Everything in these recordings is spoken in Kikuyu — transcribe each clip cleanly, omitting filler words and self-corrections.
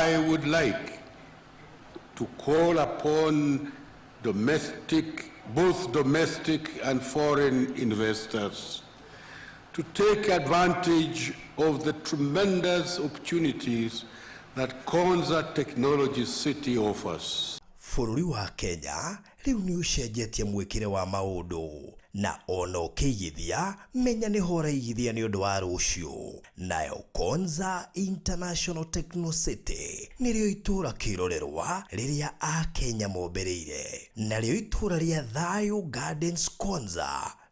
I would like to call upon domestic, both domestic and foreign investors to take advantage of the tremendous opportunities that Konza Technology City offers. Bũrũri wa Kenya rĩu nĩ ũcenjetie mwĩkĩre wa maũndũ na ona ũkĩigithia menya nĩho ũraigithia nĩ ũndũ wa rũciũ. Nayo Konza International Techno City nĩrĩo itũũra kĩrorerwa rĩrĩa Akenya mombĩrĩire, narĩo itũũra rĩa Thayo Gardens Konza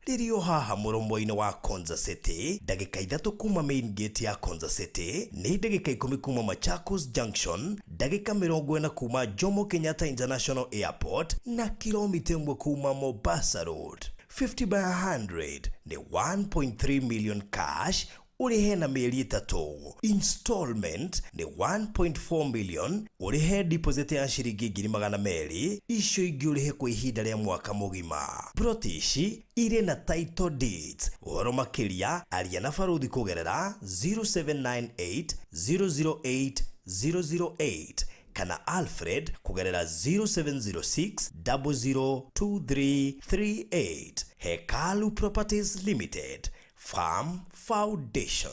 rĩrĩ o haha mũromo-inĩ wa Konza City, ndagĩka 3 kuma main gate ya Konza City, nĩ ndagĩka 10 kuma Machakos Junction, ndagĩka 40 kuma Jomo Kenyatta International Airport na kilomita 1 kuma Mombasa Road. 50 by 100 nĩ 1.3 million cash ũrĩhe na mĩeri 3. Installment nĩ 1.4 million ũrĩhe deposit ya ciringi ngiri magana merĩ, icio ingĩ ũrĩhe kwa ihinda rĩa mwaka mũgima. Plot ici irĩ na title deeds. Ũhoro makĩria aria na Barũthi kũgerera 0798 008 008 kana Alfred kũgerera 0706 002338. Hekalu Properties Limited, Farm Foundation.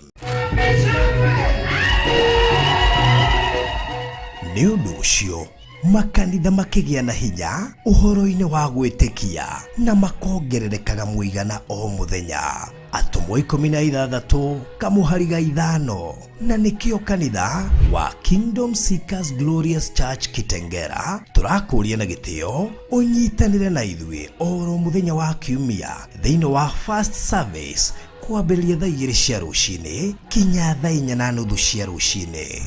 Nĩ ũndũ ũcio makanitha makĩgĩa na hinya ũhoro-inĩ wa gwĩtĩkia na makongererekaga mũigana o mũthenya. Atũmwo 16 kamũhari ga 5, na nĩkĩo kanitha wa Kingdom Seekers Glorious Church Kitengera tũrakũria na gĩtĩo ũnyitanĩre na ithuĩ oro mũthenya wa kiumia thĩinĩ wa first service kwambĩrĩria thaa 2 cia rũcinĩ kinya thaa 4:30 cia rũcinĩ.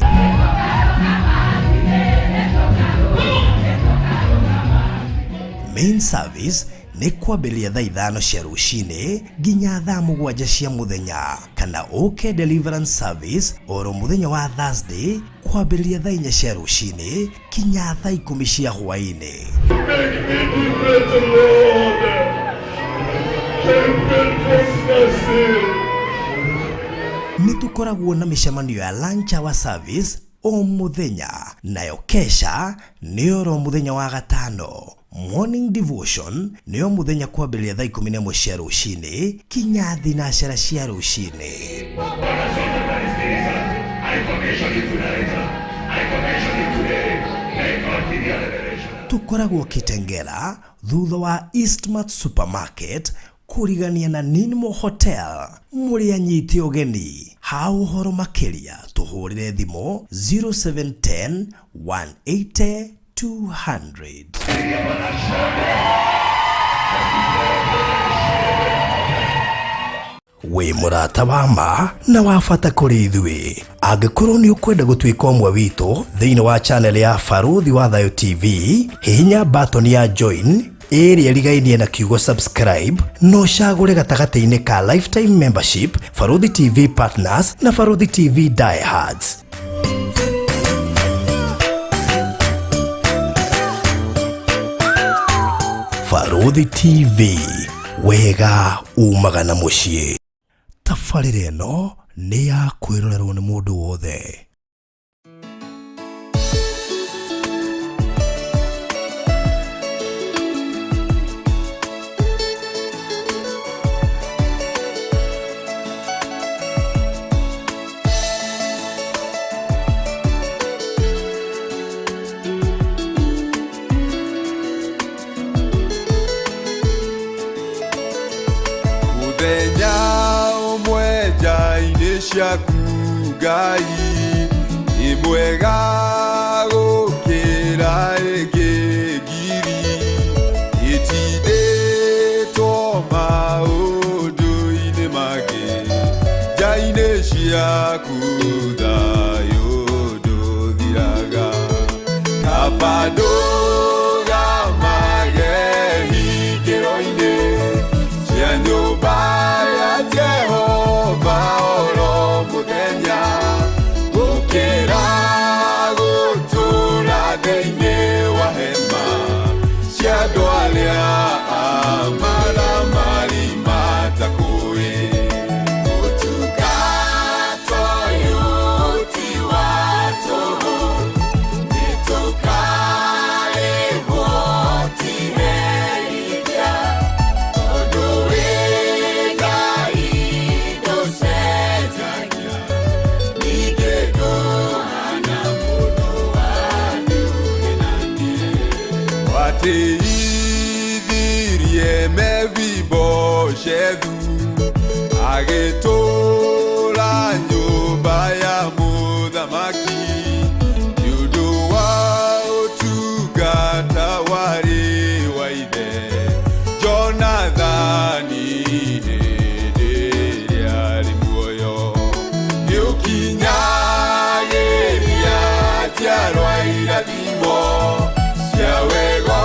Main service nĩ kwambĩrĩria thaa 5 cia rũcinĩ nginya thaa 7 cia mũthenya, kana ũke deliverance service oro mũthenya wa Thursday kwambĩrĩria thaa 4 cia rũcinĩ kinya thaa 10 cia hwaĩ-inĩ. Nĩ tũkoragwo na mĩcemanio ya lunch hour service o mũthenya, nayo kesha nĩ oro mũthenya wa gatano. Morning devotion nĩyo mũthenya kwambĩrĩria thaa 11 cia rũcinĩ kinya 12 cia rũcinĩ. Tũkoragwo Kitengela thutha wa Eastmart Supermarket kũrigania na Ninmo Hotel. Mũrĩ anyite ũgeni. Ha ũhoro makĩria tũhũrĩre thimũ 0710 180 200. Wĩ mũrata wa ma na wa bata kũrĩ ithuĩ. Angĩkorwo nĩ ũkwenda gũtuĩka ũmwe witũ thĩinĩ wa channel ya Barũthi wa Thayũ TV, hihinya button ya join ĩrĩa ĩrigainie na kiugo subscribe na ũcagũre gatagatĩ-inĩ ka lifetime membership, Barũthi TV Partners na Barũthi TV Diehards. Barũthi TV, wega umaga na mũciĩ. Tabarĩra ĩno nĩ ya kwĩrorerwo nĩ mũndũ wothe. Mũthenya ũmwe nja-inĩ ciaku Ngai nĩ mwega gũkĩra ĩngĩ ngiri, ĩtindĩtwo maũndũ-inĩ mangĩ, nja-inĩ ciaku thayũ ndũthiraga. Kaba ndũgamage hingĩro-inĩ cia nyũmba ya Jehova oro mũthenya, gũkĩra gũtũũra thĩinĩ wa hema cia andũ arĩa amaramari matakũĩ. Ũtungata ũyũ ti wa tũhũ, Nazarethu agĩtũũra nyũmba ya mũthamaki nĩ ũndũ wa ũtungata warĩ wa ithe Jonathani hĩndĩ ĩrĩa arĩ muoyo. Nĩũkinyagĩria njiarwa irathimo cia wega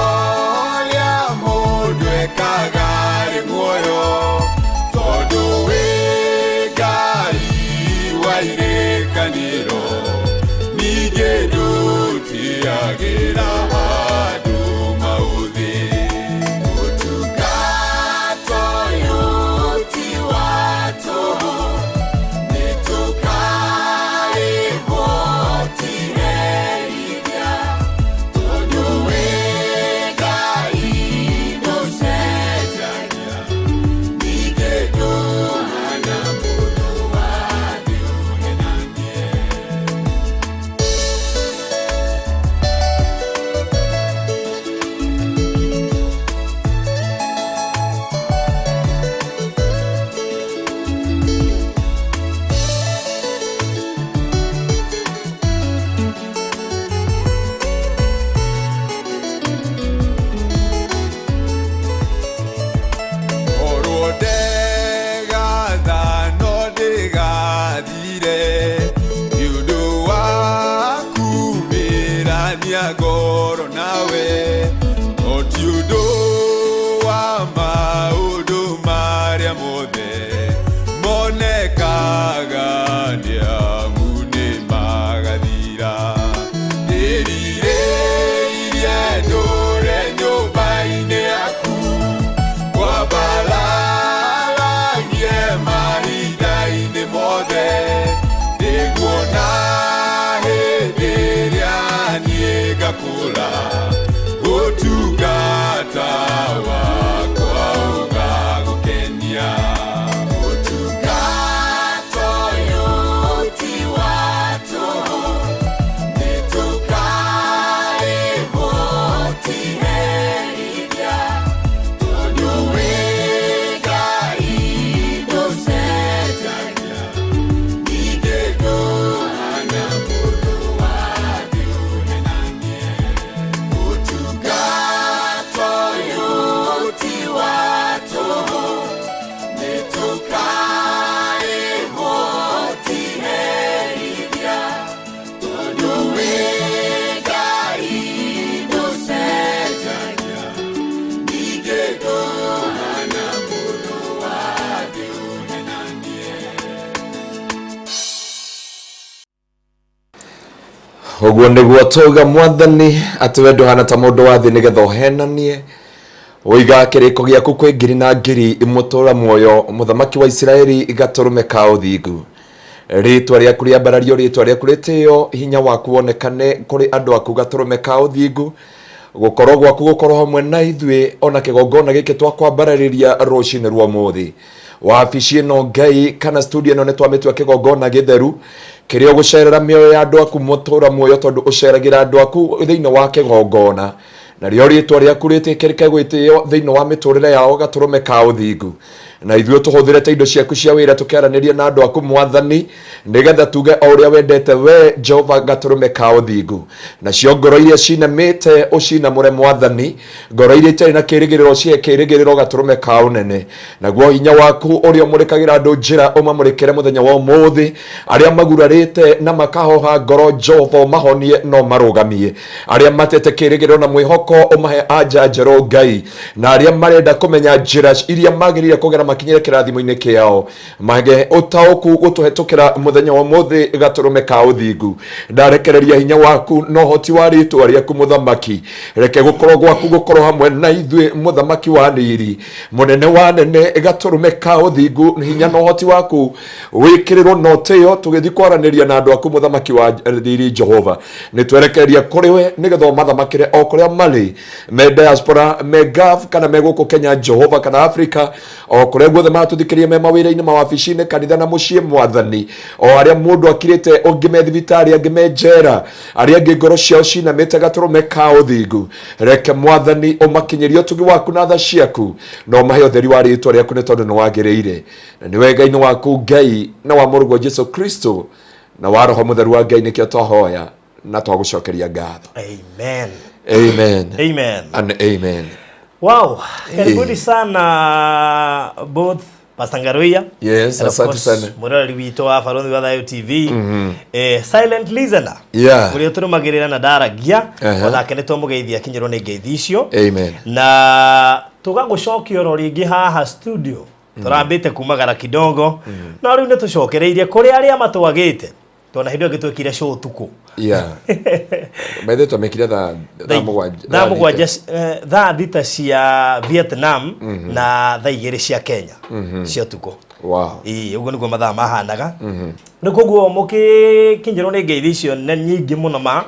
ũrĩa mũndũ ekaga arĩ muoyo, tondũ wĩ Ngai wa irĩkanĩro, ningĩ ndũtigagĩra andũ maũthĩ. Ũtungata ũyũ ti wa tũhũ, nĩtũkarĩhwo ti herithia, tondũ wĩ Ngai ndũcenjagia, ningĩ ndũhana mũndũ wa thĩ ũhenanie. Korwo ndegatha no ndĩgathire nĩ ũndũ wa kumĩrania ngoro nawe, no ti ũndũ wa maũndũ marĩa mothe monekaga nĩ amu nĩ magathira. Ndĩrirĩirie ndũre nyũmba-inĩ yaku, kwambararagie mahinda-inĩ mothe, nĩguona hĩndĩ ĩrĩa niĩ ngakũra, ũtungata wakwa ũgagũkenia. Ũtungata ũyũ ti wa tũhũ, nĩtũkarĩhwo ti herithia, tondũ wĩ Ngai ndũcenjagia, ningĩ ndũhana mũndũ wa thĩ ũhenanie. Ũtungata ũyũ ti wa tũhũ, nĩtũkarĩhwo ti herithia, tondũ wĩ Ngai ndũcenjagia, ningĩ ndũhana mũndũ wa thĩ ũhenanie. Ũguo nĩguo twauga mwathani atĩ we ndũhana ta mũndũ wa thĩ nĩgetha ũhenanie ũiga kĩrĩko gĩaku kwĩ ngiri na ngiri mũtũra muoyo mũthamaki wa Isiraeli gatũrũme ka ũthingu. Rĩtwa rĩaku rĩambarario, rĩtwa rĩaku rĩtĩo, hinya waku wonekane kũrĩ andũ aku gatũrũme ka ũthingu. Gũkorwo gwaku gũkorwo hamwe na ithuĩ ona kĩgongona gĩkĩ twakwambararĩria rũcinĩ rwa ũmũthĩ. Wabici ĩno Ngai kana studio ĩno nĩ twamĩtua kĩgongona gĩtheru kĩrĩa ũgũcerera mĩoyo ya andũ aku mũtũra muoyo, tondũ ũceragĩra andũ aku thĩinĩ wa kĩgongona, narĩo rĩtwa rĩaku rĩtĩkĩrĩke gwĩtĩo thĩinĩ wa mĩtũrĩre yao gatũrũme ka ũthingu. Na ithuĩ tũhũthĩre ta indo ciaku cia wĩra tũkĩaranĩria na andũ aku mwathani, nĩgetha tuge o ũrĩa wendete we Jehova gatũrũme ka ũthingu. Nacio ngoro iria cinamĩte ũcinamũre mwathani, ngoro iria itarĩ na kĩrĩgĩrĩro ũcihe kĩrĩgĩrĩro gatũrũme ka ũnene. Naguo hinya waku ũrĩa ũmũrĩkagĩra andũ njĩra ũmamũrĩkĩre mũthenya wa ũmũthĩ. Arĩa magurarĩte na makahoha ngoro Jehova ũmahonie na ũmarũgamie. Arĩa matete kĩrĩgĩrĩro na mwĩhoko ũmahe anja njerũ Ngai. Na arĩa marenda kũmenya njĩra iria magĩrĩire kũgera makinyĩre kĩrathimo-inĩ kĩao, mage ũtaũku gũtũhetũkĩra mũthenya wa ũmũthĩ gatũrũme ka ũthingu. Ndarekereria hinya waku na ũhoti wa rĩtwa rĩaku mũthamaki, reke gũkorwo gwaku gũkorwo hamwe na ithuĩ mũthamaki wa riri, mũnene wa nene gatũrũme ka ũthingu. Hinya na ũhoti waku wĩkĩrĩrwo na ũtĩo tũgĩthiĩ kwaranĩria na andũ aku mũthamaki wa riri Jehova. Nĩ twerekereria kũrĩ we nĩgetha ũmathamakĩre o kũrĩa marĩ, me diaspora, me Gulf kana me gũkũ Kenya Jehova, kana Africa, o kũrĩa Kũrĩa guothe maratũthikĩrĩria me mawĩra-inĩ, mawabici-inĩ, kanitha na mũciĩ, Mwathani, o arĩa mũndũ akirĩte, ũngĩ me thibitarĩ, angĩ me njera, arĩa angĩ ngoro ciao cinamĩte gatũrũme ka ũthingu, reke Mwathani ũmakinyĩrie ũtugi waku na tha ciaku, na ũmahe ũtheri wa rĩtwa rĩaku, nĩ tondũ nĩ wagĩrĩire na nĩ wega-inĩ waku Ngai, na wa mũrũguo Jesu Kristo, na wa Roho Mũtheru wa Ngai, nĩkĩo twahoya na twagũcokeria ngatho. Amen. Amen. Amen. And amen. Wow, karibuni sana both Pastor Ngaruiya. Yes, And of asante course, sana. Mũroreri witũ wa Barothi wa Thayo TV. Silent listener. Ũrĩa tũrũmagĩrĩra na ndaragia. Onake nĩ twamũgeithia, akinyĩrwo nĩ ngeithi icio. Amen. Na tũgagũcokia oro rĩngĩ haha studio. Tũrambĩte kumagara kidogo. No rĩu nĩ tũcokereirie kũrĩ arĩa matwagĩte. Tona hĩndĩ ĩyo ĩngĩ twekire show ũtukũ. Yeah, by the way, twamekire thaa 7. Thaa 7, thaa 6 cia Vietnam na thaa 2 cia Kenya cia ũtukũ. Ĩĩ, ũguo nĩguo mathaa mahanaga. Rĩu koguo mũgĩkinyĩrwo nĩ ngeithi icio nĩ nyingĩ mũno, ma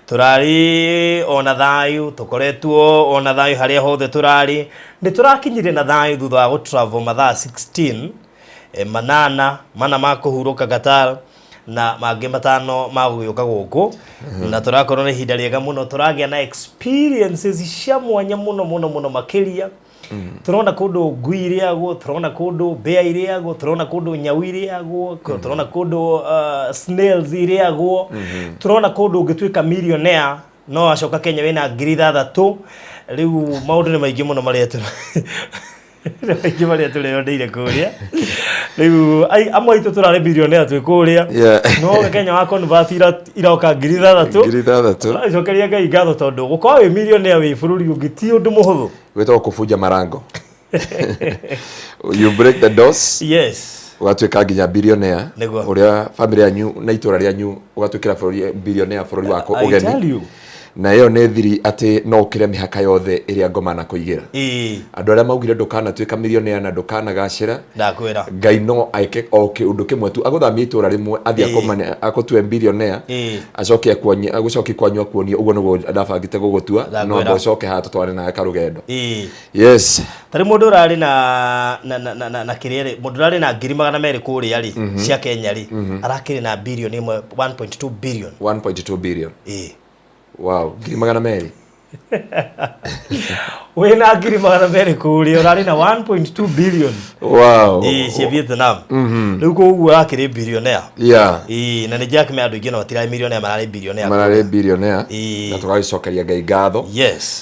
tũrarĩ ona thayũ, tũkoretwo ona thayũ harĩa hothe tũrarĩ, nĩ tũrakinyire na thayũ thutha wa gũtravel mathaa 16, manana mana ma kũhurũka Qatar na mangĩ 5 ma gũgĩũka gũkũ, na tũrakorwo na ihinda rĩega mũno, tũragĩa na experiences cia mwanya mũno mũno mũno makĩria. Tũrona kũndũ ngui irĩagwo, tũrona kũndũ mbĩa irĩagwo, tũrona kũndũ nyau irĩagwo, tũrona kũndũ snails irĩagwo, tũrona kũndũ ũngĩtuĩka millionaire no acoka Kenya wĩna 6,000. Rĩu maũndũ nĩ maingĩ mũno marĩa nĩ maingĩ marĩa tũreyoneire kũrĩa. Rĩu amwe aitũ tũrarĩ billionaire twĩ kũrĩa, no Kenya wa convert iroka 6,000. 6,000. Tũracokeria Ngai ngatho tondũ gũkorwo wĩ millionaire wĩ bũrũri ũngĩ ti ũndũ mũhũthũ. Gwĩtagwo kũbunja marango, you break the doors. Ũgatuĩka nginya billionaire. Nĩguo. Ũrĩa family yanyu na itũra rĩanyu, ũgatuĩkĩra bũrũri billionaire, bũrũri waku I ũgeni. Tell you. Na ĩyo nĩ thiri atĩ no ũkĩre mĩhaka yothe ĩrĩa ngoma na kũigĩra. Andũ arĩa maugire ndũkanatuĩka millionaire na ndũkanagacĩra, Ndakwĩra. Ngai no eke o kĩũndũ kĩmwe tu, agũthamie itũra rĩmwe, athiĩ akũtue billionaire, acoke akuonie, agũcokie kwanyu, akuonie ũguo nĩguo ndabangĩte gũgũtua, no Ndakwĩra. amba ũcoke haha tũtwarane nawe karũgendo. Yes. Tarĩ mũndũ ũrarĩ na kĩrĩa rĩ, mũndũ ũrarĩ na 200,000 kũrĩa rĩ cia Kenya rĩ, arakĩrĩ na bilioni ĩmwe, 1.2 billion. 1.2 billion. Ĩĩ. Wow, 200,000. Wĩna 200,000 kũrĩa, ũrarĩ na 1.2 billion. Ĩĩ, cia Vietnam. Rĩu koguo arakĩrĩ billionaire. Ĩĩ, na nĩ Jack me andũ aingĩ no matirarĩ millionaire, mararĩ billionaire. Mararĩ billionaire. Na tũgagĩcokeria Ngai ngatho.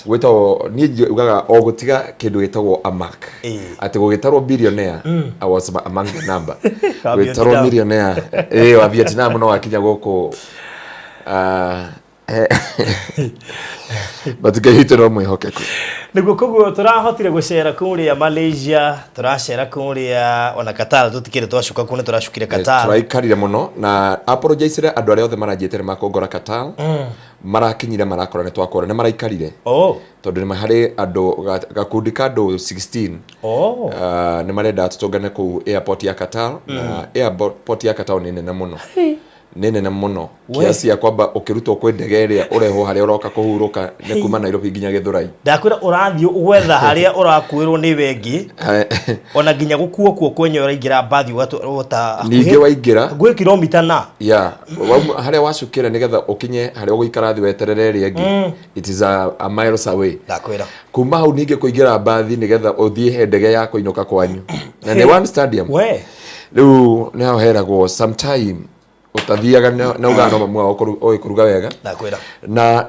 Gwĩtagwo, niĩ njugaga o gũtiga kĩndũ gĩtagwo amak, atĩ gũgĩtarwo billionaire, I was among the number. Wa Gwĩtarwo Vietnam. millionaire, ĩĩ, wa Vietnam, no wakinya gũkũ, but Ngai witũ no mwĩhokeku. Nĩguo, koguo tũrahotire gũcera kũrĩa Malaysia, tũracera kũrĩa ona Qatar, tũtikĩrĩ twacuka kuo, nĩ tũracukire Qatar. Tũraikarire mũno na apologizere andũ arĩa othe maranjĩte nĩ makũngora Qatar, marakinyire marakora nĩ twakora, nĩ maraikarire, tondũ nĩ harĩ andũ gakundi ka andũ 16 nĩ marendaga tũtũngane kũu airport ya Qatar, na airport ya Qatar nĩ nene mũno, nĩ nene mũno kiasi ya kwamba ũkĩrutwo kwĩ ndege ĩrĩa ũrehwo harĩa ũroka kũhurũka nĩ kuma Nairobi nginya Gĩthũrai. Ndakwĩra, ũrathiĩ gwetha harĩa ũrakuĩrwo nĩ wengi, ona nginya gũkuo kuo kwenye ũraingĩra mbathi ũgatwara Ningĩ waingĩra gwĩ kilomita na ya harĩa wacukĩra nĩgetha ũkinye harĩa ũgũikara thĩ weterere ĩrĩa ĩngĩ, it is a miles away. Ndakwĩra. Kuma hau ningĩ kũingĩra mbathi nĩgetha ũthiĩ he ndege ya kũinũka kwanyu, na nĩ one stadium. Rĩu nĩho heragwo sometime ũtathiaga na ugaga no mamu wao ũĩ kũruga wega. Ndakwĩra. Na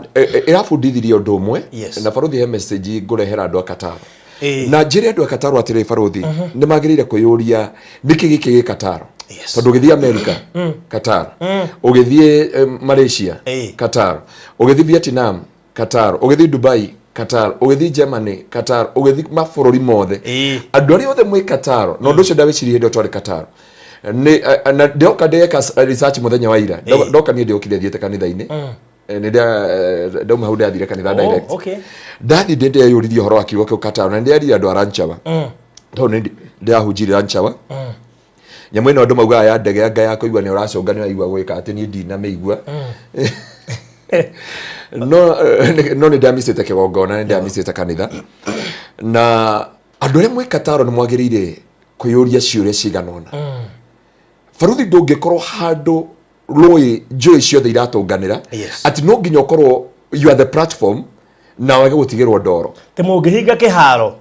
ĩrabundithirie ũndũ ũmwe. Na barothi, he message ngũrehera andũ a Qatar. Na njĩre andũ a Qatar atĩrĩ, barothi, nĩ magĩrĩire kwĩyũria nĩkĩ gĩkĩ gĩ Qatar. Tondũ ũgĩthiĩ America, Qatar, ũgĩthiĩ Malaysia, Qatar, ũgĩthiĩ Vietnam, Qatar, ũgĩthiĩ Dubai, Qatar, ũgĩthiĩ Germany, Qatar, ũgĩthiĩ mabũrũri mothe, andũ arĩa othe mwĩ Qatar, na ũndũ ũcio ndawĩcirie hĩndĩ ĩyo twarĩ Qatar, nĩ na ndoka ndeka research mũthenya wa ira. Ndoka niĩ ndĩokire thiĩte kanitha-inĩ. Nĩ ndauma hau ndathire kanitha direct. Ndathi ndĩ ndeyũririe ũhoro wa kiugo kĩu Qatar, na ndĩaririe andũ a Ranchawa, tondũ nĩ ndĩrahunjirie Ranchawa. Nyamũ ĩno andũ maugaga ya ndege anga ya kũigua nĩ ũracũnga, nĩ ũraigua gwĩka atĩ niĩ ndinamĩigua, no nĩ ndamicĩte kĩgongona, nĩ ndamicĩte kanitha. Na andũ arĩa mwĩ Qatar nĩ mwagĩrĩire Kwĩyũria ciũria cigana ũna. Baruthi, ndũngĩkorwo handũ rũĩ njũĩ ciothe iratũnganĩra atĩ no nginya ũkorwo you are the platform na wage gũtigĩrwo ndoro. Tä må ngä hinga kä haro.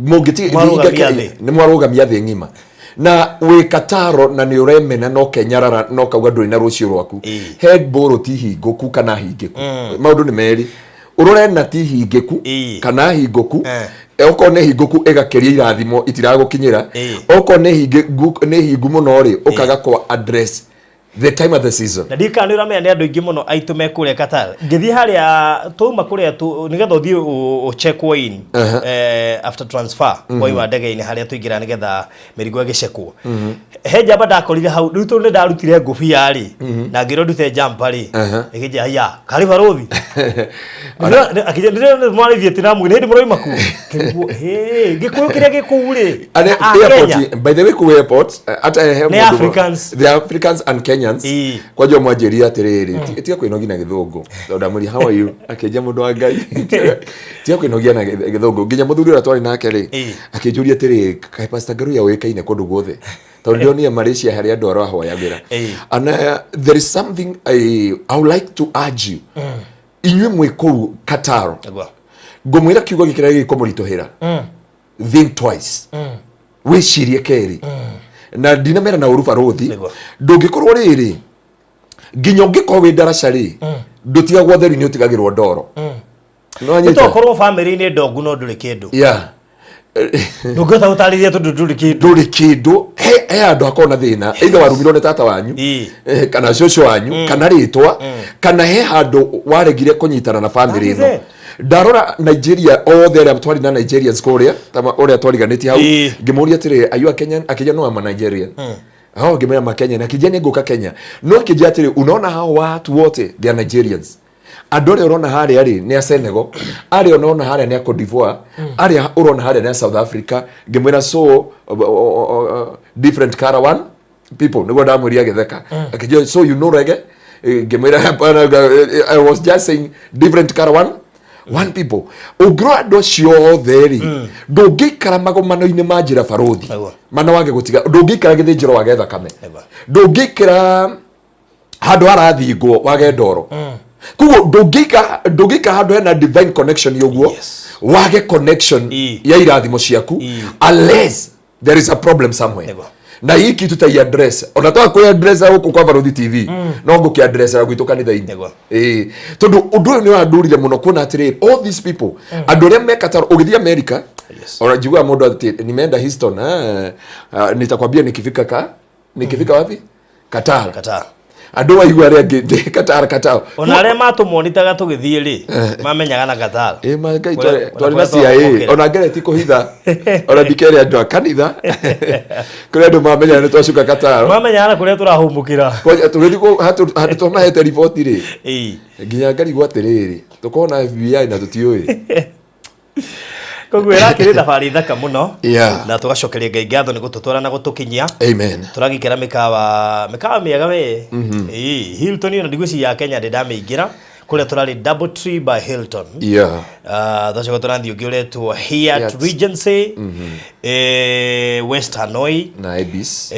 Mwarũgamia thĩ. Nĩ mwarũgamia thĩ ng'ima na wĩ Kataro na nĩ ũremena na ũkenyarara na ũkauga ndũrĩ na rũciũ rwaku. He mbũrũ ti hingũku kana hingĩku, maũndũ nĩ merĩ, ũrore na ti hingĩku kana hingũku. Okorwo nĩ hingũku ĩgakĩria irathimo itiragũkinyĩra. Okorwo nĩ nĩ hingu mũno rĩ, ũkaga kwa address the time of the season. Na ndikana nä å ramenya nä andå aingä må no aitå me kå rä a Qatar. Ngĩthiĩ harĩa twauma kũrĩa nĩgetha ũthiĩ ũ checkwo in after transfer, waima ndege-inĩ harĩa tũingĩra nĩgetha mĩrigo ĩgĩcekwo, he njamba ndakorire hau. Rĩu tondũ nĩ ndarutire ngũbia rĩ na ngĩrwo ndute jumper rĩ, ĩkĩnjĩra, "Haiya, karĩ barothi." Akĩnjĩra, "Mwarĩ Vietnam nĩ hĩndĩ mũroima kuo." Ngĩrigwo, "Hĩ, gĩkũyũ kĩrĩa gĩkũu rĩ na a airport, Kenya." By the way, kuu airport, hata he Nĩ Africans. The Africans and Kenyans. Kwanja mwanjĩrire atĩrĩrĩ, "Tiga kwĩnogia na gĩthũngũ." Tondũ ndamwĩrire, "How are you?" Akĩnjia, "Mũndũ wa Ngai, tiga kwĩnogia na gĩthũngũ." Nginya mũthuri ũrĩa twarĩ nake rĩ, akĩnjũria atĩrĩ, "Kaĩ Pastor Ngaruiya ũĩkaine kũndũ guothe?" Tondũ ndĩronire Malaysia harĩa andũ arahoyagĩra. And there is something I would like to urge you, inyuĩ mwĩ kũu Qatar. Ngũmwĩra kiugo gĩkĩ kĩrĩa gĩkũmũritũhĩra, think twice, wĩcirie kerĩ, na ndinamera na ũru barothi. Ndũngĩkorwo rĩrĩ nginya ũngĩkorwo wĩ ndaraca rĩ, ndũtigagwo theri, nĩ ũtigagĩrwo ndoro. Nĩwanyita? Tokorwo bamĩrĩ-inĩ ndongu no ndũrĩ kĩndũ. Ndũngĩhota gũtarĩria tondũ ndũrĩ kĩndũ. Ndũrĩ kĩndũ. He handũ hakorwo na thĩna, either warumirwo nĩ tata wanyu, kana cũcũ wanyu, kana rĩtwa, kana he handũ waregire kũnyitana na family. That is ĩno it. Ndarora Nigeria othe arĩa twarĩ na Nigerians kũrĩa, ta ũrĩa twariganĩtie hau, ngĩmũria atĩrĩ, "Are you a Kenyan?" Akĩnjia, "No, I'm a Nigerian." Oh, ngĩmwĩra ma Kenya, akĩnjia nĩ ngũka Kenya, no akĩnjia atĩrĩ, "Unaona hao watu wote, they are Nigerians. Andũ arĩa ũrona harĩa rĩ nĩ a Senegal, arĩa ũrona harĩa nĩ a Cote d'Ivoire, arĩa ũrona harĩa nĩ a South Africa." Ngĩmwĩra, "So different color, one people." Nĩguo ndamwĩria, agĩtheka, akĩnjia, "So you know reggae?" Ngĩmwĩra, "Hapana, I was just saying different color, one people." Ũngĩrora andũ acio othe rĩ, ndũngĩikara magomano-inĩ ma njĩra barothi. Mana wage gũtiga, ndũngĩikara gĩthĩnjĩro wage thakame. Ndũngĩikara handũ harathingwo wage ndoro. Koguo ndũngĩikara handũ hena divine connection ũguo wage connection ya irathimo ciaku, unless there is a problem somewhere. Na hii kitu tai address, ona twa kwĩ address gũkũ kwa Barothi TV, no ngũkĩ address gwitũ kanitha-inĩ. Ĩĩ, tondũ ũndũ ũyũ nĩ ũrandurire mũno kuona atĩrĩrĩ, all these people, andũ arĩa me Qatar, ũgĩthiĩ America, ona njiguaga mũndũ atĩ, "Nimeenda Houston." "Ah, ah, nitakwambia nikifika wapi? Qatar." Qatar. Andũ waigua arĩa angĩ Qatar, Qatar. Ona arĩa matũmonitaga tũgĩthiĩ rĩ, mamenyaga na Qatar. Ĩ ma Ngai, Kũrĩa twarĩ na kũrĩa CIA. twahomokera. Ona ngereti kũhitha, ona ndikere andũ a kanitha kũrĩa andũ mamenya nĩ twacuka Qatar. Mamenyaga na kũrĩa tũrahũmũkĩra. Kwanja tũgĩthiĩ handũ twamahete riboti rĩ, nginya ngarigwo atĩrĩrĩ, tũkorwo na FBI na tũtiũĩ. Koguo ĩrakĩrĩ thabarĩ thaka mũno. Na tũgacokeria Ngai ngatho nĩ gũtũtwara na gũtũkinyia. Amen. Tũragĩikara mĩkawa mĩega we. Ĩĩ, Hilton ĩyo ndigwĩciria ya Kenya ndĩ ndamĩingĩra. Kũrĩa tũrarĩ Double Tree by Hilton. Twacoka tũrathiĩ ũngĩ ũretwo Hyatt Hyatt. Regency, West Hanoi. Na Ibis.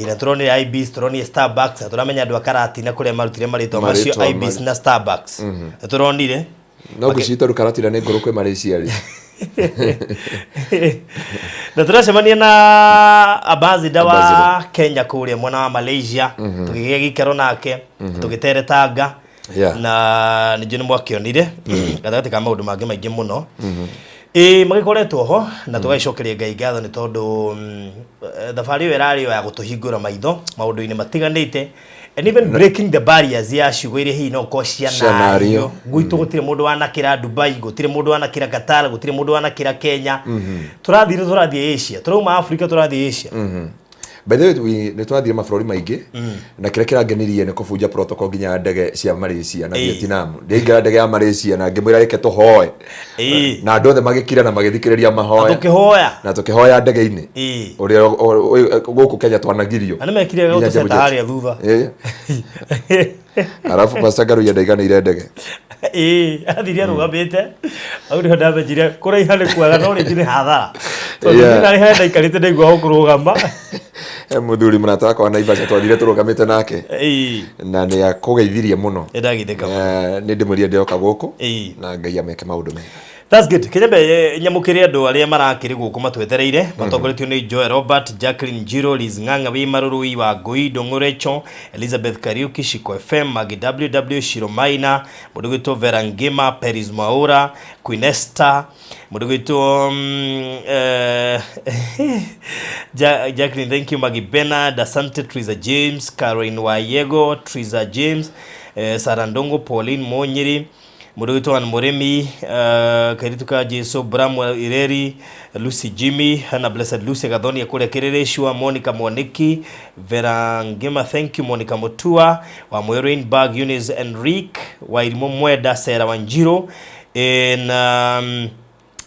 Na tũronire Ibis, tũronire Starbucks, na tũramenya andũ a Karatina kũrĩa marutire marĩtwa macio. Marĩtwa. Ibis na Starbucks nĩ tũronire. No ngwĩciria tondũ Karatina nĩ ngũrũ kwĩ Malaysia rĩ. Na tũracemania na ambassador wa Ambassador. Kenya kũrĩa mwena wa Malaysia, tũkĩgĩa gĩikaro nake, tũgĩteretanga. Na ningĩ nĩ mwakĩonire gatagatĩ ka maũndũ mangĩ maingĩ mũno ĩĩ magĩkoretwo ho, na tũgagĩcokeria Ngai ngatho nĩ tondũ thabarĩ ĩyo ĩrarĩ o ya gũtũhingũra maitho maũndũ-inĩ matiganĩte and even breaking the barriers ya ciugo iria hihi no gũkorwo cianario. Cianario. Gwitũ gũtirĩ mũndũ wanakĩra Dubai, gũtirĩ mũndũ wanakĩra Qatar, gũtirĩ mũndũ wanakĩra Kenya. Tũrathiĩ tũrathiĩ Asia, tũrauma Africa tũrathiĩ Asia. By the way, nĩ twathire mabũrũri maingĩ, na kĩrĩa kĩrangenirie nĩ kũbunja protocol nginya ndege cia Malaysia na Vietnam. Ndĩaingĩra ndege ya Malaysia na ngĩmwĩra, "Reke tũhoe," na andũ othe magĩkira na magĩthikĩrĩria mahoya. Tũkĩhoya. Na tũkĩhoya ndege-inĩ. Ũrĩa gũkũ Kenya twanagirio. Na nĩ mekire Nginya gũtũceta Jambo Jet. harĩa thutha. Arabu Pastor Ngaruiya ndaiganĩire ndege. Ĩĩ, athire arũgamĩte hau nĩho ndamenyire kũraiha nĩ kwega no rĩngĩ nĩ hathara tondũ niĩ narĩ harĩa ndaikarĩte ndaigua o kũrũgama. He mũthuri mũrata wakwa wa Naivasha twathire tũrũgamĩte nake na nĩ akũgeithirie mũno. Nĩ ndageithĩka mũno. Nĩ ndĩmwĩrire ndĩroka gũkũ na Ngai ameke maũndũ mega. That's good. Kĩnyambe nyamũkĩre andũ arĩa marakĩrĩ gũkũ matwetereire matongoretio nĩ Joel Robert, Jacqueline Njiro, Liz Ng'ang'a wĩ Marũrũi wa Ngũi, Ndũng'ũ Recho, Elizabeth Kariuki, Shiko FM, Magi WW, Shiro Maina, mũndũ gwĩtwo Vera Ngima, Peris Mwaura, Queen Esther, mũndũ gwĩtwo Jacqueline, thank you, Magi Bernard, Asante, Triza James, Caroline Wayego, Triza James, Sarah Ndongo, Pauline Monyiri, mũndũ witũ Ann Mũrĩmi, kairitu ka Jesu, Bramwell Ireri, Lucy Jimmy, Hannah Blessed Lucy Gathonia kũrĩa Kĩrĩrĩcua, Monica Mwaniki, Vera Ngima, thank you, Monica Mutua, wa Moyo Rainbag, Eunice Enrique, Wairimũ Mwenda, Sarah Wanjiru, and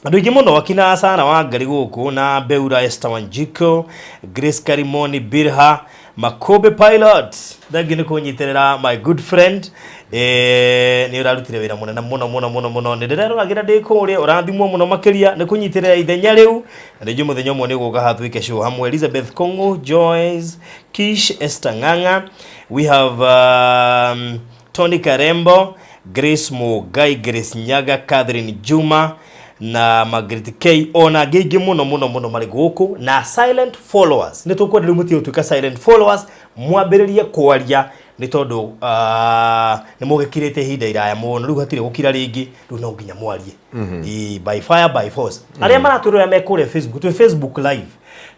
andũ aingĩ mũno akina Sara Wangari gũkũ na Beura Esther Wanjiko, Grace Karimoni Birha, Makobe Pilot, thengi nĩ kũnyitĩrĩra my good friend. Nĩ ũrarutire wĩra mũnene mũno mũno mũno mũno, nĩ ndĩreroragĩra ndĩ kũrĩa, ũrathimwo mũno makĩria nĩ kũnyitĩrĩra ithenya rĩu, na nĩ njũĩ mũthenya ũmwe nĩ ũgũka haha twĩke show hamwe. Elizabeth Kong'u, Joyce Kish, Esther Ng'ang'a, we have Tony Karembo, Grace Mugai, Grace Nyaga, Catherine Juma na Margaret K ona angĩ aingĩ mũno mũno mũno marĩ gũkũ na silent followers. Nĩ tũkwenda rĩu mũtige gũtuĩka silent followers, mwambĩrĩrie kwaria nĩ tondũ nĩ mũgĩkirĩte ihinda iraya mũno, rĩu hatirĩ gũkira rĩngĩ, rĩu no nginya mwarie. By fire by force. Arĩa maratwĩrora me kũrĩa Facebook, twĩ Facebook live.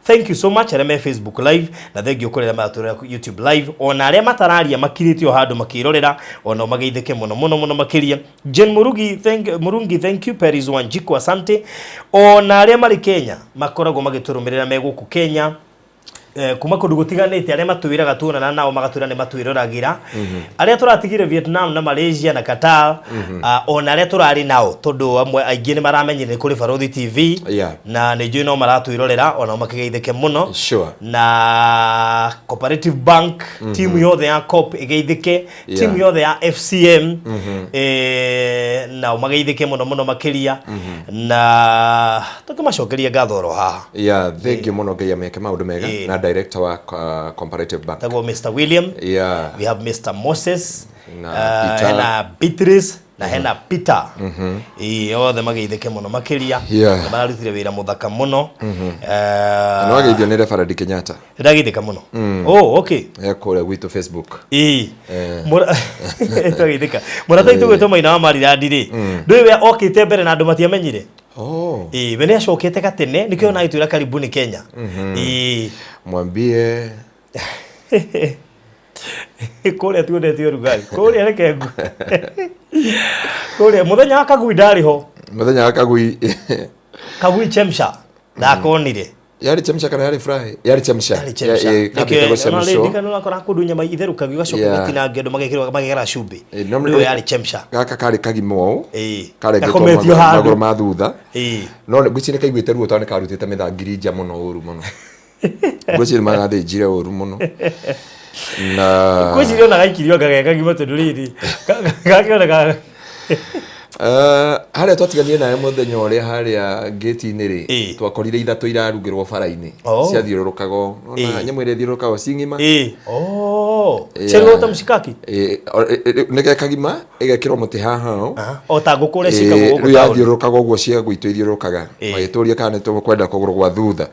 Thank you so much arĩa me Facebook live na thank you kũrĩ arĩa maratwĩrora YouTube live, ona arĩa matararia makirĩte o handũ makĩrorera, ona mageithĩke mũno mũno mũno makĩria. Jane Murugi, thank, Murungi, thank you. Peris Wanjiku, asante. Ona arĩa marĩ Kenya makoragwo magĩtũrũmĩrĩra me gũkũ Kenya, kuma kũndũ gũtiganĩte, arĩa matwĩraga tuonana nao magatwĩra nĩ matwĩroragĩra, arĩa tũratigire Vietnam na Malaysia na Qatar, ona arĩa tũrarĩ nao, tondũ amwe aingĩ nĩ maramenyire nĩ kũrĩ Barũthi TV na nĩ njũĩ no maratwĩrorera, ona makĩgeithĩke mũno. Na Cooperative Bank, timu yothe ya COP ĩgeithĩke, timu yothe ya FCM nao mageithĩke mũno mũno makĩria, na tũkĩmacokeria ngatho oro haha. Yeah, thank you mũno, Ngai ameke maũndũ mega. Na director wa Comparative Bank tagwo Mr William. We have Mr Moses na Peter. Hena Beatrice na hena Peter. Ĩĩ, othe mageithĩke mũno makĩria. Na mararutire wĩra mũthaka mũno. Na wageithio nĩ Reverend Kenyatta. Ndageithĩka mũno. Oh, okay. E kũrĩa gwitũ Facebook. Ĩĩ. Twageithĩka. Mũrata witũ gwĩtwo Maina wa Marirandi rĩ, ndũĩ we okĩte mbere na andũ matiamenyire. Ĩĩ, we nĩ acokete gatene nĩkĩo ona agĩtwĩra karibuni Kenya. Ĩĩ. Mwambie Kũrĩa tuonete ũrugarĩ kũrĩa, reke kũrĩa mũthenya wa kagui ndarĩ ho. Mũthenya wa kagui. Kagui chemsha ndakonire. Yarĩ chemsha kana yarĩ fry? Yarĩ chemsha. Yarĩ chemsha. Kambĩte gũchemshwo. Nĩkĩo ũrakora kũndũ nyama itherũkagio igacoka igatinangio andũ magekĩrwo magekĩra cumbĩ. Rĩu yarĩ chemsha. Gaka karĩ kagima ũũ. Karengetwo Gakometio handũ. Magũrũ ma thutha. No ngwĩciria nĩ kaiguĩte ruo tondũ nĩ karutĩte mĩthangiri nja mũno ũru mũno. Ngwĩciria nĩ marathĩnjire ũru mũno. Na Ngwĩciria ona gaikirio anga ge kagima tondũ rĩrĩ gakĩoneka. Harĩa twatiganire nawe mũthenya ũrĩa harĩa ngĩti-inĩ rĩ, twakorire ithatũ irarugĩrwo bara-inĩ. Ciathiũrũrũkaga ũũ. Ona nyamũ ĩrĩa ĩthiũrũrũkaga ũũ, ci ng'ima. Ciarugagwo ta mshikaki? Nĩ ge kagima, ĩgekĩrwo mũtĩ haha ũũ. O ta ngũkũ ũrĩa ciĩkagwo gũkũ Rĩu taũni. yathiũrũrũkaga ũguo cia gwitũ ithiũrũrũkaga. Magĩtũria kana nĩ tũkwenda kũgũrũ gwa thutha.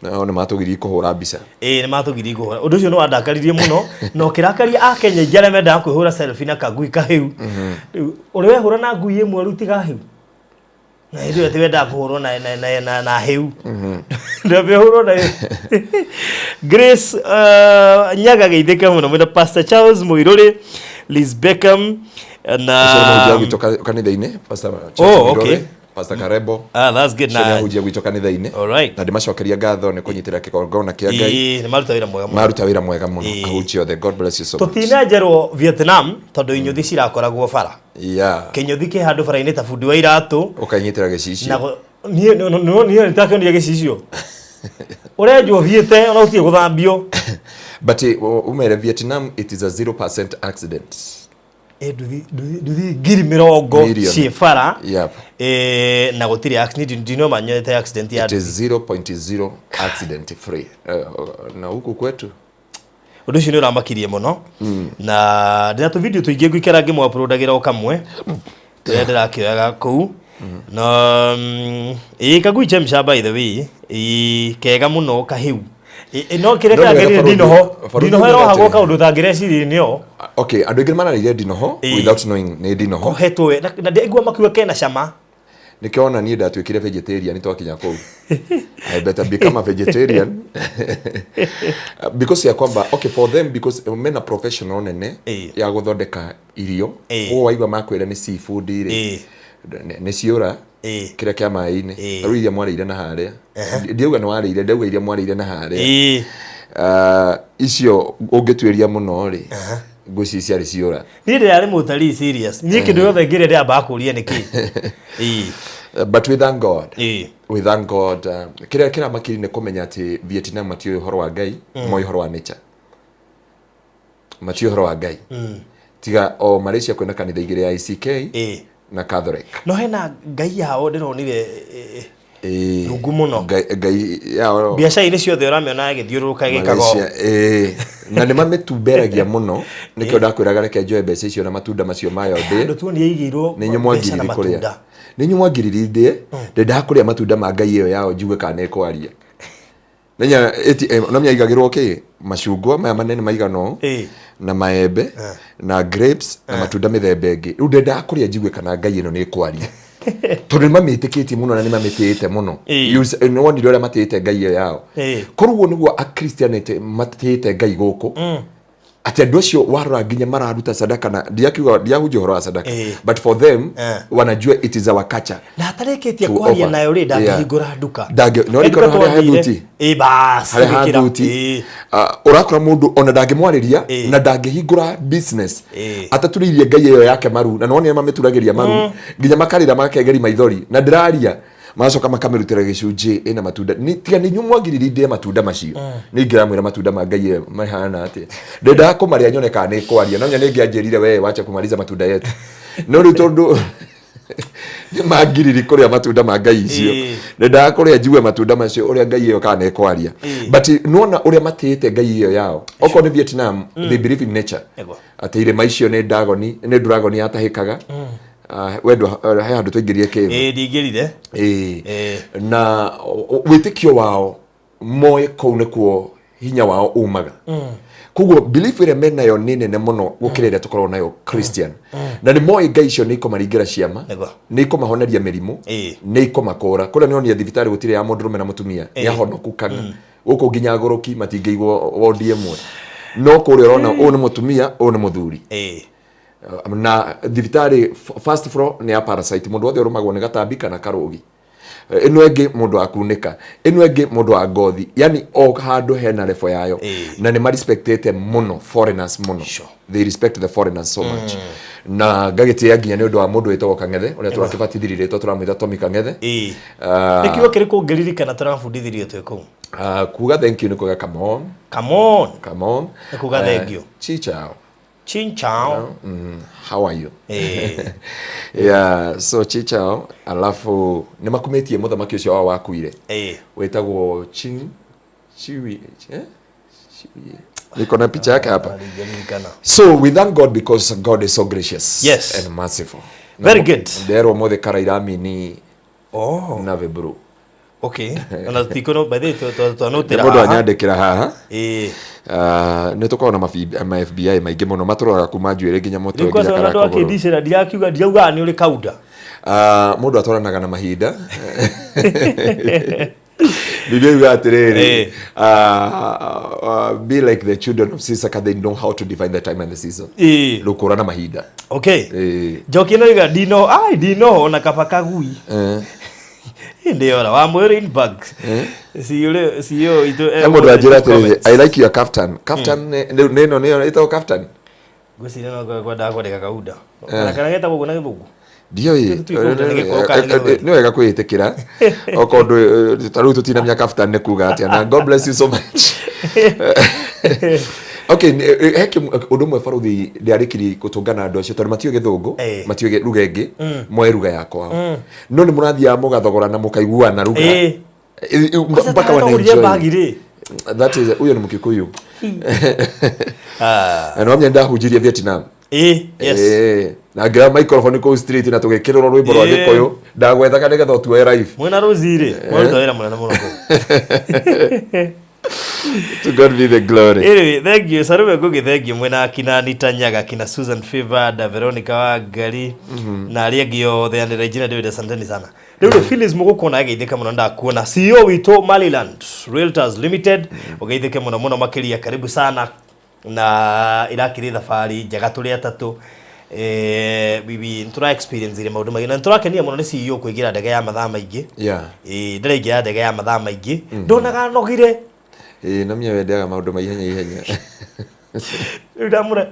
Nao nĩ matũgiririe kũhũra mbica. Ĩĩ, nĩ matũgiririe kũhũra. Ũndũ ũcio nĩ wandakaririe mũno na ũkĩrakaria Akenya aingĩ arĩa mendaga kwĩhũra selfie na kangui kahĩu. Rĩu ũrĩ wehũra na ngui ĩmwe rĩu tiga hĩu. Na hĩndĩ ĩyo ti wendaga kũhũrwo na hĩu. Ndwambe ũhũrwo na Grace Nyaga geithĩke mũno mwĩna Pastor Charles Mũirũrĩ, Liz Beckham na Ũcio nĩ mũhunjia gwitũ kanitha-inĩ, Pastor Charles Oh, Mũirũrĩ, okay. Pastor Karebo. Ah, that's good. Ũcio nĩ Na ahunjia gwitũ kanitha-inĩ. All right. Na ndĩmacokeria ngatho nĩ kũnyitĩrĩra kĩgongona kĩa Ngai. Ĩĩ, nĩ maruta wĩra mwega mũno. Maruta wĩra mwega mũno. Ahunjia othe. God bless you so much. Tũtinenjerwo Vietnam tondũ inyũthi cirakoragwo bara. Kĩnyũthi kĩ handũ bara-inĩ ta bundi wa iratũ. Ũkainyitĩra gĩcicio. Na niĩ niĩ nĩtakĩonire gĩcicio. Ũrenjwo ũthiĩte ona ũtige gũthambio. But umere Vietnam it is a 0% accident. Nduthi 20,000 Million. ciĩ bara. Yep. Na gũtirĩ accident, ndinoma nyonete accident ya It is 0.0 accident free. Na huku kwetu Ũndũ ũcio nĩ ũramakirie mũno, na ndĩna tũ video tũingĩ ngũikara ngĩmũ-uploadagĩra o kamwe tũrĩa ndĩrakĩoyaga kũu. Na ĩĩ, kagui chemsha, by the way, ĩĩ, kega mũno kahĩu. No kĩrĩa No nĩ wega. kĩrangenirie, ndinoho. Barũthi Ndinoho ugaga ĩrohagwo atĩrĩ. kaũndũ ũtangĩreciria nĩyo. Okay, andũ aingĩ mararĩire ndinoho without knowing nĩ ndinoho. Kohetwo we na ndaigua makiuga kena cama. Nĩkĩo ona niĩ ndatuĩkire vegetarian twakinya kũu. I better become a vegetarian because ya kwamba, okay, for them, because mena professional nene ya gũthondeka irio. Ũguo waigua makwĩra nĩ seafood rĩ, nĩ ciũra kĩrĩa kĩa maĩ-inĩ. Rĩu iria mwarĩire na harĩa, ndiauga nĩ warĩire, ndauga iria mwarĩire na harĩa. Icio ũngĩtuĩria mũno rĩ, ngwĩciria ciarĩ ciũra. Niĩ ndĩrarĩ mũtarii serious, niĩ kĩndũ gĩothe ngĩrĩa ndĩrambaga kũria nĩkĩ. But we thank God. We thank God. Kĩrĩa kĩramakiri nĩ kũmenya atĩ Vietnam matiũĩ ũhoro wa Ngai, moĩ ũhoro wa nature, matiũĩ ũhoro wa Ngai. Tiga o Malaysia kwĩna kanitha igĩrĩ, ya ICK na Catholic. No hena ngai yao ndĩronire rungu mũno. Ngai yao. Biacara-inĩ ciothe ũramĩona ĩgĩthiũrũrũka ĩgĩkaga Malaysia, ũũ. Na nĩ mamĩtumberagia mũno, nĩkĩo ndakwĩraga reke njoe mbeca icio na matunda macio mayo ndĩe. Andũ tuoni ĩigĩirwo Nĩ inyuĩ mbeca na mwangiriri kũrĩa. matunda. Nĩ inyuĩ mwangiriri ndĩe, ndendaga kũrĩa matunda ma ngai ĩyo yao njigue kana nĩ ĩkwaria. Menya no mĩaigagĩrwo kĩ macungwa maya manene maigana ũũ na maembe na grapes na matunda mĩthemba ĩngĩ. Rĩu ndendaga kũrĩa njigue kana ngai ĩno nĩ ĩkwaria, tondũ nĩ mamĩtĩkĩtie mũno na nĩ mamĩtĩĩte mũno. Nĩ wonire ũrĩa matĩĩte ngai ĩyo yao? Koguo nĩguo akristianity matĩĩte ngai gũkũ, atĩ andũ acio warora nginya mararuta sadaka, na ndiakiuga ndiahunjia ũhoro wa sadaka, but for them wanajua it is our culture Na atarĩkĩtie to kwaria offer. nayo rĩ, ndangĩhingũra nduka. No He nduka rĩkorwo harĩa he twathire, thuti. Bas, Harĩa ha tũgĩkĩra. thuti. Ũrakora mũndũ ona ndangĩmwarĩria na ndangĩhingũra business ataturĩirie ngai ĩyo yake maru, na nĩwonire mamĩturagĩria maru nginya makarĩra makegeri maithori na ndĩraria, magacoka makamĩrutĩra gĩcunjĩ ĩna matunda. Tiga nĩ inyuĩ mwagiririe ndĩe matunda macio, nĩ ingĩramwĩra matunda ma ngai ĩyo mahana atĩa. Ndendaga kũmarĩa nyone kana nĩ kwaria, no nya nĩ ngĩanjĩrire we wacha kumaliza matunda yetu. No rĩu tondũ nĩ mangiriri kũrĩa matunda ma ngai icio, ndendaga kũrĩa njigue matunda macio ũrĩa ngai ĩyo kana nĩ kwaria. But nĩwona ũrĩa matĩĩte ngai ĩyo yao? Okorwo nĩ Vietnam, they believe in nature, atĩ irĩma icio nĩ ndagoni, nĩ dragoni yatahĩkaga. We he handũ twaingĩrie kĩndũ. Ĩĩ, ndingĩrire. Na wĩtĩkio wao moĩ kũu nĩkuo hinya wao umaga. Koguo belief ĩrĩa menayo nĩ nene mũno gũkĩra ĩrĩa tũkoragwo nayo Christian, na nĩ moĩ ngai icio nĩ ikũmaringĩra ciama, nĩ ikũmahoneria mĩrimũ, nĩ ikũmakũra. Kũrĩa nĩonire thibitarĩ gũtirĩ ya mũndũrũme na mũtumia, nĩ ahonoku kana gũkũ nginya agũrũki matingĩigwo wondi ĩmwe, no kũrĩa ũrona ũyũ nĩ mũtumia, ũyũ nĩ mũthuri. Na thibitarĩ first floor nĩ ya parasite, mũndũ wothe ũrũmagwo nĩ gatambi kana karũgi, ĩno ĩngĩ mũndũ wa kunĩka, ĩno ĩngĩ mũndũ wa ngothi, yani o handũ hena level yayo. Na nĩ marespectĩte mũno foreigners mũno. They respect the foreigners so much, na ngagĩtĩĩa nginya nĩ ũndũ wa mũndũ wĩtagwo Kang'ethe, ũrĩa tũrakĩbatithirie rĩtwa tũramwĩta Tommy Kang'ethe. Nĩ kiugo kĩrĩkũ ũngĩririkana tũrabundithirio twĩ kũu? Kuga thank you nĩ kuga come on. Come on. Come on. Nĩ kuga thank you. Chi chao. Chin chao. How are you? Yeah, so chi chao, alafu nĩ makumĩtie mũthamaki ũcio wao wakuire wĩtagwo Chin Chiwi, eh? Chiwi. Niko na picha yake hapa. Ndingĩririkana. So we thank God because God is so gracious and merciful. Very good. Nderwo mothe kara iramini navy blue. Okay, ona tikuno by the way Nĩ twanotĩra mũndũ haha. anyandĩkĩra haha. Nĩ tũkoragwo na ma FBI maingĩ mũno matũroraga kuma njuĩrĩ nginya mũtwe Rĩu nginya kwanza ona andũ kara kũgũrũ. akĩndicĩra ndirakiuga, ndiraugaga nĩ ũrĩ kauda. Mũndũ atwaranaga na mahinda. Biblia yuga atĩrĩrĩ, be like the children of Issachar, they know how to define the time and the season. Rũkũra na mahinda. Okay. Njoki no iga ndino ai ndino ona kaba kagui. Ndĩora wa mwĩrĩ inbox. Ciũrĩ cio itũ. He mũndũ anjĩra atĩrĩrĩ, "I like your kaftan." Kaftan nĩ ĩno nĩyo ĩtagwo kaftan. Ngwĩciria no kwendaga kwandĩka kauda. Kana getagwo ũguo na gĩthũngũ. Ndiũĩ. Tũtue kauda nĩ gĩkũyũ kana gĩthweri. Nĩ wega kwĩĩtĩkĩra okorwo ndũ ta rĩu tũtinamenya kaftan nĩ kuga atĩa, na God bless you so much. Okay, he ũndũ ũmwe baruthi ndĩarĩkirie gũtũngana andũ acio tondũ matiũĩ gĩthũngũ, matiũĩ ruga ĩngĩ, moe ruga ya kwao, no nĩ mũrathiaga mũgathogorana mũkaiguana ruga. Mpaka wana Tagũrire enjoy. Bagi rĩ. That is, huyo ni Mkikuyu. Na no ndahunjirie Vietnam. Ĩ, yes. Na ngĩoya microphone kũu street na tũgĩkĩrĩrwo rwĩmbo rwa Gĩkũyũ, ndagwethaga nĩgetha ũtuoe live. Mwĩna Rosie rĩ, mwaruta wĩra mũnene mũno kũu. To God be the glory. Anyway, thank you. Sarume Ngugi, thank you. Mwena akina Anita Nyaga, akina Susan Favor, da Veronica Wangari, na arĩa angĩ othe, and Regina David, asanteni sana. Rĩu rĩ, Phyllis mũgũkona ageithĩka mũno, ndakuona. CEO witũ Maryland Realtors Limited, ũgeithĩke mũno mũno makĩria, karibu sana na irakĩrĩ thabarĩ njega tũrĩ atatũ. Bibi nĩtũra experience ire maũndũ maingĩ na nĩtũrakenia mũno nĩ CEO kũingĩra ndege ya mathaa maingĩ. Ĩĩ, ndĩraingĩra ndege ya mathaa maingĩ, ndonaga nogire. Ĩĩ, na mie wendeaga maũndũ ma ihenya ihenya. Rĩu ndamũre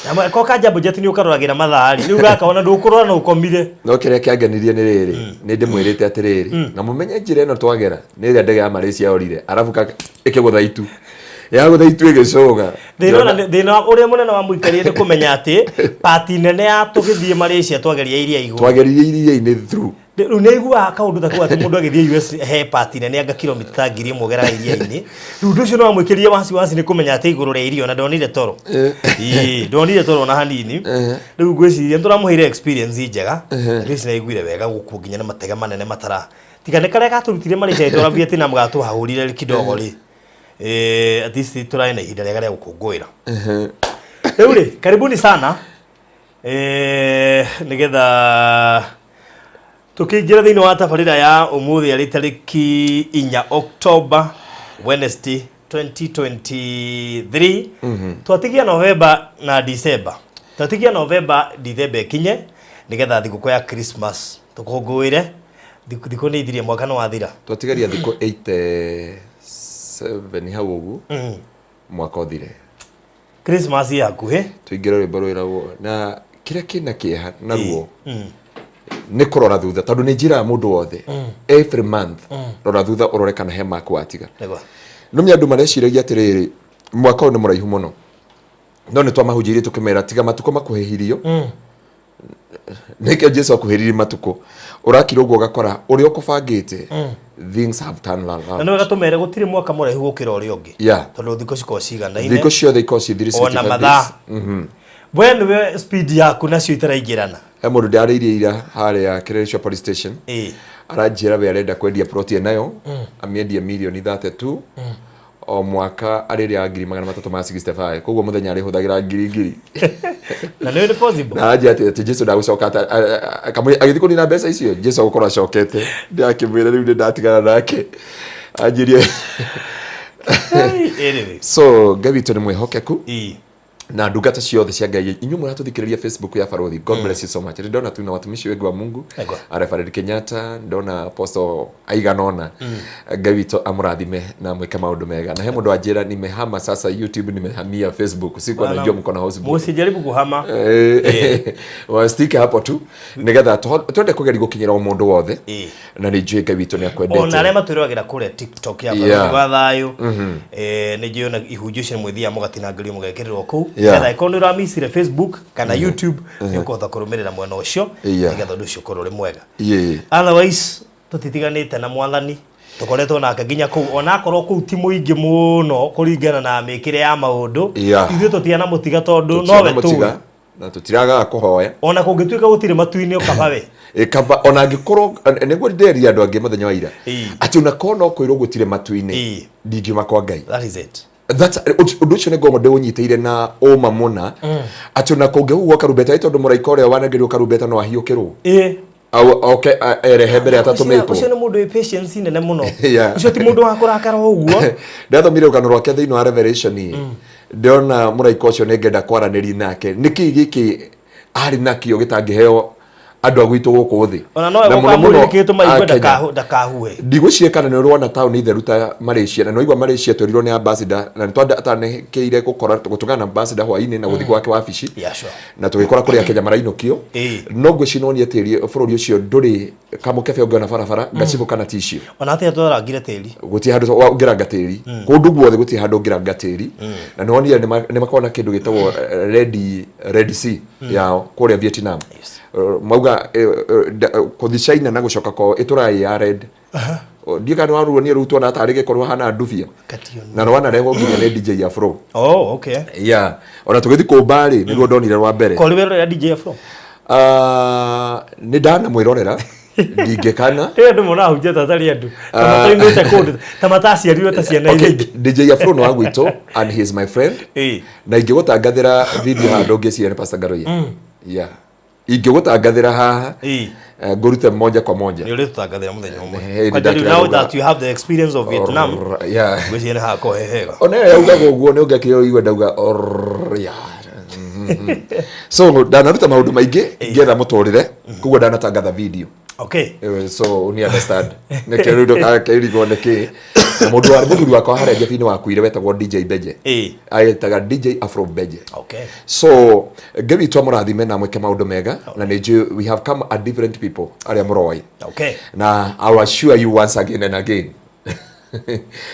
ndamũre ko ka Jambo Jet nĩ ũkaroragĩra mathaa rĩ, rĩu gaka ona ndũkũrora na ũkomire. No kĩrĩa kĩangenirie nĩ rĩrĩ, nĩ ndĩmwĩrĩte atĩrĩrĩ, na mũmenye njĩra ĩno twagera nĩ ĩrĩa ndege ya Malaysia yorire, arabu ĩkĩgũtha itu, yagũtha itu ĩgĩcũga. Thĩna ũrĩa mũnene wa mũikarĩre nĩ kũmenya atĩ pati nene ya tũgĩthiĩ Malaysia twageria iria igũrũ. Twageririe iria-inĩ through. Rĩu nĩ aiguaga kaũndũ ta kau atĩ mũndũ agĩthiĩ US he pati nene anga kilomita ta 1000 geraga iria-inĩ. Rĩu ũndũ ũcio nĩ wamwĩkĩrire wasiwasi nĩ kũmenya atĩ igũrũ rĩa iria ona ndonire toro. Ĩĩ, ndonire toro ona hanini. Rĩu ngwĩciria nĩ tũramũheire experience njega. At least nĩ aiguire wega gũkuo nginya nĩ matege manene matara. Tiga nĩ karĩa gatũrutire Malaysia ĩtwara Vietnam gatũhahũrire kidogo rĩ. At least tũrarĩ na ihinda rĩega rĩa gũkũngũĩra. Rĩu rĩ, karibuni sana. Nĩgetha tũkĩingĩra thĩinĩ wa tabarĩra ya ũmũthĩ arĩ tarĩki 4 October, Wednesday 2023. Twatigia November na December, twatigia November, December ĩkinye nĩgetha thigũkũ ya Christmas tũkũngũĩre. Thikũ nĩ ithirie, mwaka nĩ wathira. Twatigaria thikũ 87 hau ũguo mwaka ũthire. Christmas ĩ hakuhĩ. Tũingĩre rwĩmbo rwĩragwo na kĩrĩa kĩna kĩeha na ruo nĩ kũrora thutha, tondũ nĩ njĩraga mũndũ wothe every month, rora thutha ũrore kana he mark watiga. No mĩ andũ mareciragia atĩrĩrĩ, mwaka ũyũ nĩ mũraihu mũno, no nĩ twamahunjĩirie tũkĩmera tiga matukũ makuhĩhirio. Nĩkĩo Jesu akuhĩrĩrie matukũ ũrakira ũguo ũgakora ũrĩa ũkũbangĩte, things have turned Na around. nĩ wega tũmere gũtirĩ mwaka mũraihu gũkĩra ũrĩa ũngĩ, tondũ thikũ cikoragwo ciganaine. Thikũ ciothe ikoragwo ciĩ 365 Ona mathaa. days. We nĩwe speed yaku nacio itaraingĩrana. He mũndũ ndarĩirie ira harĩa Kĩrĩrĩcua police station, aranjĩra we arenda kwendia plot ĩnayo, amĩendie mirioni 32, o mwaka arĩrĩa 365,000, koguo mũthenya arĩhũthagĩra ngiri ngiri. Na nĩ possible. Na aranjĩra atĩ Jesu ndagũcoka agĩthiĩ kũnina mbeca icio, Jesu agũkorwo acokete. Ndakĩmwĩra rĩu nĩ ndatigana nake, anjĩrie. Anyway. So Ngai witũ nĩ mwĩhokeku. Na ndungata ciothe cia Ngai, inyuĩ mũratũthikĩrĩria Facebook ya Barothi, God bless you so much. Nĩ ndona tuna watumishi wengi wa Mungu, Reverend Kenyatta, ndona apostle aigana ũna. Ngai witũ amũrathime na mwĩke maũndũ mega. Na he mũndũ anjĩra, "Nimehama sasa YouTube, nimehamia Facebook, sikuwa najua mko na Facebook." Musijaribu kuhama. Wastike hapo tu nigetha twende kũgeria gũkinyĩra o mũndũ wothe. Na nĩ njũĩ Ngai witũ nĩ Ona akwendete. arĩa matwĩroragĩra kũrĩa TikTok ya Barothi wa Thayũ, nĩ njũĩ ona ihunjio icio mwĩthiaga mũgatinangĩrio mũgekĩrĩrwo kũu, nĩgetha angĩkorwo nĩ ũramicire Facebook kana YouTube, nĩ ũkũhota kũrũmĩrĩra mwena ũcio, nĩgetha ũndũ ũcio ũkorwo ũrĩ mwega. Otherwise tũtitiganĩte na Mwathani, tũkoretwo nake nginya kũu, onakorwo kũu ti mũingĩ mũno kũringana na mĩkĩre ya maũndũ. Ithuĩ tũtianamũtiga tondũ nowe Tũtianamũtiga, tũĩ. Na tũtiragaga kũhoya. Ona kũngĩtuĩka gũtirĩ matu-inĩ, ũkaba we. Kaba ona angĩkorwo nĩguo nderire andũ angĩ mũthenya wa ira atĩ onakorwo no kwĩrwo gũtirĩ matu-inĩ, ndingiuma kwa Ngai. That is it. Ũndũ ũcio nĩ ngoragwo ndĩũnyitĩire na ũma mũna, atĩ ona kũngĩhuhwo karumbeta, ĩ tondũ mũraika ũrĩa wanengerirwo karumbeta no ahiũkĩrwo oke erehe mbere atatũmĩtwo. Ũcio nĩ mũndũ wĩ patience nene mũno. Ũcio ti mũndũ wa kũrakara ũguo. Ndathomire rũgano rwake thĩinĩ wa Revelation, ndĩrona mũraika ũcio nĩ ngenda kwaranĩria nake, nĩkĩ gĩkĩ arĩ nakĩo gĩtangĩheo Andũ a gwitũ gũkũ thĩ. Ona no Na mũno mũno gũkamũrĩkĩtwo maigue a Kenya. ndakahuhe. Ndigwĩciria kana nĩ ũrona taũni theru ta Malaysia, na nĩwaigua Malaysia twerirwo nĩ ambassador, na nĩ twatanĩkĩire gũkora gũtũngana na ambassador hwainĩ na gũthiĩ gwake wabici, Yeah, sure. na tũgĩkora kũrĩa Kenya marainũkio. No ngwĩciria nĩwonire tĩri bũrũri ũcio ndũrĩ kamũkebe ũngĩona barabara, ngacibũ kana tissue. Ona atĩa twarangire tĩri. Gũtirĩ handũ ũngĩranga tĩri kũndũ guothe, gũtirĩ handũ ũngĩranga tĩri. Na nĩwonire nĩ makoragwo na kĩndũ gĩtagwo Red Sea yao kũrĩa Vietnam. Mauga kũthi China na gũcoka kwao ĩtũraga ĩ ya red. Ndiĩ kana nĩwaruonie rĩu tuona tarĩ gĩkorwo hana ndubia. Katio. Na nĩwanarehwo nginya nĩ DJ Afro. Oh, okay. Yeah, ona tũgĩthiĩ kũmba rĩ, nĩruo ndonire rwa mbere. Kori werorera DJ Afro? Ah, nĩ ndanamwĩrorera, ndingĩkana. Rĩu andũ monahunjia ta tarĩ andũ ta mataimĩte kũndũ ta mataciarirwo ta ciana Okay, iria ingĩ. DJ Afro nĩ wa gwitũ and he is my friend. Na ingĩgũtangathĩra video haha ndũngĩciria nĩ Pastor Ngaruiya. Yeah, ingĩgũtangathĩra haha, ngũrute moja kwa moja. Nĩ ũrĩtũtangathĩra mũthenya ũmwe. Hey, Kwanja rĩu ndakĩra now rũga. that you have the experience of Vietnam, ngwĩciria nĩ hakorwo he hega. Ona ĩyo yaugaga ũguo nĩ ũngĩakĩrĩ ũigue ndauga yeah. So ndanaruta maũndũ maingĩ ngĩetha mũtũrĩre, koguo ndanatangatha video. So uni understand nĩkĩo rĩu ndũgakĩrigwo nĩkĩ. Na mũndũ wa mũthuri wakwa harĩa Njabi-inĩ wakuire wetagwo DJ Beje, agĩtaga DJ Afro Beje. So Ngai witũ amũrathime na mwĩke maũndũ mega, na nĩ njũĩ we have come a different people arĩa mũroĩ. Na I will assure you once again and again,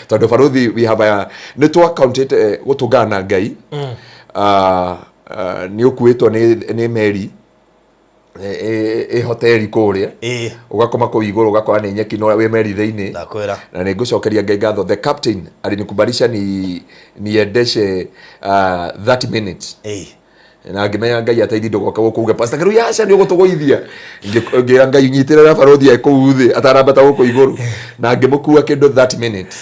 tondũ baruthi we have a nĩ twakaũntĩte gũtũngana na Ngai. Nĩ ũkuĩtwo nĩ meri ĩ hoteli kũrĩa, ũgakoma kũu igũrũ, ũgakora nĩ nyeki no wĩ meri thĩinĩ. Ndakwĩra. Na nĩ ngũcokeria Ngai ngatho, the captain alinikubalisha ni niendeshe 30 minutes, na ngĩmenya Ngai ateithie ndũgoka gũkũ uge, "Pastor Ngaruiya, aca nĩ ũgũtũgũithia." Ngĩra Ngai nyitĩrĩra barothi e kũu thĩ atarambata gũkũ igũrũ, na ngĩmũkua kĩndũ 30 minutes,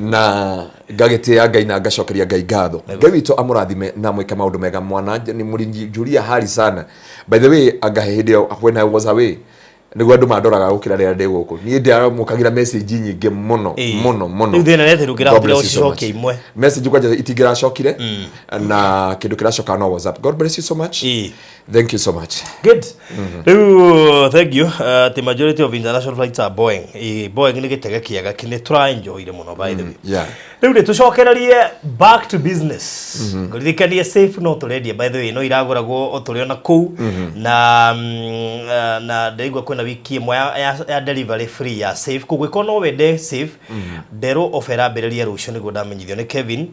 na ngagĩtĩĩa Ngai na ngacokeria Ngai ngatho. Ngai witũ amũrathime na mwĩke maũndũ mega. Mwana nĩ mũrinjuria hali sana. By the way, angahe hĩndĩ ĩyo when I was away nĩguo andũ mandoraga gũkĩra rĩrĩa ndĩ gũkũ. Niĩ ndĩramũkagĩra message nyingĩ mũno mũno mũno. Rĩu thĩna nĩ atĩ ndũngĩrahotire God bless you so much. gũcicokia imwe. Message kwanja itingĩracokire, na kĩndũ kĩracoka no WhatsApp. God bless you so much. Thank you so much. Good. Rĩu thank you. The majority of international flights are Boeing. Boeing nĩ gĩtege kĩega nĩ tũraenjoyire mũno, by the way. Rĩu nĩ tũcokererie back to business. Ngũririkanie safe no tũrendia, by the way, no iragũragwo o tũrĩ ona kũu, na na ndaigua kwĩna wiki ĩmwe ya delivery free ya safe, koguo ĩkorwo no wende safe nderwo offer ĩrambĩrĩria rũciũ, nĩguo ndamenyithio nĩ Kevin.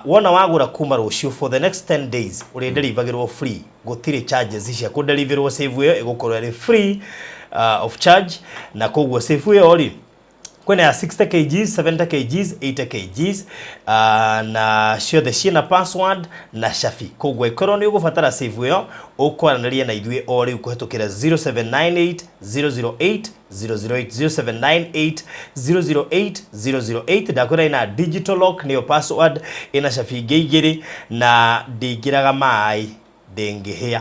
Wona wagũra kuma rũciũ for the next 10 days ũrĩ deliveragĩrwo free, gũtirĩ charges cia kũdeliverwo. Safe ĩyo ĩgũkorwo ĩrĩ free of charge, na koguo safe ĩyo rĩ, kwĩna ya 60 kgs, 70 kgs, 80 kgs, na ciothe ciĩna password na cabi. Koguo ĩkorwo nĩ ũgũbatara safe ĩyo, ũkwaranĩria na ithuĩ o rĩu kũhetũkĩra 0798 008 008, 0798 008 008. Ndakwĩra ĩna digital lock, nĩyo password, ĩna cabi ingĩ igĩrĩ, na ndĩingĩraga maĩ, ndĩngĩhĩa.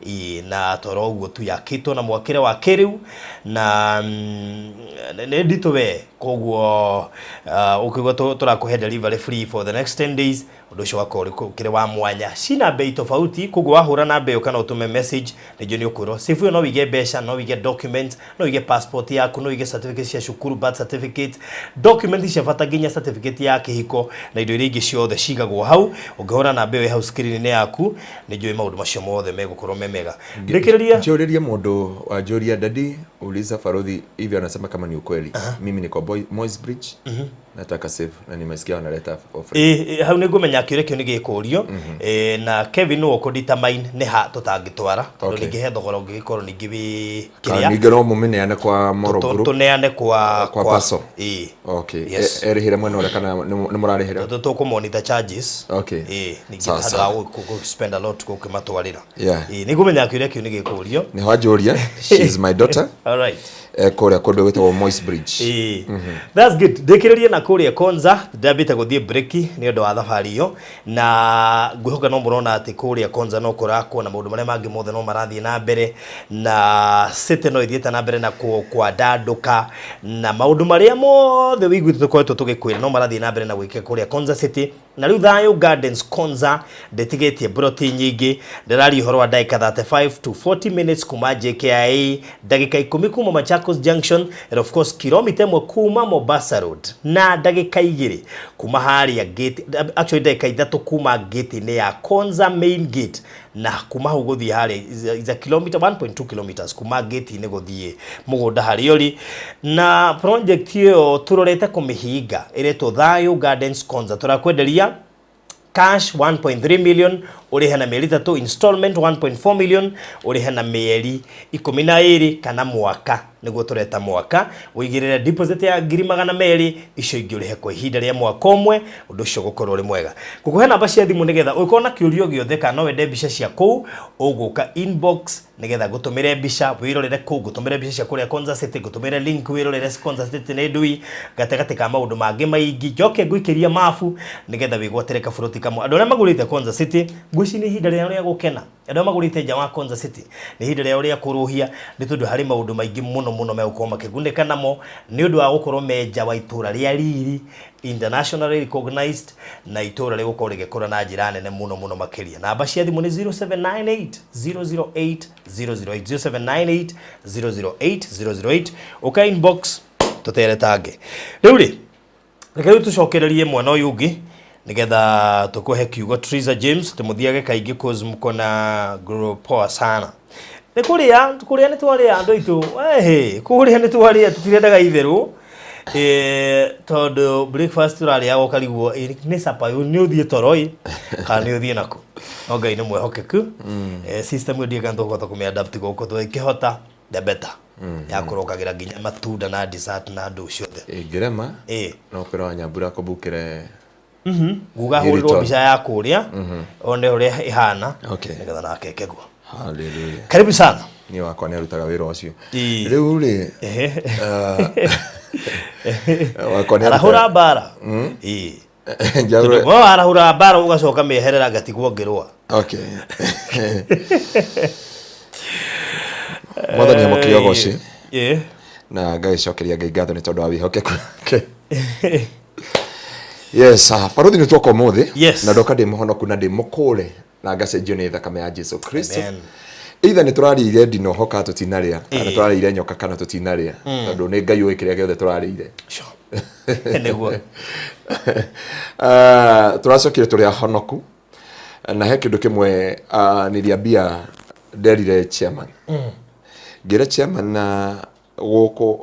Ĩĩ, na toro ũguo tu yakĩtwo na mwakĩre wa kĩrĩu na nĩ nditũ we. Koguo ũkĩigua tũrakũhe delivery free for the next 10 days, ũndũ ũcio ũgakorwo ũkĩrĩ wa mwanya. Cina bei tofauti, koguo wahũra namba ĩyo kana ũtũme message nĩnjũ nĩ ũkwĩrwo. Safe ĩyo no wĩige mbeca, no wĩige documents, no wĩige passport yaku, no wĩige certificate cia cukuru, birth certificate, document cia bata, nginya certificate ya kĩhiko na indo iria ingĩ ciothe cigagwo hau. Ũngĩhũra namba ĩyo ĩ hau screen-inĩ yaku, nĩ njũĩ maũndũ macio mothe megũkorwo me mega. Ndĩkĩrĩria. Njũrĩrie mũndũ wanjũria, "Daddy, uliza Farodhi hivyo anasema kama ni ukweli. Mimi niko Moi's Bridge, nataka safe na nimesikia wanaleta for free." Ĩ, hau nĩ ngũmenya kĩũria kĩu nĩ gĩkũrio. Na Kevin nĩwe ũkũ-determine nĩ ha tũtangĩtwara, tondũ ningĩ he thogora ũngĩgĩkorwo ningĩ wĩ Kana kĩrĩa ningĩ no mũmĩneane kwa Moro Group. Tũneane kwa Kwa Paso. Ĩ. Okay. Yes. Erĩhĩre mwena ũrĩa kana nĩ mũrarĩhĩra? Tũkũmonita charges. Ĩ, ningĩ handũ Sawa. ha spend a lot gũkĩmatwarĩra. Ĩ, nĩ ngũmenya kĩũria kĩu nĩ gĩkũrio. Nĩho anjũria, she is my daughter. All right. Kũrĩa kũndũ gwĩtagwo Moi's Bridge. Ĩĩ. That's good. Ndĩkĩrĩrie na kũrĩa Konza, ndambĩte gũthiĩ break nĩ ũndũ wa thabarĩ ĩyo, na ngwĩhoka no mũrona atĩ kũrĩa Konza no kũrakwo na maũndũ marĩa mangĩ mothe no marathiĩ na mbere, na city no ĩthiĩte na mbere na kwandandũka, na maũndũ marĩa mothe wĩiguĩte tũkoretwo tũgĩkwĩra no marathiĩ na mbere na gwĩkĩka kũrĩa Konza City. Na rĩu Thayo Gardens Konza ndĩtigĩtie broti nyingĩ, ndĩraria ũhoro wa ndagĩka 35 to 40 minutes kuma JKIA, ndagĩka 10 kuma Machakos Junction, and of course kilomita 1 kuma Mombasa Road, na ndagĩka 2 kuma harĩa gate, actually ndagĩka 3 kuma gate-inĩ ya Konza main gate, na kuma hau gũthiĩ harĩa is a kilometer, 1.2 kilometers kuma gate-inĩ gũthiĩ mũgũnda harĩa ũrĩ. Na project ĩyo tũrorete kũmĩhinga ĩretwo Thayo Gardens Konza, tũrakwenderia cash 1.3 million ũrĩhe na mĩeri 3, installment 1.4 million ũrĩhe na mĩeri 12 kana mwaka, nĩguo tũreta mwaka, ũigĩrĩre deposit ya 200,000, icio ingĩ ũrĩhe kwa ihinda rĩa mwaka ũmwe, ũndũ ũcio ũgũkorwo ũrĩ mwega. Ngũkũhe namba cia thimũ nĩgetha ũngĩkorwo na kĩũria gĩothe kana no wende mbica cia kũu, ũgũka inbox nĩgetha ngũtũmĩre mbica wĩrorere kũu, ngũtũmĩre mbica cia kũrĩa Konza City, ngũtũmĩre link wĩrorere Konza City nĩ ndui, gatagatĩ ka maũndũ mangĩ maingĩ, njoke ngũikĩria mabu nĩgetha wĩgwatĩre kaburoti kamwe. Andũ arĩa magũrĩte Konza City, ngwĩciria nĩ ihinda rĩao rĩa gũkena. Andũ arĩa magũrĩte nja wa Konza City nĩ ihinda rĩao rĩa kũrũhia, nĩ tondũ harĩ maũndũ maingĩ mũno mũno megũkorwo makĩgunĩka namo nĩ ũndũ wa gũkorwo me nja wa itũra rĩa riri, internationally recognized, na itũra rĩgũkorwo rĩgĩkũra na njĩra nene mũno mũno makĩria. Namba cia thimũ nĩ 0798 008 008, 0798 008 008, ũka inbox tũteretange. Rĩu rĩ, reke rĩu tũcokererie mwana ũyũ ũngĩ nĩgetha tũkũhe kiugo Triza James, tũmũthiage kaingĩ cause mko na grow poa sana. Nĩ kũrĩa, kũrĩa nĩ twarĩa andũ aitũ, ehe, kũrĩa nĩ twarĩa, tũtirendaga itherũ. Tondũ breakfast tũrarĩaga ũkarigwo nĩ capa nĩ ũthiĩ toro ĩ kana nĩ ũthiĩ naku, no Ngai nĩ mwĩhokeku. System ĩyo ndiũĩ kana tũkũhota kũmĩ-adapt gũkũ, tũngĩhota the better, ya kũrokagĩra nginya matunda na dessert na ndũ ciothe. Ĩngĩrema no kwĩra Wanyambura akũmbukĩre. Nguga hũrĩrwo mbica ya kũrĩa one ũrĩa ĩhana, nĩgetha nake eke guo. Hallelujah. Karibu sana. Niĩ wakwa nĩ arutaga wĩra ũcio. Rĩu rĩ, wakwa nĩ arahũra mbara. Njarũre- We warahũra mbara ũgacoka mĩeherera ngatigwo ngĩrũa. Okay. Mwathani amũkĩre ũgoci na ngagĩcokeria Ngai ngatho nĩ tondũ wa wĩhokeku wake. Yes, barothi nĩ tuoka ũmũthĩ. Yes. Na ndoka ndĩ mũhonoku na ndĩ mũkũre na ngacenjio nĩ thakame ya Jesu Kristo. Amen. Either nĩ tũrarĩire ndinoho kana tũtinarĩa, kana tũrarĩire nyoka kana tũtinarĩa, tondũ nĩ Ngai ũĩ kĩrĩa gĩothe tũrarĩire. Sure. Nĩguo. Tũracokire tũrĩ ahonoku na he kĩndũ kĩmwe, niliambia nderire chairman, ngĩra chairman na gũkũ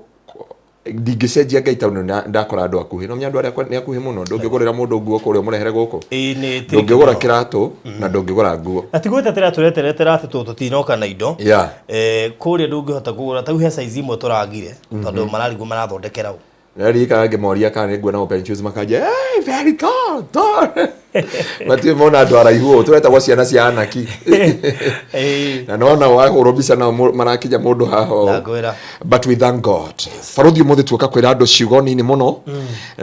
ndingĩcenjia Ngai tondũ ndakora andũ akuhĩ, no menya andũ arĩa nĩ akuhĩ mũno, ndũngĩgũrĩra mũndũ nguo kũrĩa ũmũrehere gũkũ, Ĩĩ, nĩ ndũngĩgũra kĩratũ na ndũngĩgũra nguo. Na tigwĩtetera tũreteretera atĩ tũ tũtinoka na indo. Kũrĩa ndũngĩhota kũgũra ta rĩu he size imwe tũragire tondũ mararigwo marathondekera ũ. Naririkana ngĩmoria kana nĩ nguona open shoes makanja, hey, very tall, tall. Matirĩ mona andũ araihu ũũ, tũretagwo ciana cia anaki. Na nona wahũrwo mbica nao marakinya mũndũ haha ũũ. Ndakwĩra. But we thank God. Barothi ũmũthĩ tuoka kwĩra andũ ciugo nini mũno,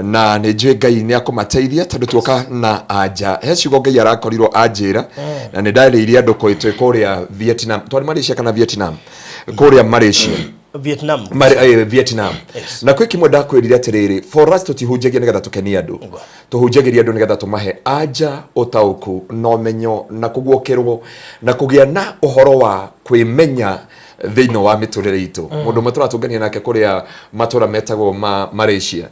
na nĩ njũĩ Ngai nĩ akũmateithia tondũ tuoka na anja. He ciugo Ngai arakorirwo anjĩra, na nĩ ndarĩirie andũ twĩ kũrĩa Vietnam. Twarĩ Malaysia kana Vietnam? Kũrĩa Malaysia. Vietnam. Vietnam. Yes. Na kwĩ kĩmwe ndakwĩrire atĩrĩrĩ, for us tũtihunjagia nĩgetha tũkenie andũ, tũhunjagĩria andũ nĩgetha tũmahe anja, ũtaũku na ũmenyo na kũguũkĩrwo na kũgĩa na ũhoro wa kwĩmenya thĩinĩ wa mĩtũrĩre itũ. Mũndũ ũmwe tũratũngania nake kũrĩa matũra metagwo ma Malaysia,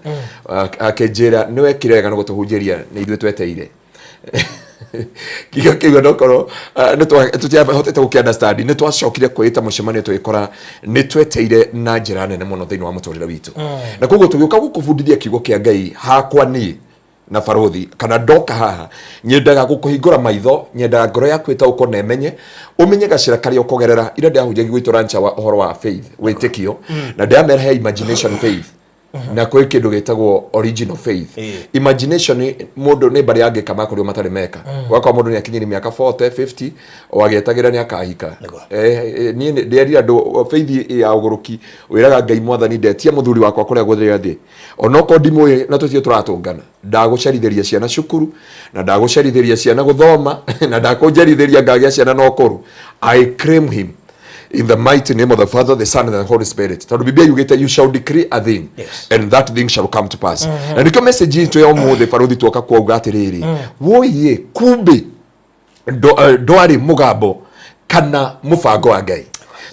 akĩnjĩra nĩ wekire wega nĩ gũtũhunjĩria, nĩ ithuĩ tweteire. Kiugo kĩu onokorwo tũtiahotete gũkĩ understand, nĩ twacokire kwĩĩta mũcemanio tũgĩkora nĩ tweteire na njĩra nene mũno thĩinĩ wa mũtũrĩre witũ. Na koguo tũgĩũka gũkũbundithia kiugo kĩa Ngai hakwa niĩ na barothi kana ndoka haha nyendaga gũkũhingũra maitho, nyendaga ngoro yaku ĩtaũkwo na ĩmenye, ũmenye gacĩra karĩa ũkũgerera. Ira ndĩrahunjagia gwitũ rancha wa ũhoro wa faith, wĩtĩkio, na ndĩramera he imagination faith na kwĩ kĩndũ gĩtagwo original faith. Imagination mũndũ nĩ mbarĩ angĩka makorirwo matarĩ meka. Ũgakora mũndũ nĩ akinyĩrie mĩaka 40 50 o agĩetagĩra nĩ akahika. Niĩ ndĩerire andũ faith ya ũgũrũki wĩraga Ngai mwathani ndetia mũthuri wakwa kũrĩa guothe athiĩ, onokorwo ndimũĩ na tũtirĩ tũratũngana, ndagũcerithĩria ciana cukuru na ndagũcerithĩria ciana gũthoma na ndakũnjerithĩria ngagĩa ciana na ũkũrũ. I claim him. In the mighty name of the Father, the Son and the Holy Spirit. Tondũ Biblia yugĩte, "You shall decree a thing and that thing shall come to pass." Na nĩkĩo message itũ ya ũmũthĩ, barothi, tuoka kuauga atĩrĩrĩ, woiye kumbe ndwarĩ mũgambo kana mũbango wa Ngai,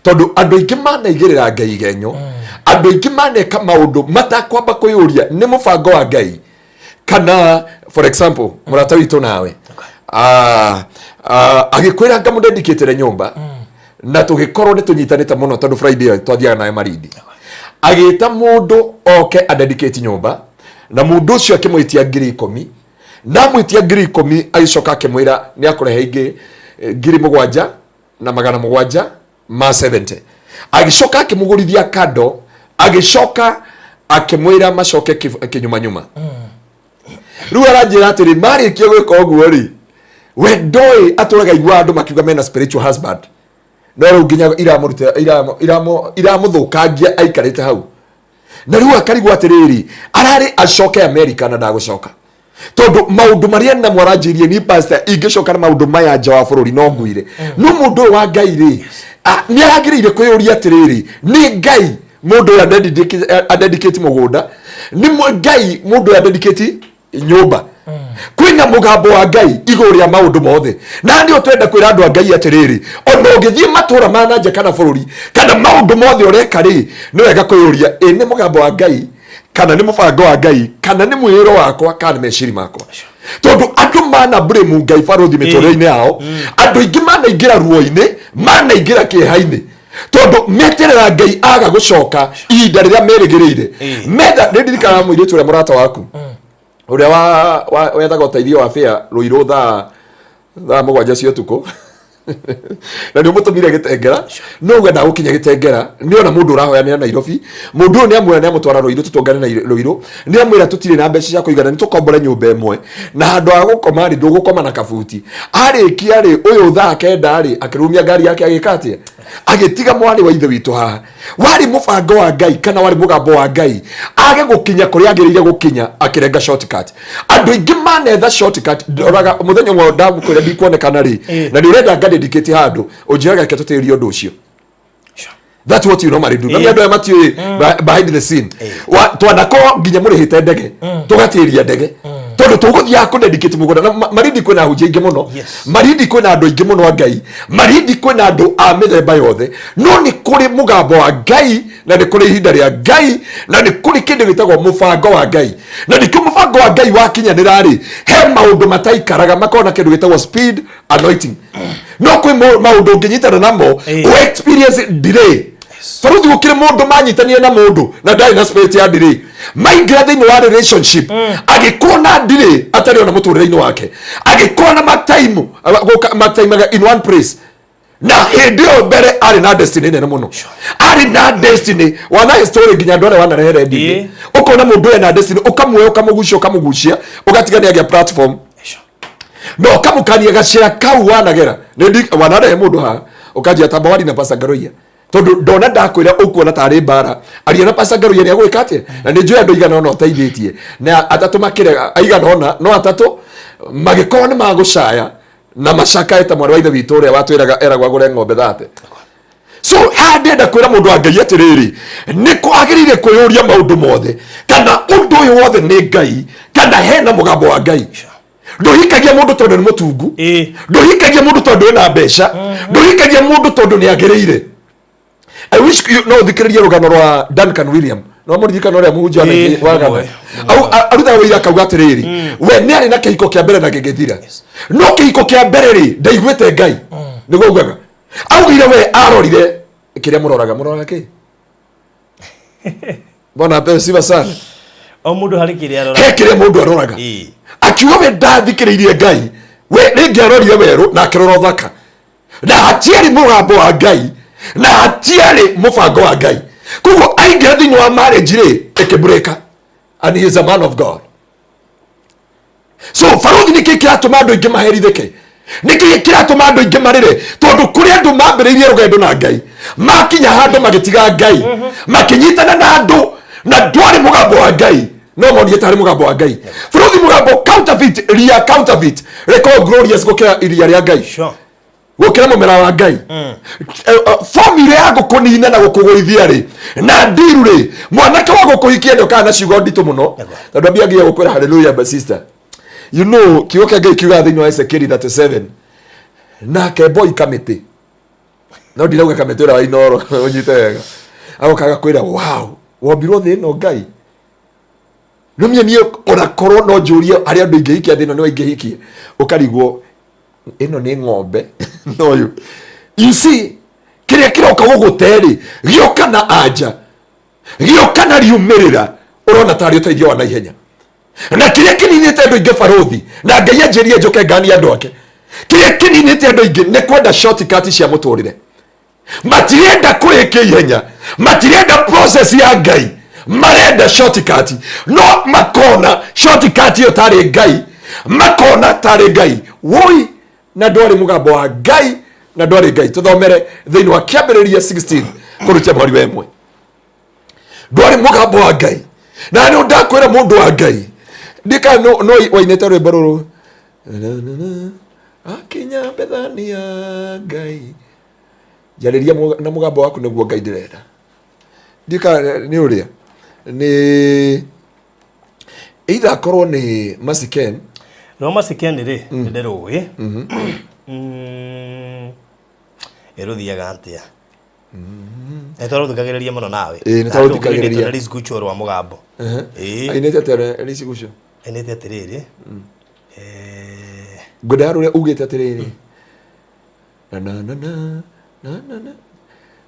tondũ andũ aingĩ manaigĩrĩra Ngai igenyo, andũ aingĩ maneka maũndũ matakwamba kwĩyũria nĩ mũbango wa Ngai kana. For example, mũrata witũ nawe agĩkwĩra ngamũdedicatĩre nyũmba, na tũgĩkorwo nĩ tũnyitanĩte mũno, tondũ Friday ĩyo twathiaga nawe Marindi, agĩta mũndũ oke adedicate nyũmba, na mũndũ ũcio akĩmwĩtia 10,000, na amwĩtia 10,000, agĩcoka akĩmwĩra nĩ akũrehe ingĩ 7,770. Agĩcoka akĩmũgũrithia kando, agĩcoka akĩmwĩra macoke kĩnyumanyuma. Rĩu aranjĩra atĩrĩ, marĩkia gwĩka ũguo rĩ, we ndoĩ atũraga igua andũ makiuga mena spiritual husband, no rĩu nginya iramũrutĩra iramũthũkangia aikarĩte hau, na rĩu akarigwo atĩrĩrĩ, ararĩ acoke America na ndagũcoka, tondũ maũndũ marĩa namo aranjĩrie ni pastor, ingĩcoka na maũndũ maya nja wa bũrũri no nguire. No mũndũ ũyũ wa Ngai rĩ, nĩ aragĩrĩire kwĩyũria atĩrĩrĩ, nĩ Ngai mũndũ ũyũ adedicate mũgũnda? Nĩ Ngai mũndũ ũyũ adedicate nyũmba? Kwĩna mũgambo wa Ngai igũrũ rĩa maũndũ mothe, na nĩo twenda kwĩra andũ a Ngai atĩrĩrĩ, ona ũgĩthiĩ matũra ma nanja kana bũrũri kana maũndũ mothe ũreka rĩ, nĩ wega kwĩyũria, ĩ nĩ mũgambo wa Ngai kana nĩ mũbango wa Ngai kana nĩ mwĩĩro wakwa kana nĩ meciri makwa? Tondũ andũ mana blame Ngai, barothi, mĩtũrĩre-inĩ yao. Andũ aingĩ manaingĩra ruo-inĩ, manaingĩra kĩeha-inĩ, tondũ meterera Ngai aga gũcoka ihinda rĩrĩa merĩgĩrĩire. Metha nĩ ndirikanaga mũirĩtu ũrĩa mũrata waku ũrĩa wethaga ũteithio wa bĩa Rũirũ thaa 7 cia ũtukũ, na nĩ ũmũtũmire Gĩtengera, no uga ndagũkinya Gĩtengera, nĩ ona mũndũ ũrahoyanĩra Nairobi. Mũndũ ũyũ nĩ amwĩra nĩ amũtwara Rũirũ, tũtũngane na Rũirũ. Nĩ amwĩra tũtirĩ na mbeca cia kũigana, nĩ tũkombore nyũmba ĩmwe, na handũ ha gũkoma rĩ, ndũgũkoma na kabuti. Arĩkia rĩ, ũyũ thaa 9 rĩ, akĩrumia ngari yake, agĩka atĩa? Agĩtiga mwarĩ wa ithe witũ haha. Warĩ mũbango wa Ngai kana warĩ mũgambo wa Ngai age gũkinya kũrĩa agĩrĩire gũkinya, akĩrenga shortcut? Andũ aingĩ manetha shortcut. Ndoraga mũthenya ũmwe ndamũkwĩra ndikuonekana rĩ, na nĩ ũrenda ngadedicate handũ, ũnjĩraga reke tũtĩrie ũndũ ũcio. That's what you normally do. Na andũ aya matiũĩ behind the scene. Twanakorwo nginya mũrĩhĩte ndege, tũgatĩria ndege, tondũ tũgũthiaga kũdedicate mũgũnda na Marindi kwĩna ahunjia aingĩ mũno. Marindi kwĩna andũ aingĩ mũno a Ngai. Marindi kwĩna andũ a mĩthemba yothe, no nĩ kũrĩ mũgambo wa Ngai, na nĩ kũrĩ ihinda rĩa Ngai, na nĩ kũrĩ kĩndũ gĩtagwo mũbango wa Ngai. Na nĩkĩo mũbango wa Ngai wakinyanĩra rĩ, he maũndũ mataikaraga, makorwo na kĩndũ gĩtagwo speed anointing. No kwĩ maũndũ ũngĩnyitana namo, ũ experience delay. Baruthi, gũkĩrĩ mũndũ manyitanire na mũndũ na ndarĩ na spirit ya delay, maingĩra thĩinĩ wa relationship, agĩkorwo na delay atarĩ ona mũtũrĩre-inĩ wake, agĩkorwo na mataimu mataimaga in one place, na hĩndĩ ĩyo mbere arĩ na destiny nene mũno, arĩ na destiny. Wana story nginya andũ arĩa wanarehe rendi, ũkona mũndũ ena destiny, ũkamuoya, ũkamũgucia, ũkamũgucia, ũgatiga nĩ agĩa platform, na ũkamũkania gacĩra kau wanagera. Nĩ wanarehe mũndũ haha, ũkanjia tamba wari na Pastor Ngaroia, tondũ ndona ndakwĩra ũkuona tarĩ mbara. Aria na Pastor Ngaroia, nĩ agwĩka atĩa? Na nĩ njũĩ andũ igana ũna ũteithĩtie, na atatũ makĩrega, aigana ũna, no atatũ magĩkorwo nĩ magũcaya na macakae ta mwarĩ wa ithe witũ ũrĩa watwĩraga eragwo agũre ng'ombe thate. So haha ndĩrenda kwĩra mũndũ wa Ngai atĩrĩrĩ, nĩ kwagĩrĩire kwĩyũria maũndũ mothe, kana ũndũ ũyũ wothe nĩ Ngai kana hena mũgambo wa Ngai. Ndũhikagia mũndũ tondũ nĩ mũtungu, ndũhikagia mũndũ tondũ ena mbeca, ndũhikagia mũndũ tondũ nĩ agĩrĩire. I wish you no ũthikĩrĩrie rũgano rwa Duncan William, no mũririkano ũrĩa mũhunjia wa wa Ghana. Nĩmũĩ. Arutaga wĩira akauga atĩrĩrĩ, we nĩ arĩ na kĩhiko kĩa mbere na gĩgĩthira, no kĩhiko kĩa mbere rĩ, ndaiguĩte Ngai. Nĩguo augaga, augire we arorire kĩrĩa mũroraga, mũroraga kĩ? Bwana apewe sifa sana. O mũndũ harĩ kĩrĩa arora. He kĩrĩa mũndũ aroraga. Akiuga we ndathikĩrĩirie Ngai, we rĩngĩ arorire werũ na akĩrora ũthaka, na hatiarĩ mũgambo wa Ngai na hatiarĩ mũbango wa Ngai. Koguo aingĩra thĩinĩ wa marriage rĩ, ĩkĩmbrĩka, and he is a man of God. So barothi, nĩkĩ kĩratũma andũ aingĩ maherithĩke? Nĩkĩ kĩratũma andũ aingĩ marĩre? Tondũ kũrĩ andũ mambĩrĩirie rũgendo na Ngai, makinya handũ magĩtiga Ngai, makĩnyitana na andũ, na ndwarĩ mũgambo wa Ngai, no monire tarĩ mũgambo wa Ngai. Barothi, mũgambo counterfeit, ria counterfeit rĩkorwo glorious gũkĩra iria rĩa Ngai. Gũkĩra mũmera wa Ngai. Family ya gũkũnina na gũkũgũithia rĩ na ndiru rĩ, mwanake wa gũkũhikia nĩ ũkaga na ciugo nditũ mũno, tondũ ambiagia gũkwĩra hallelujah. But sister, you know kiugo kĩa Ngai kiugaga thĩinĩ wa Ezekiel 37, nake boy kamĩtĩ, no ndirauga kamĩtĩ ũrĩa wa Inooro, ũnyite wega, agoka agakwĩra, "Wow, wombirwo thĩ ĩno Ngai numie." Niĩ onakorwo no njũrie harĩa andũ ingĩhikia thĩ ĩno, nĩ waingĩhikie, ũkarigwo ĩno nĩ ng'ombe no ũyũ. You see, kĩrĩa kĩroka gũgũte rĩ, gĩoka na anja, gĩoka na riumĩrĩra, ũrona tarĩ ũteithio wa naihenya. Na kĩrĩa kĩninĩte andũ aingĩ, barũthi, na Ngai anjĩrie njũke nganie andũ ake, kĩrĩa kĩninĩte andũ aingĩ nĩ kwenda shortcut cia mũtũrĩre. Matirenda kũrĩkia ihenya, matirenda process ya Ngai, marenda shortcut. No makona shortcut ĩyo tarĩ Ngai, makona tarĩ Ngai woi, na ndwarĩ mũgambo wa Ngai, na ndwarĩ Ngai. Tũthomere thĩinĩ wa Kĩambĩrĩria 16 kũrutia mweri wa 1. Ndwarĩ mũgambo wa Ngai. Na nĩ ndakwĩra, mũndũ wa Ngai, ndika no no wainĩte rwĩmbo rũrũ akinya Bethania, Ngai njarĩria na mũgambo waku nĩguo Ngai ndĩrenda. Ndika nĩ ũrĩa nĩ either akorwo nĩ Masiken. Rwa Masikeni rĩ, nĩ ndĩrũĩ. Ĩrũthiaga atĩa? Nĩ twarũthikagĩrĩria mũno nawe. Ĩĩ, nĩ twarũthikagĩrĩria. Na Liz rwa mũgambo. Ĩĩ. Ainĩte atĩa Liz Gucho? Ainĩte atĩrĩrĩ, Ngwendaga rũrĩa ugĩte atĩrĩrĩ, na na na na na na na,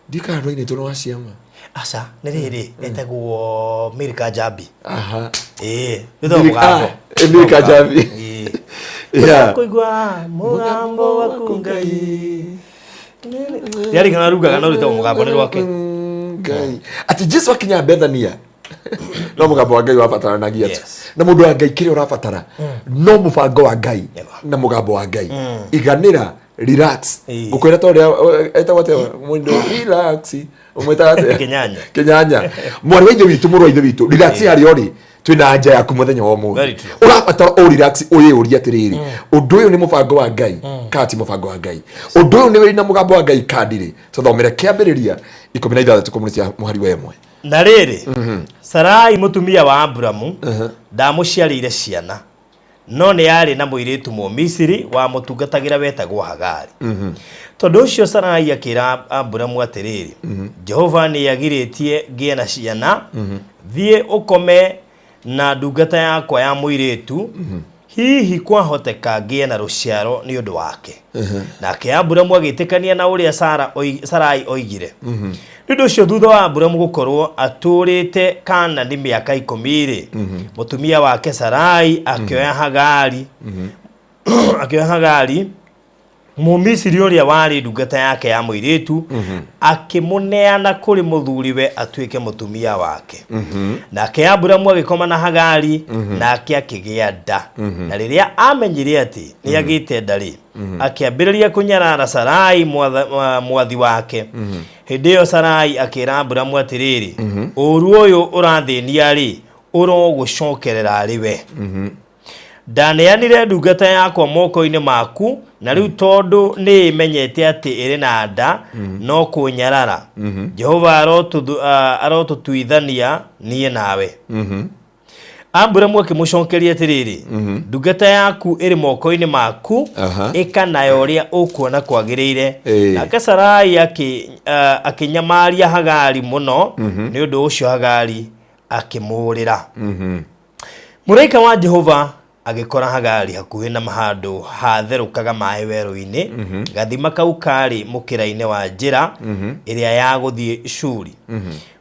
ndikana rwainĩtwo nĩ wa ciama. Aca, nĩ rĩrĩ etagwo Milka Jambi. Aha. Ĩĩ, rĩtagwo mũgambo. Ah, eh, Milka Jambi. Ĩĩ. Yeah. Kũigua mũgambo waku Ngai. Rĩarĩ kana rugaga, no rĩtagwo mũgambo nĩ rwake. Ngai atĩ Jesu akinya Bethania, no mũgambo wa Ngai wabataranagia tu. Na mũndũ wa Ngai, kĩrĩa ũrabatara no mũbango wa Ngai na mũgambo wa Ngai. Iganĩra, relax. Ngũkwĩra ta ũrĩa etagwo atĩa mũndũ, relax, ũmwĩtaga atĩa? Kĩnyanya. Kĩnyanya, mwarĩ wa ithe witũ, mũrũ wa ithe witũ, relax harĩa ũrĩ. Twĩna anja yaku mũthenya wa ũmũthĩ. Very true. Ũrabatara o relax, ũyĩũrie atĩrĩrĩ, ũndũ ũyũ nĩ mũbango wa Ngai kana ti mũbango wa Ngai? Ũndũ ũyũ nĩ wĩna mũgambo wa Ngai kana ndirĩ? Tũthomere Kĩambĩrĩria 16 kũmũrĩcia mũhari wa 1. Na rĩrĩ, Sarai mũtumia wa Aburamu ndamũciarĩire ciana, no nĩ arĩ na mũirĩtu Mũmisiri wamũtungatagĩra wetagwo Hagari. Tondũ ũcio Sarai akĩra Aburamu atĩrĩrĩ, "Jehova nĩ agirĩtie ngĩe na ciana. Thiĩ ũkome na ndungata yakwa ya mũirĩtu, hihi kwahoteka ngĩe na rũciaro nĩ ũndũ wake." Nake Aburamu agĩtĩkania na ũrĩa Sarai oigire. Nĩ ũndũ ũcio, thutha wa Aburamu gũkorwo atũũrĩte Kaanani mĩaka 10 rĩ, mũtumia wake Sarai akĩoya Hagari Mũmisiri ũrĩa warĩ ndungata yake ya mũirĩtu, akĩmũneana kũrĩ mũthuriwe atuĩke mũtumia wake. Nake Aburamu agĩkoma na Hagari, nake akĩgĩa nda. Na rĩrĩa amenyire atĩ nĩ agĩte nda rĩ, akĩambĩrĩria kũnyarara Sarai mwathi wake. Hĩndĩ ĩyo Sarai akĩra Aburamu atĩrĩrĩ, "Ũũru ũyũ ũrathĩnia rĩ, ũrogũcokerera arĩ we. Ndaneanire ndungata yakwa moko-inĩ maku, na rĩu tondũ nĩ ĩmenyete atĩ ĩrĩ na nda no kũnyarara, Jehova arotũtuithania niĩ nawe." Aburamu akĩmũcokeria atĩrĩrĩ, "Ndungata yaku ĩrĩ moko-inĩ maku. Ĩka nayo ũrĩa ũkuona kwagĩrĩire." Nake Sarai akĩnyamaria Hagari mũno, nĩ ũndũ ũcio Hagari akĩmũũrĩra. Mũraika wa Jehova agĩkora Hagari hakuhĩ na handũ hatherũkaga maĩ werũ-inĩ. Gathima kau karĩ mũkĩra-inĩ wa njĩra ĩrĩa ya gũthiĩ Shuri.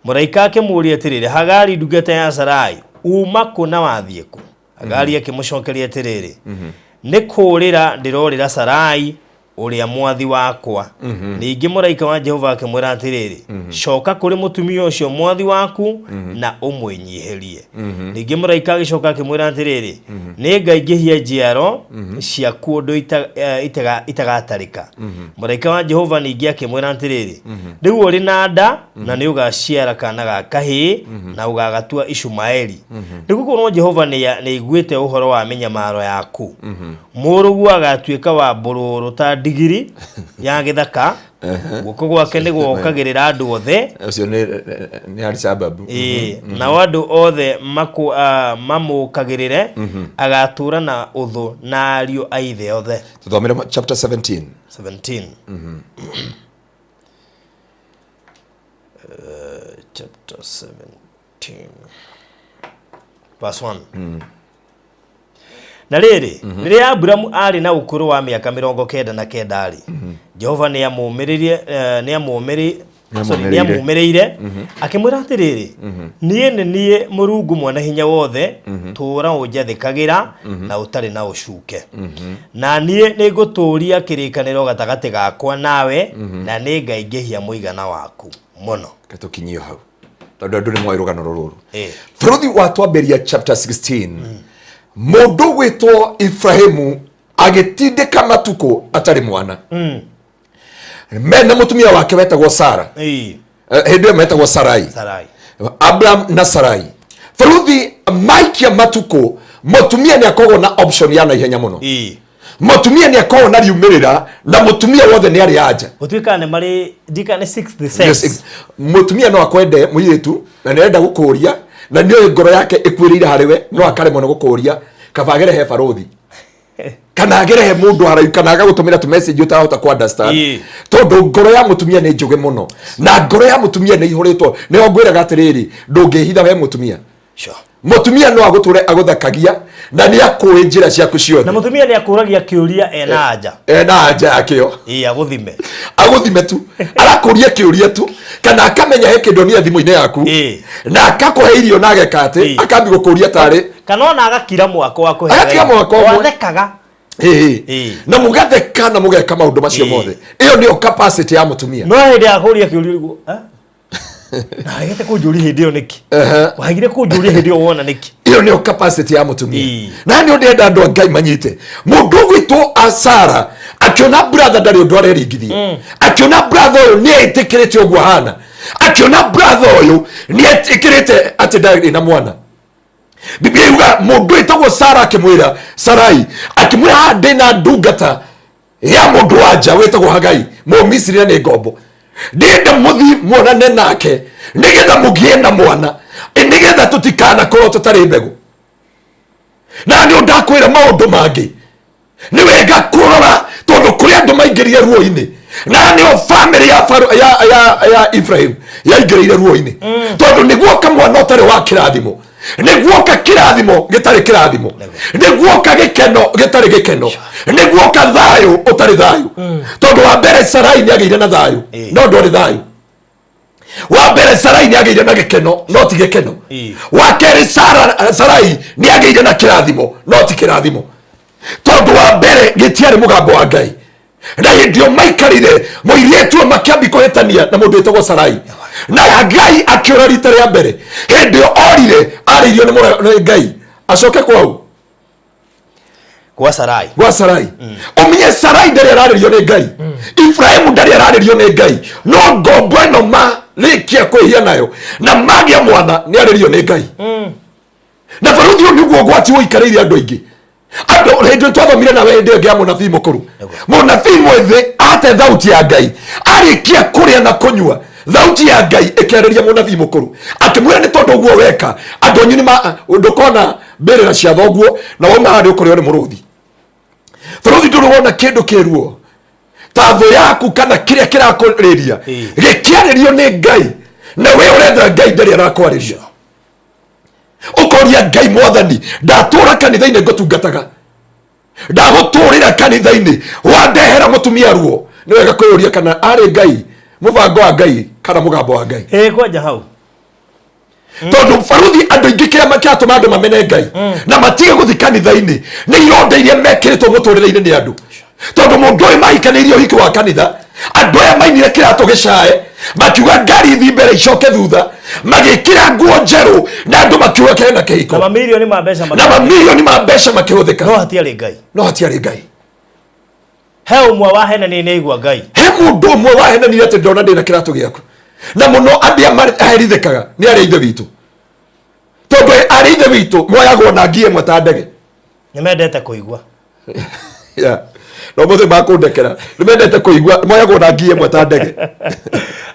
Mũraika akĩmũũria atĩrĩrĩ, "Hagari ndungata ya Sarai, uma kũ na wathiĩ kũ?" Hagari akĩmũcokeria atĩrĩrĩ, "Nĩ kũũrĩra ndĩrorĩra Sarai ũrĩa mwathi wakwa." Ningĩ mũraika wa Jehova akĩmwĩra atĩrĩrĩ, "Coka kũrĩ mũtumia ũcio mwathi waku na ũmwĩnyihĩrie." Ningĩ mũraika agĩcoka akĩmwĩra atĩrĩrĩ, "Nĩ ngaingĩhia njiaro ciaku ũndũ itagatarĩka." Mũraika wa Jehova ningĩ akĩmwĩra atĩrĩrĩ, "Rĩu ũrĩ na nda na nĩ ũgaciara kana ga kahĩĩ, na ũgagatua Ishumaeli, nĩ gũkorwo Jehova nĩ aiguĩte ũhoro wa mĩnyamaro yaku. Mũrũguo agatuĩka wa mbũrũrũ ta ndigiri ya gĩthaka, guoko gwake nĩ gwokagĩrĩra andũ othe. Ũcio nĩ Al-Shabaab. Ĩĩ, nao andũ othe mamũkagĩrĩre, agatũũra na ũthũ na ariũ a ithe othe. Tũthomere chapter 17. 17. Chapter 17 verse 1. Na rĩrĩ, rĩrĩa Aburamu arĩ na ũkũrũ wa mĩaka 99 rĩ, Jehova nĩamũmĩrĩrie, sorry, nĩamumĩrĩire akĩmwĩra atĩrĩrĩ, niĩ nĩ niĩ Mũrungu Mwene Hinya Wothe, tũũra ũnjathĩkagĩra na ũtarĩ na ũcuke, na niĩ nĩngũtũũria kĩrĩkanĩro gatagatĩ gakwa nawe, na nĩngaingĩhia mũigana waku mũno. Reke tũkinyio hau tondũ andũ nĩ moĩ rũgano rũrũ. Bũrũthi wa twambĩria chapter 16, mũndũ gwĩtwo Ibrahimu agĩtindĩka matukũ atarĩ mwana, mena mũtumia wake wetagwo Sara. Hĩndĩ ĩyo metagwo Sarai. Sarai. Abraham na Sarai. Bũrũthi maikia matukũ, mũtumia nĩ akoragwo na option ya naihenya mũno. Mũtumia nĩ akoragwo na riumĩrĩra, na mũtumia wothe nĩ arĩ anja. Gũtuĩka nĩ marĩ ndika nĩ sixth sense. Yes, mũtumia no akwende mũirĩtu na nĩ arenda gũkũria, na nĩ oĩ ngoro yake ĩkuĩrĩire harĩ we, no akaremwo nĩ gũkũria, kaba agere he barũthi kana agere he mũndũ haraihu, kana agagũtũmĩra tũ message ũtarahota kũ understand. Tondũ ngoro ya mũtumia nĩ njũgĩ mũno, na ngoro ya mũtumia nĩ ihũrĩtwo. Nĩho ngwĩraga atĩrĩrĩ, ndũngĩhitha he mũtumia. Mũtumia no agũtũre agũthakagia, na nĩ akũĩ njĩra ciaku ciothe. Na mũtumia nĩ akũragia kĩũria ena anja. Ena anja yakĩo. Ĩĩ, agũthime. Agũthime tu. Arakũria kĩũria tu, kana akamenya he kĩndũ nĩ thimũ-inĩ yaku. Na akakũhe irio na ageka atĩ, akambi gũkũria tarĩ. Kana ona agakira mwako wa kũhe. Agakira mwako ũmwe. Wathekaga. Na mũgatheka na mũgeka maũndũ macio mothe. Ĩyo nĩyo capacity ya mũtumia. No hĩndĩ ya kũria kĩũria ũguo, Na wagĩte kũnjũria hĩndĩ ĩyo nĩkĩ? Wagire kũnjũria hĩndĩ ĩyo wona nĩkĩ? Ĩyo nĩyo capacity ya mũtumia. Na nĩ ndĩrenda andũ a Ngai manyite. Mũndũ ũgwĩtwo Asara akĩona brother ndarĩ ũndũ areringithia. Akĩona brother ũyũ nĩ etĩkĩrĩte ũguo ahana. Akĩona brother ũyũ nĩ etĩkĩrĩte atĩ ndarĩ na mwana. Biblia yuga mũndũ wĩtagwo Sara akĩmwĩra Sarai, akĩmwĩra haha ndĩna ndungata ya mũndũ wa nja wĩtagwo Hagai Mũmisiri na nĩ ngombo, ndĩrenda mũthiĩ muonane nake nĩgetha mũgĩe na mwana, nĩgetha tũtikanakorwo tũtarĩ mbegũ. Na nĩ ndakwĩra maũndũ mangĩ nĩ wega kũrora, tondũ kũrĩ andũ maingĩrire ruo-inĩ, na nĩo family ya Faro, ya Ibrahim yaingĩrĩire ruo-inĩ, tondũ nĩguoka mwana ũtarĩ wa kĩrathimo, nĩguoka kĩrathimo gĩtarĩ kĩrathimo, nĩguoka gĩkeno gĩtarĩ gĩkeno, nĩguoka thayũ ũtarĩ thayũ. Tondũ wa mbere Sarai nĩagĩire na thayũ, no ndwarĩ thayũ. Wa mbere Sarai nĩagĩire na gĩkeno, no ti gĩkeno. Wa kerĩ Sarai nĩagĩire na kĩrathimo, no ti kĩrathimo. Tondũ wa mbere gĩtiarĩ mũgambo wa Ngai. Na hĩndĩ ĩyo maikarire mũirĩtu ũyũ makĩambia kũhĩtania na mũndũ wĩtagwo Sarai. Na Ngai akĩũra rita rĩa mbere. Hĩndĩ ĩyo orire arĩirio nĩ Ngai acoke kwau. Gwa Sarai. Gwa Sarai. Ũmenye Sarai ndarĩ ararĩrio nĩ Ngai. Ibrahimu ndarĩ ararĩrio nĩ Ngai. No ngombo ĩno marĩkia kwĩhia nayo na magĩa mwana nĩ arĩrio nĩ Ngai. Na barũthi ũyũ nĩguo ũgwati ũikarĩire andũ aingĩ. Andũ hĩndĩ twathomire nawe hĩndĩ ĩngĩ ya mũnabii mũkũrũ. Mũnabii mwĩthĩ ate thauti ya Ngai. Arĩkia kũrĩa na kũnyua, thauti ya Ngai ĩkĩarĩria mũnabii mũkũrũ. Akĩmwĩra nĩ tondũ ũguo weka, andũ anyu nĩ ndũkona mbĩrĩra cia thoguo na wauma harĩa ũkũrĩo nĩ mũrũthi. Barũthi ndũrĩ wona kĩndũ kĩruo ta thũ yaku kana kĩrĩa kĩrakũrĩria gĩkĩarĩrio nĩ Ngai, na we ũretha Ngai ndarĩ arakwarĩria. Ũkoria Ngai, Mwathani, ndatũra kanitha-inĩ ngũtungataga, ndagũtũrĩra kanitha-inĩ, wandehera mũtumia ruo. Nĩ wega kwĩyũria kana arĩ Ngai, mũbango wa Ngai kana mũgambo wa Ngai. Kwanja hau. Tondũ barũthi andũ aingĩ kĩrĩa kĩratũma andũ mamene Ngai na matige gũthiĩ kanitha-inĩ nĩ ironda iria mekĩrĩtwo mũtũrĩre-inĩ nĩ andũ. Tondũ mũndũ ũyũ mahikanĩirie ũhiki wa kanitha, andũ aya mainire kĩratũ gĩcae, makiuga ngari ithiĩ mbere icoke thutha, magĩkĩra nguo njerũ na andũ makiuga kena kĩhiko. Na mamirioni ma mbeca Na mamirioni ma mbeca makĩhũthĩka. No hatiarĩ Ngai. No hatiarĩ Ngai. He ũmwe wahenanirie nĩ aigua Ngai. He mũndũ ũmwe wahenanirie atĩ ndona ndĩna kĩratũ gĩaku. Na mũno andũ aya maherithĩkaga nĩ arĩa ithe witũ. Tondũ arĩa ithe witũ moyagwo na ngi ĩmwe ta ndege. Nĩ mendete kũigua. Yeah. No mũthĩ makũndekera nĩ mendete kũigua moyagwo na ngi ĩmwe ta ndege.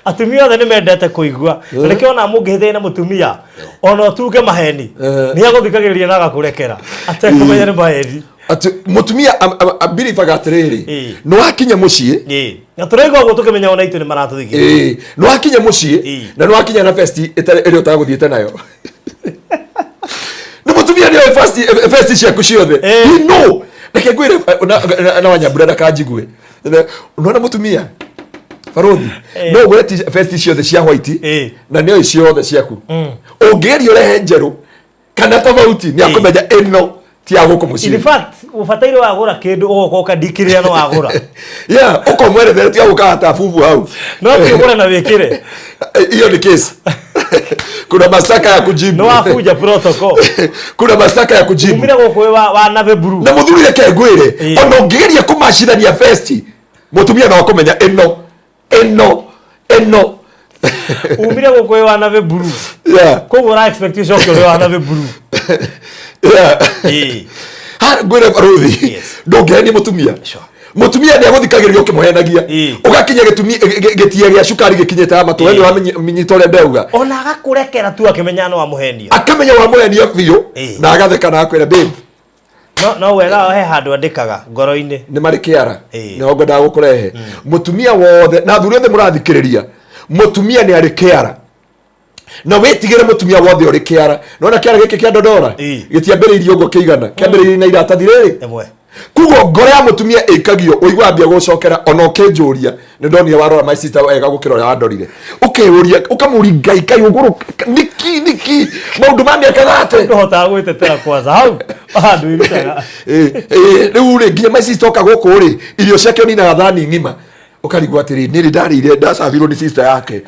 Atumia othe nĩ mendete kũigua, na nĩkĩo ona mũngĩhĩtania na mũtumia ona ũtunge maheni, nĩ agũthikagĩrĩria na agakũrekera atekũmenya nĩ maheni. Atĩ mũtumia ambiribaga atĩrĩrĩ, nĩ wakinya mũciĩ. Ĩĩ. Na tũraigua ũguo tũkĩmenya ona itũ nĩ maratũthikĩrĩria. Ĩĩ, nĩ wakinya mũciĩ na nĩ wakinya na vesti ĩrĩa ũtagũthiĩte nayo, nĩ mũtumia nĩ oĩ vesti ciaku ciothe. He know. Reke ngwĩre, na wanyambura ndakanjigue, nona mũtumia barothi no ũgũre vesti ciothe cia white na nĩ oĩ ciothe ciaku. Ũngĩgeria ũrehe njerũ kana tofauti, nĩ akũmenya ĩno ti ya gũkũ In mũciĩ. fact, ũbataire wagũra kĩndũ ũgoka ũkandikĩrĩra no wagũra. Yeah, ũkamwerethere tiga gũkaga ta bubu hau. No ti ũgũre na wĩkĩre. Hiyo ni kesi, kuna mashtaka ya kujibu. Nĩ wabunja protocol. Kuna mashtaka ya kujibu. Umire gũkũ wĩ wa navy blue. Na muthuri, reke ngwĩre, ona ũngĩgeria kũmacithania vesti, mũtumia no akũmenya ĩno ĩno ĩno. Umire gũkũ wĩ wa navy blue. Koguo ũra expect ũcoke ũrĩ wa navy blue. Ha ngwĩre baruthi, ndũngĩhenia mũtumia. Mũtumia nĩ agũthikagĩrĩria ũkĩmũhenagia, ũgakinya gĩtia gĩa cukari gĩkinyĩte ha matũ, we nĩ ũramenyita ũrĩa ndeuga. Ona agakũrekera tu akĩmenya no amũhenia. Akamenya wamũhenia biũ na agatheka na akwĩra, "Babe." No wega he handũ andĩkaga ngoro-inĩ. Nĩ marĩ kĩara, nĩho ngwendaga gũkũrehe. Mũtumia wothe na athuri othe mũrathikĩrĩria, mũtumia nĩ arĩ kĩara, na wĩtigĩre mũtumia wothe ũrĩ kĩara. Nona kĩara gĩkĩ kĩa ndondora gĩtiambĩrĩirie ũguo kĩigana, kĩambĩrĩirie na iratathi rĩrĩ. Ĩmwe. Kuguo ngoro ya mũtumia ĩkagio ũigua ambia gũcokera. Ona ũkĩnjũria, nĩ ndonire warora my sister wega gũkĩra ũrĩa wandorire, ũkeyũria, ũkamũria Ngai kai ũgũrũ niki niki maũndũ ma mĩaka gate. Ndũhotaga gwĩtetera kwanza hau handũ irutaga. Rĩu rĩ, nginya my sister oka gũkũ rĩ, irio ciake oninaga thani ng'ima, ũkarigwo atĩrĩ, nĩrĩ ndarĩire ndacabirwo nĩ sister yake?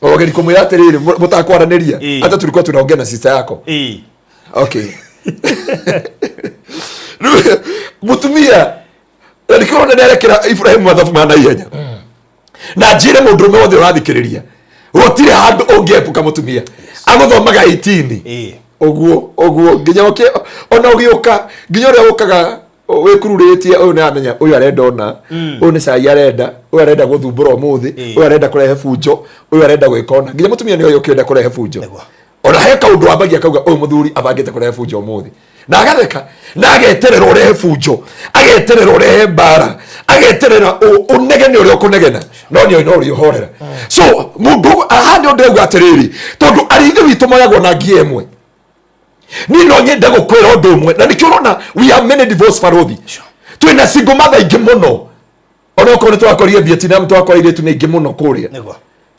Ogeri kũmwĩra atĩrĩrĩ, mũtakwaranĩria, hata tulikuwa tunaongea na sister yako. Okay, rĩu mũtumia na nĩkĩo ũrona nĩarekera Ibrahim mathabu ma naihenya. Na njĩre mũndũrũme wothe ũrathikĩrĩria, gũtirĩ handũ ũngĩepuka mũtumia. Agũthomaga 18 ũguo ũguo nginya ona ũgĩũka, nginya ũrĩa ũkaga wĩkururĩtie, ũyũ nĩ amenya ũyũ arenda, ona ũyũ nĩ cai arenda, ũyũ arenda gũthumbũra ũmũthĩ, ũyũ arenda kũrehe bunjo, ũyũ arenda gwĩka. Ona nginya mũtumia nĩ oĩ ũkĩenda kũrehe bunjo. Ona he kaũndũ wambagia akauga, ũyũ mũthuri abangĩte kũrehe bunjo ũmũthĩ, na agatheka na ageterera ũrehe bunjo, ageterera ũrehe mbara, ageterera ũnegene ũrĩa ũkũnegena, no nĩ no ũrĩa ũhorera. So mũndũ haha nĩ ndĩrauga atĩrĩrĩ, tondũ arĩithi witũ moyagwo na ngia ĩmwe, niĩ no nyende gũkwĩra ũndũ ũmwe, na nĩkĩo ũrona we have many divorce. Barothi, twĩna single mother aingĩ mũno. Onokorwo nĩ twakorire Vietnam, twakora airĩtu nĩ aingĩ mũno kũrĩa,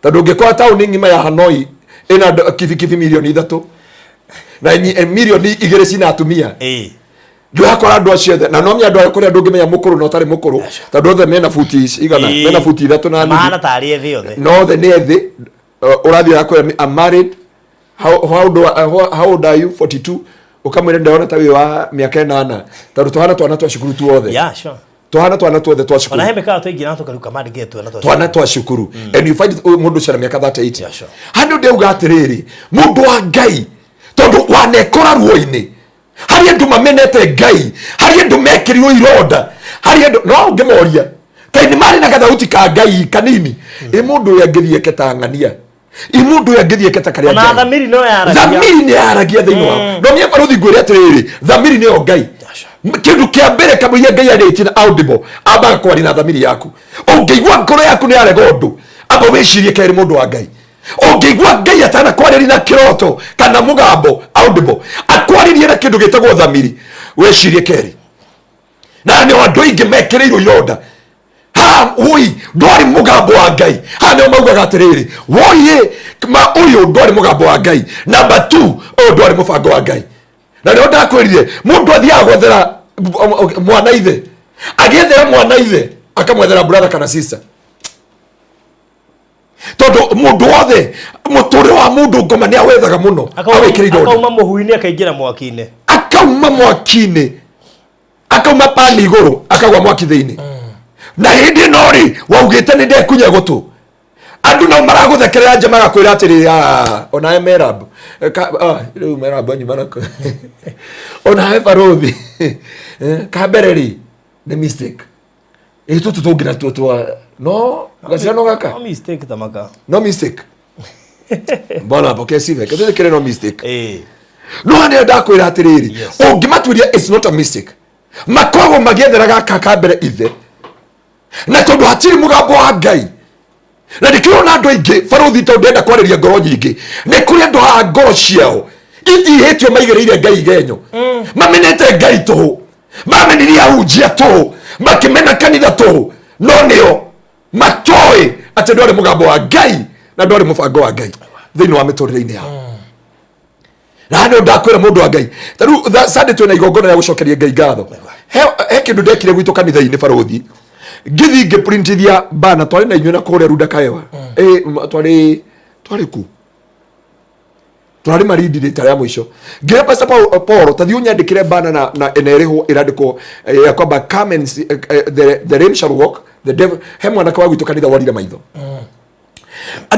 tondũ ũngĩkora taũni ng'ima ya Hanoi ĩna andũ kibikibi 3 milioni na 2 milioni cina atumia, ndũrakora andũ acio othe na no menya andũ arĩa kũrĩa ndũngĩmenya mũkũrũ na ũtarĩ mũkũrũ, tondũ othe mena buti igana, mena buti 3.5. Mahana tarĩ ethĩ othe. No othe nĩ ethĩ. Ũrathiĩ ũrakwĩra, "I'm married." How old are you? 42. Ũkamwĩra, "Ndĩrona ta wĩ wa mĩaka 8," tondũ tũhana twana twa cukuru tuothe. Tũhana twana tuothe twa cukuru. Ona he mĩkawa twaingĩra na tũkaruka mandĩkĩte twana twa Twana twa cukuru, and you find ũyũ mũndũ ũcio na mĩaka 38. Handũ ndĩauga atĩrĩrĩ, mũndũ wa Ngai, tondũ wanekora ruo-inĩ harĩ andũ mamenete Ngai, harĩ andũ mekĩrirwo ironda, harĩ andũ no ũngĩmoria kaĩ nĩ marĩ na gathauti ka Ngai kanini. Ĩ mũndũ ũyũ angĩthiĩ eke ta ng'ania, ĩ mũndũ ũyũ angĩthiĩ eke ta karĩa Ona Ngai. thamiri no yaragia. Thamiri nĩ yaragia thĩinĩ wao. No mĩaka rũthi ngwĩre atĩrĩrĩ, thamiri nĩyo Ngai. Kĩndũ kĩa mbere kamũiria Ngai arĩtie na audible, ambaga kwaria na thamiri yaku. Ũngĩigua ngoro yaku nĩ yarega ũndũ, amba wĩcirie kerĩ. Mũndũ wa Ngai, ũngĩigua Ngai atanakwarĩria na kĩroto kana mũgambo audible, akwarĩrie na kĩndũ gĩtagwo thamiri, wĩcirie kerĩ. Na nĩ andũ aingĩ mekĩrĩirwo ironda ha woi ndwarĩ mũgambo wa Ngai. Ha nĩo maugaga atĩrĩrĩ, woi ma ũyũ ndwarĩ mũgambo wa Ngai, number 2 ũyũ ndwarĩ mũbango wa Ngai. Na nĩo ndakwĩrire, mũndũ athiaga gwethera mwana ithe, agĩethera mwana ithe akamwethera brother kana sister, tondũ mũndũ wothe mũtũrĩre wa mũndũ ngoma nĩ awethaga mũno awĩkĩrĩire ũndũ. Akauma mũhu-inĩ akaingĩra mwaki-inĩ. Akauma mwaki-inĩ, akauma pani igũrũ, akagwa mwaki thĩinĩ. Na hĩndĩ ĩno rĩ, waugĩte nĩ ndekunya gũtũ, andũ nao maragũthekerera nja magakwĩra atĩrĩ, "Ah, onawe merab Rĩu meramba nyuma nako ona he barothi. Ka mbere rĩ nĩ mistake ĩ tũtũ tũngĩ natuo twa no gaciano gaka. No mistake tamaka. No mistake mbona pokea sive kĩtũ kĩrĩ no mistake. Eh. No hanä ndakwä ra atä rä rä Yes. å ngä matuä ria not a mistake, makoragwo magĩethera gaka ka mbere ithe na tondũ hatirĩ mũgambo wa Ngai, na ndĩkĩrona andũ aingĩ barothi, tondũ ndĩrenda kwarĩria ngoro nyingĩ, nĩ kũrĩ andũ haha ngoro ciao itihĩtio, maigĩrĩire Ngai igenyo, mamenete Ngai tũhũ, mamenirie ahunjia tũhũ, makĩmena kanitha tũhũ, no nĩo matoĩ atĩ ndwarĩ mũgambo wa Ngai na ndwarĩ mũbango wa Ngai thĩinĩ wa mĩtũrĩre-inĩ yao. Na nä ndakwä ra må ndå wa Ngai, tarä Sunday twä na igongona rĩa gũcokeria Ngai ngatho. He kä ndå ndekire gwitå kanitha-inĩ barothi, ngĩthi ngĩprintithia bana twarĩ na inyuĩ na kũrĩa Runda Kaewa. Twarĩ ku twarĩ Marindi rita rĩa mũico, ngĩra Pastor Paul, ta thiĩ ũnyandĩkĩre bana na ĩnerĩhwo ĩrandĩkwo ya kwamba come and see, the lame shall walk, the devil. He mwanake wa gwitũ kanitha warire maitho,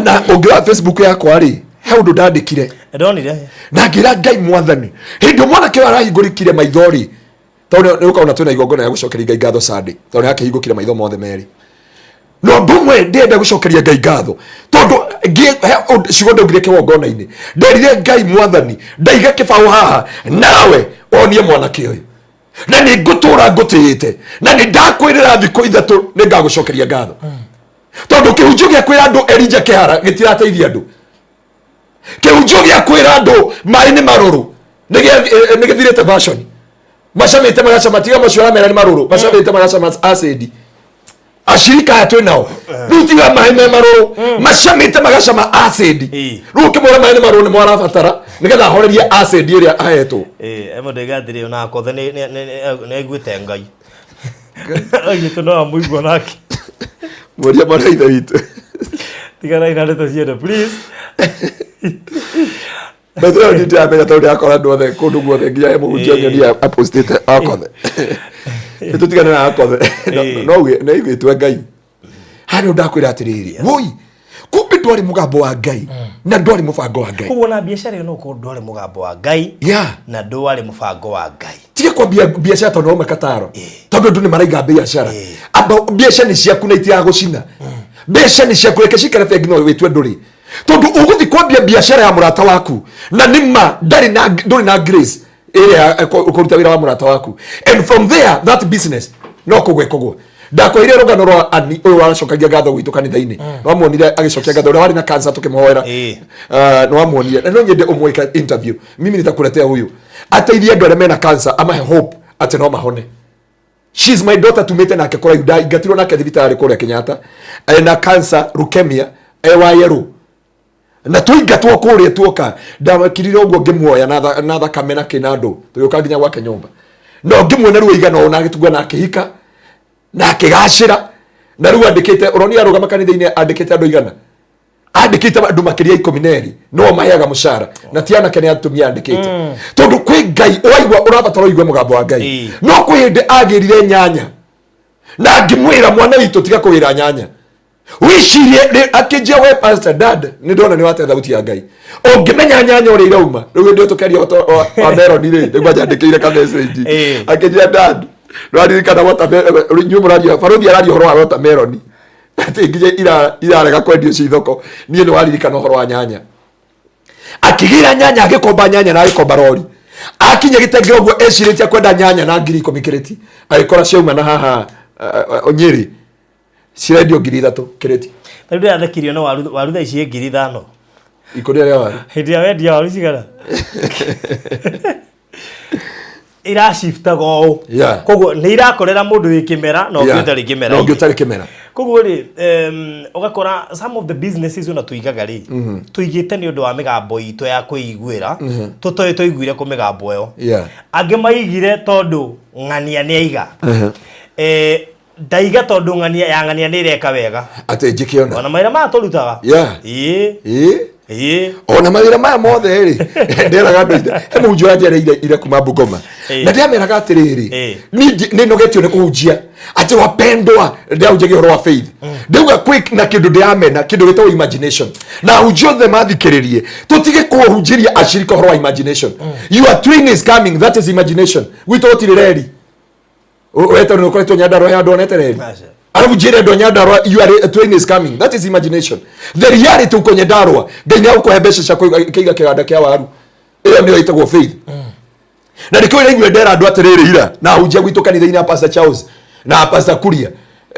na ũngĩra Facebook yakwa rĩ, he ũndũ ndandĩkire. Ndonire. Na ngĩra Ngai mwathani, hĩndĩ ĩyo mwanake ũyũ arahingũrĩkire maitho rĩ, tondũ nĩ ũkona twĩna igongona rĩa gũcokeria Ngai ngatho Sunday, tondũ nĩ akĩhingũkire maitho mothe merĩ. Na ũndũ ũmwe ndĩrenda gũcokeria Ngai ngatho, tondũ he ciugo ndaugire kĩgongona-inĩ, nderire Ngai mwathani, ndaiga kĩbaũ haha nawe onie mwanake ũyũ, na nĩ ngũtũra ngũtĩĩte, na nĩ ndakwĩrĩra thikũ 3 nĩ ngagũcokeria ngatho, tondũ kĩhunjio gĩa kwĩra andũ Elijah Kĩhara gĩtirateithia andũ. Kĩhunjio gĩa kwĩra andũ maĩ nĩ marũrũ nĩ gĩthirĩte fashion, macamĩte magacama, tiga macio aramera nĩ marũrũ, macamĩte magacama acid. Ashirika aya twĩ nao rĩu, tiga maĩ me marũrũ, macamĩte magacama acid. Rĩu ũkĩmwĩra maĩ nĩ marũrũ, nĩ mwarabatara nĩgetha ahorerie acid ĩrĩa ahetwo. Eh, mũndũ oiga atĩrĩ, ona Akothe nĩ aiguĩte Ngai. Aiguĩte no amũigua nake. Mũria mwana ithe witũ. Tiganai na ndeto ciene, please. Bethlehem nĩ ndĩramenya tondũ ndĩrakora andũ othe kũndũ guothe, nginya he mũhunjia nyonia apostĩte Akothe. Nĩ tũtigane na Akothe. No nĩ aiguĩtwe Ngai haha. Nĩ ndakwĩra atĩrĩrĩ, woi, kumbe ndwarĩ mũgambo wa Ngai na ndwarĩ mũbango wa Ngai. Koguo na biacara ĩyo no ũkorwo ndwarĩ mũgambo wa Ngai na ndwarĩ mũbango wa Ngai. Tiga kwambia biacara tondũ wauma kataro, tondũ andũ nĩ maraiga biacara. Amba biacara nĩ ciaku na itiragũcina, mbeca nĩ ciaku, reke cikare bengi, no wĩtue ndũrĩ, tondũ ũgũthiĩ kwambia biacara ya mũrata waku na nĩ ma ndarĩ na ndũrĩ na grace ĩrĩa ya kũruta wĩra wa mũrata waku, and from there that business no kũgwe kũgwa. Ndakwaire rũgano rwa ani ũyũ waracokagia ngatho gwitũ kanitha-inĩ, nĩwamuonire agĩcokia ngatho, ũrĩa warĩ na cancer tũkĩmũhoera. Nĩwamuonire, na no nyende ũmwĩka interview. Mimi nitakuletea huyu ateithie andũ arĩa mena cancer, amahe hope atĩ no mahone. She's my daughter, tumĩte nake kũraihu, ndaingatirwo nake thibitarĩ kũrĩa Kenyatta ena cancer, leukemia, e wa yerũ, na twaingatwo kũrĩa tuoka ndakirire ũguo ngĩmuoya na thakame na kĩna andũ tũgĩũka nginya gwake nyũmba, na ũngĩmuona rĩu aigana ũũ na agĩtungana na akĩhika na akĩgacĩra, na rĩu andĩkĩte, ũronia arũgama kanitha-inĩ andĩkĩte andũ igana, andĩkĩte andũ makĩria 12, no maheaga mũcara, na ti anake, nĩ atumia andĩkĩte, tondũ kwĩ Ngai ũraigua, ũrabatara ũigue mũgambo wa Ngai. No kwĩ hĩndĩ agĩrire nyanya na ngĩmwĩra, mwana witũ, tiga kũgĩra nyanya, wĩcirie. Akĩnjia, we pastor dad, nĩ ndona nĩ wate thauti ya Ngai, ũngĩmenya nyanya ũrĩa irauma. Rĩu hĩndĩ ĩyo tũkĩaria wa meroni rĩ, nĩguo anjandĩkĩire ka message. Akĩnjia, dad, nĩwaririkana watermelon inyuĩ mũraria, barothi araria ũhoro wa watermelon atĩ nginya irarega kwendio ci thoko, niĩ nĩ waririkana ũhoro wa nyanya. Akĩgĩra nyanya, agĩkomba nyanya na agĩkomba rori, akinya gĩtenge ũguo ecirĩtie kwenda nyanya na 10,000 kĩrĩti, agĩkora ciauma na haha Nyĩrĩ cirendio 3,000 kĩrĩti. Rĩu ndĩrathekirio nĩ waru, waru thaa ici 5,000. Ikũnia rĩa waru. Hĩndĩ ĩrĩa wendia waru cigana iraciftaga ũũ. Koguo nĩ irakorera mũndũ wĩ kĩmera na ũngĩ ũtarĩ kĩmera. Na ũngĩ ũtarĩ kĩmera. Koguo rĩ, ũgakora some of the businesses ona tũigaga rĩ, tũigĩte nĩ ũndũ wa mĩgambo itũ ya kwĩiguĩra, tũtoĩ twaiguire kũ mĩgambo ĩyo. Angĩ maigire tondũ ng'ania nĩ aiga. Ndaiga tondũ ng'ania ya ng'ania nĩ ĩreka wega. Atĩ njĩke ona Ona mawĩra maya tũrutaga. Ĩĩ. Ĩĩ. Ona mawĩra maya mothe rĩ, nderaga andũ ithe he mũhunjia ũranjereire ira kuma Bungoma, na ndĩrameraga atĩrĩrĩ, niĩ nĩ nogetio nĩ kũhunjia atĩ wapendwa, ndĩrahunjagia ũhoro wa faith, ndauga kwĩ na kĩndũ ndĩramena, kĩndũ gĩtagwo imagination, na ahunjia othe mathikĩrĩrie, tũtige kũhunjĩria ashirika ũhoro wa imagination. Your twin is coming, that is imagination. Gwitũ gũtirĩ reri wetwo nĩ ũkoretwo Nyandarua ya andũ onete reri. Aca. Arabu njĩre andũ a Nyandarua, your twin is coming, that is imagination. The reality, uko Nyandarua, Ngai nĩ agũkũhe mbeca cia kũiga kĩganda kĩa waru, ĩyo nĩyo ĩtagwo faith. Na nĩkĩo iraigua ndera andũ atĩrĩrĩ, ira na ahunjia gwitũ kanitha-inĩ ya Pastor Charles na Pastor Kuria,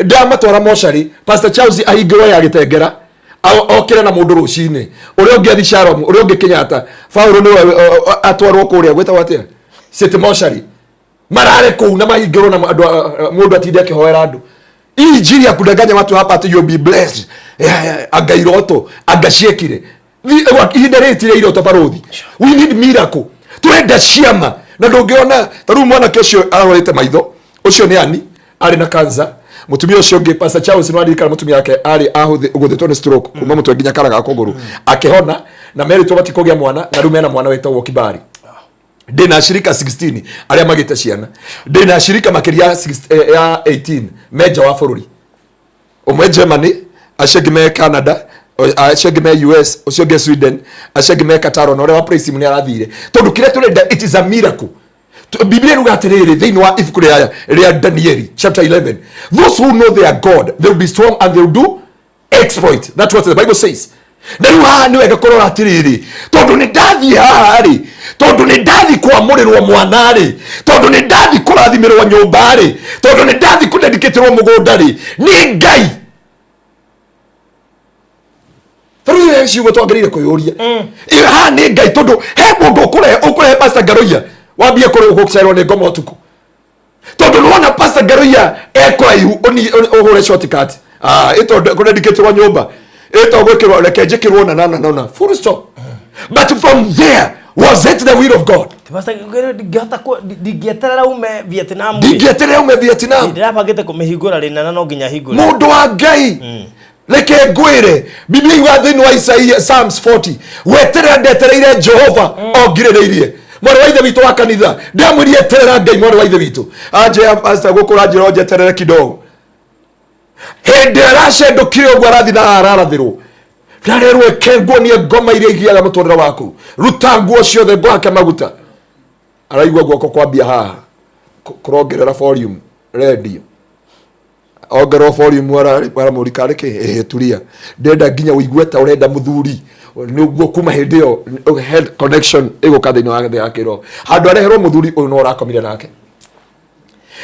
ndamatwara mocarĩ, Pastor Charles ahingĩrwo ya gĩtengera, okĩre na mũndũ rũcinĩ, ũrĩa ũngĩ athi Shalom, ũrĩa ũngĩ Kenyatta, Paul nĩwe atwarwo kũrĩa gwĩtagwo atĩa, City Mochari, marare kũu na mahingĩrwo na andũ, mũndũ atinde akĩhoera andũ. Hii injili ya kudanganya watu hapa ati you'll be blessed, anga iroto anga ciekire. Ihinda rĩrĩ tirĩ iroto barothi, we need miracle, turenda ciama. Na ndũngĩona ta rĩu mwanake ũcio arorete maitho, ũcio nĩ ani arĩ na cancer. Mũtumia ũcio ũngĩ, Pastor Charles, nĩ waririkana mũtumia wake arĩ ahũthĩtwo nĩ stroke kuma mũtwe nginya kara ga kũgũrũ, akĩhona, na merĩtwo matikũgĩa mwana, na rĩu mena mwana wĩtagwo Kibari. Ndĩna ashirika 16 arĩa magĩte ciana, ndĩna ashirika makĩria ya ya 18 me nja wa bũrũri, ũmwe Germany, acio angĩ me Canada, acio angĩ me US, ũcio ũngĩ Sweden, acio angĩ me Qatar, ona ũrĩa wa Praise nĩ arathire, tondũ kĩrĩa tũrenda, it is a miracle. Biblia iruga atĩrĩrĩ thĩinĩ wa ibuku rĩa Danieli chapter 11, "Those who know their God, they will be strong and they will do exploit." That's what the Bible says. Na rĩu haha nĩ wega kũrora atĩrĩrĩ, tondũ nĩ ndathiĩ haha rĩ, tondũ nĩ ndathiĩ kwamũrĩrwo mwana rĩ, tondũ nĩ ndathiĩ kũrathimĩrwo nyũmba rĩ, tondũ nĩ ndathiĩ kũdedicatĩrwo mũgũnda rĩ, nĩ Ngai. Tarĩu he ciugo twagĩrĩire kwĩyũria. Ĩ, haha nĩ Ngai? Tondũ he mũndũ ũkũrehe Pastor Ngaroia wambie gũcerwo nĩ ngoma ũtukũ, tondũ nĩwona Pastor Ngaroia ekũraihu, ũhũre shortcut. Ah, ĩto kũdedicatĩrwo nyũmba, ĩto gwĩkĩrwo, reke njĩkĩrwo na na na na full stop. But from there, was it the will of God? Pastor, ndingĩhota ndingĩeterera ume Vietnam rĩ. Ndingĩeterera ume Vietnam. Ndĩrabangĩte kũmĩhingũra rĩ, na no nginya hingũre. Mũndũ wa Ngai, reke ngwĩre, Biblia iuga thĩinĩ wa Isaia, Psalms 40, "Weterera ndetereire Jehova o ngirĩrĩirie." Mwarĩ wa ithe witũ wa kanitha, ndamwĩrie, eterera Ngai. Mwarĩ wa ithe witũ anjĩa, pastor, gũkũ ũranjĩra njeterere kidogo. Hĩndĩ ĩrĩa aracendũkire ũguo, arathi na ararathĩrwo, ndarerwo, "Eke nguonie ngoma iria igiaga mũtũrĩre waku, ruta nguo ciothe, ngwake maguta." Araigua guoko kwambia haha kũrongerera volume radio, ongerwo volume, aramũrika rĩkĩ, "Ĩhĩ, turia, ndĩrenda nginya ũigue ta ũrenda mũthuri." Nĩguo kuma hĩndĩ ĩyo head connection ĩgũka thĩinĩ wa thĩ ya kĩroho, handũ areherwo mũthuri ũyũ no ũrakomire nake,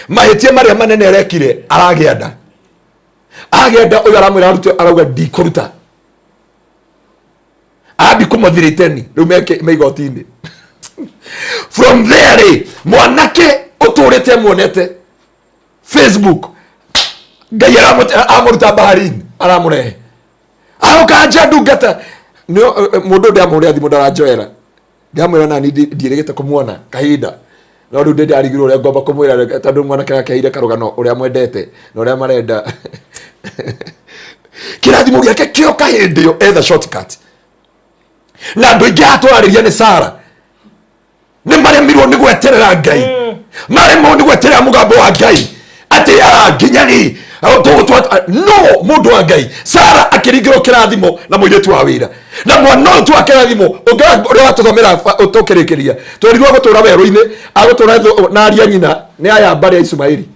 mahĩtia marĩa manene arekire, aragĩa nda, agĩa nda, ũyũ aramwĩra arute, arauga, "Ndikũruta." Ambi kũmũthirĩteni, rĩu me igoti-inĩ. From there rĩ, mwanake ũtũrĩte amuonete Facebook, Ngai amũruta baharini, aramũrehe, aroka nja ndungata. Mũndũ ndamũrĩa thimũ, ndaranjoera, ndamwĩra nani ndiĩrĩgĩte kũmuona kahinda, no rĩu ndĩ ndarigirwo ũrĩa ngwamba kũmwĩra, tondũ mwanake akeire karũgano ũrĩa mwendete na ũrĩa marenda kĩrathimo gĩake kĩoka hĩndĩ ĩyo etha shortcut. Na andũ aingĩ haha tũrarĩria nĩ Sara, nĩ maremirwo nĩ gweterera Ngai, maremwo nĩ gweterera mũgambo wa Ngai atĩ nginya rĩ no mũndũ wa Ngai Sara akĩringĩrwo kĩrathimo na mũirĩtu wa wĩra na mwana ũyũ tu wa kĩrathimo ũrĩa watũthomera tũkĩrĩkĩria, twerirwo agũtũra werũ-inĩ, agũtũra na aria nyina nĩ aya mbarĩ ya Ismaili,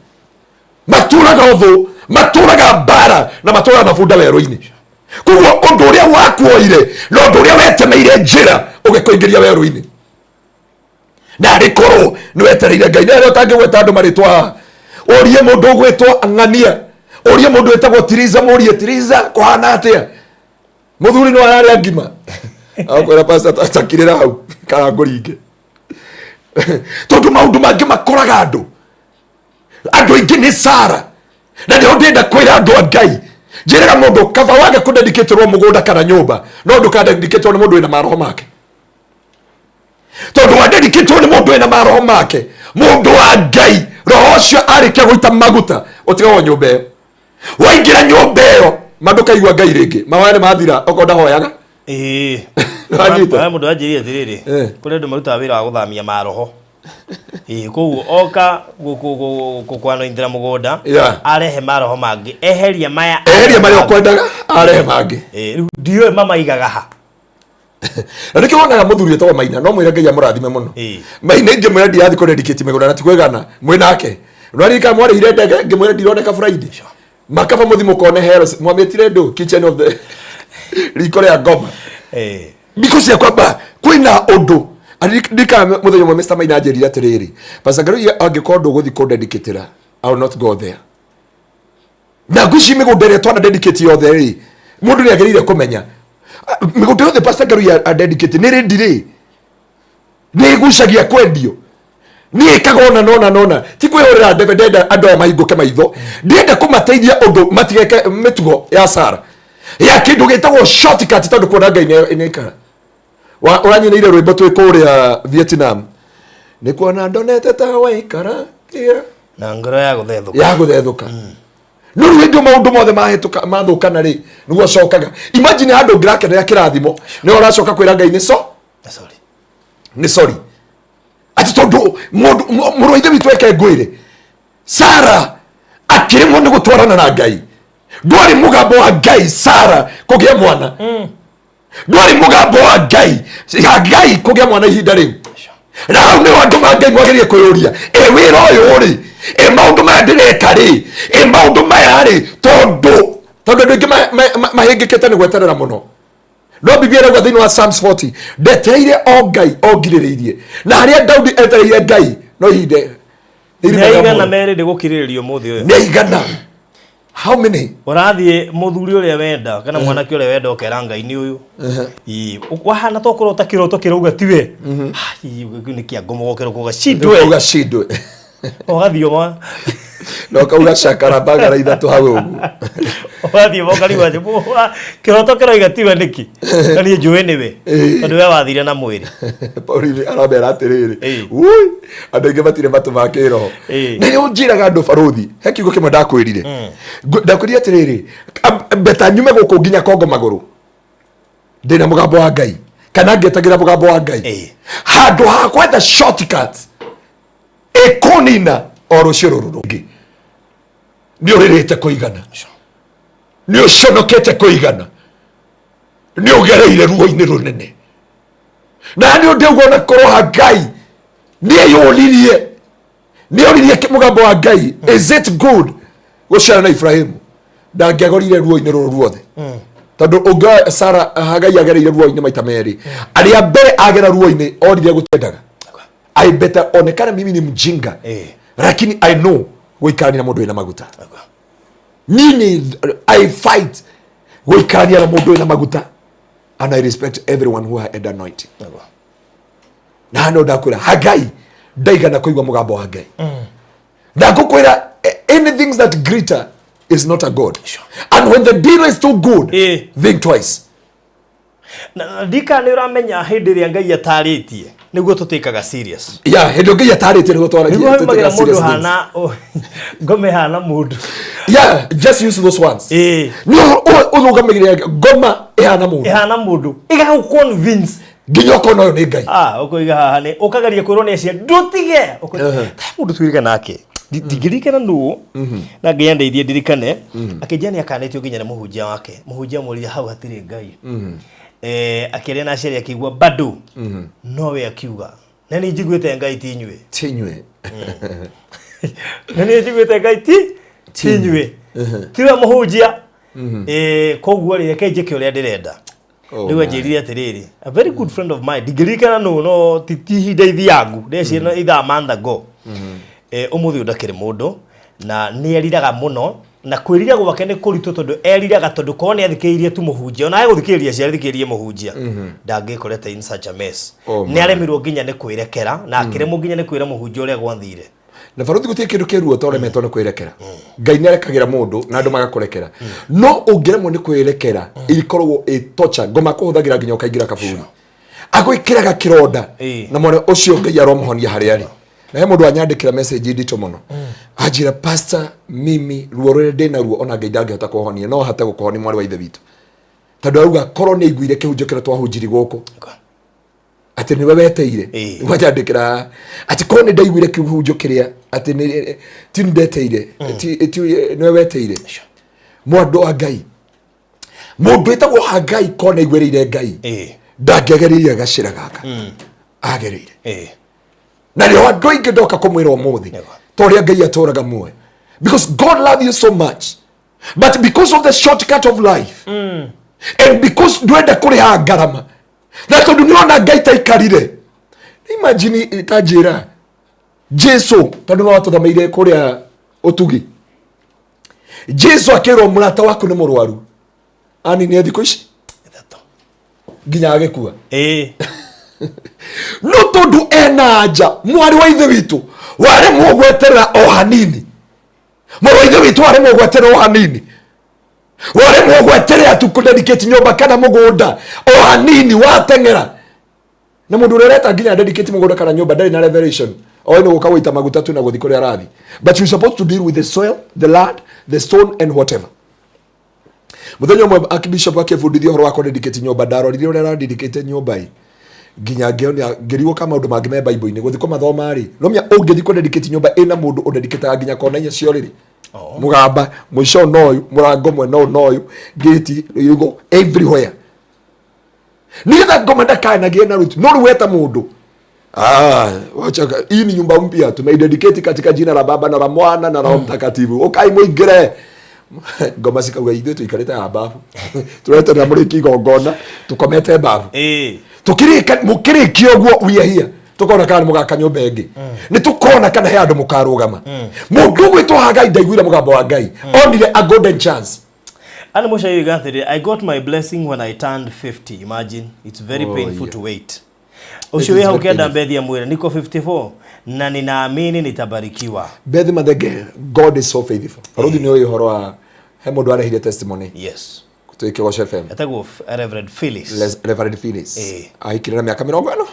matũraga ũthũ, matũraga mbara na matũraga na bunda werũ-inĩ. Koguo ũndũ ũrĩa wakuoire na ũndũ ũrĩa wetemeire njĩra ũgĩkũingĩria werũ-inĩ, na arĩ korwo nĩ wetereire Ngai. Nĩ arĩa ũtangĩgweta andũ marĩtwa haha, ũrie mũndũ ũgwĩtwo Ng'ania, ũrie mũndũ wĩtagwo Tiriza, mũrie, "Tiriza, kũhana atĩa? Mũthuri no ararĩa ngima?" Akwĩra, "Pastor, takirĩra hau kana ngũringe." Tondũ maũndũ mangĩ makoraga andũ, andũ aingĩ nĩ Sara. Na nĩho ndĩrenda kwĩra andũ a Ngai, njĩrĩra mũndũ, kaba wage kũdedicatĩrwo mũgũnda kana nyũmba, no ndũkadedicatĩrwo nĩ mũndũ wĩna maroho make, tondũ wadedicatĩrwo nĩ mũndũ wĩna maroho make, mũndũ wa Ngai, roho ũcio arĩkia gũita maguta, ũtigagwo nyũmba ĩyo. Waingĩra nyũmba ĩyo, ma ndũkaigua Ngai rĩngĩ, mahoya nĩ mathira okorwo ndahoyaga. Ĩĩ. Nĩwanyita? He mũndũ anjĩrire atĩrĩrĩ, kũrĩ andũ marutaga wĩra wa gũthamia maroho. Ĩĩ, koguo oka kũanointĩra mũgũnda, arehe maroho mangĩ, eheria maya. Eheria marĩa ũkwendaga, arehe mangĩ. Ĩĩ, rĩu ndiũĩ mamaigaga ha. Na nĩkĩo wonaga mũthuri wĩtagwo Maina, no mwĩre Ngai amũrathime mũno. Maina ingĩmwĩra ndirathiĩ kũrendicate mĩgũnda na ti kwĩgana, mwĩ nake. Nĩwaririkana mwarĩhire ndege ngĩmwĩra ndironeka Friday. Makaba mũthi mũkone Heros, mwamĩtire ndũ kitchen of the riko rĩa ngoma. Because ya kwamba kwĩna ũndũ. Ndirikana mũthenya ũmwe Mr. Maina anjĩrire atĩrĩrĩ, Pastor Ngaruiya angĩkorwo ndũgũthiĩ kũndedicatĩra, I will not go there. Na ngwĩciria mĩgũnda ĩrĩa twana dedicate yothe rĩ, mũndũ nĩ agĩrĩire kũmenya mĩgũnda yothe Pastor Ngaruiya a dedicate nĩ rĩ ndirĩ, nĩ ĩgucagia kwendio, nĩ ĩkaga ona nona nona, ti kwĩhũrĩra ndebe. Ndenda andũ aya mahingũke maitho, ndĩrenda kũmateithia ũndũ matigeke mĩtugo ya Sara ya kĩndũ gĩtagwo shortcut, tondũ kuona Ngai nĩ aikara. Ũranyinĩire rwĩmbo twĩ kũrĩa Vietnam, nĩ kuona ndonete ta waikara na ngoro ya gũthethũka, ya gũthethũka. No rĩu hĩndĩ maũndũ mothe mahĩtũka mathũkana rĩ, nĩguo acokaga. Imagine handũ ũngĩrakenera kĩrathimo, nĩ ũracoka kwĩra Ngai nĩ so sorry, nĩ sorry, atĩ tondũ mũndũ mũrũ wa ithe witũ eke ngwĩre Sara akĩremwo nĩ gũtwarana na Ngai. Ndwarĩ mũgambo wa Ngai Sara kũgĩa mwana, ndwarĩ mũgambo wa Ngai ya Ngai kũgĩa mwana ihinda rĩu. Na hau nĩho andũ ma Ngai mwagĩrĩire kwĩyũria, ĩ wĩra ũyũ rĩ, ĩ maũndũ maya ndĩreka rĩ, ĩ maũndũ maya rĩ, tondũ andũ aingĩ mahĩngĩkĩte nĩ gweterera mũno. No Biblia ĩrauga thĩinĩ wa Psalms 40, ndetereire o Ngai o ngirĩrĩirie. Na harĩa Daudi etereire Ngai no ihinda nĩ aigana merĩ ndĩgũkirĩrĩria ũmũthĩ ũyũ. Nĩ aigana? How many? Ũrathiĩ mũthuri ũrĩa wenda kana mwanake ũrĩa wenda, ũkera Ngai nĩ ũyũ. Ĩĩ, wahana to kũrota kĩroto kĩrauga tiwe. Nĩ kĩa ngomo gokĩra kuga shindwe. Ũgacindwe. Ũgathiĩ ũma Na ũkauga cakara mbagara ithatũ hau ũguo. Ũgathiĩ ũma ũkarigwo atĩ kĩroto kĩroiga tiwe nĩkĩ, na niĩ njũĩ nĩwe tondũ we wathire na mwĩrĩ. Pauline aramera atĩrĩrĩ, ui, andũ aingĩ matirĩ matũ ma kĩroho. Na nĩ ũnjĩraga andũ barũthi, he kiugo kĩmwe ndakwĩrire. Ndakwĩrire atĩrĩrĩ, beta nyume gũkũ nginya Kongo magũrũ ndĩna mũgambo wa Ngai kana ngĩetagĩra mũgambo wa Ngai, handũ ha gwetha shortcut ĩkũnina o rũciũ rũrũ rũngĩ. Nĩ ũrĩrĩte kũigana, nĩ ũconokete kũigana, nĩ ũgereire ruo-inĩ rũnene, na nĩ ũndũ ũguo na korwo ha Ngai nĩ eyũririe, nĩ oririe mũgambo wa Ngai, is it good gũciara na Ibrahimu? Ndangĩagorire ruo-inĩ rũrũ ruothe, tondũ ũngĩoya Sara, Hagai agereire ruo-inĩ maita merĩ. Arĩa mbere agera ruo-inĩ orire gũtiendaga. I better onekana mimi ni mjinga, lakini I know gũikarania na mũndũ wĩna maguta. Nini I fight gũikarania na mũndũ wĩna maguta, and I respect everyone who had anointing. Na hano ndakwĩra Hagai ndaigana kũigua mũgambo wa Ngai. Na ngũkwĩra, anything that greater is not a god. And when the deal is too good, think twice. Na ndika nĩ ũramenya hĩndĩ ĩrĩa Ngai atarĩtie nĩguo tũtĩkaga serious. Ya hĩndĩ Ngai atarĩtie nĩguo twaragia. Nĩguo haumagira mũndũ hana ngome hana mũndũ. Yeah, just use those ones. Nĩ ũrũgamagĩrĩra ngoma ĩhana mũndũ. Ĩhana mũndũ ĩgagũ convince nginya ũkona ũyũ nĩ Ngai. Ah, ũkoiga haha nĩ ũkageria kwĩrwo nĩ acia ndũtige. Ta mũndũ twĩrĩga nake, ndingĩririkana nũ, na Ngai andeithie ndirikane, akĩnjia nĩ akanĩtio nginya nĩ mũhunjia wake. Mũhunjia amwĩrire hau hatirĩ Ngai. Akĩaria na aciari akĩigua bado nowe akiuga na nĩ njiguĩte Ngai ti inyuĩ. Ti inyuĩ. Na nĩ njiguĩte Ngai ti inyuĩ, tiwe mũhunjia. Koguo rĩ, reke njĩke ũrĩa ndĩrenda. Rĩu anjĩrire atĩrĩrĩ, a very good friend of mine, ndingĩririkana nũ, no ti ihinda ithiangu ndeciria ithaa month ago. Ũmũthĩ ũyũ ndakĩrĩ mũndũ na nĩ eriraga mũno, na kwĩrira gwake nĩ kũritũ tondũ eriraga tondũ korwo nĩ athikĩrĩirie tu mũhunjia, ona agũthikĩrĩria aciari, athikĩrĩrie mũhunjia, ndangĩkorete in such a mess. Nĩ aremirwo nginya nĩ kwĩrekera na akĩremwo nginya nĩ kwĩra mũhunjia ũrĩa gwathire. Na baruthi gũtirĩ kĩndũ kĩruo ta ũremetwo nĩ kwĩrekera. Ngai nĩ arekagĩra mũndũ na andũ magakũrekera, no ũngĩremwo nĩ kwĩrekera ikoragwo ĩ torture. Ngoma kũhũthagĩra nginya ũkaingĩra kaburi, agwĩkĩraga kĩronda. Na mwana ũcio Ngai aromũhonia harĩa arĩ. Na he mũndũ anyandĩkĩra message nditũ mũno, anjĩra, "Pastor, mimi ruo rũrĩa ndĩ naruo ona Ngai ndangĩhota kũhonia." No hate gũkũhonia, mwarĩ wa ithe witũ. Tondũ auga korwo nĩ aiguire kĩhunjio kĩrĩa twahunjiri gũkũ atĩ nĩwe weteire. Wanjandĩkĩra atĩ korwo nĩ ndaiguire kĩhunjio kĩrĩa atĩ nĩ ti ndeteire, nĩwe weteire. Mwandũ wa Ngai, mũndũ wĩtagwo Hagai korwo nĩ aiguĩrĩire Ngai, ndangĩagereire gacĩra gaka agereire. Na rĩo andũ aingĩ ndoka kũmwĩra ũmũthĩ ta ũrĩa Ngai atũraga muoyo, because God love you so much, but because of the shortcut of life and because ndwenda kũrĩha ngarama na tondũ nĩũrona Ngai taikarire. Imagine ta njĩra Jesu, tondũ no atũthomeire kũrĩa ũtugi, Jesu akĩrwo mũrata waku nĩ mũrwaru, anini thikũ ici 3 nginya agĩkua. No tondũ ena anja mwarĩ wa ithe witũ waremwo gweterera o hanini, mwarĩ wa ithe witũ waremwo gweterera o hanini, waremwo gweterera tu kũdedicate nyũmba kana mũgũnda o hanini, wateng'era na mũndũ ũrĩa ũreta nginya dedicate mũgũnda kana nyũmba ndarĩ na revelation, oĩ nĩ gũka gũita maguta tu na gũthiĩ kũrĩa arathiĩ. But you supposed to deal with the soil, the land, the stone and whatever. Mũthenya ũmwe archbishop akĩbundithia ũhoro wa kũdedicate nyũmba, ndarorire ũrĩa aradedicate nyũmba ĩ nginya ngĩona ngĩrigwo ka maũndũ mangĩ me Bible-inĩ gũthiĩ kũmathoma rĩ, nomia ũngĩthiĩ kũdedicate nyũmba ĩna mũndũ ũdedicataga nginya kona inya cia ũrĩrĩ, mũgamba mũico na ũyũ, mũrango mwena ũyũ na ũyũ, gate you everywhere, nĩgetha ngoma ndakanagie na ruti. No rĩu weta mũndũ, wacha hii ni nyumba mpya tumeidedicate katika jina la Baba na la Mwana na Roho Mtakatifu, ukai muingire. Ngoma cikauga ithuĩ tũikarĩte haha babu, tũreterera mũrĩki igongona, tũkomete babu. Tukirika mukirikia ũguo, we are here, tukona kana mũgaka nyũmba ĩngĩ, nĩ tukona kana he handũ mũkarũgama. Mũndũ ũgwĩtwo Hagai ndaiguire mũgambo wa Ngai, onire a golden chance. Anne Mosha yuga, I got my blessing when I turned 50. Imagine, it's very painful to wait. Ũcio wĩ hau kenda Bethi amwĩre niko 54 na ninaamini nitabarikiwa. Bethi Mathenge, God is so faithful. Baruthi nĩ ũĩ ũhoro wa he mũndũ arehire testimony. Yes. Twĩ Kĩgoco FM. Etagwo Reverend Phyllis. Reverend Phyllis. Ahikire na mĩaka 50.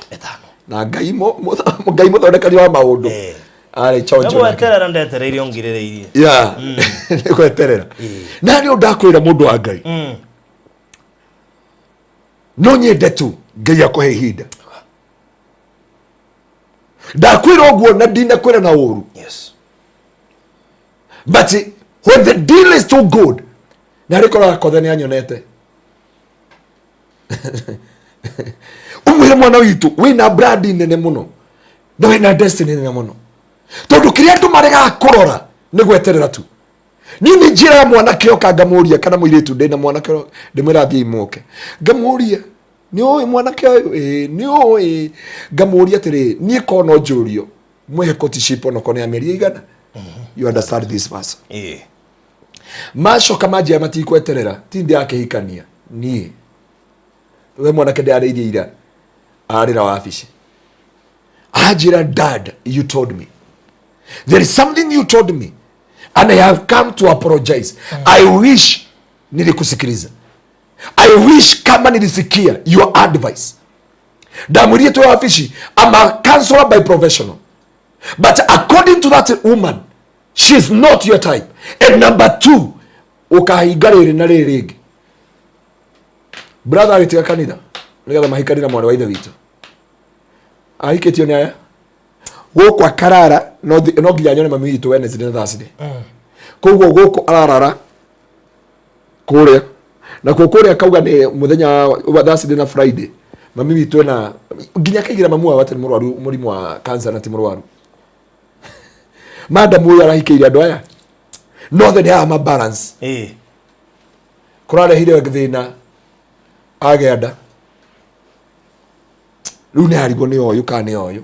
Na Ngai Ngai mũthondekani wa maũndũ. Arĩ chonjo. Nĩ gweterera ndetereire ongirĩrĩirie. Yeah. Nĩ gweterera. Na nĩ ndakwĩra mũndũ wa Ngai. No nyende tu Ngai akũhe ihinda. Ndakwĩra ũguo na ndinakwĩra na ũru. Yes. But when the deal is too good, na rĩkoraga kothe nĩ anyonete. Ũmwĩre mwana witũ wĩna brand nene mũno na wĩna destiny nene mũno, tondũ kĩrĩa andũ maregaga kũrora nĩ gweterera tu. Niĩ nĩ njĩraga mwanake oka ngamũria, kana mũirĩtu ndĩna mwanake ndĩmwĩra thiĩ imũke, ngamũria nĩ ũĩ mwanake ũyũ? Ĩĩ nĩ ũĩ. Ngamũria atĩrĩ, niĩ korwo no njũrio mwĩhe courtship onokorwo nĩ ya mĩeri ĩigana, you understand this person? Macoka manjia matikweterera, ti ndĩrakĩhikania niĩ we mwanake ndĩrarĩirie ira arĩra wabici anjĩra, dad, you told me there is something, you told me and I have come to apologize. I wish nilikusikiliza. I wish kama nilisikia your advice. Ndamwĩrire twĩ wabici, I'm a counselor by professional, but according to that woman, she is not your type, and number two, ũkahinga rĩrĩ na rĩrĩ rĩngĩ. Brother agĩtiga kanitha nĩgetha mahikanie na mwarĩ wa ithe witũ ahikĩtio nĩ aya gũkũ akarara no no nginya nyone mami witũ Wednesday na Thursday, koguo gũkũ ararara kũrĩa nakuo kũrĩa akauga nĩ mũthenya wa Thursday na Friday mami witũ ena nginya akaigĩra mamu wao atĩ nĩ mũrwaru mũrimũ wa cancer na ti mũrwaru. Madam ũyũ arahikĩire andũ aya nothe nĩ aya ma balance. Kũrarehire thĩna agĩa nda, rĩu nĩ arigwo nĩ ũyũ kana nĩ ũyũ.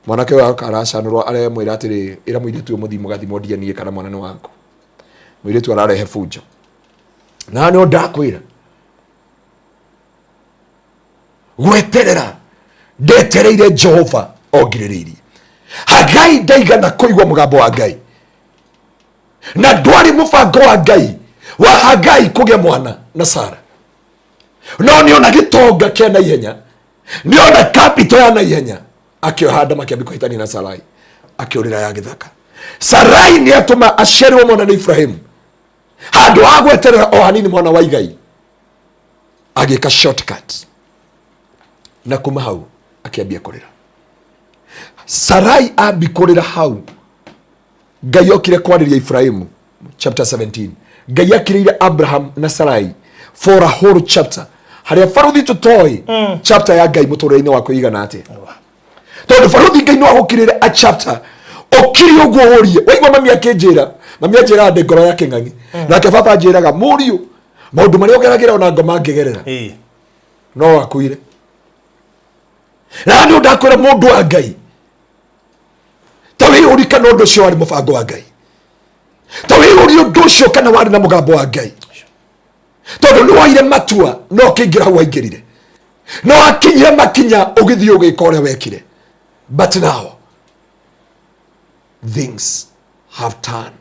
Mwanake ũyũ aroka aracanũrwo, aremwĩra atĩrĩ, ĩra mũirĩtu ũyũ mũthiĩ mũgathimwo DNA kana mwana nĩ waku. Mũirĩtu ararehe bunjo na nĩ ndakwĩra gweterera ndetereire Jehova ongirĩrĩirie. Hagai ndaigana kũigua mũgambo wa Ngai, na ndwarĩ mũbango wa Ngai wa Hagai kũgĩa mwana na Sara, no nĩona gĩtonga kĩa naihenya, nĩona capital ya naihenya, akĩoha nda makĩambia kũhĩtania na Sarai, akĩũrĩra ya gĩthaka. Sarai nĩ atũma aciarirwo mwana nĩ Ibrahimu handũ ha gweterera o hanini mwana wa igai. Agĩka shortcut na kuma hau akĩambia kũrĩra. Sarai ambi kũrĩra hau, Ngai okire kwarĩria Ibrahimu, chapter 17. Ngai akirĩire Abraham na Sarai for a whole chapter, harĩa baruthi tũtoĩ chapter ya Ngai mũtũrĩre-inĩ waku ĩigana atĩa, tondũ baruthi Ngai no agũkirĩre a chapter ũkiri ũguo ũrie. Waigua mami akĩnjĩra, mami anjĩraga ndĩ ngoro ya kĩng'ang'i, nake baba anjĩraga mũriũ maũndũ marĩa ũgeragĩra ona ngoma ngĩgerera no akuire. Na nĩ ndakwĩra mũndũ wa Ngai, ta wĩyũrie kana ũndũ ũcio warĩ mũbango wa Ngai, ta wĩyũrie ũndũ ũcio kana warĩ na mũgambo wa Ngai, tondũ nĩ woire matua no ũkĩingĩra hau waingĩrire, no akinyire makinya ũgĩthiĩ ũgĩka ũrĩa wekire. But now things have turned,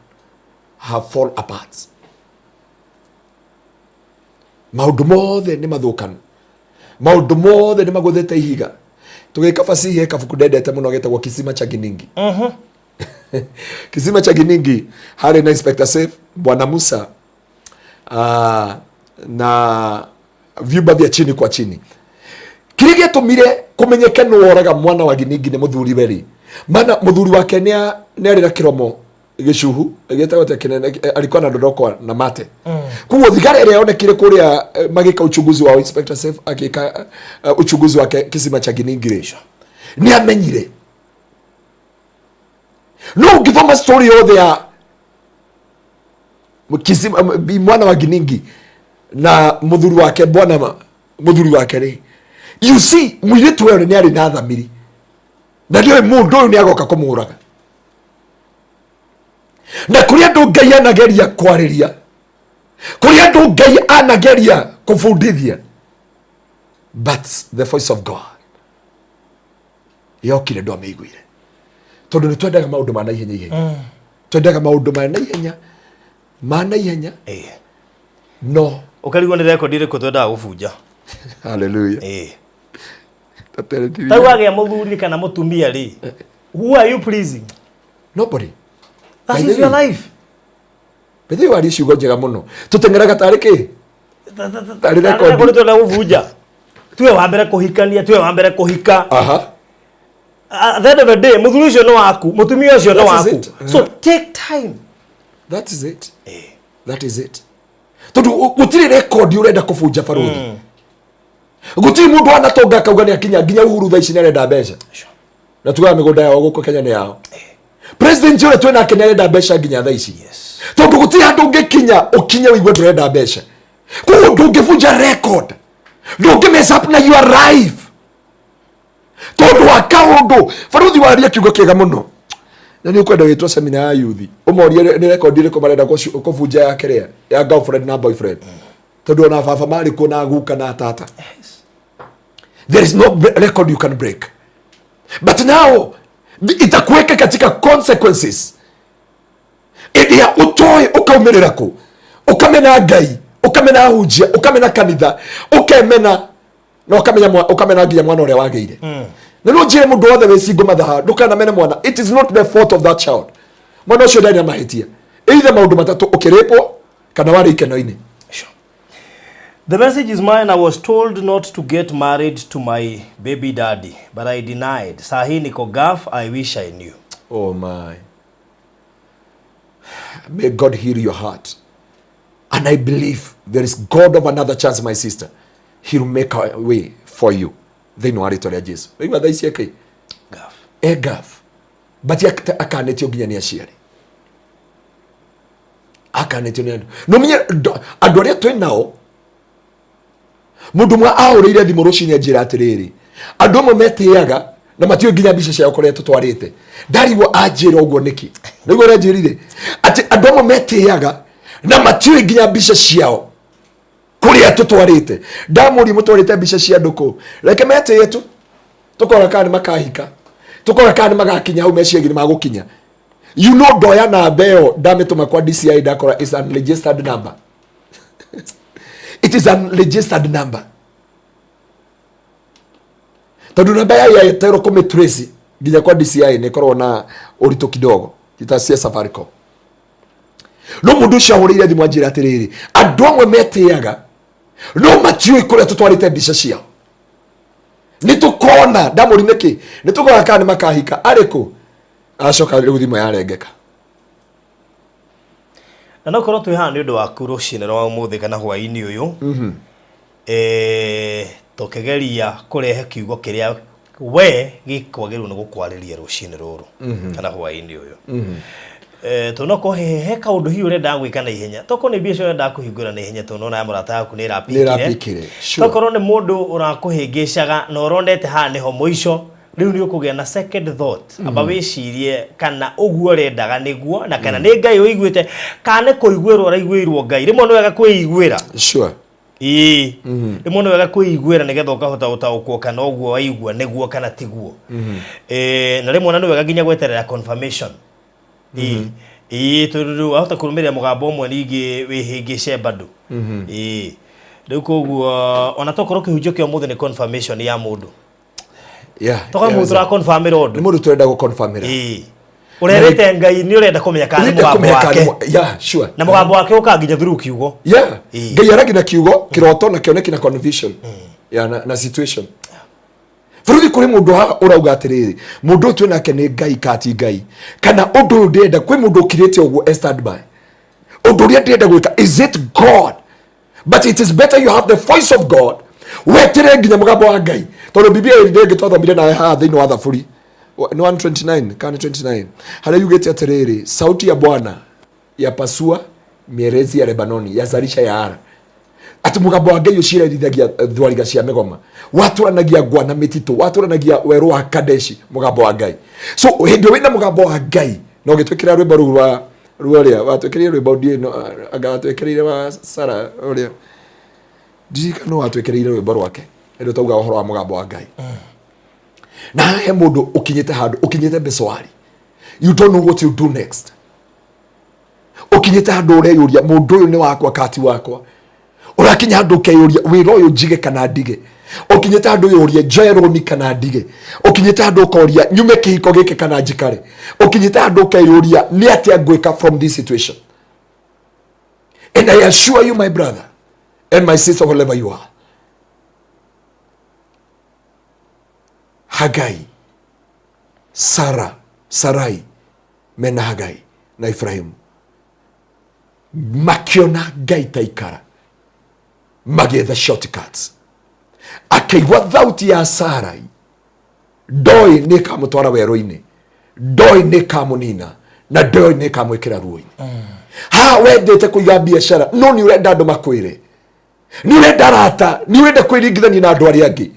have fall apart. Maũndũ mothe nĩ mathũkanu, maũndũ mothe nĩ magũthĩte ihiga. Tũgĩka fasihi, he kabuku ndendete mũno getagwo Kisima cha Giningi. Kisima cha Giningi harĩ na Inspector Safe, Bwana Musa, na vyumba vya chini kwa chini. Kĩrĩa gĩatũmire kũmenyeke nũ woraga mwana wa Giningi nĩ mũthuri we rĩ, mana mũthuri wake nĩ arĩ na kĩromo gĩcuhu gĩtagwo atĩa kĩnene, alikuwa anadondokwa na mate. Koguo thigara ĩrĩa yonekire kũrĩa, magĩka uchunguzi wao, Inspector Safe agĩka uchunguzi wake Kisima cha Giningi rĩ, nĩ amenyire. No ũngĩthoma story yothe ya kisima, mwana wa Giningi na mũthuri wake, bwana mũthuri wake rĩ, you see mũirĩtu ũyũ nĩ arĩ na thamiri na nĩoĩ mũndũ ũyũ nĩ agoka kũmũraga. Na kũrĩ andũ Ngai anageria kwarĩria, kũrĩ andũ Ngai anageria kũbundithia, but the voice of God yokire ndwamĩiguire, tondũ nĩ twendaga maũndũ ma naihenya ihenya, twendaga maũndũ ma naihenya ma naihenya. No ũkarigwo nĩ rekondi ĩrĩkũ twendaga gũbunja. Hallelujah. Tarĩu wagĩa mũthuri kana mũtumia rĩ, who are you pleasing? Nobody. That By the is your way. life. Bethe warie ciugo njega mũno, tũteng'eraga tarĩ kĩ, tarĩ rekondi rekondi. Twenda gũbunja, tuwe wa mbere kũhikania, tuwe wa mbere kũhika. At the end of the day, mũthuri ũcio nĩ waku, mũtumia ũcio nĩ That is waku. it. So take time. That is it, that is it, tondũ gũtirĩ rekondi ũrenda kũbunja, baruthi. Gũtirĩ mũndũ wanatonga akauga nĩ akinya nginya Uhuru thaa ici nĩ arenda mbeca, na tugaga mĩgũnda yao gũkũ Kenya nĩ yao. President ũrĩa twĩ nake nĩ arenda mbeca nginya thaa ici, tondũ gũtirĩ handũ ũngĩkinya ũkinye ũigue ndũrenda mbeca. Koguo ndũngĩbunja record, ndũngĩ mess up na your life tondũ wa kaũndũ. Baruthi, waria kiugo kĩega mũno, na nĩ ũkwenda wĩtwo semina ya yuthi ũmorie nĩ rekondi ĩrĩkũ marenda kũbunja ya kĩrĩa ya girlfriend na boyfriend, tondũ ona baba marĩ kuo na guka na tata. There is no record you can break, but now itakuweka katika consequences ĩrĩa ũtoĩ ũkaumĩrĩra kũ, ũkamena Ngai, ũkamena hunjia, ũkamena kanitha, ũkemena na ũkamenya ũkamena nginya mwana ũrĩa wagĩire. Na no njĩre mũndũ wothe wĩ single mathaha, ndũkanamene mwana. It is not the fault of that child. Mwana ũcio ndarĩ na mahĩtia. Either maũndũ matatũ: ũkĩrĩpwo kana warĩ ikeno-inĩ. The message is mine. I was told not to get married to my baby daddy, but I denied. Sahi niko Gulf. I wish I knew. Oh my. May God heal your heart. And I believe there is God of another chance, my sister. He'll make a way for you. Thĩinĩ wa rĩtwa rĩa Jesu. Waigua thaa ici eke? Gulf. E Gulf. But akanĩtio nginya nĩ aciari. Akanĩtio nĩ andũ. No menye andũ arĩa twĩ nao, mũndũ ũmwe ahũrĩire thimũ rũcinĩ anjĩra atĩrĩrĩ, andũ amwe metĩaga na matiũĩ nginya mbica ciao kũrĩa tũtwarĩte. Ndarigwo anjĩra ũguo nĩkĩ. Nĩguo ũrĩa anjĩrire atĩ andũ amwe metĩaga na matiũĩ nginya mbica ciao kũrĩa tũtwarĩte. Ndamũria, mũtwarĩte mbica cia andũ kũ? Reke metĩe tu, tũkora kana nĩ makahika, tũkora kana nĩ magakinya hau meciagia nĩ magũkinya. Ndoya namba ĩyo, ndamĩtũma kwa DCI, ndakora is unregistered number. It is unregistered number, tondũ namba ya Airtel kũmĩ trace nginya kwa DCI nĩ ĩkoragwo na ũritũ kidogo ita cia Safaricom. No mũndũ ũcio ahũrĩire thimũ anjĩra atĩrĩrĩ, andũ amwe metĩaga No matiũĩ kũrĩa tũtwarĩte mbica ciao. Nĩ tũkona ndamũri nĩkĩ, nĩ tũkona kana nĩ makahika arĩkũ. Acoka rĩu thimũ yarengeka. Na no korwo twĩ haha nĩ ũndũ waku rũcinĩ rwa ũmũthĩ kana hwaĩ-inĩ ũyũ, tũkĩgeria kũrehe kiugo kĩrĩa we gĩkwagĩrĩirwo nĩ gũkwarĩria rũcinĩ rũrũ kana hwaĩ-inĩ ũyũ. Tondũ no he he kaũndũ hihi ũrendaga gwĩka na ihenya, tokorwo nĩ biacara ũrendaga kũhingũra na ihenya, tondũ nona ya mũrata waku nĩ Nĩ ĩrapikire, sure. Tokorwo nĩ mũndũ ũrakũhĩngĩcaga na ũronete haha nĩho mũico, rĩu nĩ ũkũgĩa na second thought, amba wĩcirie kana ũguo ũrendaga nĩguo, na kana nĩ Ngai ũiguĩte, kana nĩ kũiguĩrwo ũraiguĩirwo Ngai. Rĩmwe nĩ wega kwĩiguĩra. Sure. Ĩĩ, rĩmwe nĩ wega kwĩiguĩra nĩgetha ũkahota gũtaũkwo kana ũguo waigua nĩguo kana tiguo. Na rĩmwe ona nĩ wega nginya gweterera confirmation. Ĩĩ, ĩĩ, tondũ rĩu wahota kũrũmĩrĩra mũgambo ũmwe ningĩ wĩhĩngĩce bado. Ĩĩ, rĩu koguo ona tokorwo kĩhunjio kĩa ũmũthĩ nĩ confirmation ya mũndũ. Tokorwo mũndũ tũraconfirmĩra ũndũ. Nĩ mũndũ tũrenda gũconfirmĩra. Ĩĩ, ũrerĩte Ngai nĩ ũrenda kũmenya kana nĩ Ũrenda mũgambo kũmenya kana nĩ wake. Yeah, sure. Na mũgambo wake ũkaga nginya through kiugo. Ngai aragia na kiugo, kĩroto na kĩoneki na confusion. Yeah, na situation. Bũrũri kũrĩ mũndũ haha ũrauga atĩrĩrĩ, mũndũ ũyũ twĩ nake nĩ Ngai ka ti Ngai, kana ũndũ ũyũ ndĩrenda, kwĩ mũndũ ũkirĩte ũguo e stand by, ũndũ ũrĩa ndĩrenda gwĩka, is it God? But it is better you have the voice of God, wetere nginya mũgambo wa Ngai, tondũ Biblia ĩrĩ ĩngĩ twathomire nawe haha thĩinĩ wa Thaburi nĩ 129 kana nĩ 29, harĩa yugĩte atĩrĩrĩ, sauti ya Bwana yapasua mierezi ya Lebanoni, yazalisha yaara. Atĩ mũgambo wa Ngai ũciratithagia thwariga cia mĩgoma, watũranagia ngwa na mĩtitũ, watũranagia werũ wa Kadeshi, mũgambo wa Ngai. So hĩndĩ ĩyo wĩna mũgambo wa Ngai, na ũgĩtwĩkĩra rwĩmbo rũu rwa rũrĩa watwĩkĩrire rwĩmbo ndiũĩ no, anga watwĩkĩrĩire wa Sara ũrĩa ndirikana watwĩkĩrĩire rwĩmbo rwake rĩrĩa twauga ũhoro wa mũgambo wa Ngai. Na haha he mũndũ ũkinyĩte handũ, ũkinyĩte mbecoari, you don't know what you do next. Ũkinyĩte handũ ũreyũria mũndũ ũyũ nĩ wakwa kati wakwa, ũrakinya handũ ũkeyũria wĩra ũyũ njige kana ndige, ũkinyĩte handũ ũyũrie njoe rũni kana ndige, ũkinyĩte handũ ũkoria nyume kĩhiko gĩkĩ kana njikare, ũkinyĩte handũ ũkeyũria nĩ atĩa ngwĩka from this situation. And I assure you my brother and my sister, wherever you are, Hagai, Sara, Sarai mena Hagai na Ibrahimu makiona Ngai ta ikara, magĩetha shortcuts. Akĩigua thauti ya Sarai, ndoĩ nĩ ĩkamũtwara werũ-inĩ, ndoĩ nĩ ĩkamũnina, na ndoĩ nĩ ĩkamwĩkĩra ruo-inĩ. Haha wendete kũiga biacara, no nĩ ũrenda andũ makwĩre, nĩ ũrenda arata, nĩ ũrenda kwĩringithania na andũ arĩa angĩ,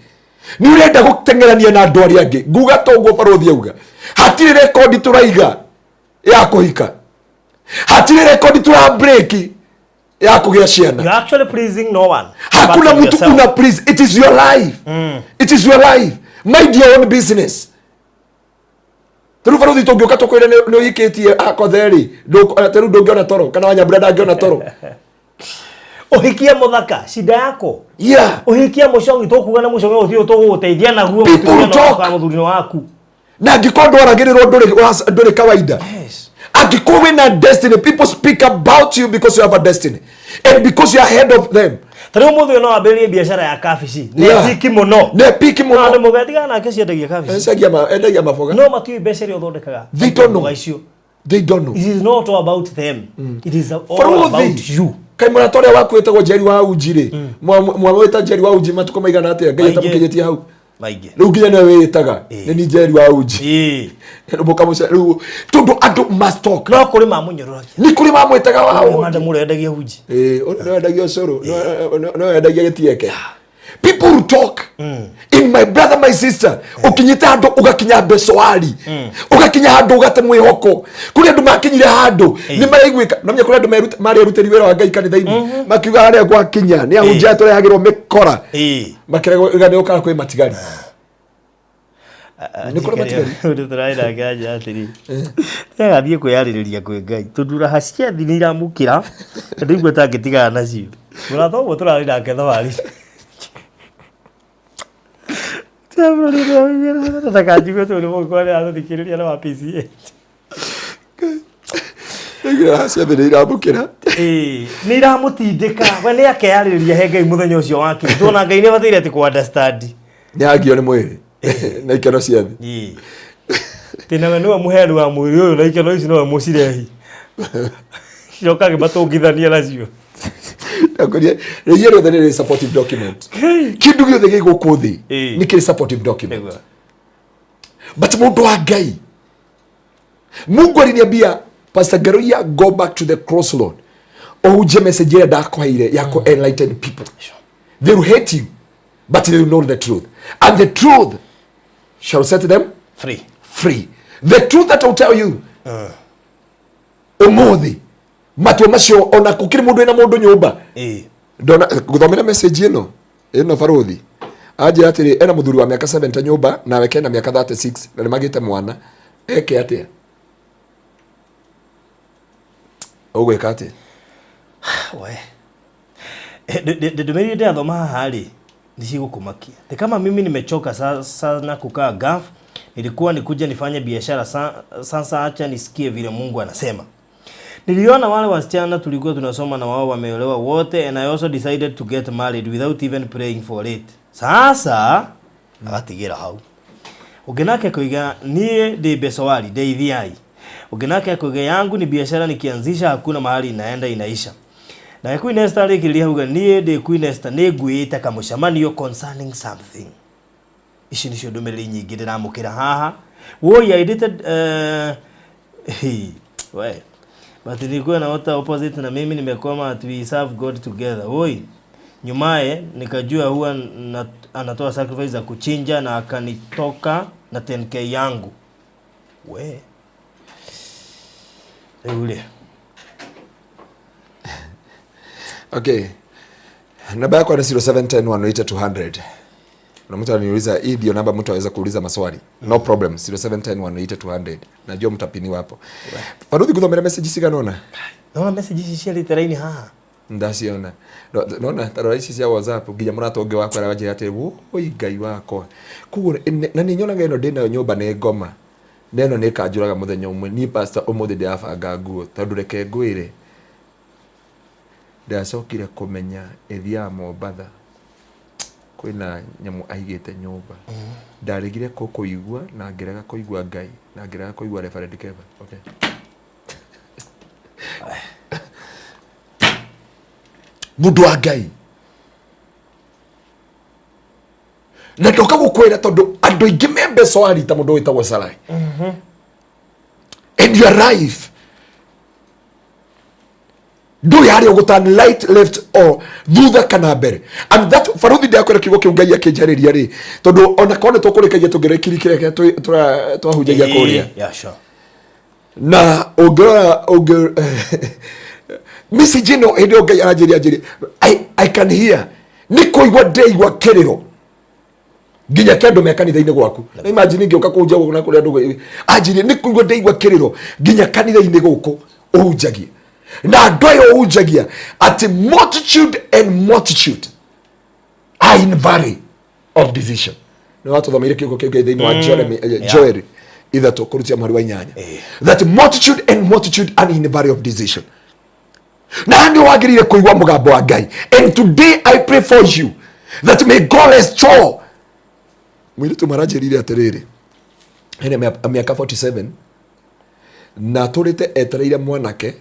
nĩ ũrenda gũteng'erania na andũ arĩa angĩ. Nguga ta ũguo barũthi auga, hatirĩ rekondi tũraiga ya kũhika, hatirĩ rekondi tũra break ya kũgĩa ciana. You are actually pleasing no one. Hakuna Apart from mtu yourself. una please. It is your life. It is your life. Mind your own business. Rĩu barũthi tũngĩũka tũkwĩre nĩ ũhikĩtie akothe rĩ, ta rĩu ndũngĩona toro, kana wanyambura ndangĩona toro. Ũhikie mũthaka, shida yako. Ũhikie mũcongi, tũkuga na mũcongi ũthiĩ tũgũgũteithia naguo, People mũtumia no talk. waku, mũthuri nĩ waku. Na angĩkorwo ndwaragĩrĩrwo ndũrĩ kawaida. Angĩkorwo wĩna destiny, people speak about you because you have a destiny and because you are ahead of them. Ta rĩu mũthĩ ũyũ no wambĩrĩrie biacara ya kabici. Nĩ piki mũno. Nĩ piki mũno. Andũ mũgatiga nake ciendagia kabici. Endagia maboga. No matiũĩ mbeca iria ũthondekaga. They don't know. Mboga icio. They don't know. It is not all about them. It is all Barũthi. about you. Kaĩ mũrata ũrĩa waku wĩtagwo Njeri wa Uji rĩ, mwamwĩta Njeri wa Uji matukũ maigana atĩa? Ngai Maingĩ. atamũkinyĩtie hau. Maingĩ. Rĩu nginya nĩwe wĩĩtaga, nĩ ni Njeri wa Uji. Rĩu mũkamũce-, rĩu, tondũ andũ must talk. No kũrĩ mamũnyũrũragia. Nĩ kũrĩ mamwĩtaga wa Ũrĩa Uji. madam ũrĩa wendagia uji. Ĩĩ, ũrĩa nĩwe wendagia ũcũrũ, nĩwe wendagia gĩtieke. People who talk. In my brother, my sister, ũkinyĩte handũ ũgakinya mbecoari, ũgakinya handũ ũgate mwĩhoko. Kũrĩ andũ makinyire handũ nĩ maraiguĩka, na menya kũrĩ andũ marĩ arutĩri wĩra wa Ngai kanitha-inĩ, makiuga harĩa gwakinya nĩ ahunjia tũrehagĩrwo mĩkora, makĩrega nĩ ũkaga kwĩ matigari. Nĩ kũrĩ matigari. Ũndũ tũrarĩ nake anja atĩrĩ, nĩagathiĩ kwĩyarĩrĩria kwĩ Ngai tondũ raha cia thĩ nĩ iramũkĩra, na ndĩigua ta angĩtigana nacio. Mũrata ũmwe tũrarĩ nake thabarĩ. Ndakanjigue tondũ nĩ mũgĩkorwo nĩ aratũthikĩrĩria na wa PCH. Ndaigua ciathĩ nĩ iramũkĩra. Ĩĩ, nĩ iramũtindĩka we nĩ akeyarĩrĩria he Ngai mũthenya ũcio wakinya tuona Ngai nĩ abataire atĩ kũ understand. Nĩ agio nĩ mwĩrĩ na ikeno cia thĩ. Ĩĩ. Tĩ nawe nĩwe mũheani wa mwĩrĩ ũyũ na ikeno ici nowe mũcirehi coka agĩmatũngithania nacio. Ndakwĩrire, rĩiya rĩothe nĩ rĩrĩ supportive document. Kĩndũ gĩothe gĩ gũkũ thĩ Ĩĩ. nĩ kĩrĩ supportive document. Nĩguo. But mũndũ wa Ngai, Mungu aliniambia Pastor Ngaruiya, go back to the crossroad, ũhunjie message ĩrĩa ndakũheire ya kũ enlighten people. They will hate you, but they will know the truth, and the truth shall set them free. Free. The truth that I will tell you ũmũthĩ, matua macio ona gũkĩrĩ mũndũ wĩna mũndũ nyũmba. Ĩĩ. Ndona gũthomera message ĩno ĩno, barũthi anjĩra atĩrĩ, ena mũthuri wa mĩaka 70 nyũmba nawe kena mĩaka 36 na nĩ magĩte mwana, eke atĩa? Ũgwĩka atĩa? We ndũmĩrĩri ndĩrathoma haha rĩ, nĩ cigũkũmakia. Ni kama mimi nimechoka sana kukaa Gulf, nilikuwa nikuje nifanye biashara sasa acha nisikie vile Mungu anasema. Niliona wale wasichana tulikuwa tunasoma na wao wameolewa wote, and I also decided to get married without even praying for it. Sasa agatigĩra hau. Ũngĩ nake kuiga, niĩ ndĩ Besowari, ndeithiai. Ũngĩ nake kuiga, yangu ni biashara, nikianzisha hakuna mahali inaenda, inaisha. Na Queen Esther arĩkĩrĩria auga, niĩ ndĩ Queen Esther, nĩ nguĩte kamũcemanio concerning something. Ici nĩcio ndũmĩrĩri nyingĩ ndĩramũkĩra haha. Woi, I dated hey, we but nilikuwa naota opposite na mimi nimekwama at we serve God together. Woi, nyumaye nikajua huwa anatoa sacrifice za kuchinja na akanitoka na 10K yangu. We rĩu rĩ. Okay, namba yako ni 0710 180 200 na mtu ananiuliza hii ndio namba mtu aweza kuuliza maswali. No problem, 0710 180 200. Najua mtapiniwa hapo. Faruthi, guthomera message cigana ũna. Naona message ici ciarĩte raini haha. Ndaciona. Nona tarora ici cia WhatsApp, nginya mũrata ũngĩ wakwa aranjĩra atĩrĩ, woi Ngai wakwa, koguo na nĩ nyonaga ĩno ndĩ nayo nyũmba nĩ ngoma na ĩno nĩ ĩkanjũraga mũthenya ũmwe. Niĩ pastor, ũmũthĩ ndĩrabanga nguo, tondũ reke ngwĩre, ndacokire kũmenya ĩthiaga Mombatha kwĩna nyamũ aigĩte nyũmba. Ndaregire kũigua na ngĩrega kũigua Ngai na ngĩrega kũigua Reverend Keva. Okay, mũndũ wa Ngai, na ndoka gũkwĩra tondũ andũ aingĩ me mbeca warita mũndũ wĩtagwo Sarai and your life ndũrĩ harĩa ũgũturn right, left or thutha kana mbere. And that, baruthi, ndakwĩra kiugo kĩu Ngai akĩnjarĩria rĩ, tondũ ona korwo nĩ tũkũrĩkagia tũngĩrĩkiri kĩrĩa twahunjagia kũrĩa. Yeah, sure. Na ũngĩrora ũngĩ message ĩno, hĩndĩ ĩyo Ngai aranjĩria anjĩria, I can hear, nĩ kũigua ndĩigua kĩrĩro nginya kĩa andũ me kanitha-inĩ gwaku. Na imagine ingĩũka kũhunjia gũkũ na kũrĩa andũ anjĩrie nĩ kũigua ndĩigua kĩrĩro nginya kanitha-inĩ gũkũ ũhunjagia na andũ aya ũhunjagia, atĩ multitude and multitude are in valley of decision. Nĩ watũthomeire kiugo kĩu thĩinĩ wa Jeremy, Joel 3 kũrutia mũhari wa 8, that multitude and multitude are in valley of decision, na nĩ wagĩrĩire kũigua mũgambo wa Ngai. And today I pray for you that may God restore. Mũirĩtu maranjĩrire atĩrĩrĩ, ena mĩaka 47 na atũrĩte etereire mwanake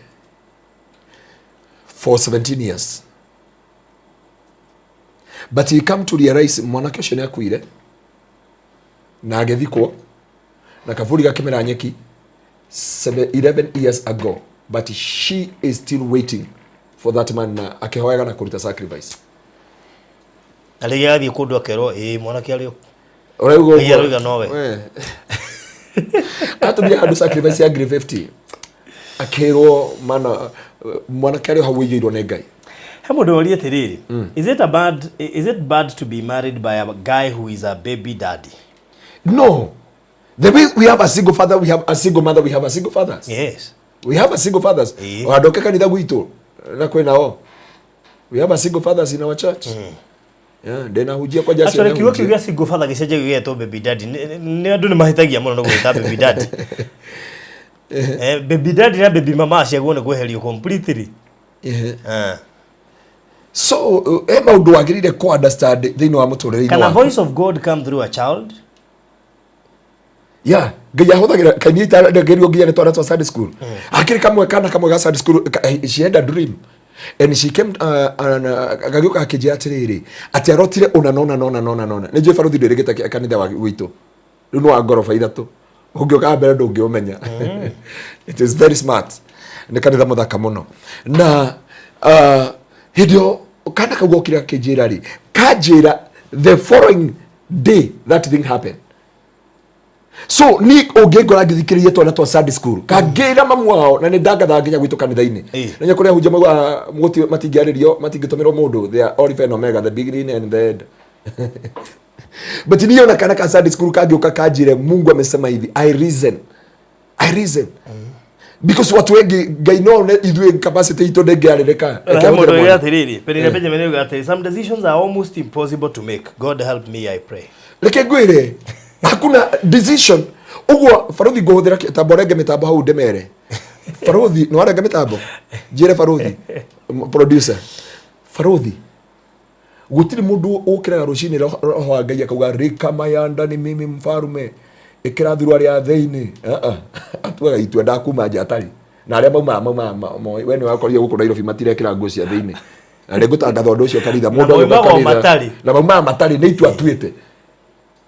for 17 years, but he come to realize mwanake ũcio nĩ akuire na agĩthikwo na kaburi gakĩmera nyeki 11 years ago, but she is still waiting for that man na akĩhoyaga na kũruta sacrifice. Na rĩrĩa athiĩ kũndũ akerwo, ĩĩ, mwanake arĩ o. Ũraigua Ngai ũguo? aroiga nowe. We. Atũmire handũ sacrifice ya ngiri 50, akĩrwo mana mwanake arĩ o hau ũigĩirwo nĩ Ngai. He mũndũ woria atĩrĩrĩ, is it bad to be married by a guy who is a baby daddy? No, the way we have a single father, we have a single mother, we have a single fathers. We have a single fathers. Handũ ke kanitha gwitũ na kwĩ nao, we have a single fathers in our church. Yeah, ndĩnahunjia kwanja acio. Actually, kiugo kĩu nĩhunjia. gĩa single father gĩcenjagio gĩgetwo baby daddy. Nĩ andũ nĩ mahĩtagia mũno nĩ gwĩta baby daddy. Baby daddy na baby mama ciagwo nĩ kweherio completely. So he maũndũ wagĩrĩire kũ understand thĩinĩ wa mũtũrĩre-inĩ Can a waku. voice of God come through a child? Yeah, Ngai ahũthagĩra kaini itandagerio nginya nĩ twana twa Sunday school. Akĩrĩ kamwe kana kamwe ga Sunday school she had a dream and she came and gagĩũka akĩnjĩra atĩrĩrĩ, atĩ arotire ũna nona nona nona nona. Nĩ njũĩ baruthi ndĩrĩgĩte kanitha wa gwitũ rĩu nĩ wa ngoroba ithatũ, ũngĩũka mbere ndũngĩũmenya. It is very smart, nĩ kanitha mũthaka mũno. Na hĩndĩ ĩyo kana kau gokire akĩnjĩra rĩ, kanjĩra the following day that thing happened. So ni ũngĩngora ngĩthikĩrĩria twana twa Sunday school kangĩra mamu wao, na nĩ ndangathaga nginya gwitũ kanitha-inĩ. Nenya kũrĩa hunjia maugaga matingĩarĩrio, matingĩtũmĩrwo mũndũ, they are Alpha and Omega, the beginning and the end. But niĩ ona kana ka Sunday school kangĩũka kanjĩre Mungu amesema hivi, I reason, I reason, because watu wengi Ngai no one ithuĩ capacity itũ ndĩngĩarĩrĩka. Reke He mũndũ ahũthĩre oiga mwana. atĩrĩrĩ, Penina Benjamin oiga atĩrĩ, some decisions are almost impossible to make. God help me, I pray. Reke ngwĩre, hakuna decision ũguo baruthi ngũhũthĩra tambo renge mĩtambo hau ndĩmere baruthi nĩ warenga mĩtambo njĩre baruthi producer baruthi gũtirĩ mũndũ ũkĩraga rũcinĩ roho wa Ngai akauga rika mayanda ni mimi mfarume ĩkĩra thuruarĩ ya thĩinĩ. Atuaga itua ndakuma nja atarĩ na arĩa maumaga maumaga we nĩ wakorire gũkũ Nairobi matirekĩra nguo cia thĩinĩ, na nĩ ngũtangatha ũndũ ũcio kanitha mũndũ agĩũka maumaga o kanitha matarĩ. Na maumaga matarĩ, nĩ itua atuĩte.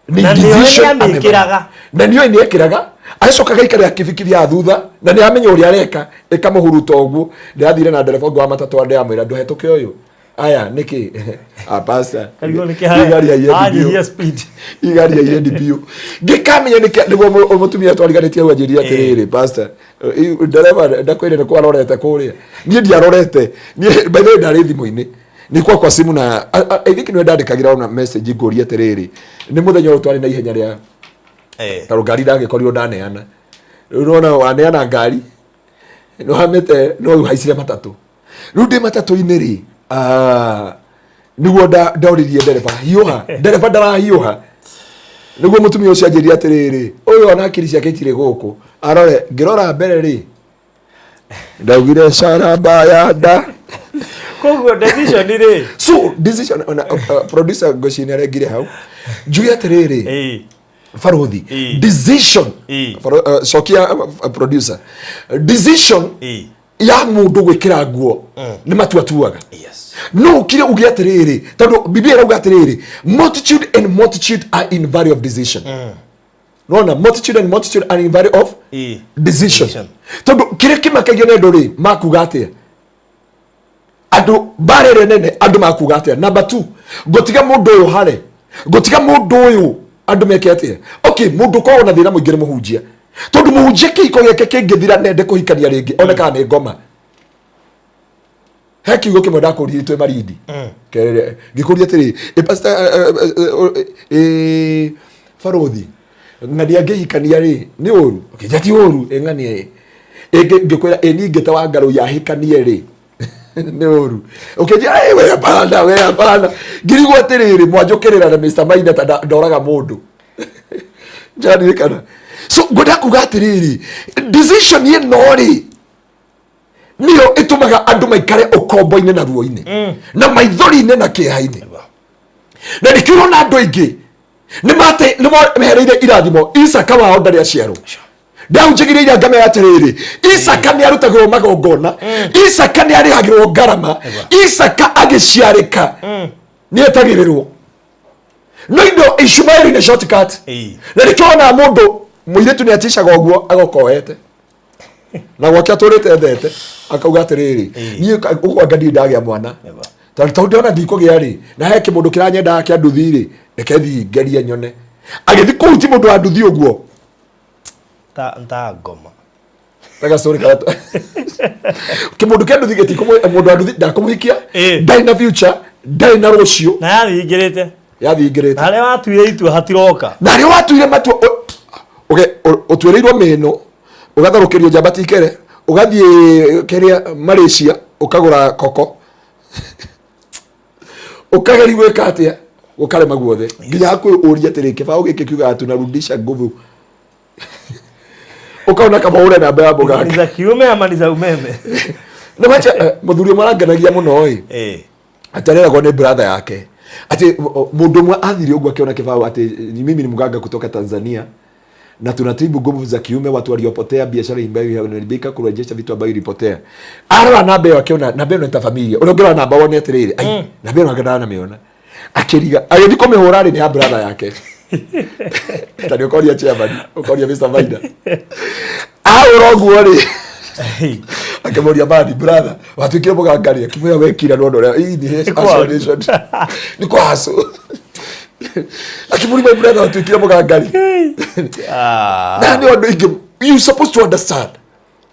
Nĩ Na nĩoĩ decision nĩamĩkĩraga. Na nĩoĩ nĩekĩraga, acoka agaikara akĩbikiria thutha na nĩ amenya ũrĩa areka ĩkamũhuruta ũguo. Ndĩrathire na ndereba ũngĩ wa matatũ ndĩramwĩra ndũhetũke ũyũ aya nĩkĩ pastor Karigwo nĩkĩ haya- igari haiendi biũ. anyihia speed. Igari haiendi biũ, ngĩkamenya nĩkĩ nĩguo mũtumia twariganĩtie hau anjĩrire atĩrĩrĩ, pastor ndereba ndakwĩrire nĩ kwarorete kũrĩa, niĩ ndiarorete. Niĩ by the way ndarĩ thimũ-inĩ nĩ kwa simu na I think nĩwe ndandĩkagĩra ona message ngũria atĩrĩrĩ, nĩ mũthenya ũyũ twarĩ na ihenya rĩa tondũ ngari ndagĩkorirwo ndaneana. Rĩu nĩwona waneana ngari nĩwamĩte no rĩu haicire matatũ. Rĩu ndĩ matatũ-inĩ rĩ, nĩguo ndoririe ndereba hiũha, ndereba ndarahiũha, nĩguo mũtumia ũcio anjĩrire atĩrĩrĩ, ũyũ ona akiri ciake itirĩ gũkũ, arore. Ngĩrora mbere rĩ, ndaugire caramba ya nda. Koguo decision rĩ. So decision ona producer ngũci nĩ arengire hau njuge atĩrĩrĩ, baruthi decision cokia producer decision ya mũndũ gwĩkĩra nguo nĩ matua atuaga. No ũkire uge atĩrĩrĩ, tondũ Biblia ĩrauga atĩrĩrĩ, multitude and multitude are in valley of decision. Nona multitude and multitude are in valley of decision. Decision. Tondũ kĩrĩa kĩmakagio nĩ andũ rĩ, makuga atĩa andũ mbara ĩrĩa nene, andũ makuga atĩa. Number two, ngũtiga mũndũ ũyũ hare, ngũtiga mũndũ ũyũ andũ meke atĩa. Okay, mũndũ ũkoragwo na thĩna mũingĩ nĩ mũhunjia, tondũ mũhunjia kĩhiko gĩake kĩngĩthira nende kũhikania rĩngĩ onekaga nĩ ngoma. He kiugo kĩmwe ndakũririe twĩ Marindi. Ngĩkũria atĩrĩ, ĩ pastor, ĩ barothi ng'ania ngĩhikania rĩ nĩ ũru? Ũkĩnjĩra ti ũru. Ĩ ng'ania ĩ ngĩkwĩra ĩ niĩ ngĩte wa ngarũ yahikanie rĩ nĩ ũru? Ũkĩnjĩra ĩ we hapana, we hapana. Ngĩrigwo atĩrĩrĩ, mwanjũkĩrĩra na Mr. Maina ta ndoraga mũndũ njaririkana. So ngwenda kuga atĩrĩrĩ, decision ĩno rĩ nĩyo ĩtũmaga andũ maikare ũkombo-inĩ na ruo-inĩ na maithori-inĩ na kĩeha-inĩ, na nĩkĩo ũrona andũ aingĩ nĩ mehereire irathimo. Isaka wao ndarĩ aciarwo. Ndahunjagĩria iria ngamera atĩrĩrĩ, Isaka nĩ arutagĩrwo magongona, Isaka nĩ arĩhagĩrwo ngarama, Isaka agĩciarĩka nĩ etagĩrĩrwo, no indo Ishumaeli nĩ shortcut. Na nĩkĩo wonaga mũndũ mũirĩtu nĩ aticaga ũguo agoka oete na gwake atũrĩte endete akauga atĩrĩrĩ, niĩ ũguo anga ndirĩ ndagĩa mwana, tondũ tondũ ndĩrona ndikũgĩa rĩ, na he kĩmũndũ kĩranyendaga kĩa nduthi rĩ, reke thiĩ ngerie nyone. Agĩthiĩ kũu ti mũndũ wa nduthi ũguo. Ta ngoma. Gastory karĩa kĩmũndũ kĩa nduthi gĩtikũmũ mũndũ wa nduthi ndakũmũhikia. Ndarĩ na future, ndarĩ na rũciũ. Na yathingĩrĩte. Yathingĩrĩte. Na harĩa watuire itua hatiroka. Na harĩa watuire matua ũtuĩrĩirwo mĩno, ũgatharũkĩrio njamba tikere, ũgathiĩ kĩrĩa Malaysia ũkagũra koko, ũkageria gwĩka atĩa gũkarema guothe, nginya hakuhĩ ũrie atĩrĩ, kĩbaũ gĩkĩ kiugaga tunarudisha nguvu. Ũkaona kaba ũre namba ya Ni mũganga. za kiume ama ni za umeme? Nĩ macha mũthuri ũmwe arangenagia mũno ĩ. Atĩ areragwo nĩ brother yake atĩ mũndũ ũmwe athire ũguo akĩona kĩbaũ atĩ mimi ni mganga kutoka Tanzania na tunatibu nguvu za kiume watu waliopotea, biashara ambayo inaharibika, kurejesha vitu ambayo ilipotea. Arora namba ĩyo akĩona namba ĩno nĩ ta familia ũrĩa ũngĩrora namba wone atĩrĩrĩ, ai, namba ĩno anga ndanamĩona, akĩriga agĩthiĩ kũmĩhũra rĩ, nĩ ya brother yake. Ta nĩ ũkoria chairman, ũkoria Mr. Maina ahũra ũguo rĩ, akĩmũria, "Badi brother, watuĩkire mũganga rĩ?" Akĩmwĩra, "Wekira nona ũrĩa ii nĩ association nĩ kwa haco." Akĩmũria, "My brother, watuĩkire mũganga rĩ?" Na nĩ ũndũ ingĩ you supposed to understand.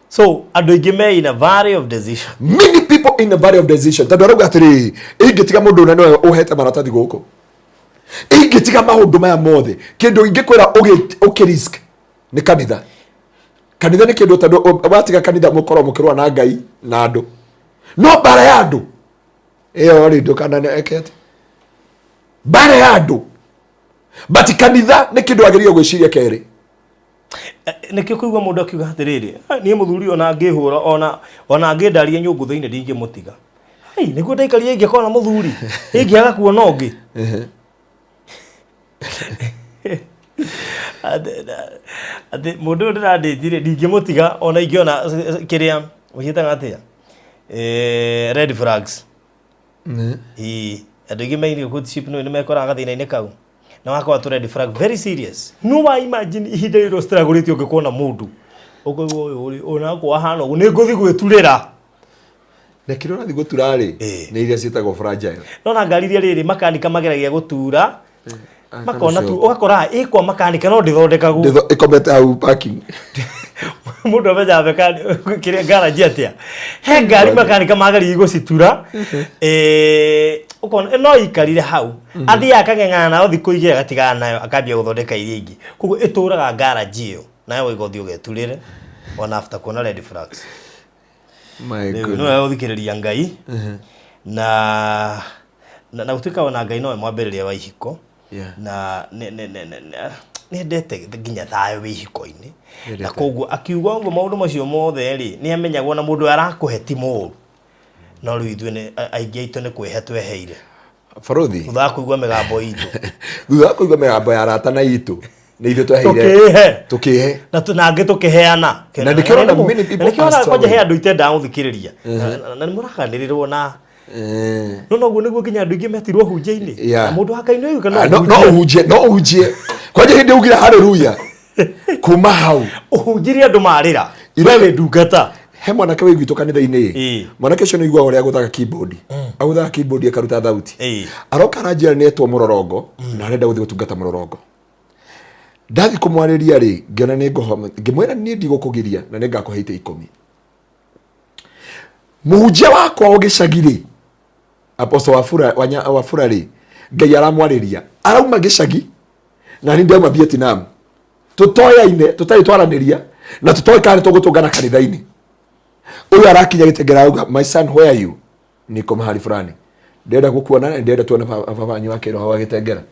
So andũ aingĩ me in a valley of decision. Many people in a valley of decision, tondũ arauga atĩrĩrĩ, ingĩtiga mũndũ ũrĩa nĩwe ũhete maratathi gũkũ, ingĩtiga maũndũ maya mothe, kĩndũ ingĩkwĩra ũkĩ risk nĩ kanitha. Kanitha nĩ kĩndũ, tondũ watiga kanitha mũkorwo mũkĩrũa na Ngai na andũ, no mbara ya andũ ĩyo rĩ, ndũkanane eke atĩ mbara ya andũ, but kanitha nĩ kĩndũ wagĩrĩire gwĩciria kerĩ. Nĩkĩo kũigua mũndũ akiuga atĩrĩrĩ, "Ah, niĩ mũthuri ona angĩhũra, ona angĩndaria nyũngũ thĩinĩ, ndingĩmũtiga. Ai, nĩguo ndaikarire ingĩkorwo na mũthuri ingĩaga kuona ũngĩ." Atĩ mũndũ ũyũ ndĩrandĩtire ndingĩmũtiga ona ingĩona kĩrĩa ũciĩtaga atĩa, red flags. Ĩĩ, andũ aingĩ me in courtship nĩ mekoraga gathĩna-inĩ kau na wakorwo tu red flag very serious. No wa imagine ihinda rĩrĩ ũstruggle ũngĩkuona mũndũ ũkaigua ũyũ ũrĩ onakwo ahana ũguo, nĩ ngũthiĩ gwĩturĩra. Na kĩrĩa ũrathiĩ gũtura rĩ, nĩ iria ciĩtagwo fragile. No na ngari iria rĩrĩ makanika mageragia gũtura makona tu, ũgakora ĩkwa makanika no ndĩthondekagwo. Ĩkomete hau parking. Mũndũ amenyaga kĩrĩa ngaraji atĩa, he ngari makanika mageragia gũcitura, ũkona no ikarire hau, athiaga akang'eng'ana nayo thikũ igĩrĩ, agatigana nayo, akambia gũthondeka iria ingĩ. Koguo ĩtũraga ngaraji ĩyo, nayo ũgothiĩ ũgeturĩre ona after kuona red flags. My Rĩu goodness. nĩwe gũthikĩrĩria Ngai na gũtuĩka ona Ngai nowe mwambĩrĩria wa ihiko. Na nĩendete nginya thayũ wĩ ihiko-inĩ, na koguo akiuga ũguo maũndũ macio mothe rĩ, nĩ amenyagwo na mũndũ arakũhe ti mũũru, no rĩu ithuĩ aingĩ aitũ nĩ kwĩhe tweheire. Barothi. Thutha wa kũigua mĩgambo itũ. Thutha wa kũigua mĩgambo ya arata na itũ, nĩ ithuĩ tweheire. Tũkĩĩhe. Tũkĩĩhe. Na na angĩ tũkĩheana. Na nĩkĩo ũrona many people Na nĩkĩo are ũrona kwanja struggling. he andũ itendaga gũthikĩrĩria. Na nĩ mũraganĩrĩrwo na no noguo nĩguo nginya andũ aingĩ metirwo hunjia-inĩ. Na mũndũ wa Ngai nĩ oiga Ah, no ũhunjie, no ũhunjie kwanja hĩndĩ ugire haleluya kuma hau. Ũhunjirie andũ marĩra, we wĩ ndungata. He mwanake wĩ gwitũ kanitha-inĩ. Mwanake ũcio nĩ ũiguaga ũrĩa agũthaga keyboard, agũthaga keyboard akaruta thauti. Aroka aranjĩra nĩ etwo mũrorongo na arenda gũthiĩ gũtungata mũrorongo. Ndathiĩ kũmwarĩria rĩ, ngĩona nĩ ngũhoma, ngĩmwĩra niĩ ndigũkũgiria na nĩ ngakũhe itĩ 10. Mũhunjia wakwa o gĩcagi rĩ, Apostle Wafula, Wafula rĩ, Ngai aramwarĩria arauma gĩcagi na niĩ ndauma Vietnam, tũtoyaine, tũtarĩ twaranĩria na tũtoĩ kana nĩ tũgũtũngana kanitha-inĩ. Ũyũ arakinya gĩtengera auga, "My son, where are you?" "Niko mahali fulani, ndĩrenda gũkuona na ndĩrenda tuone baba wanyu wa kĩroho wa gĩtengera."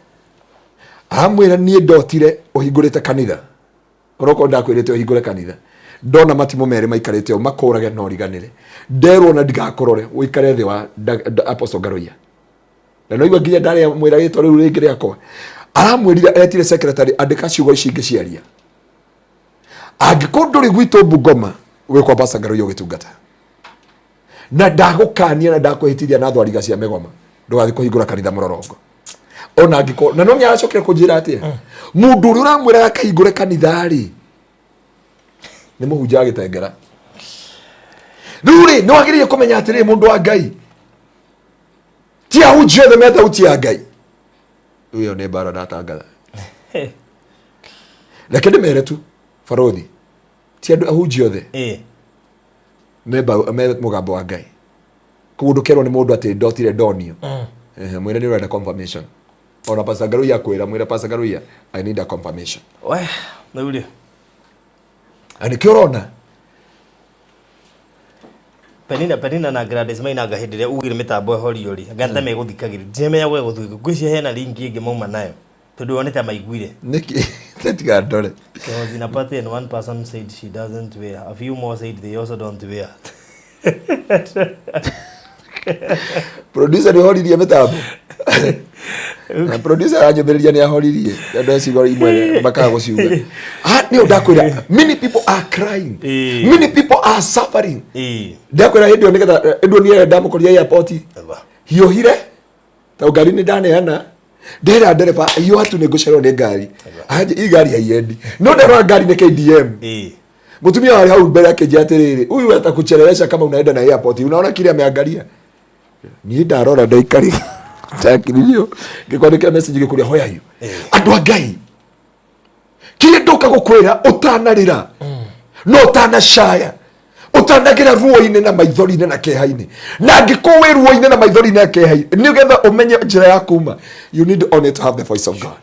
Aramwĩra, "Niĩ ndotire ũhingũrĩte kanitha, onokorwo ndakwĩrĩte ũhingũre kanitha, ndona matimũ merĩ maikarĩte ũũ makũrage na ũriganĩre, nderwo na ndigakũrore ũikare thĩ wa Apostle Ngaruiya." Na no igua nginya ndarĩa mwĩra rĩtwa rĩu rĩngĩ rĩakwa. Aramwĩrire etire secretary, "Andĩka ciugo ici ingĩciaria, angĩkorwo ndũrĩ gwitũ Bungoma, wĩ kwa Pastor Ngaruiya ũgĩtungata, na ndagũkania na ndakwĩhĩtithia na thwariga cia mĩgoma, ndũgathiĩ kũhingũra kanitha mũrorongo ona angĩkorwo." Na no nĩ aracokire kũnjĩra atĩa, mũndũ ũrĩa ũramwĩraga akahingũre kanitha rĩ, nĩ mũhunjia agĩtengera. Rĩu rĩ, nĩ wagĩrĩire kũmenya atĩrĩrĩ, mũndũ wa Ngai, ti ahunjia othe me thauti ya Ngai. Rĩu ĩyo nĩ mbara ndatangatha. Reke ndĩmere tu barothi, ti andũ ahunjia othe me mũgambo wa Ngai. Koguo ndũkerwo nĩ mũndũ atĩ ndotire ndonio. Ehe, mwĩre nĩ ũrenda confirmation. Ona Pastor Ngaruiya akwĩra, mwĩre, "Pastor Ngaruiya, I need a confirmation." We, rĩu rĩ. Na nĩkĩo ũrona Penina na Gladys Maina hĩndĩ ĩrĩa ugire mĩtambo ĩhorio rĩ, anga nĩ megũthikagĩrĩria, ndiramenya gwe gũthuĩ, ngwĩciria hena lingi ĩngĩ mauma nayo tondũ o nĩ ta maiguire. Nĩkĩ? Tiga ndore. I was in a party and one person said she doesn't wear. A few more said they also don't wear. Producer nĩ ahoririe mĩtambo. Na producer aranyũmĩrĩria nĩ ahoririe. Andũ a ciugo imwe makaga gũciuga. Ah, nĩ ndakwĩra many people are crying. Many people are suffering. Ndakwĩra hĩndĩ ĩyo nĩgetha hĩndĩ ĩyo niĩ ndamũkorire airport. Hiũhire tondũ ngari nĩ ndaneana ndera ndereba hiũha tu nĩ ngũcererwo nĩ ngari. Anje hii ngari haiendi. No ndarora ngari nĩ KDM. Mutumia warĩ hau mbere akĩnjĩra atĩrĩrĩ, huyu atakuchelewesha kama unaenda na airport. Unaona kile ameangalia. Niĩ ndarora ndaikarire ndakiririo ngĩkwandĩkĩra message ngĩkũria where are you? Andũ a Ngai, kĩrĩa ndoka gũkwĩra ũtanarĩra no ũtanacaya ũtanagĩra ruo-inĩ na maithori-inĩ na kĩeha-inĩ, na angĩkorwo wĩ ruo-inĩ na maithori-inĩ na kĩeha-inĩ, nĩgetha ũmenye njĩra ya kuma, you need only to have the voice of God.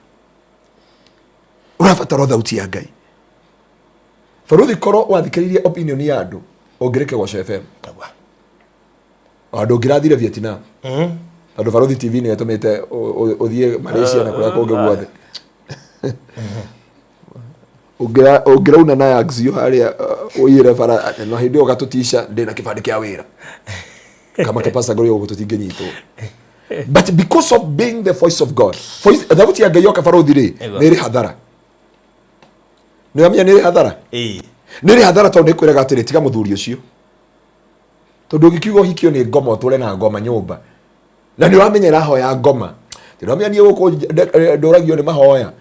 Ũrabatara thauti ya Ngai. Baruthi, korwo wathikĩrĩirie opinion ya andũ ũngĩrĩ Kĩgoco FM, andũ ũngĩrathire Vietnam, tondũ Baruthi TV nĩyo ĩtũmĩte ũthiĩ Malaysia na kũrĩa kũngĩ guothe. Ũngĩrauna na Axio harĩa ũiyĩre bara na hĩndĩ ĩyo ũgatũtica ndĩna kĩbandĩ kĩa wĩra kama kĩpasta ngũrĩ ũguo tũtingĩnyitwo. But because of being the voice of God, voice, thauti ya Ngai yoka baruthi rĩ, nĩ ĩrĩ hathara. Nĩ wamenya nĩ ĩrĩ hathara? Nĩ ĩrĩ hathara tondũ nĩ ĩkwĩraga atĩrĩ, tiga mũthuri ũcio. Tondũ ũngĩkiuga ũhikio nĩ ngoma ũtũre na ngoma nyũmba. Na nĩ ũramenya ĩrahoya ngoma. Nĩ ũramenya niĩ gũkũ ndũragio nĩ mahoya.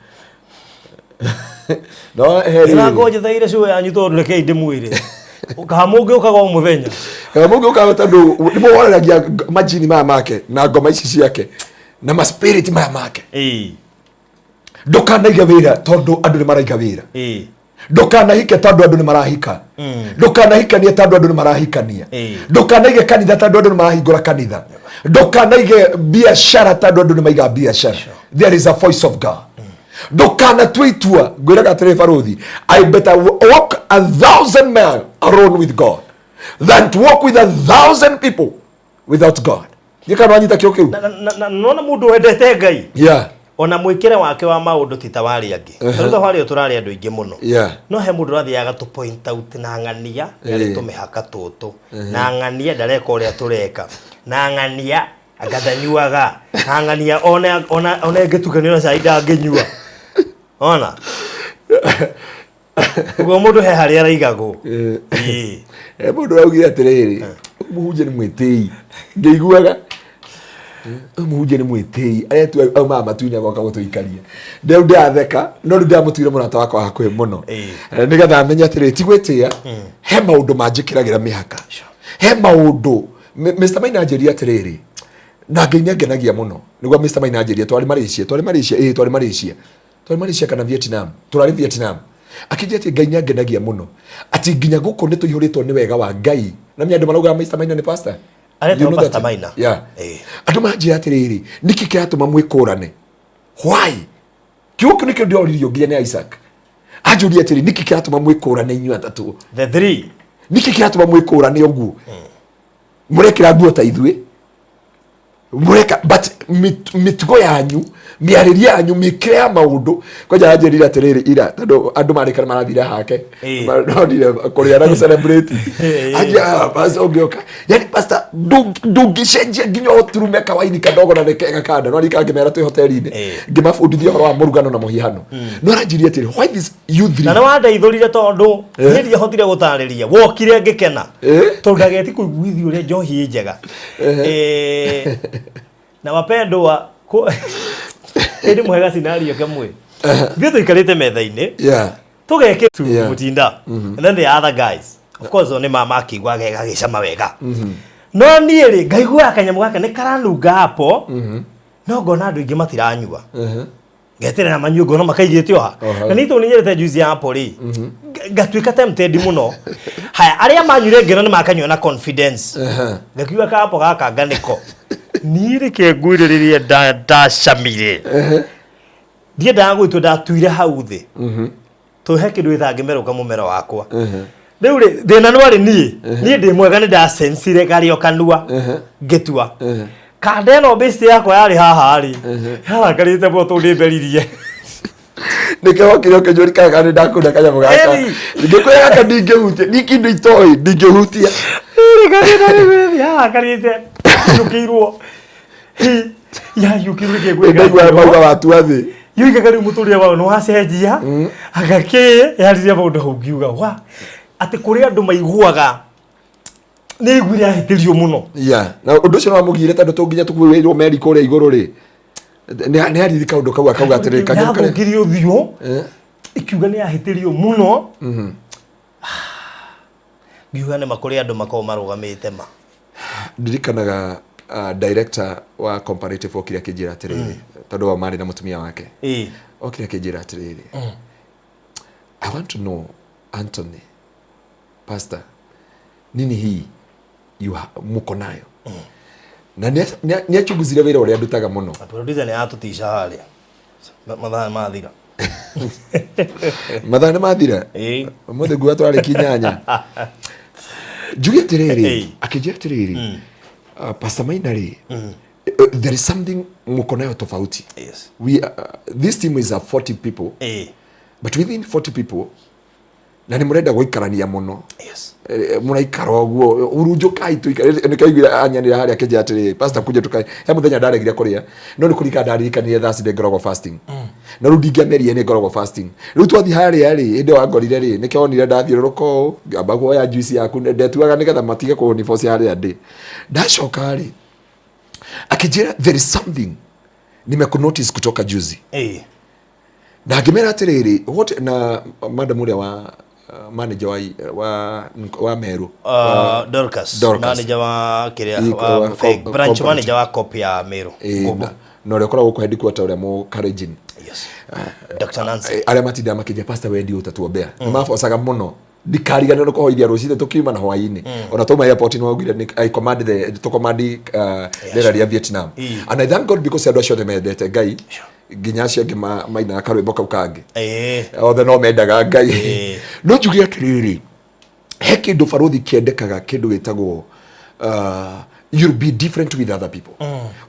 No he rĩrĩ. Ĩrangwo njetheire show yanyu tondũ rekei ndĩmwĩre. Kaha mũngĩũkaga o mũthenya. Kaha mũngĩũkaga tondũ nĩ mũhoreragia majini maya make na ngoma ici ciake na ma spirit maya make. Ndũkanaige wĩra tondũ andũ nĩ maraiga wĩra. Ndũkanahike tondũ andũ nĩ marahika. Ndũkanahikanie tondũ andũ nĩ marahikania. Ndũkanaige kanitha tondũ andũ nĩ marahingũra kanitha. Ndũkanaige biacara tondũ andũ nĩ maiga biacara. There is a voice of God. Ndũkanatue itua. Ngwĩraga atĩrĩ baruthi, I better walk 1,000 men alone with God than to walk with 1,000 people without God. Nĩ kana wanyita kĩo kĩu? Na nona mũndũ wendete Ngai. Ona mwĩkĩre wake wa maũndũ ti ta warĩa angĩ. Tondũ ta warĩa tũrarĩa andũ aingĩ mũno. No he mũndũ ũrathiaga tũ point out na ng'ania nĩ tũmĩhaka tũtũ. Na ng'ania ndareka ũrĩa tũreka. Na ng'ania ngatanyuaga. Na ng'ania ona ĩngĩtukanio na cai ndangĩnyua. Ona. Ũguo mũndũ he harĩa araigagwo. Mũndũ araugire atĩrĩrĩ, mũhunjia nĩ mwĩtĩi. Ngĩiguaga mũhunjia nĩ mwĩtĩi, aretua aumaga matu-inĩ agoka gũtũikaria. Rĩu ndĩratheka, no rĩu ndĩramũtuire mũrata wakwa hakuhĩ mũno. Nĩgetha amenye atĩrĩrĩ, ti gwĩtĩa, he maũndũ manjĩkĩragĩra mĩhaka. He maũndũ, Mr. Maina anjĩrire atĩrĩrĩ, na Ngai nĩangenagia mũno. Nĩguo Mr. Maina anjĩrire, twarĩ Malaysia, twarĩ Malaysia, ĩĩ twarĩ Malaysia. Twarĩ Malaysia kana Vietnam, tũrarĩ Vietnam. Akĩnjĩra atĩ Ngai nĩangenagia mũno. Atĩ nginya gũkũ nĩtũihũrĩtwo nĩ wega wa Ngai. Na menya andũ maraugaga Mr. Maina nĩ pastor. Aretwo You know Pastor that? Maina. Yeah. Andũ manjĩra atĩrĩrĩ, nĩkĩ kĩratũma mwĩkũrane? Why? Kiugo kĩu nĩkĩo ndĩroririo nginya nĩ Isaac. Anjũria atĩrĩ, nĩkĩ kĩratũma mwĩkũrane inyuĩ atatũ? The three. Nĩkĩ kĩratũma mwĩkũrane ũguo? Mũrekĩra nguo ta ithuĩ. Mũreka, but mĩtugo yanyu, mĩarĩrie yanyu, mĩkĩre ya maũndũ. Kwanja aranjĩrire atĩrĩrĩ ira, tondũ andũ marĩkana marathire hake. Maronire kũrĩa na gũcelebrate. Anjĩra, pastor ũngĩũka. Yani pastor, ndũngĩcenjia nginya ũturume kawaini kadogo na nĩ kega kanda. No arika ngĩmera twĩ hoteli-inĩ. Ngĩmabundithia ũhoro wa mũrugano na mũhihano. No aranjĩrire atĩrĩ, why this you three? Na nĩ wandeithũrire tondũ niĩ ndiahotire gũtarĩria. Wokire ngĩkena. Tondũ ndageti kũiguithio ũrĩa njohi ĩ njega. Na wapendwa, ĩndĩ mũhega scenario kamwe. Ithuĩ tũikarĩte metha-inĩ. Tũgekĩ tu mũtinda. And then the other guys. Of course, nĩ makĩigua gagĩcama wega. No niĩ rĩ, ngaiguaga kanyamũ gaka nĩ karanunga hapo. No ngona andũ aingĩ matiranyua. Ngeterera manyue ngona makaigĩte oha. Na niĩ tondũ nĩ nyendete juice ya apple rĩ, ngatuĩka tempted mũno. Haya, arĩa manyuire ngĩona nĩ makanyua na confidence. Ngakiuga ka apple gaka nganĩko. Niĩ reke ngwĩre rĩrĩa ndacamire. Ndiendaga gwĩtua, ndatuire hau thĩ. Tondũ he kĩndũ gĩtangĩmerũka mũmero wakwa. Rĩu rĩ, thĩna nĩ warĩ niĩ. Niĩ ndĩ mwega nĩ ndacensire karĩ o kanua. Ngĩtua. Kanda ĩno best yakwa yarĩ haha rĩ. Yarakarĩte mũno tondũ nĩ mberirie. Nĩkĩo wokire ũkĩnjũria kana nĩ ndakuna kanyamũ gaka. Ngĩkwĩra gaka ndingĩhutia, ni kĩndũ itoĩ ndingĩhutia. Karĩte yũkĩirwo ya yũkĩirwo. Ndaigua mauga watua thĩ. Yoigaga rĩu mũtũrĩre wao nĩ wacenjia agakĩ yaririe maũndũ hau ngiuga wa atĩ kũrĩ andũ maiguaga nĩ aiguire ahĩtĩrio mũno. Yeah. Na ũndũ ũcio no wamũgire tondũ tũnginya tũkuĩrwo meri kũrĩa igũrũ rĩ. Nĩ ariri kaũndũ kau akauga atĩrĩ kanyamũ karĩa. Yathũkirie ũthiũ ikiuga nĩ ahĩtĩrio mũno. Ngiuga nĩ ma kũrĩ andũ makoragwo marũgamĩte ma. Ndirikanaga director wa comparative okire akĩnjĩra atĩrĩrĩ, tondũ wao marĩ na mũtumia wake. Okire akĩnjĩra atĩrĩrĩ, "I want to know, Anthony, pastor, nini hii muko nayo?" Na nĩ achunguzire wĩra ũrĩa ndutaga mũno. Na producer nĩ atũtica harĩa mathaa mathira. Mathaa nĩ mathira. Ũmũthĩ nguga twarĩkia 8. Njuge atĩrĩrĩ, akĩnjĩra atĩrĩrĩ, "Pastor Maina rĩ, there is something muko nayo tofauti. We this team is a 40 people, but within 40 people na nĩ mũrenda gũikarania mũno. Mũraikara ũguo urunjũkai tũikare." Nĩkĩo anyanĩra harĩa akĩnjĩra atĩrĩrĩ, "Pastor, kuja tukae." He mũthenya ndaregire kũrĩa, no nĩ kũririkana ndaririkanire Thursday ngoragwo fasting, na rĩu ndingĩamerie nĩ ngoragwo fasting. Rĩu twathiĩ harĩa rĩ, hĩndĩ ĩyo wangorire rĩ, nĩkĩo wonire ndathiũrũrũka ũũ ngamba kuoya juice yaku ndetuaga nĩgetha matige kũnibocia harĩa ndĩ. Ndacoka rĩ, akĩnjĩra, "There is something nimekunotice kutoka juzi." Na ngĩmera atĩrĩrĩ, what? Na madam ũrĩa wa manager wa Meru. Dorcas. Dorcas. Manager wa kĩrĩa wa branch manager wa cop ya Meru. Na ũrĩa ũkoragwo gũkũ headquarter, ũrĩa mũ Kalenjin. Yes, Dr. Nancy. Arĩa matindaga makĩnjia, "Pastor, wendi ũtatuombea," nĩ mabocaga mũno. Ndikariganĩrwo nĩ kũhoithia rũcinĩ tũkiuma na hwaĩ-inĩ. Ona twauma airport nĩ waugire I command the to command rĩera rĩa Vietnam. And I thank God because andũ acio othe mendete Ngai, nginya acio angĩ mainaga karwĩmbo kau kangĩ, othe no mendaga Ngai. No njuge atĩrĩrĩ, he kĩndũ barũthi kĩendekaga, kĩndũ gĩtagwo you'll be different with other people.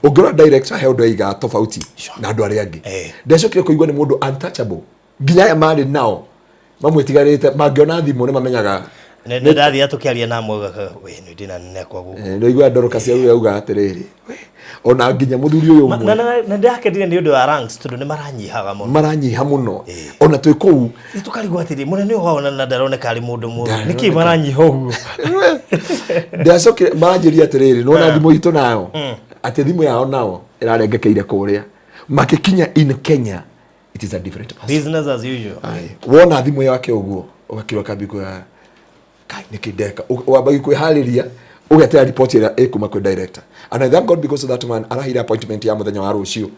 Ũngĩrora director, he ũndũ aigaga tofauti na andũ arĩa angĩ. Ndacokire kũigua nĩ mũndũ untouchable, nginya aya marĩ nao mamwĩtigarĩte mangĩona thimũ nĩ mamenyaga. Nĩ ndathiĩ tũkĩaria na amwe gaka we nĩ ndĩna nene kwa gũkũ. Nĩ igua Dorcas yau yauga atĩrĩrĩ, "We, ona nginya mũthuri ũyũ ũmwe." Na ndĩrakenire nĩ ũndũ wa ranks tondũ nĩ maranyihaga mũno. Maranyiha mũno ona twĩ kũu. Rĩu tũkarigwo atĩrĩ, mũnene ũyũ wao na ndaroneka arĩ mũndũ mũũru, nĩkĩ Ndaroneka. maranyiha ũguo? Ndacokire maranjĩria atĩrĩrĩ, nĩwona thimũ itũ nayo, atĩ thimũ yao nao ĩrarengekeire kũrĩa makĩkinya. In Kenya it is a different person. Business as usual. Aye. Wona thimũ yake ũguo ũgakirwo kambi kwa kai nĩkĩ ndeka. Wambagia kwĩharĩria ũgetera report ĩrĩa ĩkuma kwĩ director. And I thank God because of that man araheire appointment ya mũthenya wa rũciũ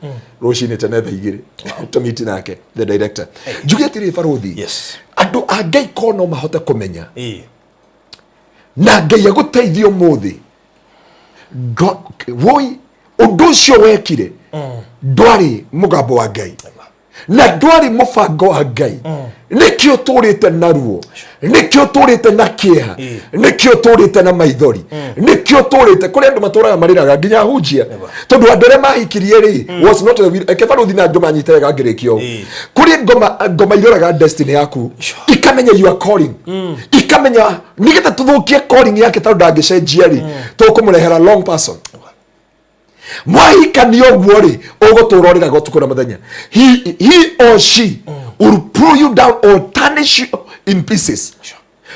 rũcinĩ tene thaa 2 tũmiti nake the director. Njuge atĩrĩ barũthi, andũ a Ngai ko no mahote kũmenya na Ngai agũteithie ũmũthĩ, woi ũndũ ũcio wekire ndwarĩ mũgambo wa Ngai na ndwarĩ mũbango wa Ngai. Nĩkĩo tũrĩte na ruo, nĩkĩo tũrĩte na kĩeha, nĩkĩo tũrĩte na maithori, nĩkĩo tũrĩte kũrĩ andũ matũraga marĩraga, nginya ahunjia, tondũ andũ arĩa mahikirie rĩ was not the will. Eke barũthi na ngoma nyite wega ngĩrĩkia ũũ. Kũrĩ ngoma, ngoma iroraga destiny yaku, ikamenya you are calling, ikamenya nĩgetha tũthũkie calling yake tondũ ndangĩcenjia rĩ, tũkũmũrehera long person. Mwahikania ũguo rĩ, ũgũtũra ũrĩraga ũtukũ na mũthenya. He or she will pull you down or tarnish you in pieces.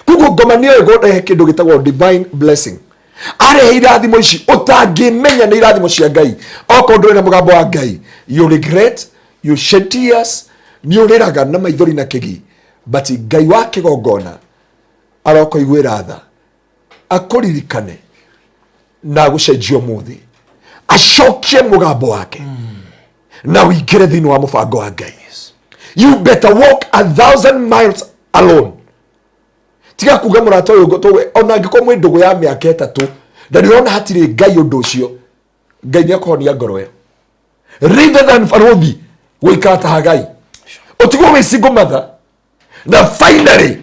Koguo ngoma nĩyo ĩgũrehe kĩndũ gĩtagwo divine blessing, arehe irathimo ici ũtangĩmenya nĩ irathimo cia Ngai. Okorwo ndũrĩ na mũgambo wa Ngai, you regret, you shed tears, nĩ ũrĩraga na maithori na kĩgi, but Ngai wa kĩgongona arokoiguĩra tha, akũririkane na agũcenjie ũmũthĩ, acokie mũgambo wake na ũingĩre thĩinĩ wa mũbango wa Ngai. You better walk 1,000 miles alone. Tiga kuga mũrata ũyũ ona angĩkorwo mwĩ ndũgũ ya mĩaka 3 na nĩũrona hatirĩ Ngai, ũndũ ũcio Ngai nĩ akũhonia ngoro ĩyo rather than barũthi gũikara ta Hagai ũtigwo wĩ single mother. Na finally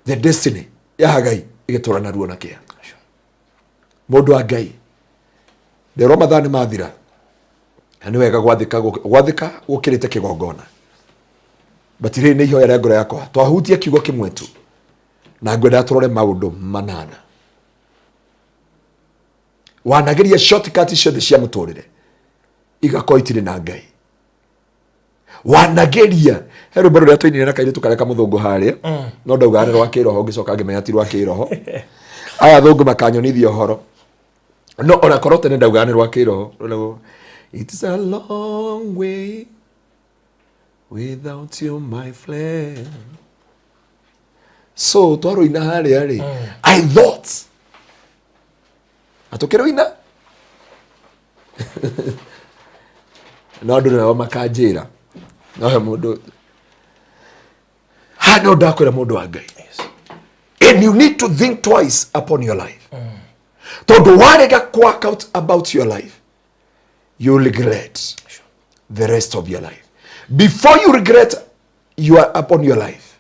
the destiny ya Hagai ĩgĩtũra na ruo na kĩeha. Mũndũ wa Ngai, rero mathaa nĩ mathira na nĩ wega gwathĩka, gwathĩka gũkĩrĩte kĩgongona. But rĩrĩ nĩ ihoya rĩa ngoro yakwa, twahutia kiugo kĩmwe tu na ngwendaga tũrore maũndũ manana. Wanageria shortcut ciothe cia mũtũrĩre igakorwo itirĩ na Ngai. Wanageria he rwĩmbo rũrĩa twainire na kairĩtu karĩa kamũthũngũ harĩa, no ndaugaga nĩ rwa kĩroho, ngĩcoka ngĩmenya ti rwa kĩroho. Aya athũngũ makanyonithia ũhoro, no ona korwo tene ndaugaga nĩ rwa kĩroho. Rũrĩa, "It's a long way without you, my friend." So twarũina harĩa rĩ, I thought atũkĩrũina, no andũ nao makanjĩra no he mũndũ ha no ndakwĩra mũndũ wa Ngai, and you need to think twice upon your life, tondũ warega quack out about your life, you regret the rest of your life. Before you regret you are upon your life,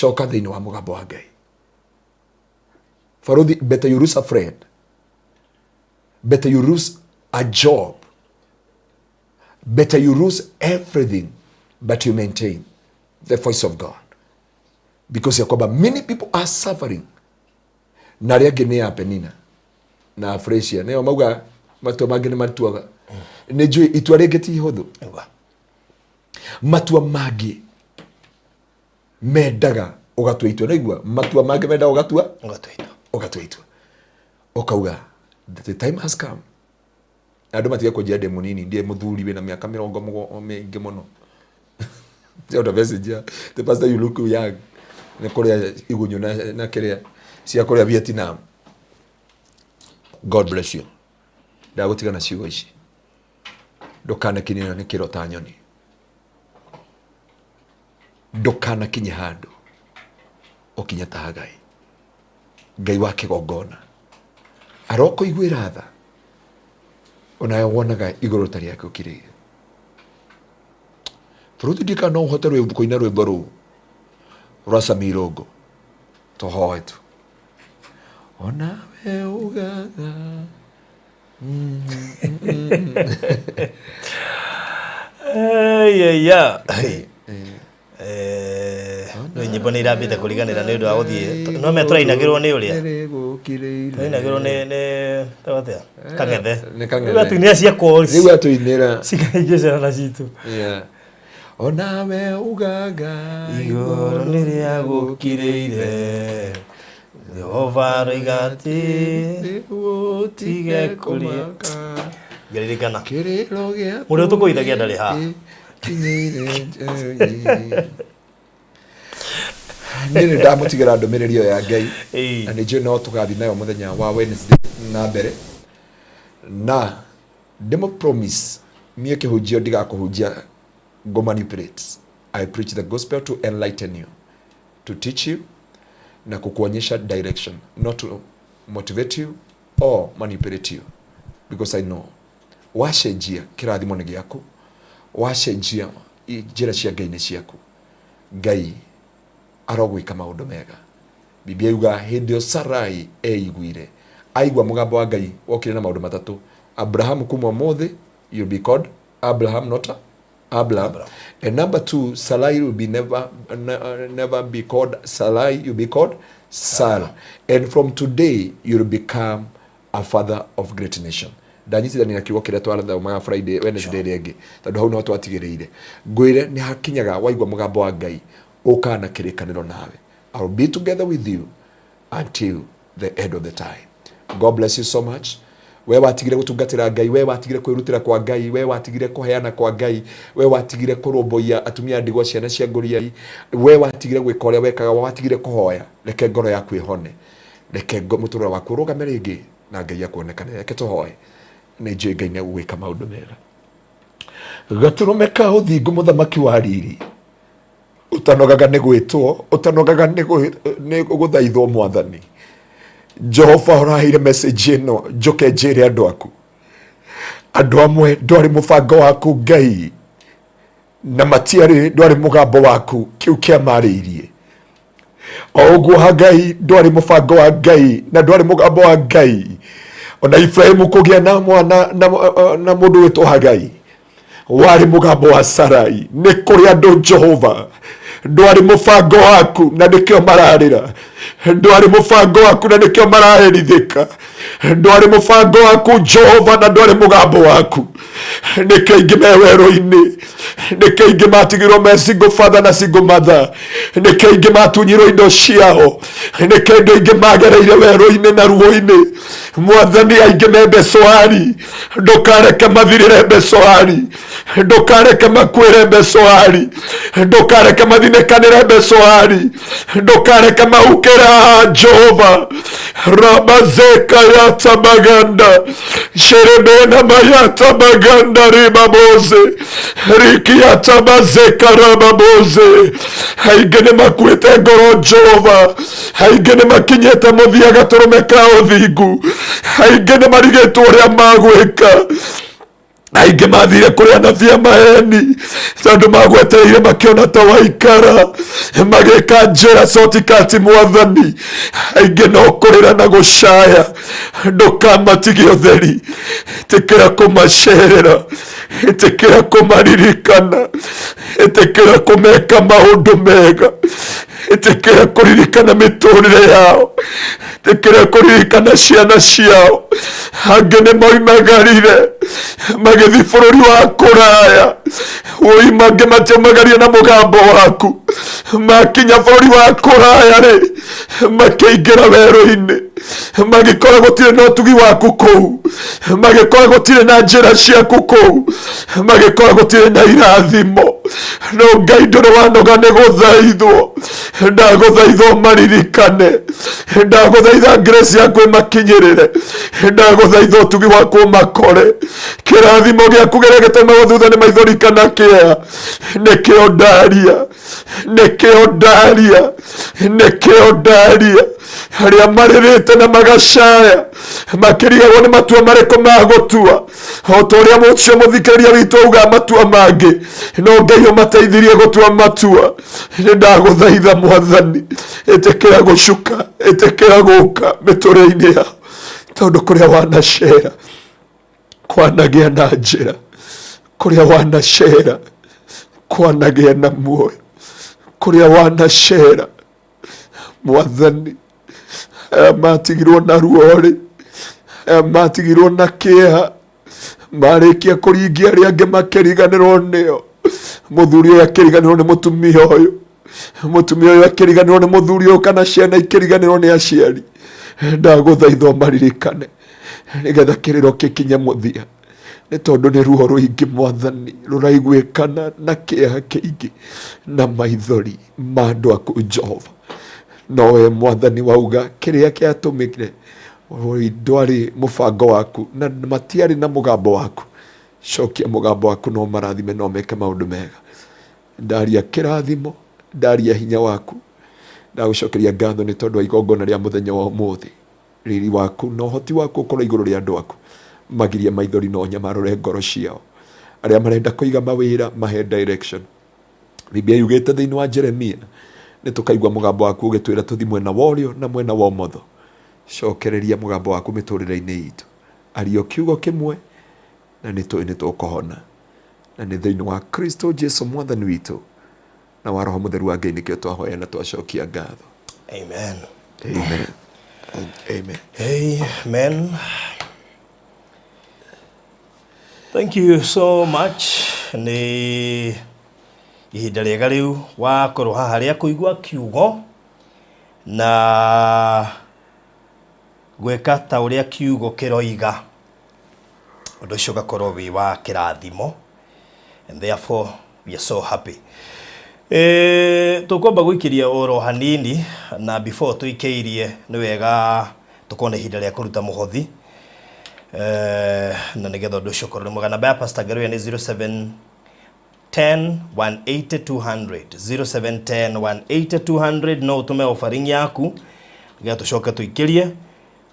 coka thĩinĩ wa mũgambo wa Ngai. Faruthi, better you lose a friend, better you lose a job, better you lose everything, but you maintain the voice of God, because ya kwamba many people are suffering na arĩa angĩ nĩ ya Penina na Afrasia nĩo mauga matua mangĩ nĩ matuaga. Nĩ njũĩ itua rĩngĩ ti ihũthũ. Nĩguo. Matua mangĩ mendaga ũgatua itua, naigua matua mangĩ mendaga ũgatua Ũgatua itua. Ũgatua itua ũkauga the time has come. Andũ matige kũnjĩra ndĩ mũnini, ndĩ mũthuri wĩna mĩaka 40 mĩingĩ mũno. Ndĩrona message ya the pastor, "You look young." Nĩ kũrĩa igunyũ na kĩrĩa cia kũrĩa Vietnam. God bless you. Ndagũtiga na ciugo ici: ndũkanakinyĩrwo nĩ kĩro ta nyoni, ndũkanakinye handũ ũkinye ta Hagai. Ngai wa kĩgongona arokũiguĩra tha, onawe wonaga igũrũ ta rĩake ũkirĩire. Bũrũri ndika no ũhote kũina rwĩmbo rũu rwa Sami Irũngũ, tũhoe tu onawe ugaga. Iya. No nyĩmbo nĩ irambĩte kũriganĩra nĩ ũndũ wa gũthiĩ, no me tũrainagĩrwo nĩ ũrĩa tũrainagĩrwo nĩ tagwo atĩa, Kang'ethe. Nĩ Kang'ethe. Rĩu atuinĩra ciakwa Rĩu atũinĩra. Cikaingĩ ciana citũ. Yeah. Onawe ugaga igũrũ nĩ rĩa gũkirĩire, Jehova aroiga atĩ nĩguo tige kũrĩa. Kũmaka. Ngĩririkana kĩrĩro gĩaku Mũrĩa ũtũkũithagia ndarĩ haha. Kinyĩire njũĩ. Niĩ nĩ ndamũtigĩra ndũmĩrĩri ĩyo ya Ngai na nĩ njũĩ no tũgathiĩ nayo mũthenya wa Wednesday na mbere, na ndĩmũ promise niĩ kĩhunjio ndigakũhunjia go manipulate. I preach the gospel to enlighten you, to teach you na kukuonyesha direction, not to motivate you or manipulate you, because I know wacenjia kĩrathimo nĩ gĩaku, wacenjia njĩra cia Ngai nĩ ciaku. Ngai arogwĩka maũndũ mega. Biblia yuga hĩndĩ ĩyo Sarai eiguire, aigua mũgambo wa Ngai wokire na maũndũ matatũ: Abrahamu, kuma ũmũthĩ you'll be called Abraham, not Abraham. And number two, Sarai will be never never be called Sarai, you'll be called Sarah, and from today you'll become a father of great nation. Ndanyitithania na kiugo kĩrĩa twarathomaga Friday, Wednesday ĩrĩa ĩngĩ, tondũ hau no twatigĩrĩire. Ngwĩre nĩ hakinyaga waigua mũgambo wa Ngai ũkaga na kĩrĩkanĩro nawe, "I will be together with you until the end of the time." God bless you so much. We watigire gũtungatĩra Ngai, we watigire kwĩrutĩra kwa Ngai, we watigire kũheana kwa Ngai, we watigire kũrũmbũiya atumia a ndigwa, ciana cia ngũria, we watigire gwĩka ũrĩa wekaga, watigire kũhoya, reke ngoro yaku ĩhone, reke mũtũrĩre waku ũrũgame rĩngĩ na Ngai akuonekane. Reke tũhoe. Nĩ njũĩ Ngai nĩ egũgwĩka maũndũ mega. Gatũrũme ka ũthingu, mũthamaki wa riri, ũtanogaga nĩ gwĩtwo, ũtanogaga nĩ gũthaithwo, Mwathani Jehova, ũraheire message ĩno njũke njĩre andũ aku. Andũ amwe ndwarĩ mũbango waku Ngai, na matiarĩ, ndwarĩ mũgambo waku kĩu kĩamarĩirie. O ũguo Hagai ndwarĩ mũbango wa Ngai na ndwarĩ mũgambo wa Ngai ona Ibrahimu kũgĩa na mwana na mũndũ wĩtwo Hagai. Warĩ mũgambo wa Sarai. Nĩ kũrĩ andũ Jehova ndwarĩ mũbango waku na nĩkĩo mararĩra, ndwarĩ mũbango waku na nĩkĩo maraherithĩka, ndwarĩ mũbango waku Jehova na ndwarĩ mũgambo waku, nĩkĩo aingĩ me werũ-inĩ, nĩkĩo aingĩ matigirwo me single father na single mother, nĩkĩo aingĩ matunyirwo indo ciao, nĩkĩo andũ aingĩ magereire werũ-inĩ na ruo-inĩ. Mwathani, aingĩ me mbecoari, ndũkareke mathirĩre mbecoari, ndũkareke makuĩre mbecoari, ndũkareke mathinĩkanĩre mbecoari, ndũkareke mahukĩre Jehova. Ramazeka yatabaganda sherebena mayatabaganda ribaboze rikiatabazeka rababoze. Aingĩ nĩ makuĩte ngoro Jehova, aingĩ nĩ makinyĩte mũthia gatũrũme ka ũthingu, aingĩ nĩ marigĩtwo ũrĩa magwĩka, aingĩ mathire kũrĩ anabii a maheni tondũ magwetereire makĩona ta waikara, magĩka njĩra cotikati. Mwathani, aingĩ no kũrĩra na gũcaya, ndũkamatige ũtheri, ĩtĩkĩra kũmacerera, ĩtĩkĩra kũmaririkana, ĩtĩkĩra kũmeka maũndũ mega, ĩtĩkĩra kũririkana mĩtũrĩre yao, ĩtĩkĩra kũririkana ciana ciao. Angĩ nĩ moimagarire magĩthiĩ bũrũri wa kũraya, woi mangĩ matiaumagarire na mũgambo waku, makinya bũrũri wa kũraya rĩ, makĩingĩra werũ-inĩ, magĩkora gũtirĩ na ũtugi waku kũu, magĩkora gũtirĩ na njĩra ciaku kũu, magĩkora gũtirĩ na irathimo. No Ngai, ndũrĩ wanoga nĩ gũthaithwo, ndagũthaithwo maririkane, ndagũthaitha grace yaku ĩmakinyĩrĩre, ndagũthaitha ũtugi waku ũmakore, kĩrathimo gĩaku kĩrĩa gĩtũmagwo thutha nĩ maithori kana kĩeha. Nĩkĩo ndaria, nĩkĩo ndaria, nĩkĩo ndaria, arĩa marĩrĩte na magacaya makĩrigagwo nĩ matua marĩkũ magũtua, o ta ũrĩa mũcio mũthikĩrĩria witũ auga matua mangĩ, no Ngai ũmateithirie gũtua matua. Nĩ ndagũthaitha Mwathani, ĩtĩkĩra gũcuka, ĩtĩkĩra gũka mĩtũrĩre-inĩ yao, tondũ kũrĩa wanacera kwanagĩa na njĩra, kũrĩa wanacera kwanagĩa na muoyo, kũrĩa wanacera Mwathani, aya matigirwo na ruo-rĩ, aya matigirwo na kĩeha, marĩkia kũringia arĩa angĩ makĩriganĩrwo nĩo. Mũthuri ũyũ akĩriganĩrwo nĩ mũtumia ũyũ, mũtumia ũyũ akĩriganĩrwo nĩ mũthuri ũyũ, kana ciana ikĩriganĩrwo nĩ aciari. Ndagũthaitha ũmaririkane nĩgetha kĩrĩro kĩkinye mũthia, nĩ tondũ nĩ ruo rũingĩ Mwathani rũraiguĩkana na kĩeha kĩingĩ na maithori ma andũ aku Jehova. Nowe Mwathani wauga kĩrĩa kĩatũmĩkire ndwarĩ mũbango waku na matiarĩ na mũgambo waku, cokia mũgambo waku no marathime, no meke maũndũ mega. Ndaria kĩrathimo, ndaria hinya waku, ndagũcokeria ngatho nĩ tondũ wa igongona rĩa mũthenya wa ũmũthĩ. Riri waku na ũhoti waku ũkorwo igũrũ rĩa andũ aku, magirie maithori no nyamarũre ngoro ciao. Arĩa marenda kũiga mawĩra, mahe direction. Biblia yugĩte thĩinĩ wa Jeremia nĩ tũkaigua mũgambo waku ũgĩtwĩra tũthi mwena wa ũrĩo na mwena wa ũmotho. Cokereria mũgambo waku mĩtũrĩre-inĩ itũ, aria kiugo kĩmwe na nĩ tũĩ nĩ tũkũhona, na nĩ thĩinĩ wa Kristo Jesu Mwathani witũ na wa Roho Mũtheru wa Ngai nĩkĩo twahoya na twacokia ngatho. Amen. Amen. Amen. Amen. Thank you so much. Nĩ ihinda rĩega rĩu wakorwo haha rĩa kũigua kiugo na gwĩka ta ũrĩa kiugo kĩroiga, ũndũ ũcio ũgakorwo wĩ wa kĩrathimo, and therefore we are so happy. Tũkwamba gũikĩria oro hanini, na before tũikĩirie nĩ wega tũkorwo na ihinda rĩa kũruta mũhothi, na nĩgetha ũndũ ũcio ũkorwo nĩ mwega. Namba ya Pastor Ngaruiya nĩ 07 10 180 200, 07 10 180 200. No ũtũme offering yaku nĩgetha tũcoke tũikĩrie,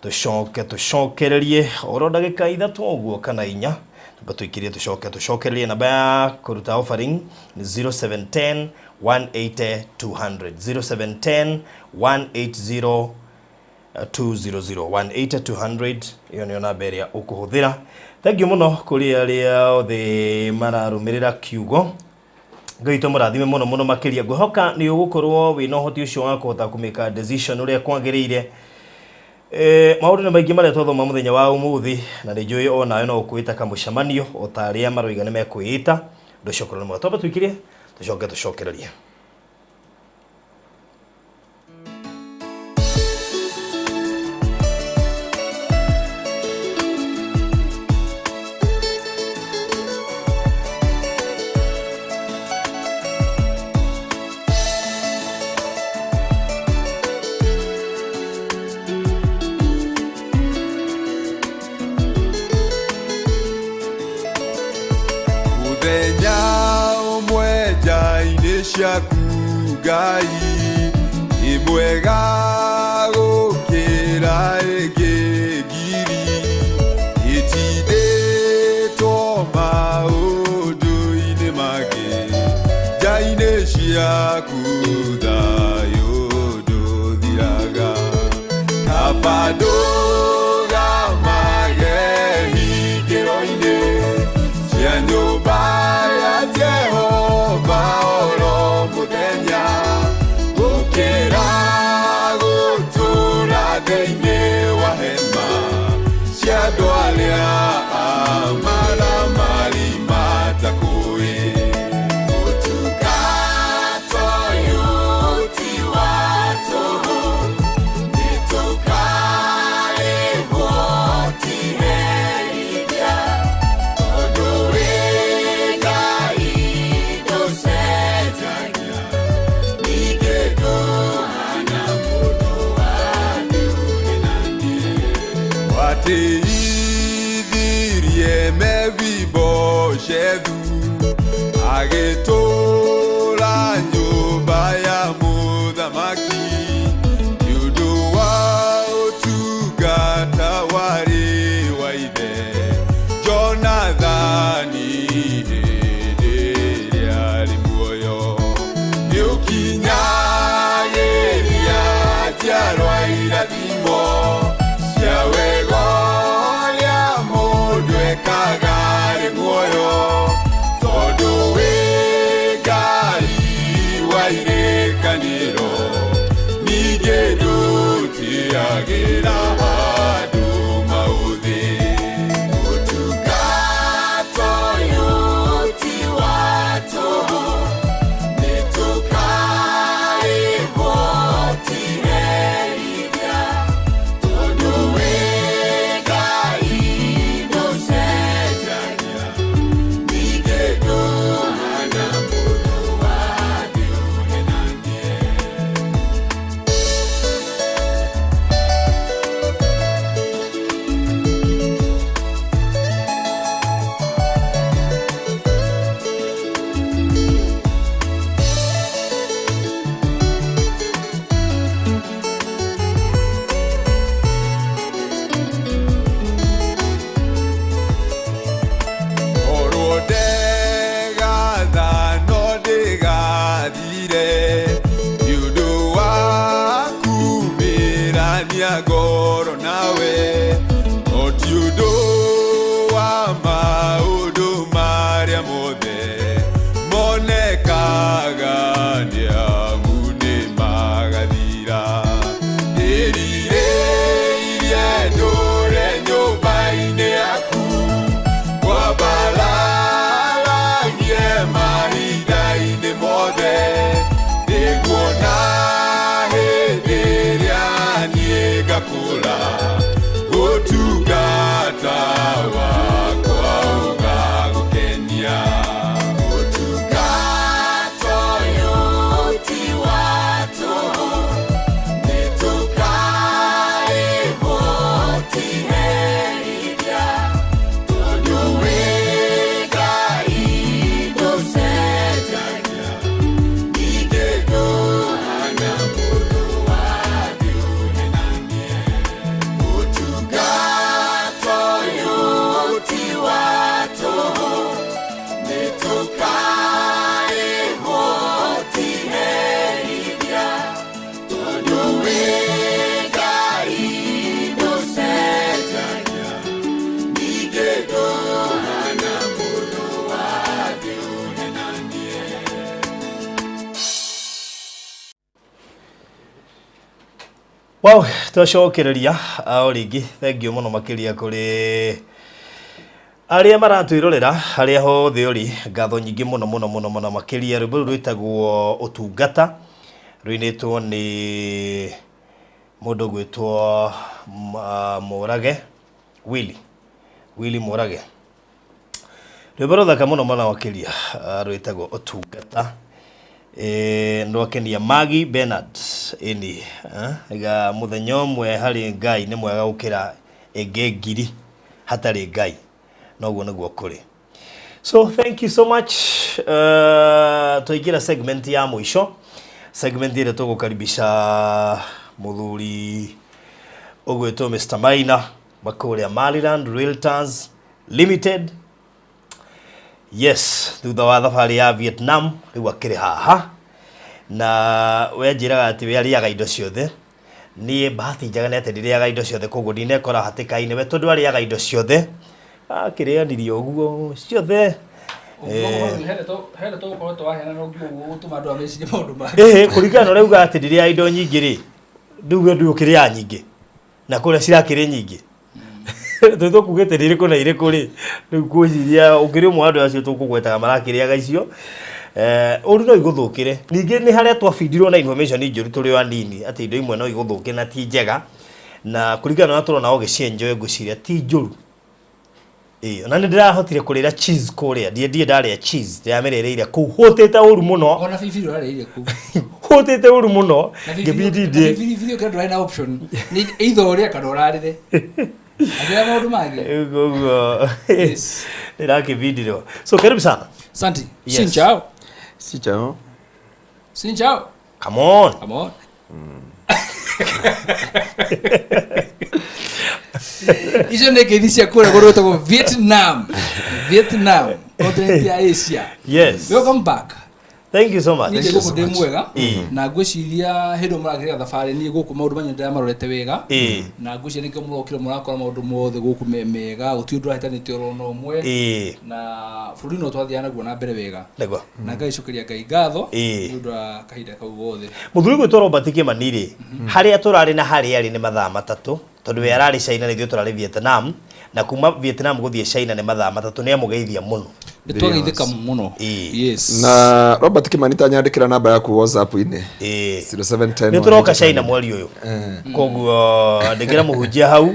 tũcoke tũcokererie oro ndagĩka 3 ũguo kana 4. Namba tũikĩrie, tũcoke tũcokererie. Namba ya kũruta offering nĩ 0710 180 200, 0710 180. 200 18200 ĩyo nĩyo namba ĩrĩa ũkũhũthĩra. Thank you mũno kũrĩ arĩa othe mararũmĩrĩra kiugo. Ngai witũ mũrathime mũno mũno makĩria. Ngwĩhoka nĩ ũgũkorwo wĩna ũhoti ũcio wa kũhota kũmĩka decision ũrĩa kwagĩrĩire. Maũndũ nĩ maingĩ marĩa twathoma mũthenya wa ũmũthĩ, na nĩ njũĩ onawe no ũkwĩta kamũcemanio o ta arĩa maroiga nĩ mekwĩĩta. Ũndũ ũcio ũkorwo nĩ mwega. Twambe tũikirie tũcoke tũcokererie. Mũthenya ũmwe nja-inĩ ciaku Ngai nĩ mwega gũkĩra ĩngĩ ngiri, ĩtindĩtwo maũndũ-inĩ mangĩ, nja-inĩ ciaku thayũ ndũthiraga. Kaba ndũgamage hingĩro-inĩ cia nyũmba ya Jehova oro mũthenya, gũkĩra gũtũũra thĩinĩ wa hema cia andũ arĩa amaramari matakũĩ. Ũtungata ũyũ ti wa tũhũ, nĩtũkarĩhwo ti herithia, tondũ wĩ Ngai ndũcenjagia, ningĩ ndũhana mũndũ wa ndũrĩrĩ. Wateithirie Mefiboshethu agĩtũũra nyũmba ya mũthamaki, nĩ ũndũ wa ũtungata warĩ wa ithe Jonathani hĩndĩ ĩrĩa arĩ muoyo. Nĩũkinyagĩria njiarwa irathimo cia wega ũrĩa mũndũ ekaga arĩ muoyo, tondũ wĩ Ngai wa irĩkanĩro, ningĩ ndũtigagĩra andũ maũthĩ. Ũtungata ũyũ ti wa tũhũ, nĩtũkarĩhwo ti herithia, tondũ wĩ Ngai ndũcenjagia, ningĩ ndũhana mũndũ wa ndũrĩrĩ. Korwo ndegatha no ndĩgathire, nĩ ũndũ wa kumĩrania ngoro nawe, no ti ũndũ wa maũndũ marĩa mothe monekaga nĩ amu nĩ magathira. Ndĩrirĩirie ndũre nyũmba-inĩ yaku, kwambararagie mahinda-inĩ mothe, nĩguona hĩndĩ ĩrĩa niĩ ngakũra, ũtungata wakwa ũgagũkenia. Ũtungata ũyũ ti wa tũhũ, nĩtũkarĩhwo ti Wow, twacokereria o rĩngĩ. Thank you mũno makĩria kũrĩ arĩa maratwĩrorera harĩa hothe ũrĩ. Ngatho nyingĩ mũno mũno mũno mũno makĩria. Rwĩmbo rũu rwĩtagwo Ũtungata, rũinĩtwo nĩ mũndũ ũgwĩtwo Mũrage Willy, Willy Mũrage. Rwĩmbo rũthaka mũno mũno makĩria, rwĩtagwo Ũtungata. Ndwakenia Maggie Bernard ĩni iga mũthenya ũmwe harĩ Ngai nĩ mwega gũkĩra ĩngĩ ngiri hatarĩ Ngai, noguo nĩguo kũrĩ. So thank you so much. Twaingĩra segment ya mũico, segment ĩrĩa tũgũkaribisha mũthuri ũgwĩtwo Mr. Maina wa kũrĩa Maryland Realtors Limited. Yes, thutha wa thabarĩ ya Vietnam rĩu akĩrĩ haha, na we njĩraga atĩ we arĩaga indo ciothe. Niĩ bahati njega nĩ atĩ ndirĩaga indo ciothe, koguo ndinekora hatĩka-inĩ. We tondũ arĩaga indo ciothe, akĩrĩanirie ũguo ciothe. Hena tũgũkorwo twaheana no nginya ũguo gũtũma andũ mecirie maũndũ mangĩ. Ĩhĩ, kũringana na ũrĩa ugaga atĩ ndirĩaga indo nyingĩ rĩ, rĩu we ndũĩ ũkĩrĩaga nyingĩ na kũrĩa cirakĩrĩ nyingĩ. Tondũ tũkugĩte nĩ irĩkũ na irĩkũ rĩ, rĩu ngwĩciria ũkĩrĩ ũmwe wa andũ acio tũkũgwetaga marakĩrĩaga icio. Ũru no igũthũkĩre. Ningĩ nĩ harĩa twabindirwo na information njũru tũrĩ o anini atĩ indo imwe no igũthũkĩre na ti njega, na kũringana na ũrĩa tũrona ũgĩcienjoy ngwĩciria ti njũru. Ĩĩ, ona nĩ ndĩrahotire kũrĩra cheese kũrĩa, ndiĩ ndarĩa cheese, ndĩramĩrĩrĩire kũu hũtĩte ũru mũno. Ona biribiri ũrarĩire kũu. Hũtĩte ũru mũno, ngĩbindi ndĩe. Biribiri ũkĩra ndũrarĩ na option. Nĩ either ũrĩe kana ũrarĩre. Akĩra maũndũ mangĩ. Koguo Yes. ndĩrakĩbindirwo. So karibu sana. Asante. Yes. Xin chào. Xin chào. Xin chào. Come on. Come on. Icio nĩ ngeithi cia kũrĩa kũndũ gwĩtagwo Vietnam. Vietnam, continent ya Asia. Yes. Welcome back. Thank you so much. Niĩ ndĩ gũkũ ndĩ mwega na ngwĩciria hĩndĩ ĩyo mũrakĩrĩa thabarĩ niĩ gũkũ maũndũ manyu ndĩramarorete wega na ngwĩciria nĩkĩo mũrokire mũrakora maũndũ mothe gũkũ me mega, gũtirĩ ũndũ ũrahĩtanĩte oro na ũmwe na bũrũri no twathiaga naguo na mbere wega Nĩguo. na ngagĩcokeria Ngai ngatho nĩ ũndũ wa kahinda kau gothe. Mũthuri gwĩtwo Robert Kĩmani rĩ, harĩa tũrarĩ na harĩa arĩ nĩ mathaa matatũ, tondũ we ararĩ China na ithuĩ tũrarĩ Vietnam, na kuma Vietnam gũthiĩ China nĩ mathaa matatũ, nĩ amũgeithia mũno. Nĩ twageithĩka mũno. Yes. Na Robert Kĩmani ta nyandĩkĩra namba yaku WhatsApp-inĩ. 0710 Nĩ tũroka China mweri ũyũ, koguo andĩkĩra mũhunjia hau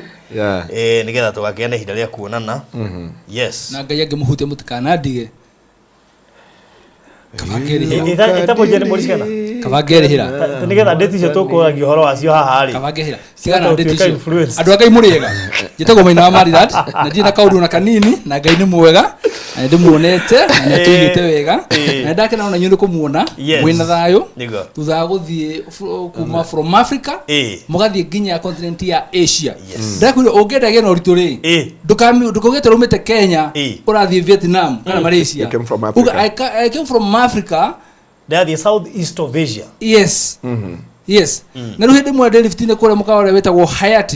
nĩgetha tũgakĩgĩa na ihinda rĩa kuonana. Yes. Na Ngai angĩmũhutia mũtikanandige. Kaba ngerĩhĩra. Ĩta mũhunjia nĩ mũricikana? Kaba ngerĩhĩra. Nĩgetha ndĩti icio tũkũragia ũhoro wacio haha rĩ. Kaba ngerĩhĩra. Tigana ndĩti Gũtuĩka icio. influenced. Andũ a Ngai mũrĩ ega. Njĩtagwo Maina wa Maryland na ndirĩ na kaũndũ ona kanini na Ngai nĩ mwega na nĩ ndĩmuonete na nĩ atũigĩte wega na nĩ ndakena ona inyuĩ nĩ kũmuona mwĩna thayũ Nĩguo. thutha wa gũthiĩ kuma from Africa mũgathiĩ nginya continent ya Asia. Ndakwĩra ũngĩenda gĩe na ũritũ rĩ, ndũkauge tũraumĩte Kenya ũrathiĩ Vietnam kana Malaysia. You came from Africa. Uga, I came from Africa. Ndathiĩ South East of Asia. Yes. Yes. Na rĩu hĩndĩ ĩmwe ndĩ lift-inĩ kũrĩa mũkawa ũrĩa wĩtagwo Hyatt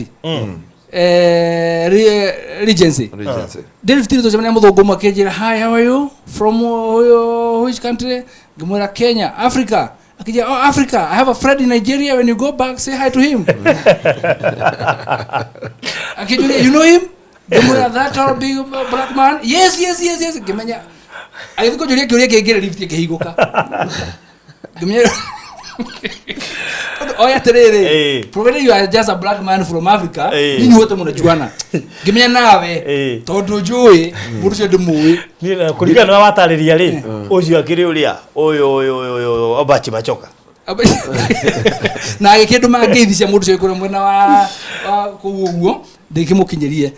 Regency. Regency. Ndĩ lift-inĩ tũcemania mũthũngũ ũmwe akĩnjĩra, hi, how are you? From which country? Ngĩmwĩra Kenya, Africa. Akĩnjĩra, oh, Africa, I have a friend in Nigeria. When you go back, say hi to him. Akĩnjũria, you know him? Ngĩmwĩra, that tall big black man? Yes, yes, yes, yes. Ngĩmenya agĩthiĩ kũnjũria kĩũria kĩngĩ lift ĩkĩhingũka. Ngĩmenya oya atĩrĩrĩ, provided you are just a black man from Africa, nyinyi wote mnajuana. Ngĩmenya nawe tondũ njũĩ mũndũ ũcio ndĩmũĩ. Kũringana na watarĩria rĩ, ũcio akĩrĩ ũrĩa ũyũ ũyũ ũyũ ũyũ Obachi Machoka. Na agĩkĩndũ mangeithi cia mũndũ ũcio kũrĩa mwena wa kũu ũguo ndĩkĩmũkinyĩrie.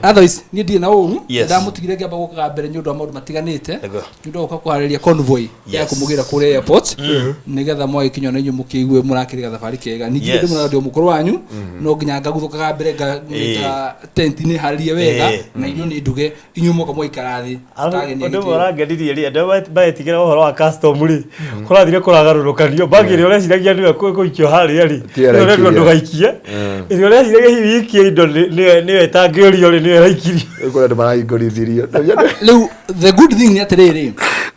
Otherwise niĩ ndirĩ na ũru, ndamũtigire ngĩamba gũkaga mbere nĩ ũndũ wa maũndũ matiganĩte, nĩ ũndũ wa gũka kũharĩria convoy ya kũmũgĩra kũrĩa airport nĩgetha mwagĩkinya na inyuĩ mũkĩigue mũrakĩrĩ gathabarĩ kega. Ningĩ ndĩmwĩraga ndĩ o mũkũrũ wanyu, no nginya ngaguthũkaga mbere ngeta tent-inĩ harĩrie wega na irio nĩ nduge, inyuĩ moka mwaikara thĩ. Ũndũ ũmwe ũrangenirie rĩ, andũ arĩa maretigĩra ũhoro wa custom rĩ, kũrathire kũragarũrũkanio, bag ĩrĩa ũreciragia nĩyo ĩgũikio harĩa rĩ, nĩyo ũrerirwo ndũgaikie, ĩrĩa ũreciragia hihi ikie indo nĩyo ĩtangĩũrio rĩ, nĩyo ĩraikirio. Rĩu kũrĩ andũ marahingũrithirio. Rĩu the good thing nĩ atĩrĩrĩ,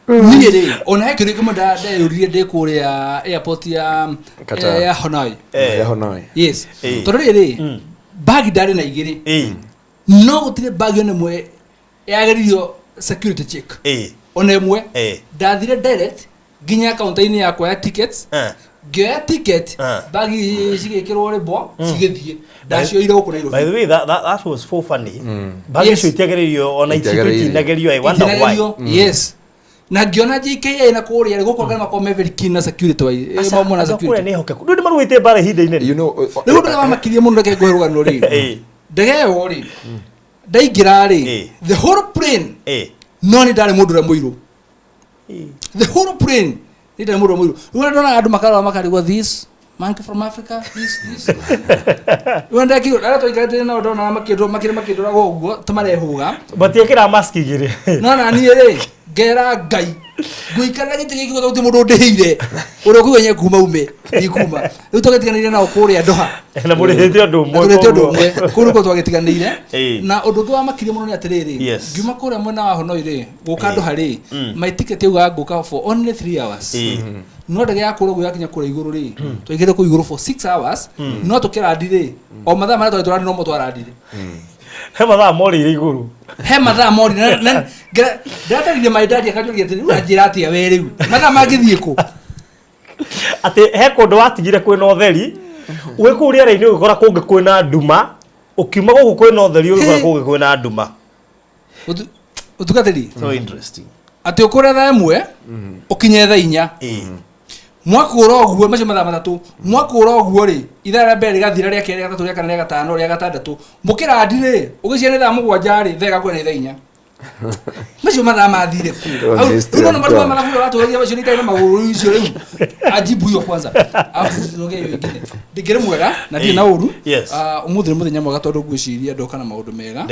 Niĩ rĩ, ona he kĩndũ kĩmwe ndeyũririe ndĩ kũrĩa airport ya Qatar. ya Hanoi. Ya Hanoi. Yes. Tondũ rĩrĩ, bagi ndarĩ na igĩrĩ. No gũtirĩ bagi ona ĩmwe yageririo security check. Ona ĩmwe. Ndathire direct nginya kaunta-inĩ yakwa ya tickets. Ngĩoya ticket, bagi cigĩkĩrwo rĩbwa, cigĩthiĩ. Ndacioire gũkũ By Nairobi. the way, that was so funny. Bagi icio itiagĩrĩirio ona Itiagĩrĩirio. itinagerio. I wonder why. Itinagerio, yes. Na ngĩona JKIA na kũrĩa rĩ, gũkũ anga makoragwo me very keen na security wise. Aca, na andũ a kũrĩa security. nĩ ehokeku. Rĩu nĩ maruĩte mbara ihinda inene. You know, Rĩu ũndũ ũrĩa wamakirie mũno reke ngũhe rũgano rĩ. Ndege ĩyo rĩ, ndaingĩra rĩ, the whole plane no nĩ ndarĩ mũndũ ũrĩa mũirũ. The whole plane nĩ ndarĩ mũndũ ũrĩa mũirũ. Rĩu ndona andũ makarora makarigwo this monkey from Africa, this this. Rĩu ndekirwo, arĩa twaikarĩte nao ndona makĩndwo makĩrĩ makĩndoraga ũguo ta marehũga. Matiĩkĩraga mask igĩrĩ. No na niĩ rĩ, ngera Ngai ngũikarĩra gĩtĩ gĩkĩ gũtirĩ mũndũ ũndĩhĩire ũrĩa ũkũigua nye kuma ume ndikuma. Rĩu twagĩtiganĩire nao kũrĩa Doha. Na mũrĩhĩte ũndũ ũmwe. Tũrĩte ũndũ koguo. ũmwe kũu nĩkuo twagĩtiganĩire. Na ũndũ ũngĩ wamakirie mũno nĩ atĩrĩrĩ, ngiuma kũrĩa mwena wa Hanoi rĩ, gũka Doha rĩ, my ticket yaugaga ngũka for only 3 hours. No ndege ya kũrĩa ũguo yakinya kũrĩa igũrũ rĩ, twaingĩrire kũu igũrũ for 6 hours, no tũkĩrandi rĩ, o mathaa marĩa twarĩ tũrandi nomo twarandire. He mathaa morĩire igũrũ. He mathaa morire. Na ndĩrataririe my daddy akanjũria atĩrĩ, rĩu ũranjĩra atĩa we rĩu? Mathaa mangĩthiĩ kũ? Atĩ he kũndũ watigire kwĩna ũtheri, wĩ kũu rĩera-inĩ ũgĩkora kũngĩ kwĩna nduma, ũkiuma gũkũ kwĩna ũtheri ũgĩkora kũngĩ kwĩna nduma. Ũtungatĩri? So interesting. Atĩ ũkũre thaa ĩmwe, ũkinye thaa inya. Mwakũra ũguo, macio mathaa matatũ, mwakũra ũguo rĩ, ithaa rĩa mbere rĩgathira, rĩa kerĩ, rĩa gatatũ, rĩa kana, rĩa gatano, rĩa gatandatũ. Mũkĩrandi rĩ, ũgĩciria nĩ thaa mũgwanja rĩ, thaa ĩgakorwo nĩ thaa inya. Macio mathaa mathire kũ? Au, rĩu nĩ marũa mathabu ũratũragia macio nĩ itarĩ na magũrũ icio rĩu. Ajibu hiyo kwanza. Alafu tuongee hiyo ingine. Ndingĩrĩ mwega na ndirĩ na ũru. Ũmũthĩ nĩ mũthenya mwega tondũ ngwĩciria ndoka na maũndũ mega.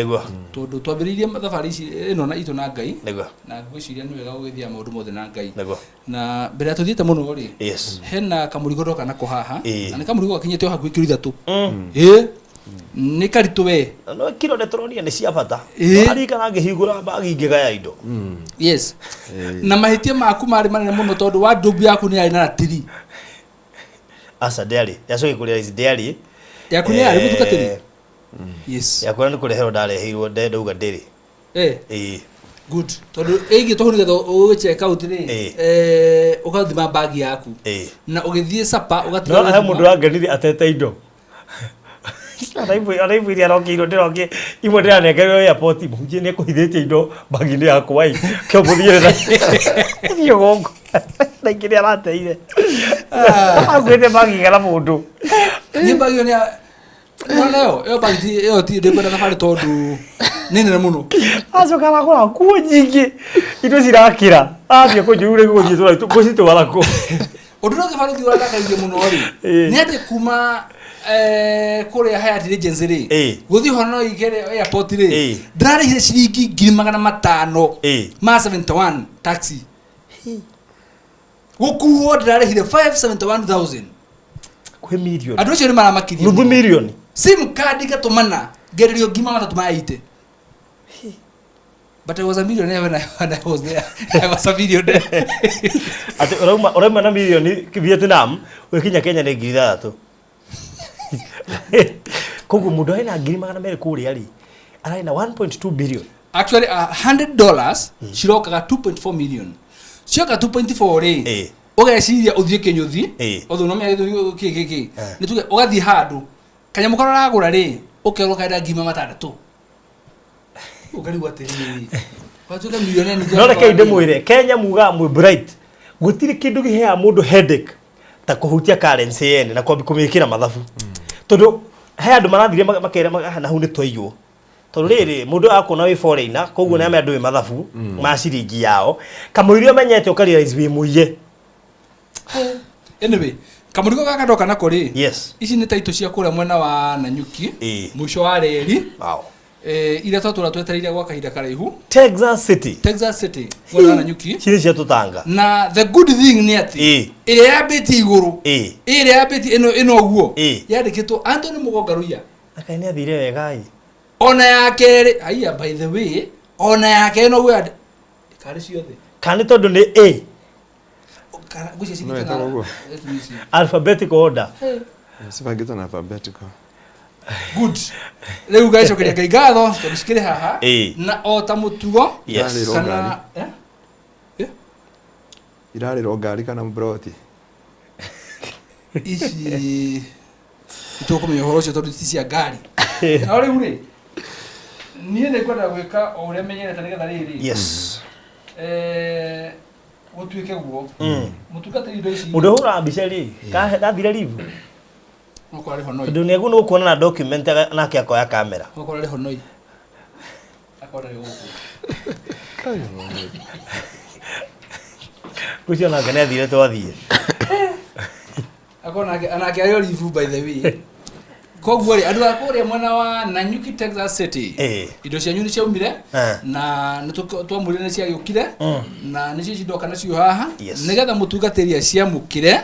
Tondũ twambĩrĩirie thabarĩ ici ĩno na itũ na Ngai. Na ngwĩciria nĩ wega gũgĩthiaga maũndũ mothe na Ngai. Na mbere ya tũthiĩte mũno rĩ, hena kamũrigo ndoka nako haha. Na nĩ kamũrigo gakinyĩte o hakuhĩ kiro ithatũ. Nĩ karitũ we. No kiro nĩ tũronire nĩ cia bata. Aririkana ngĩhingũra bagi ngĩgaya indo. Yes. Na mahĩtia maku marĩ manene mũno tondũ wardrobe yaku nĩ yarĩ na ratiri. Aca ndĩarĩ. Ndacokia kũrĩa ici ndĩarĩ. Yaku nĩ yarĩ mũtungatĩri? Yes. Yakwa nĩ kũreherwo ndareheirwo ndauga ndĩrĩ. Good. Tondũ ĩgiĩ tondũ nĩgetha ũgĩ check out rĩ, ũgathima bagi yaku. Na ũgĩthiĩ sapa ũgatiga No he gũthima. mũndũ wangenire atete indo. Ona imwe iria arokĩirwo ndĩrokĩ imwe ndĩranengerirwo airport mũhunjia nĩ ekũhithĩtie indo bagi-inĩ yakwa ĩ. Kĩo mũthiĩre na thiĩ gũkũ. Na ingĩ nĩ arateire. Akuĩte bagi igana mũndũ. Niĩ bagi ĩyo nĩ ya Mwana ĩyo, ĩyo bagi ti ĩyo ti ndĩkwenda thabarĩ tondũ nĩ nene mũno. Acoka aragũra nguo nyingĩ indo cirakĩra. Athiĩ kũnjũru rĩu gũthiĩ gũcitwara kũ. Ũndũ ũrĩa ũngĩ barũthi ũrandakaririe mũno rĩ, nĩ atĩ kuma kũrĩa Hyatt Regency rĩ, gũthiĩ Hanoi kĩrĩa airport rĩ, ndĩrarĩhire ciringi ngiri magana matano ma 71 taxi. Gũkuo ndĩrarĩhire 571,000. Kwĩ mirioni. Andũ acio nĩ maramakirie Nuthu mũno. mirioni. Sim card ĩgatũmana ngererio ngima matatũ ma 80. But I was a millionaire when I was there. I was a millionaire. Atĩ ũrauma na mirioni Vietnam ũgĩkinya Kenya nĩ ngiri ithathatũ. Koguo mũndũ arĩ na ngiri magana merĩ kũrĩa rĩ, ararĩ na 1.2 billion. Actually, $100 cirokaga 2.4 million. Cioka 2.4 rĩ, ũgeciria ũthiĩ kĩnyũthi, ũthiĩ no menya kĩ kĩ kĩ. Nĩ tuge ũgathiĩ handũ, kanyamũ karĩa ũragũra rĩ, ũkerwo karenda ngiri matandatũ. Ũkarigwo atĩrĩrĩ, watuĩka millionaire ningĩ No reke ũgakorwo ndĩmwĩre, Kenya mugaga mwĩ bright. Gũtirĩ kĩndũ kĩheaga mũndũ headache ta kũhutia currency yene na kwambia kũmĩkĩra mathabu. Tondũ he andũ marathire makera na hau nĩ twaiywo. Tondũ rĩrĩ mũndũ akuona wĩ foreigner, koguo nĩ amenya ndũĩ mathabu ma ciringi yao. Kamũira ũmenyete ũka realize wĩ mũiye. Anyway, kamũrigo gaka ndoka nako rĩ, Yes. ici nĩ taitũ cia kũrĩa mwena wa Nanyuki, mũico wa reri. Wow. Iria twatũra twetereire gwa kahinda karaihu. Texas City. Texas City, mwena wa Nanyuki. Cirĩ cia tũtanga. Na the good thing nĩ atĩ ĩrĩa yambĩtie igũrũ, ĩrĩa yambĩtie ĩno ũguo, yandĩkĩtwo Anthony Mũgonga Rũiya. Akaĩ nĩ athire wega ĩ. Ona ya kerĩ, haiya by the way, ona ya kerĩ noguo karĩ ciothe. Kana nĩ tondũ nĩ A? Kana ngwĩciria No, cithiĩte ĩtagwo ũguo. Let me see. Alphabetical order. Cibangĩtwo na alphabetical. Good. Rĩu ngacokeria Ngai ngatho tondũ cikĩrĩ haha. Ĩĩ. Na o ta mũtugo. Yes. Irarĩrwo Kana ngari. eh? Eh? Irarĩrwo ngari kana mbroti. Ici nĩtũkũmenya ũhoro ũcio tondũ ti cia ngari. No rĩu rĩ, niĩ nĩ ngwenda gwĩka o ũrĩa menyerete nĩgetha rĩrĩ. Yes. Eh, gũtuĩke guo. Mũtungatĩri indo ici. Mũndũ ũhũraga mbica rĩ, ndathire live. Okorwo arĩ honoi. Tondũ nĩ aguo nĩ gũkuona na document nake akoya kamera. Okorwo arĩ honoi. Akorwo arĩ gũkũ. Ngwĩciria nake nĩ athire twathiĩ. Akorwo nake anake arĩ olive by the way. Koguo rĩ, andũ a kũrĩa mwena wa Nanyuki Texas City. Ĩĩ. Indo cianyu nĩ ciaumire Eh. na nĩ twamwĩrire nĩ ciagĩũkire na nĩcio ici ndoka nacio haha Yes. nĩgetha mũtungatĩri aciamũkĩre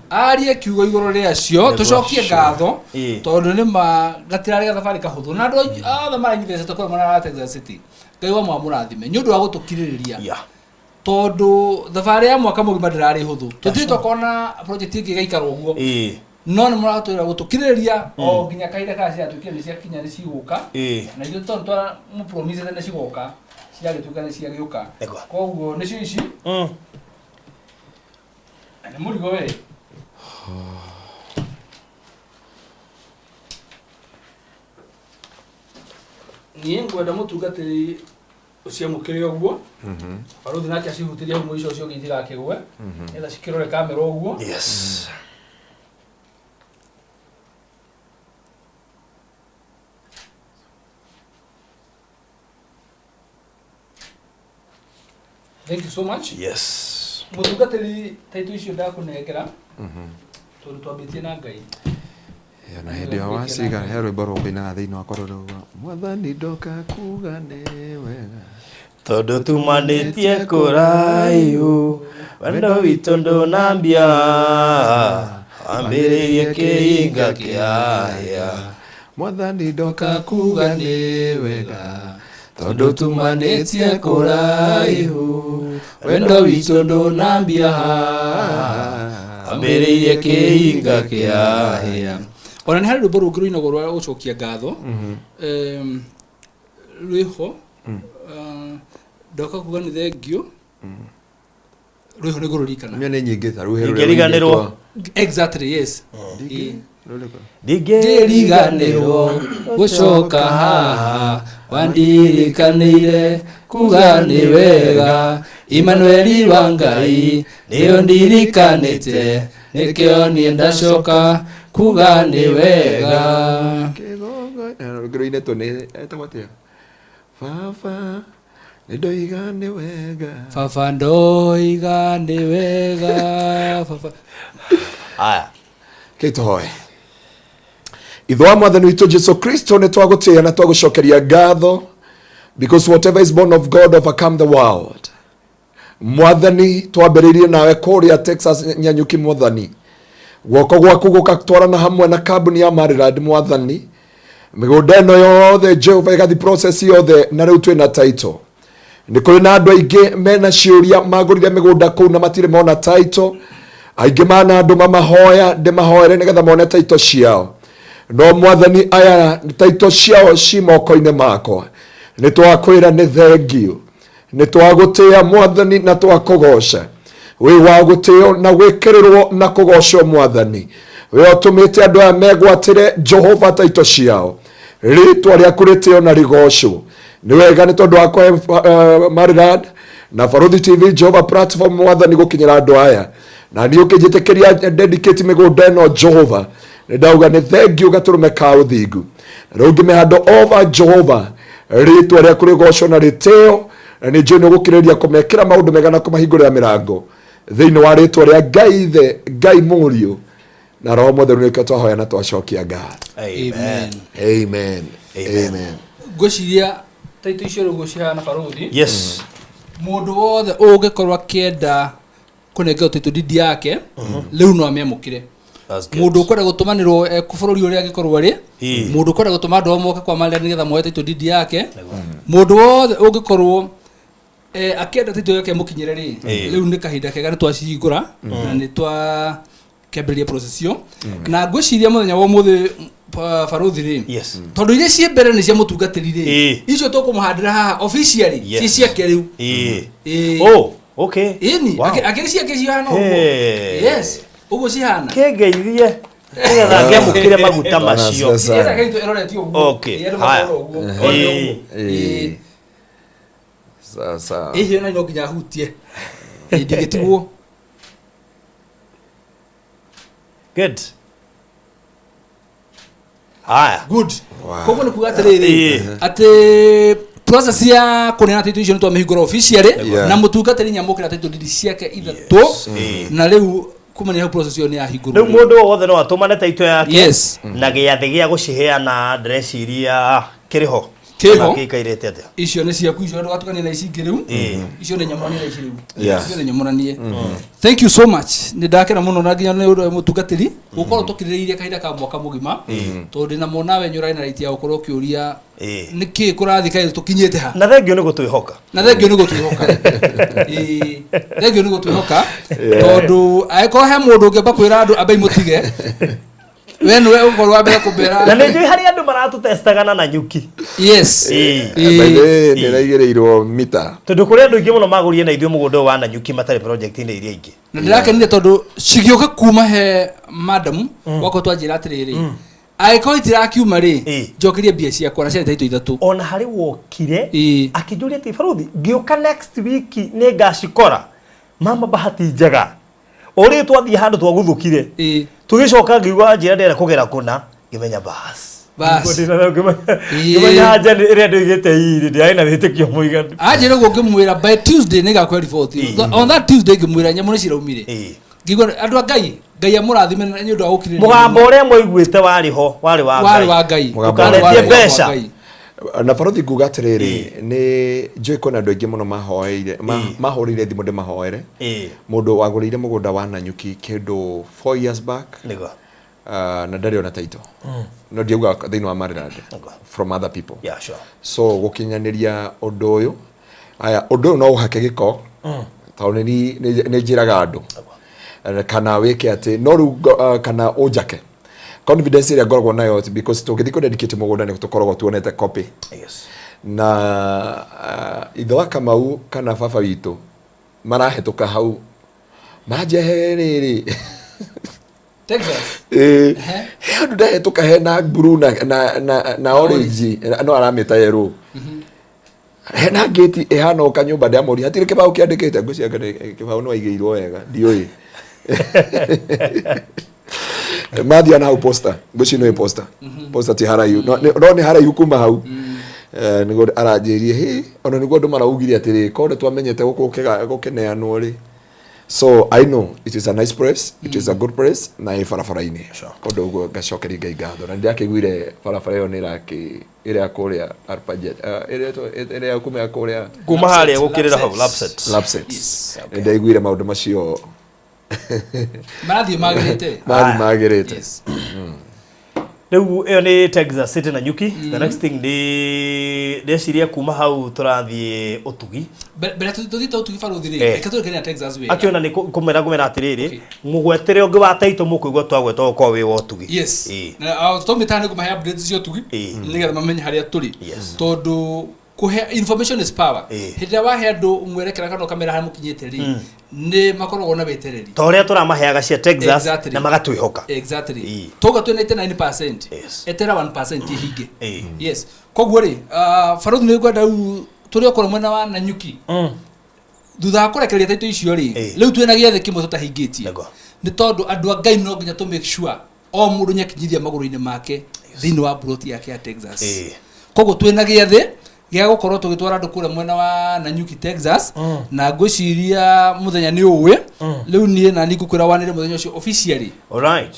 arie kiugo igũrũ rĩacio tũcokie ngatho Ĩĩ. tondũ nĩ ma gatirarĩ gathabarĩ kahũthũ na andũ othe maranyithĩte kũrĩa mwena wa Texas City Ngai wa mwamũrathime nĩ ũndũ wa gũtũkirĩrĩria Yeah. tondũ thabarĩ ya mwaka mũgima ndĩrarĩ hũthũ tũtirĩ tũkona project ĩngĩ ĩgaikara ũguo Ĩĩ. no nĩ mũratwĩra gũtũkirĩrĩria o nginya kahinda karĩa ciatuĩkire nĩ ciakinya nĩ cigũka Ĩĩ. na ithuĩ tondũ twamũpromisĩte nĩ cigoka ciragĩtuĩka nĩ ciagĩũka Nĩguo. koguo nĩcio ici Na nĩ mũrigo we niĩ ngwenda mũtungatĩri ũciamũkĩre ũguo barũthi nake acihutĩrie hau mũico ũcio ũngĩ itigakĩgwe nĩgetha cikĩrore kamera ũguo. Yes. Thank you so much. Yes. Mũtungatĩri taitũ icio ndakũnengera tondũ twambĩtie na Ngai. Ĩyo, na hĩndĩ ĩyo waciga he rwĩmbo rũkũinaga thĩinĩ wakwa rũrauga mwathani ndoka kuga nĩ wega. Tondũ tumanĩtie kũraihu wendo witũ ndũnambia wambĩrĩirie kĩhinga kĩa Mwathani ndoka kuga nĩ wega tondũ tumanĩtie kũraihu wendo witũ ndũnambia wambĩrĩirie kĩhinga kĩa hĩa. Ona nĩ harĩ rwĩmbo rũngĩ rũinagwo rwa gũcokia ngatho. Rwĩho ndoka kuga nĩ thengio rwĩho nĩ ngũrũririkana. Mĩa nĩ nyingĩ ta rĩu he rũrĩa Ndingĩriganĩrwo. rũinĩtwo. Exactly, yes. Ndingĩ- rũrĩkũ? Ndingĩriganĩrwo gũcoka haha wandirikanĩire kuga nĩ wega Immanueli wa Ngai nĩyo ndirikanĩte nĩkĩo niĩ ndacoka kuga nĩ wega. Kĩgongo na rũngĩ rũinĩtwo nĩ etagwo atĩa baba nĩ ndoiga nĩ wega. Baba ndoiga nĩ wega baba. Aya. Kei tũhoe. Ithe wa mwathani witũ Jesu Kristo nĩ twagũtĩĩa na twagũcokeria ngatho because whatever is born of God overcome the world. Mwathani twambĩrĩirie nawe kũrĩa Texas Nyanyuki mwathani guoko gwaku gũgatwarana hamwe na kambuni ya Maryland mwathani mĩgũnda ĩno yothe Jehova ĩgathi process yothe na rĩu twĩna title. Nĩ kũrĩ na andũ aingĩ mena ciũria magũrire mĩgũnda kũu na matirĩ mona title. Aingĩ mana andũ mamahoya ndĩmahoere nĩgetha mone title ciao. No mwathani aya title ciao ci moko-inĩ makwa. Nĩ twakwĩra nĩ thengio. Nĩ twagũtĩĩa mwathani na twakũgoca. Wĩ wa gũtĩo na gwĩkĩrĩrwo na kũgocwo mwathani. We ũtũmĩte andũ aya megwatĩre Jehova title ciao. Rĩtwa rĩaku rĩtĩo na rĩgocwo. Nĩ wega nĩ tondũ wa kũhe Maryland na Barũthi TV Jehova platform mwathani gũkinyĩra andũ aya. Na niĩ ũkĩnjĩtĩkĩria dedicate mĩgũnda ĩno Jehova. Nĩ ndauga nĩ thengio gatũrũme ka ũthingu. Na rĩu ngĩmĩhando over Jehova. Rĩtwa rĩaku rĩgocwo na rĩtĩo. Na nĩ njũĩ nĩ ũgũkĩrĩrĩria kũmekĩra maũndũ mega na kũmahingũrĩra mĩrango. Thĩinĩ wa rĩtwa rĩa Ngai Ithe, Ngai Mũriũ na Roho Mũtheru nĩkĩo twahoya na twacokia ngatho. Amen. Amen. Amen. Amen. Ngwĩciria taitũ icio rĩu gũcihana barũthi. Yes. Mũndũ wothe ũngĩkorwo akĩenda kũnengerwo title deed yake rĩu no amĩamũkĩre. That's good. Mũndũ ũkwenda gũtũmanĩrwo kũ bũrũri ũrĩa angĩkorwo arĩ, Ĩĩ. mũndũ ũkwenda gũtũma andũ ao moke kwa Maryland nĩgetha moe title deed yake, mũndũ wothe ũngĩkorwo Akĩenda title yake mũkinyĩre rĩ, rĩu nĩ kahinda kega nĩ twacihingũra na nĩ twa kĩambĩrĩria process ĩyo. Na ngwĩciria mũthenya wa ũmũthĩ baruthi rĩ, Yes. tondũ iria ciĩ mbere nĩ cia mũtungatĩri rĩ, Ĩĩ. icio tũkũmũhandĩra haha officially Yes. ciĩ ciake rĩu. Ĩĩ. Ĩĩ. Oh, okay. Ĩni, Wow. akĩrĩ ciake cihana ũguo. Hey. Yes, ũguo cihana. Kĩngeithie nĩgetha ngĩamũkĩre maguta macio. Sasa. Yes, akĩrĩ ĩroretio ũguo. Okay, Ĩĩ, andũ haya. makarora ũguo. Ĩĩ. One ũguo. Ĩĩ. Ĩĩ. Sasa. Ĩĩ, na no nginya hutie. Ĩĩ, ndingĩtigwo. Good. Haya. Good. Wow. Koguo nĩ kuga atĩrĩrĩ, Ĩĩ. atĩ process ya kũneana title icio nĩ twamĩhingũra officially Yeah. na mũtungatĩri nĩamũkĩra title deed ciake ithatũ, Ĩĩ. na rĩu kumania hau process ĩyo nĩ yahingũrwo. Rĩu mũndũ o wothe no atũmane taito yake Yes. na gĩathĩ gĩa gũciheana ndĩreciria kĩrĩ ho. Kĩho. Kana gĩikairĩte atĩa? Icio nĩ ciaku icio, ndũgatukanie na ici ingĩ rĩu. Ĩĩ. Icio nĩ nyamũranie na ici rĩu. Yeah. Icio nĩ nyamũranie. Thank you so much, nĩ ndakena mũno na nginya nĩ ũndũ wa mũtungatĩri gũkorwo tũkirĩrĩirie kahinda ka mwaka mũgima, tondũ ndĩna mona we nĩ ũrarĩ na right ya gũkorwo ũkĩũria Ĩĩ. nĩkĩ kũrathiĩ, kaĩ tũkinyĩte ha. Na thengio nĩ gũtwĩhoka. Na thengio nĩ gũtwĩhoka. Ĩĩ, thengio nĩ gũtwĩhoka, tondũ angĩkorwo he mũndũ ũngĩamba kwĩra andũ ambai mũtige, we nĩwe ũgũkorwo wa mbere kũmera. Na nĩ njũĩ harĩ andũ maratũtestaga na Nanyuki. Yes. Ĩĩ. Ĩĩ. By the way, nĩ ĩraigĩrĩirwo mita. Tondũ kũrĩ andũ aingĩ mũno magũrire na ithuĩ mũgũnda ũyũ wa Nanyuki matarĩ project-inĩ iria ingĩ. Na ndĩrakenire tondũ cigĩũka kuma he madam wakwa twanjĩra atĩrĩrĩ, angĩkorwo itirakiuma rĩ, Ĩĩ. njokerie mbia ciakwa, na ciarĩ taito ithatũ. Ona harĩ wokire Ĩĩ. akĩnjũria atĩ, baruthi, ngĩũka next week nĩ ngacikora. Mama, bahati njega o rĩu twathiĩ handũ twaguthũkire, Ĩĩ. tũgĩcoka ngĩigua njĩra ndĩrenda kũgera kũna, ngĩmenya bas. Bas. Ĩĩ. Ngĩmenya anja ĩrĩa ndoigĩte iri ndĩarĩ na wĩtĩkio mũiganu. Anjĩra ũguo, ngĩmwĩra by Tuesday nĩ ngakũhe report. Ĩĩ. On that Tuesday ngĩmwĩra nyamũ nĩ ciraumire. Ĩĩ. Ngĩigua andũ a Ngai, Ngai amũrathime na nĩ ũndũ wa gũkirĩrĩria. Mũgambo ũrĩa mwaiguĩte warĩ ho warĩ wa warĩ wa Ngai. Mũgambo Warĩ wa Ndũkaretie mbeca. Ngai. Na barothi, nguga atĩrĩrĩ, nĩ njũĩ kwĩna andũ aingĩ mũno mahoeire mahũrĩire thimũ ndĩmahoere. Ĩĩ. Mũndũ wagũrĩire mũgũnda wa Nanyuki kĩndũ 4 years back, Nĩguo. na ndarĩ ona title, no ndiauga thĩinĩ wa Maryland, Nĩguo. from other people. Yeah, sure. So gũkinyanĩria ũndũ ũyũ, aya, ũndũ ũyũ no ũhake gĩko, tondũ nĩ nĩ njĩraga andũ kana wĩke atĩ no rĩu kana ũnjake confidence ĩrĩa ngoragwo nayo, because tũngĩthiĩ kũ dedicate mũgũnda nĩ tũkoragwo tuonete copy. Yes. Na ithe wa Kamau kana baba witũ marahĩtũka hau manjehe rĩrĩ. Texas. Ĩĩ, he handũ ndahĩtũka hena blue na orange, no aramĩta yellow, hena gate ĩhana o kanyũmba, ndamũria hatirĩ kĩbaũ kĩandĩkĩte, ngwĩciria kĩbaũ no aigĩirwo wega, ndiũĩ mathia na hau posta, ngwĩciria nĩ posta, posta ti haraihu, no nĩ haraihu kuma hau. Nĩguo aranjĩrie hĩ, ona nĩguo andũ maraugire atĩrĩ korwo twamenyete gũkũ gũkĩneanwo rĩ. So I know it is a nice place, it is a good place, na ĩ barabara-inĩ kondo ũguo ngacokeria Ngai ngatho, na nĩndakĩiguire barabara ĩyo nĩ ĩrakĩ ĩrĩa kũrĩa Arpajet, ĩrĩa ĩrĩa kuma kũrĩa Kuma harĩa gũkĩrĩra hau Lapset. Lapset. Yes. Nĩndaiguire maũndũ macio. Marathiĩ magĩrĩte. Mathi magĩrĩte. Yes. Rĩu ĩyo nĩ Texas City na Nyuki. The next thing nĩ ndeciria kuma hau tũrathiĩ ũtugi. Mbere tũthiĩte ũtugi, baruthi rĩ, Eh. reke tũrĩkanie na Texas wega. Akĩona nĩ kũmera ngũmera atĩrĩrĩ, Okay. mũgwetere ũngĩ wa taito mũkũigua twagweta ũkorwo wĩ wa ũtugi. Yes. Ĩĩ. Na tũmĩtana nĩ kũmahe updates cia ũtugi Ĩĩ. nĩgetha mamenye harĩa tũrĩ, Yes. tondũ kũhe information is power. Ĩĩ. Hĩndĩ ĩrĩa wahe andũ mwerekera kana ũkamera harĩa mũkinyĩte rĩ, nĩ makoragwo na wetereri. Ta ũrĩa tũramaheaga cia Texas Exactly. na magatwĩhoka. Exactly. Ĩĩ. Toga twĩ 99%, Yes. etera 1% ihinge. Ĩĩ. Yes, koguo rĩ, baruthi, nĩ ngwenda rĩu tũrĩ okorwo mwena wa Nanyuki thutha wa kũrekereria taito icio rĩ, Ĩĩ. rĩu twĩna gĩathĩ kĩmwe tũtahingĩtie. Nĩguo. Nĩ tondũ andũ a Ngai no nginya tũ make sure o mũndũ nĩakinyithia magũrũ-inĩ make thĩinĩ wa plot yake ya Texas. Ĩĩ. Koguo twĩna gĩathĩ gĩa gũkorwo tũgĩtwara andũ kũrĩa mwena wa Nanyuki, Texas, na ngwĩciria mũthenya nĩ ũĩ rĩu niĩ na niĩ ngũkwĩra wanĩre mũthenya ũcio officially. Alright.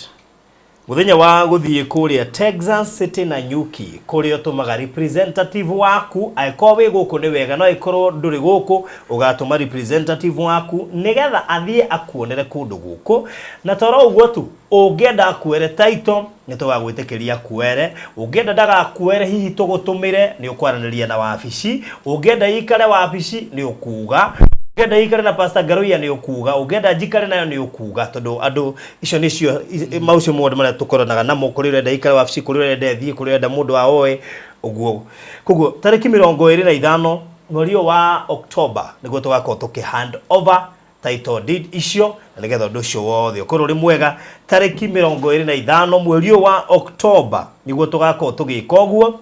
Muthenya wa guthie kuria Texas City na Nyuki kuria utumaga representative waku angĩkorwo wĩ gũkũ nĩ wega no angĩkorwo ndũrĩ gũkũ ũgatũma representative waku nĩgetha athiĩ akuonere kũndũ gũkũ. Na toro ũguo tu ũngĩenda akuere title nĩ tũgagwĩtĩkĩria akuere, ũngĩenda ndagakuere hihi tũgũtũmĩre nĩ ũkwaranĩria na wabici, ũngĩenda ikare wabici nĩ ũkuga, ũngĩenda ikare na Pastor Ngaruiya nĩ ũkuga, ũngĩenda njikare nayo nĩ ũkuga, tondũ andũ icio nĩcio maũcio mothe marĩa tũkoranaga namo, kũrĩ ũrenda ikare wabici, kũrĩ ũrenda ĩthiĩ, kũrĩ ũrenda mũndũ aoe ũguo. Koguo tarĩki 25 mweri ũyũ wa October nĩguo tũgakorwo tũkĩ hand over title deed icio na nĩgetha ũndũ ũcio wothe ũkorwo ũrĩ mwega. Tarĩki 25 mweri ũyũ wa October nĩguo tũgakorwo tũgĩka ũguo,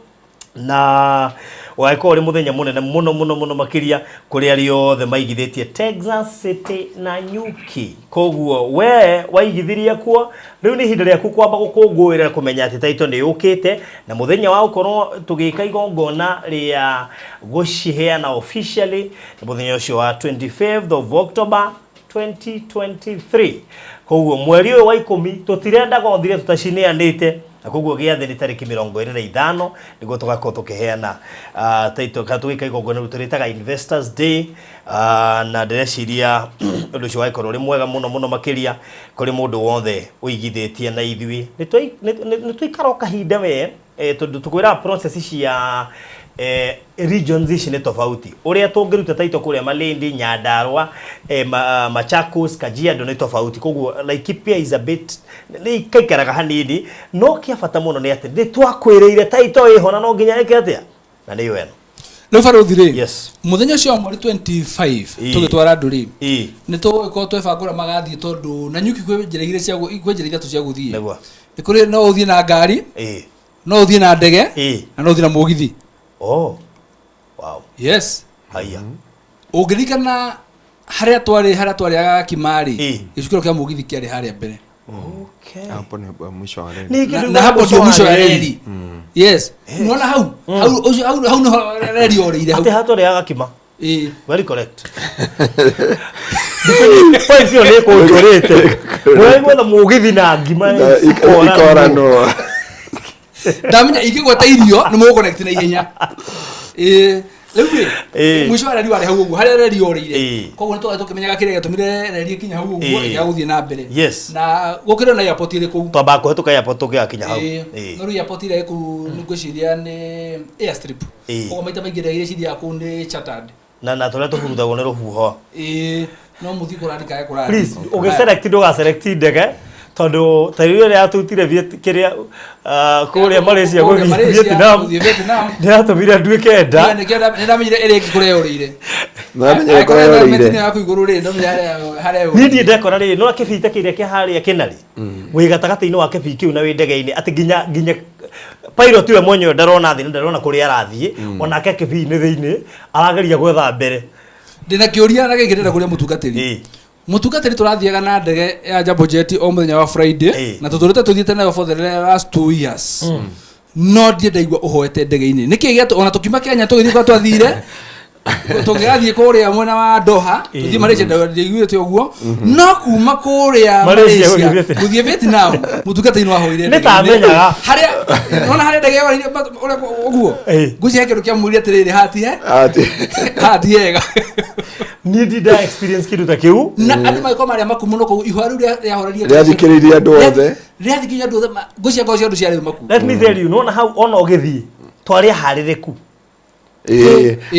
na ũgagĩkorwo ũrĩ mũthenya mũnene mũno mũno mũno makĩria kũrĩ arĩa othe maigithĩtie Texas City na Nyuki. Koguo we waigithirie kuo, rĩu nĩ ihinda rĩaku kwamba gũkũngũĩra kũmenya atĩ title nĩ yũkĩte, na mũthenya wa gũkorwo tũgĩka igongona rĩa gũciheana officially nĩ mũthenya ũcio wa 25th of October 2023. Koguo mweri ũyũ wa 10 tũtirendaga ũthire tũtacineanĩte, na koguo gĩathĩ nĩ tarĩki 25 nĩguo tũgakorwo tũkĩheana title kana tũgĩka igongona rĩu tũrĩtaga Investors Day, na ndĩreciria ũndũ ũcio ũgagĩkorwo ũrĩ mwega mũno mũno makĩria kũrĩ mũndũ wothe ũigithĩtie na ithuĩ. Nĩ twaikara o kahinda we, tondũ tũkwĩraga process cia regions ici nĩ tofauti. Ũrĩa tũngĩruta title kũrĩa Malindi, Nyandarua, Machakos, Kajiado nĩ tofauti. Koguo Laikipia is a bit nĩ ikaikaraga hanini, no kĩa bata mũno nĩ atĩ nĩ twakwĩrĩire title ĩho na no nginya ĩke atĩa, na nĩyo ĩno. Rĩu barũthi rĩ, Yes. mũthenya ũcio wa mweri 25 tũgĩtwara andũ rĩ, nĩ tũgũgĩkorwo twebanga ũrĩa magathiĩ, tondũ na Nyuki kwĩ njĩra igĩrĩ cia kwĩ njĩra ithatũ cia gũthiĩ. Nĩguo. Nĩ kũrĩ no ũthiĩ na ngari, no ũthiĩ na ndege, na no ũthiĩ na mũgithi. Oh. Wow. Yes. Haya. Ũngĩririkana harĩa twarĩ, harĩa twarĩaga gakima rĩ, gĩcukĩro kĩa mũgithi kĩarĩ harĩa mbere. Okay. Hapo ni mwisho wa reli. Ni kĩndũ Na hapo mwisho ndio wa mwisho wa reli. reli. Yes. Unaona hau? Hau ũcio, hau, hau niho reli yorĩire hau. Atĩ haha twarĩaga gakima. Very correct. Point ĩyo nĩ ĩkũnjũrĩte. Mũraigua na mũgithi na ngima Na ikoranwo. Ndamenya ingĩgweta irio nĩ mũgũconnect na ihenya. Rĩu rĩ, mũico wa reri warĩ hau ũguo, harĩa reri yorĩire. Koguo nĩ tũgathiĩ tũkĩmenyaga kĩrĩa gĩatũmire reri ĩkinye hau ũguo, ĩkĩaga gũthiĩ na mbere. Yes. Na gũkĩrĩ na airport ĩrĩ kũu. Twambaga kũhetũka airport tũgĩgakinya hau. No rĩu airport ĩrĩa ĩ kũu nĩ ngwĩciria nĩ airstrip. Koguo maita maingĩ ndege iria cithiaga kũu nĩ chartered. Na tũrĩa tũhurutagwo nĩ rũhuho. No mũthiĩ kũrandi kae kũrandi. Please, ũgĩselect ndũgaselect ndege, tondũ ta rĩu ĩrĩa yatutire kĩrĩa, kũrĩa Malaysia Kũrĩa gũthiĩ Malaysia, Vietnam. gũthiĩ Vietnam. Nĩ yatũmire nduĩke nda. Nĩ ndamenyire ĩrĩa ĩngĩ kũrĩa yorĩire. Namenyire kũrĩa Angĩkorwo yorĩire. helmet yaku igũrũ rĩ, ndamenya harĩa Niĩ yorĩire. ndirĩ ndekora rĩrĩ, no kĩbii ta kĩrĩa kĩa harĩa Kĩnarĩ. Wĩ gatagatĩ-inĩ wa kĩbii kĩu na wĩ ndege-inĩ, atĩ nginya pilot we mwenyewe ndarona thĩ na ndarona kũrĩa arathiĩ, onake kĩbii-inĩ thĩinĩ arageria gwetha mbere. Ndĩna kĩũria na gĩkĩ ndĩrenda kũria mũtungatĩri. Mũtungatĩri tũrathiaga na ndege ya Jambo Jet o mũthenya wa Friday, na tũtũrĩte tũthiĩte nayo for the last 2 years. No ndirĩ ndaigua ũhoete ndege-inĩ. Nĩkĩ gĩatũ ona tũkiuma Kenya tũgĩthiĩ kũrĩa twathire, tũngĩgathiĩ kũrĩa mwena wa Doha, tũthiĩ Malaysia, ndaiguĩte ũguo. No kuma kũrĩa Malaysia Malaysia gũthiĩ Vietnam. gũthiĩ Vietnam, mũtungatĩri no ahoire Nĩ ta ndege-inĩ. amenyaga. Harĩa, nona harĩa ndege yoreire ũrĩa ũguo? Ngwĩciria he kĩndũ kĩamwĩrire atĩrĩrĩ, hatihe? Hati hega. Niĩ ndirĩ nda experience kĩndũ ta kĩu. Na andũ magĩkorwo marĩa maku mũno kũu, ihũa rĩu rĩahorerie Rĩathikĩrĩirie andũ othe. Rĩathikĩrĩirie andũ othe, ngwĩciria ngoro cia andũ ciarĩ maku. Let me tell you, nona hau ona ũgĩthiĩ, twarĩ aharĩrĩku.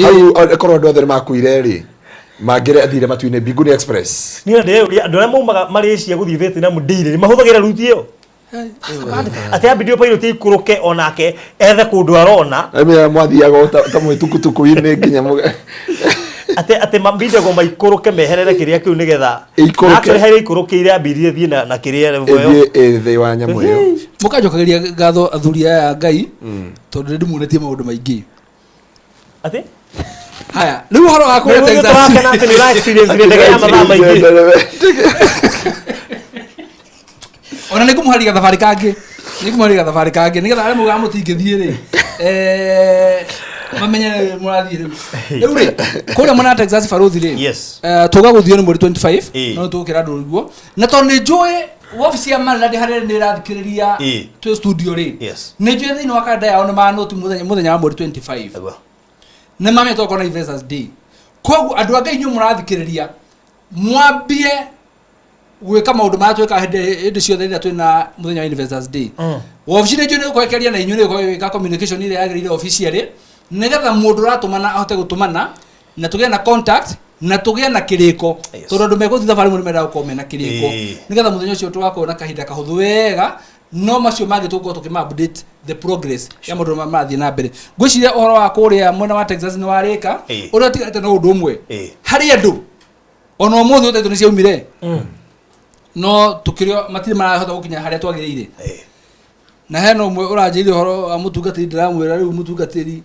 Hau korwo andũ othe nĩmakuire rĩ, mangĩrathire matu-inĩ Mbinguni Express. Niĩ ndĩreyũria, andũ arĩa maumaga Malaysia gũthiĩ Vietnam daily, nĩmahũthagĩra route ĩyo? Atĩ ambĩrĩrio pilot aikũrũke onake ethe kũndũ arona. Amenya mwathiaga ta mwĩ tukutuku-inĩ nginya Atĩ mambindagwo maikũrũke meherere kĩrĩa kĩu nĩgetha Ĩikũrũke. Actually, harĩa ikũrũkĩire ambirie thiĩ na kĩrĩa level ĩyo. Ĩthiĩ ĩ thĩ wa nyamũ ĩyo. Mũkanjokagĩria ngatho athuri aya a Ngai, tondũ nĩ ndĩmuonetie maũndũ maingĩ. Atĩ? Haya, rĩu ũhoro wa kũrĩa Rĩu Texas. tũrakena atĩ nĩ ũra experience ndege ya mathaa maingĩ. Ona nĩ ngũmũharĩria thabarĩ kangĩ. Nĩ ngũmũharĩria thabarĩ kangĩ nĩgetha arĩa maugaga mũtingĩthiĩ rĩ. Mamenye mũrathiĩ rĩu. Rĩu rĩ, kũrĩa mwena wa Texas barothi rĩ, Yes. Tuga gũthiĩ nĩ mweri 25, no tũgũkĩra andũ ũguo. Na tondũ nĩ njũĩ wabici ya Maryland harĩa nĩ ĩrathikĩrĩria twĩ studio rĩ, nĩ njũĩ thĩinĩ wa kalenda yao nĩ manoti mũthenya wa mweri 25. Nĩguo. Nĩ mamenya tũgakorwo na Investors Day. Koguo andũ a Ngai inyuĩ mũrathikĩrĩria, mwambie gwĩka maũndũ marĩa twĩkaga hĩndĩ ciothe rĩrĩa twĩna mũthenya wa Investors Day. Wabici nĩ njũĩ nĩ ĩgũkorwo ĩkĩaria na inyuĩ, nĩ ĩgũkorwo ĩgĩka communication ĩrĩa yagĩrĩire officially, nĩgetha mũndũ ũratũmana ahote gũtũmana, na tũgĩe na contact, na tũgĩe na kĩrĩko. Tondũ andũ megũthiĩ thabarĩ mũno mendaga gũkorwo mena kĩrĩko. Nĩgetha mũthenya ũcio tũgakorwo na kahinda kahũthũ wega, no macio mangĩ tũgũkorwo tũkĩma update the progress ya maũndũ marĩa marathiĩ na mbere. Ngwĩciria ũhoro wa kũrĩa mwena wa Texas nĩ warĩka, ũrĩa ũtigarĩte no ũndũ ũmwe. Harĩ andũ ona ũmũthĩ ũtatũ nĩ ciaumire, no tũkĩrĩ matirĩ marahota gũkinya harĩa twagĩrĩire. Na hena ũmwe ũranjĩrire ũhoro wa mũtungatĩri, ndĩramwĩra rĩu mũtungatĩri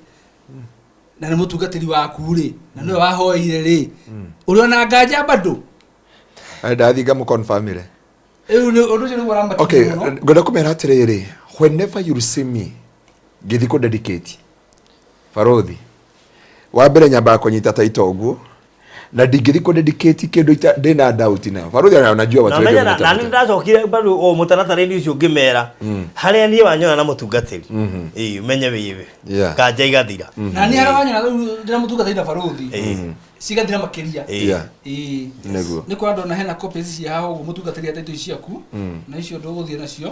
na nĩ mũtungatĩri waku rĩ, na nĩwe wahoeire rĩ, ũrĩ ona nganja bado? Ndathiĩ ngamũconfirmĩre. Rĩu nĩ ũndũ ũcio nĩguo ũramakinya Okay, mũno. ngwenda kũmera atĩrĩrĩ, whenever you see me ngĩthiĩ kũ dedicate barothi, wa mbere nyambaga kũnyita taito ũguo, na ndingĩthiĩ kũ dedicate kĩndũ ndĩna doubt nayo. Barothi anajua watu Na wengi menya na wametafuta. nĩ ndacokire bado o mũtaratara-inĩ ũcio ngĩmera, harĩa niĩ wanyona na mũtungatĩri, ũmenye wĩwe. Nganja igathira. Na niĩ harĩa wanyona rĩu ndĩna mũtungatĩri na barothi, cigathira makĩria. Nĩguo. Nĩ kwa ndona hena copies cia haha ũguo mũtungatĩri ataitũ ici ciaku, na icio ndũgũthiĩ nacio,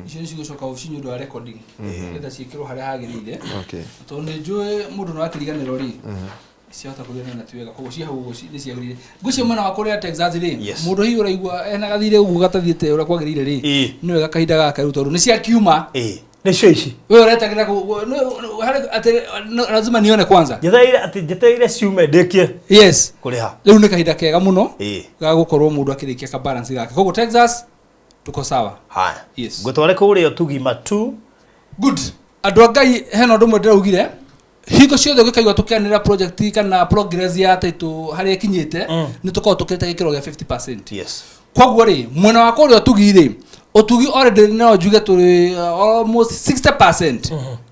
icio nĩ cigũcoka obici nĩ ũndũ wa recording, nĩgetha ciĩkĩrwo harĩa hagĩrĩire. Tondũ nĩ njũĩ mũndũ no akĩriganĩrwo rĩ, ciahota kũriganĩrwo na ti wega, koguo ci hau ũguo nĩ ciagĩrĩire. Ngwĩciria mwena wa kũrĩa Texas rĩ, mũndũ hihi ũraigua ena gathirĩ ũguo gatathiĩte ũrĩa kwagĩrĩire rĩ, nĩ wega kahinda gaka rĩu tondũ nĩ ciakiuma. Nĩcio ici. Wewe ũretagĩra harĩ atĩ, no, lazima nione kwanza. Njetereire atĩ njetereire ciume ndĩkie. Kũrĩha. Rĩu nĩ kahinda kega mũno ga gũkorwo mũndũ akĩrĩkia ka balance gake. Koguo Texas tuko sawa. Haya. Yes. Ngũtware kũrĩa Ũtugima tu. Good. Andũ a Ngai hena ũndũ ũmwe ndĩraugire. Hingo ciothe ũngĩkaigua tũkĩanĩrĩra project kana progress ya title harĩa ĩkinyĩte, nĩ tũkoragwo tũkĩrĩte gĩkĩro gĩa 50%. Koguo rĩ, mwena wa kũrĩa Ũtugi rĩ, Ũtugi already no njuge tũrĩ almost 60%.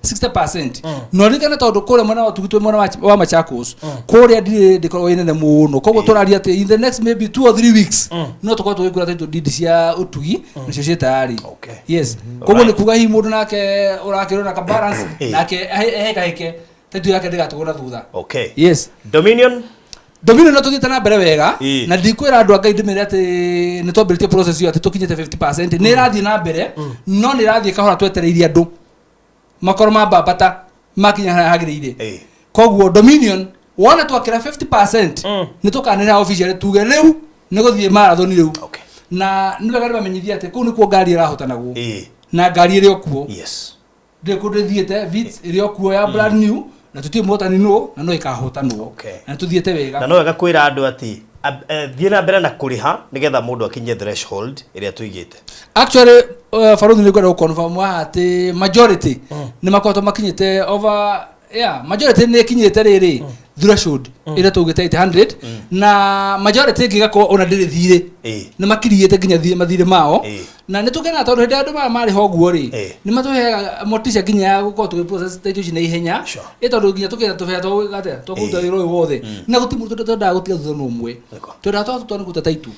60%. No ririkane tondũ kũrĩa mwena wa Ũtugi twĩ mwena wa Machakos, kũrĩa ndirĩ ndĩkoragwo ĩ nene mũno. Koguo tũraria atĩ in the next maybe 2 or 3 weeks, no tũkorwo tũgĩkũra title deed cia Ũtugi, nacio ciĩ tayari. Yes. Koguo nĩ kuga hihi mũndũ nake ũrakĩrwo na ka balance, nake ahĩkahĩke, title yake ndĩgatũgwo na thutha. Yes. Dominion. Dominion no tũthiĩte na mbere wega, na ndikwĩra andũ a Ngai ndĩmere atĩ nĩ twambĩrĩtie process ĩyo atĩ tũkinyĩte 50%. Nĩ ĩrathiĩ na mbere, no nĩ ĩrathiĩ kahora twetereirie andũ makorwo mambambata makinya harĩa hagĩrĩire. Koguo Dominion wona twakĩra 50%, nĩ tũkanĩrĩra officially tuge rĩu nĩ gũthiĩ marathon rĩu. Na nĩ wega ndĩmamenyithie atĩ kũu nĩkuo ngari ĩrahotanagwo. Na ngari ĩrĩ o kuo. Ndĩrĩ kũndũ ĩthiĩte, Vitz ĩrĩ o kuo ya brand new, na tũtiũĩ mũhotani nũ, na no ĩkahotanwo. Na tũthiĩte wega. Na no wega kwĩra andũ atĩ, thiĩ na mbere na kũrĩha nĩgetha mũndũ akinye threshold ĩrĩa tũigĩte. Actually, Barothi nĩ ngwenda gũconfirm haha atĩ majority nĩ makoretwo makinyĩte over, yeah, majority nĩ ĩkinyĩte rĩrĩ threshold ĩrĩa tũugĩte 800, na majority ĩngĩ ĩgakorwo ona ndĩrĩ thirĩ. Nĩ makiriĩte nginya mathirĩ mao. Na nĩ tũkenaga tondũ hĩndĩ ĩrĩa andũ maya marĩ ho ũguo rĩ, nĩ matũheaga motisha nginya ya gũkorwo tũgĩ process ta indo ici na ihenya. Tondũ nginya tũkĩenda tũbeca twa gwĩka atĩa? Twa kũruta wĩra ũyũ wothe. Na gũtirĩ mũndũ twendaga gũtiga thutha na ũmwe. Twendaga twa kũruta title.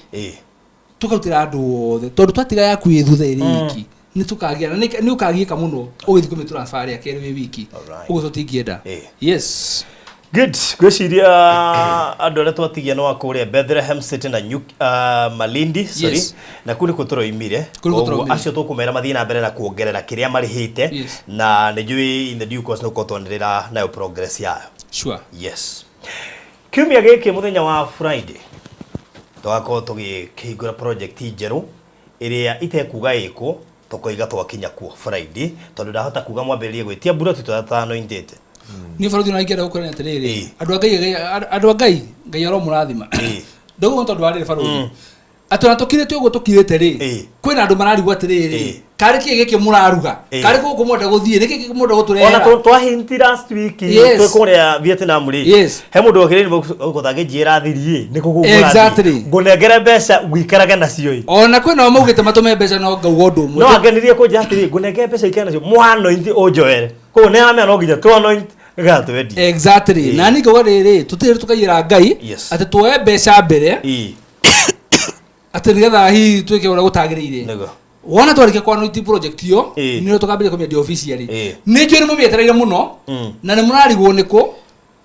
Tũkarutĩra andũ othe. Tondũ twatiga yaku ĩ thutha ĩrĩ wiki, nĩ tũkagĩa, na nĩ ũkagiĩka mũno ũgĩthiĩ kũmĩ transfer rĩa kerĩ wĩ wiki. Ũguo tũtingĩenda. Yes. Good. Ngwĩciria andũ arĩa twatigia nĩ wa kũrĩa Bethlehem City na Malindi, sorry. Na kũu nĩkuo tũroimire. Kũu nĩkuo Koguo tũraumire. acio tũkũmera mathiĩ na mbere na kuongerera kĩrĩa marĩhĩte. Na nĩ njũĩ in the due course nĩ ũkorwo twanĩrĩra nayo progress yayo. Yes. Kiumia gĩkĩ mũthenya wa Friday tũgakorwo tũgĩkĩhingũra project njerũ ĩrĩa itekuga ĩkũ, tũkoiga twakinya kuo Friday, tondũ ndahota kuga mwambĩrĩrie gwĩtia mbura tũtanointĩte. Niĩ barothi no ingĩenda gũkwĩra atĩrĩrĩ, andũ a Ngai, andũ a Ngai, Ngai aromũrathima. Ndauga tondũ warĩ barothi. Atĩ ona tũkirĩte ũguo tũkirĩte rĩ, kwĩna andũ mararigwo atĩrĩrĩ, karĩ kĩ gĩkĩ mũraruga? Karĩ gũkũ mwenda gũthiĩ? Nĩkĩ gĩkĩ mwenda gũtũrehera? Ona twahinti last week, twĩ kũrĩa Vietnam rĩ, he mũndũ okĩrĩire gũkũ tangĩnjĩra thiri ĩ, nĩ kũ kũu mũrathiĩ? Ngũnengere mbeca ũikarage nacio ĩ. Ona kwĩna o maugĩte matũme mbeca no ngauga ũndũ ũmwe. No angenirie kũnjĩra atĩrĩ, ngũnengere mbeca ũikare nacio, mwanointi ũnjoere. Koguo nĩ aramenya no nginya tũanoint Nĩgetha twendie. Exactly. Na niĩ ngauga rĩrĩ, tũtirĩ tũkaiyĩra Ngai atĩ tuoe mbeca mbere atĩ nĩgetha hihi twĩke ũrĩa gũtagĩrĩire. Nĩguo. Wona twarĩkia kwanũiti project ĩyo, nĩrĩo tũkambĩrĩria kũmĩendia officially. Nĩ njũĩ nĩ mũmĩetereire mũno na nĩ mũrarigwo nĩkũ,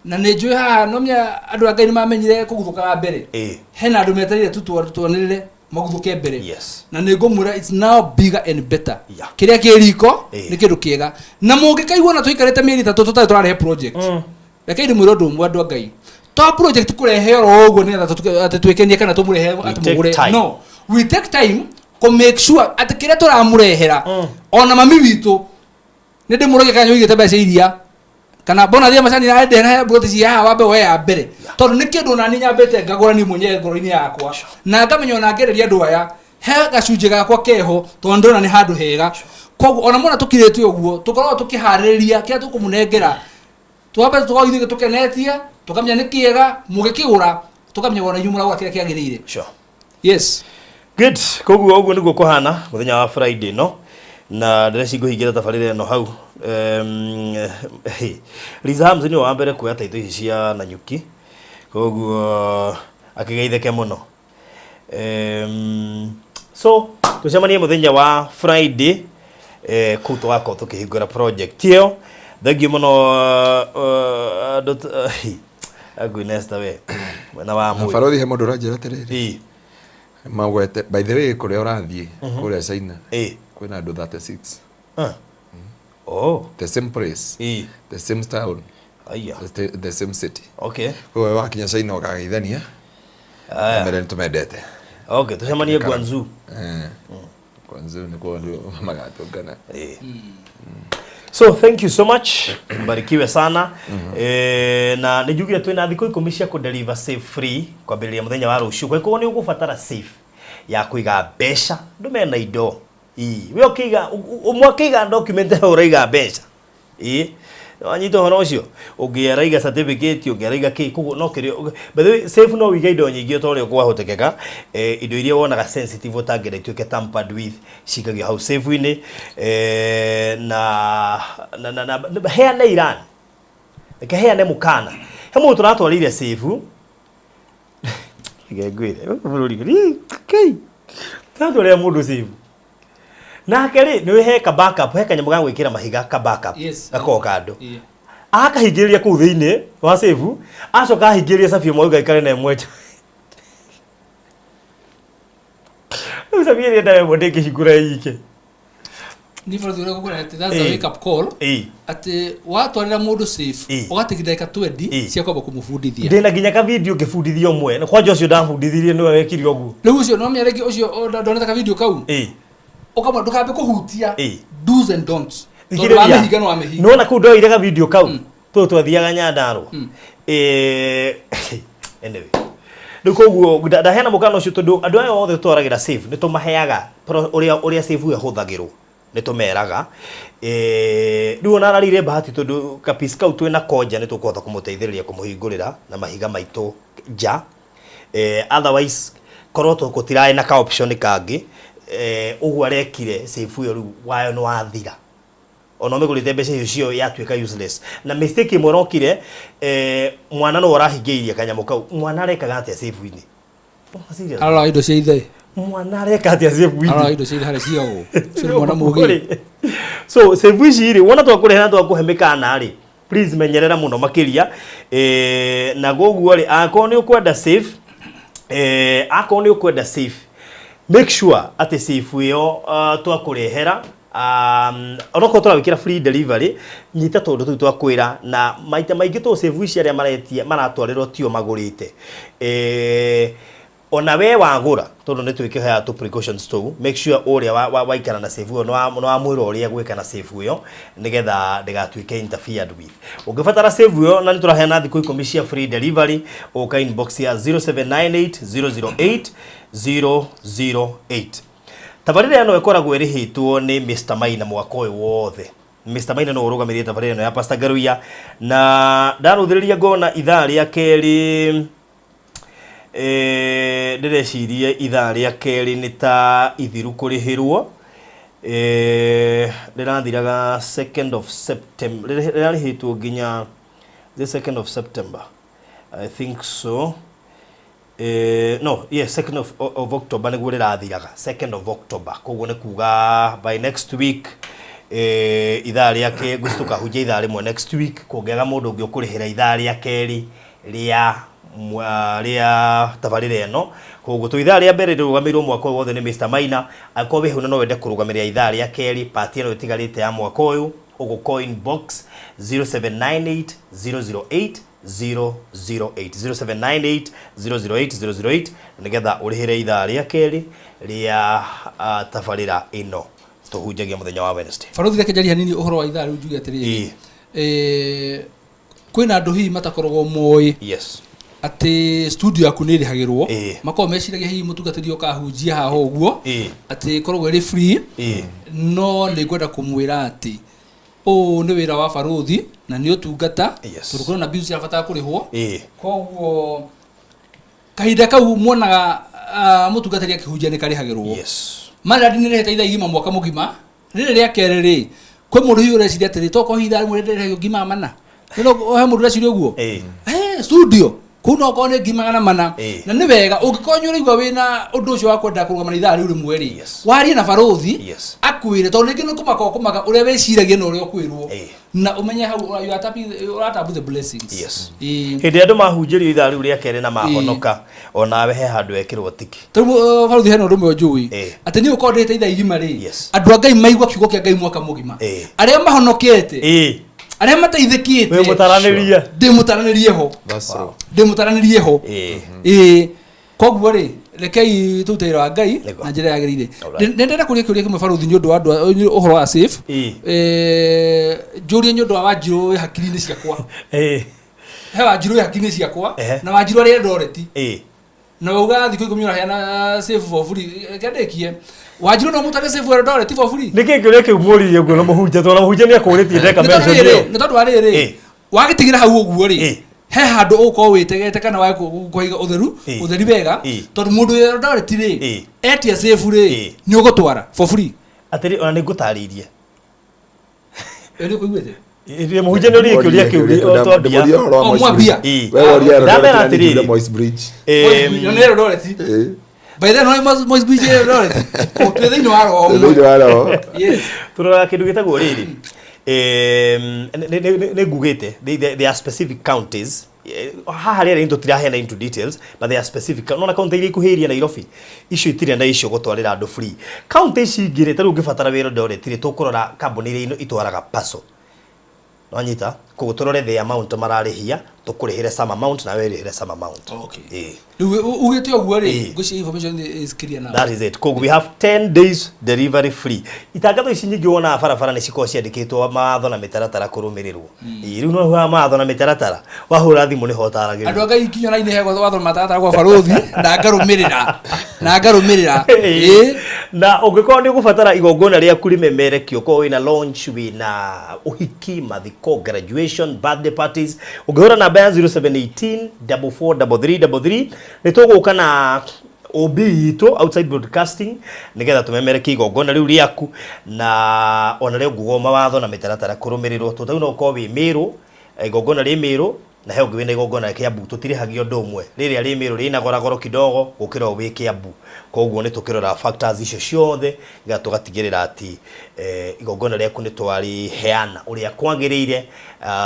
na nĩ njũĩ haha no menya andũ a Ngai nĩ mamenyire kũguthũkaga mbere. Hena andũ metereire tu twanĩrĩre maguthũke mbere. Na nĩ ngũmwĩra it's now bigger and better. Kĩrĩa kĩ riko nĩ kĩndũ kĩega, na mũngĩkaigua na tũikarĩte mĩeri 3 tũtarĩ tũrarehe project, rekei ndĩmwĩre ũndũ ũmwe, andũ a Ngai, to project kũrehe oro ũguo nĩgetha atĩ twĩkenie kana tũmũrehe We atĩ take mũgũre. time. No, we take time kũ make sure atĩ kĩrĩa tũramũrehera, ona mami witũ nĩ ndĩmũragia kana nĩũigĩte mbeca iria, kana mbona thiĩ macani na ndehera he mburoti cia haha wambe woe ya mbere, tondũ nĩ kĩndũ ona niĩ nyambĩte ngagũra niĩ mwenyewe ngoro-inĩ yakwa, na ngamenya ona ngereria andũ aya he gacunjĩ gakwa keho, tondũ ndĩrona nĩ handũ hega. Koguo ona mona tũkirĩte ũguo, tũkoragwo tũkĩharĩrĩria kĩrĩa tũkũmũnengera, twambe tũkorwo ithuĩ tũkenetie, tũkamenya nĩ kĩega, mũgĩkĩgũra tũkamenya ona inyuĩ mũragũra kĩrĩa kĩagĩrĩire. Yes. Good. Koguo ũguo nĩguo kũhana mũthenya wa Friday no, na ndĩreci ngũhingĩra tabarĩra ĩno hau. Hey. Liza Hams nĩwe wa mbere kuoya taitũ ici cia Nanyuki, koguo akĩgeithĩke mũno. So tũcemanie mũthenya wa Friday, kũu tũgakorwo tũkĩhingũra project ĩyo. Thengiũ mũno, andũ Agnes we mwena wa Moi. Barothi, he mũndũ ũranjĩra atĩrĩrĩ, magwete, by the way, kũrĩa ũrathiĩ kũrĩa China, kwĩna andũ 36. Oh. The same place, the same town, Aya. the same city. Okay. Koguo wakinya China ũkageithania. Aya. Mbere nĩtũmendete. Okay, tũcemanie Guangzhou. Guangzhou nĩkuo andũ magatũngana. So thank you so much, mbarikiwe sana. Na nĩ njugire twĩna thikũ 10 cia kũ-deliver safe free kwambĩrĩria mũthenya wa rũciũ. Kwa hivyo nĩ ũgũbatara safe ya kũiga mbeca, andũ mena indo. We ũkĩiga, ũmwe akĩiga document hau ũraiga mbeca. Wanyita ũhoro ũcio, ũngĩ araiga certificate, ũngĩ araiga kĩ, koguo no kĩrĩa, by the way, safe no ũige indo nyingĩ ta ũrĩa kwahotekeka. Indo iria wonaga sensitive ũtangĩenda ituĩke tampered with cikagio hau safe-inĩ. Na heane Iran, reke heane mũkana, he mũndũ tũratwarĩire safe, reke ngwĩre bũrũri rĩ, kei tũratwarĩra mũndũ safe nake rĩ, nĩ he ka backup, he kanyamũ ga gwĩkĩra mahiga ka backup, gakoragwo kando, akahingĩrĩria kũu thĩinĩ wa safe, acoka ahingĩrĩria cabi ĩmwe auga aikare na ĩmwe nja. Rĩu cabi ĩrĩa endaga ĩmwe ndĩngĩhingũra ĩike. Ni bũrũri ũrĩa ngũkwĩra atĩ that's a wake up call, atĩ watwarĩra mũndũ safe, ũgatigia ndagĩka 20 cia kwamba kũmũbundithia. Ndĩna nginya ka video ngĩbundithia ũmwe, na kwanja ũcio ndabundithirie nĩwe wekire ũguo. Rĩu ũcio no menya rĩngĩ ũcio, ndonete ka video kau, ũkamwĩra ndũkambe kũhutia, do's and don'ts, tondũ Thikĩrĩria. wamĩhinga no wamĩhinga. Nĩwona kũu ndoire ka video kau, tũũ twathiaga Nyandarũa. Anyway, rĩu koguo ndaheana mũkana ũcio tondũ andũ aya othe tũtwaragĩra safe nĩ tũmaheaga ũrĩa safe ĩyo ĩhũthagĩrwo, nĩ tũmeraga. Rĩu ona ararĩire bahati tondũ kapisi kau twĩna konja nĩ tũkũhota kũmũteithĩrĩria kũmũhingũrĩra na mahiga maitũ nja. Otherwise korwo tũtirarĩ na ka option kangĩ, ũguo arekire safe ĩyo rĩu wayo nĩ wathira. Ona ũmĩgũrĩte mbeca icio cio yatuĩka useless. Na mistake ĩmwe ĩrokire, mwana no arahingĩrĩirie kanyamũ kau. Mwana arekaga atĩa safe-inĩ? Oh, serious? Aroraga indo cia ithe. Mwana areka atĩa safe-inĩ? Aroraga indo cia ithe harĩa ciigagwo. Ũcio nĩ mwana mũũgĩ. So safe ici rĩ, wona twakũrehe na twakũhe mĩkana rĩ, please menyerera mũno makĩria. Na koguo rĩ, akorwo nĩ ũkwenda safe, akorwo nĩ ũkwenda safe, make sure atĩ safe ĩyo, twakũrehera, onokorwo tũrawĩkĩra free delivery, nyita tũndũ tũu twakwĩra. Na maita maingĩ tũ safe ici arĩa maretia maratwarĩrwo tio magũrĩte. Ona we wagũra, tondũ nĩ twĩkĩhoyaga tũ precautions tũu, make sure ũrĩa waikara na safe ĩyo nĩ wamwĩra ũrĩa gwĩka na safe ĩyo nĩgetha ndĩgatuĩke interfered with. Ũngĩbatara safe ĩyo, na nĩ tũraheana thikũ 10 cia free delivery, ũka inbox ya 0798 008 008. Tabarĩra ĩno ĩkoragwo ĩrĩhĩtwo nĩ Mr Maina mwaka ũyũ wothe. Mr Maina no ũrũgamĩrĩire tabarĩra ĩno ya Pastor Ngaruiya, na ndarũthĩrĩria ngona ithaa rĩa kerĩ, ndĩreciria ithaa rĩa kerĩ nĩ ta ithiru kũrĩhĩrwo. Rĩrathiraga 2nd of September, rĩrarĩhĩtwo nginya The 2nd of September, I think so. No, yes, 2nd of October nĩguo rĩrathiraga, 2nd of October. Koguo nĩ kuga by next week, ithaa rĩake ngwĩciria tũkahunjia ithaa rĩmwe next week. Kũngĩaga mũndũ ũngĩ ũkũrĩhĩra ithaa rĩa kerĩ rĩa tabarĩra ĩno, koguo tũ ithaa rĩa mbere rĩrũgamĩirwo mwaka ũyũ wothe nĩ Mr Maina. Angĩkorwo wĩ hau na no wende kũrũgamĩrĩra ithaa rĩa kerĩ, part ĩno ĩtigarĩte ya mwaka ũyũ, ũgũcall inbox 0798 008 008, 0798 008 008, nĩgetha ũrĩhĩre ithaa rĩa kerĩ rĩa tabarĩra ĩno tũhunjagia mũthenya wa Wednesday. Barothi, reke njarie hanini ũhoro wa ithaa rĩu, njuge atĩrĩrĩ, kwĩna andũ hihi matakoragwo moĩ atĩ studio yaku nĩ ĩrĩhagĩrwo. Makoragwo meciragia hihi mũtungatĩri ũkahunjia haha ũguo, atĩ ĩkoragwo ĩrĩ free. No nĩ ngwenda kũmwĩra atĩ ũũ nĩ wĩra wa barothi na nĩ ũtungata, tondũ kwĩna bills cirabatara kũrĩhwo. Koguo kahinda kau muonaga mũtungatĩri akĩhunjia nĩ karĩhagĩrwo. Maradi nĩ rĩhete ithaa igima mwaka mũgima. Rĩrĩ rĩa kerĩ rĩ, kwĩ mũndũ hihi ũreciria atĩrĩ, tokorwo hihi ithaa rĩmwe rĩrĩhagio ngiri 400. Nĩ no he mũndũ ũreciria ũguo. Studio kũu no korwo nĩ ngiri 400. Na nĩ wega ũngĩkorwo nĩ ũraigua wĩna ũndũ ũcio wa kwenda kũrũgama na ithaa rĩu rĩmwe rĩ, warie na barothi, akwĩre, tondũ rĩngĩ nĩ kũmaka ũkũmaka ũrĩa wĩciragia na ũrĩa ũkwĩrwo, na ũmenye hau you are tapping, ũratap the blessings. Hĩndĩ ĩrĩa andũ mahunjĩrio ithaa rĩu rĩa kerĩ na mahonoka, onawe he handũ wekĩrwo tiki. Tarĩu barothi, hena ũndũ ũmwe njũĩ, atĩ niĩ ũkorwo ndĩte ithaa igima rĩ, andũ a Ngai maigua kiugo kĩa Ngai mwaka mũgima, arĩa mahonokete, arĩa mateithĩkĩte, Wĩ mũtaranĩrie. Ndĩ mũtaranĩrie ho. That's true. Ndĩ mũtaranĩrie ho. Ĩĩ, koguo rĩ, rekei tũrute wĩra wa Ngai na njĩra yagĩrĩire. Nĩ ndĩrenda kũria kĩũria kĩmwe, barothi, nĩ ũndũ wa andũ ũhoro wa safe. Njũrie nĩ ũndũ wa Wanjirũ wĩ hakiri-inĩ ciakwa. He Wanjirũ wĩ hakiri-inĩ ciakwa, na Wanjirũ arĩ Eldoret, na wauga thikũ 10 ũraheana safe for free. Reke ndĩkie, Wanjirũ no mũtare safe Eldoret for free? Nĩkĩ kĩũria kĩu mũririe ũguo na mũhunjia, tondũ mũhunjia nĩ akũrĩtie ndeka Nĩ tondũ mention rĩrĩ, ĩyo. nĩ tondũ wa rĩrĩ, wagĩtigĩra hau ũguo rĩ, he handũ ũgũkorwo wĩtegete kana wage kũiga ũtheru, ũtheri wega, tondũ mũndũ wĩ Eldoret rĩ, etia safe rĩ, nĩ ũgũtwara for free? Atĩrĩ, ona nĩ ngũtarĩirie. Ĩyo nĩ ũkũiguĩte? Ĩ, mũhunjia nĩ ũririe kĩũria kĩu twambia. Ndĩmũrie ũhoro wa Oh, Moi's mwambia. Bridge. We woria Eldoret Ndamera na niĩ atĩrĩrĩ. njuge Moi's Bridge. Na nĩ Eldoret. By then no Moi's Bridge ĩ Eldoret. O twĩ thĩinĩ wa roho ũmwe. Thĩinĩ wa roho. Yes. Tũroraga kĩndũ gĩtagwo rĩrĩ, nĩ ngugĩte there are specific counties. Haha rĩarĩ tũtiraheana into details, but they are specific. Nona county iria ikuhĩrĩirie Nairobi, icio itirĩ na icio gũtwarĩra andũ free. County ici ingĩ rĩ, ta rĩu ũngĩbatara wĩra Eldoret rĩ, tũkũrora kambuni iria itwaraga parcel, nwanyita? Koguo tũrore the amount mararĩhia, tũkũrĩhĩre some amount na we rĩhĩre some amount. Rĩu ugĩte ũguo rĩ, ngwĩciria information is clear now. That is it. Koguo we have 10 days delivery free. Itangatho ici nyingĩ wonaga barabara nĩ cikoragwo ciandĩkĩtwo mawatho na mĩtaratara kũrũmĩrĩrwo. Ĩĩ, rĩu no huaga mawatho na mĩtaratara. Wahũra thimũ nĩho ũtaragĩrio. Andũ a Ngai, kinya raini hegwo watho mataratara gwa barothi na ngarũmĩrĩra na ngarũmĩrĩra. Ĩĩ. Na ũngĩkorwo nĩ ũgũbatara igongona rĩaku rĩmemerekio, korwo wĩna launch, wĩna ũhiki, mathiko, graduation, birthday parties, ũngĩhũra namba ya 0718 443333, nĩ tũgũka na OB itũ, outside broadcasting, nĩgetha tũmemerekie igongona rĩu rĩaku, na ona rĩo ngugo mawatho na mĩtaratara kũrũmĩrĩrwo. Tondũ no ũkorwo wĩ Mĩrũ, igongona rĩ Mĩrũ, na he ũngĩ wĩna igongona rĩa Kiambu, tũtirĩhagia ũndũ ũmwe. Rĩrĩa rĩ Mĩrũ rĩna goragoro kidogo gũkĩra ũyũ wĩ Kiambu. Koguo nĩ tũkĩrora factors icio ciothe nĩgetha tũgatigĩrĩra atĩ igongona rĩaku nĩ twarĩheana ũrĩa kwagĩrĩire.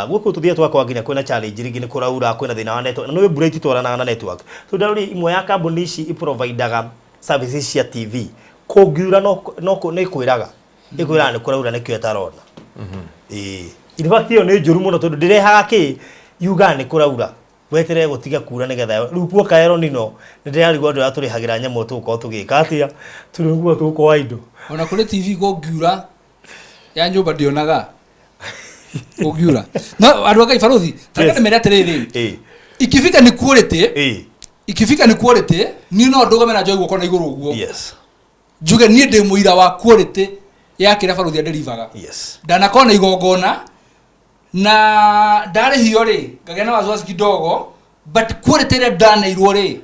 Gũkũ tũthiaga tũgakora nginya kwĩna challenge, rĩngĩ nĩ kũraura, kwĩna thĩna wa network, na nĩ mbura ititwaranaga na network. So ndarori imwe ya kambuni ici iprovidaga services cia TV, kũngiura no nĩ ĩkwĩraga nĩ kũraura, nĩkĩo ĩtarona. Ĩĩ, in fact ĩyo nĩ njũru mũno, tondũ ndĩrehaga kĩ yugaga nĩ kũraura, weterere gũtiga kura nĩgetha rĩu kuoka El Nino. Nĩ ndĩrarigwo andũ arĩa tũrĩhagĩra nyamũ tũgũkorwo tũgĩka atĩa, tũrĩguo tũkwa indo. Ona kũrĩ TV kũngiura ya nyũmba ndionaga kũngiura. No andũ a Ngai, barothi, tareke ndĩmere atĩrĩrĩ, ikifika ni quality, ikifika ni quality, niĩ no ndũgame na njoe guoko na igũrũ ũguo, njuge niĩ ndĩ mũira wa quality ya kĩrĩa barothi andelivaga. Ndanakorwo na igongona na ndarĩhio rĩ, ngagĩa na wasiwasi kidogo, but quality ĩrĩa ndaneirwo rĩ,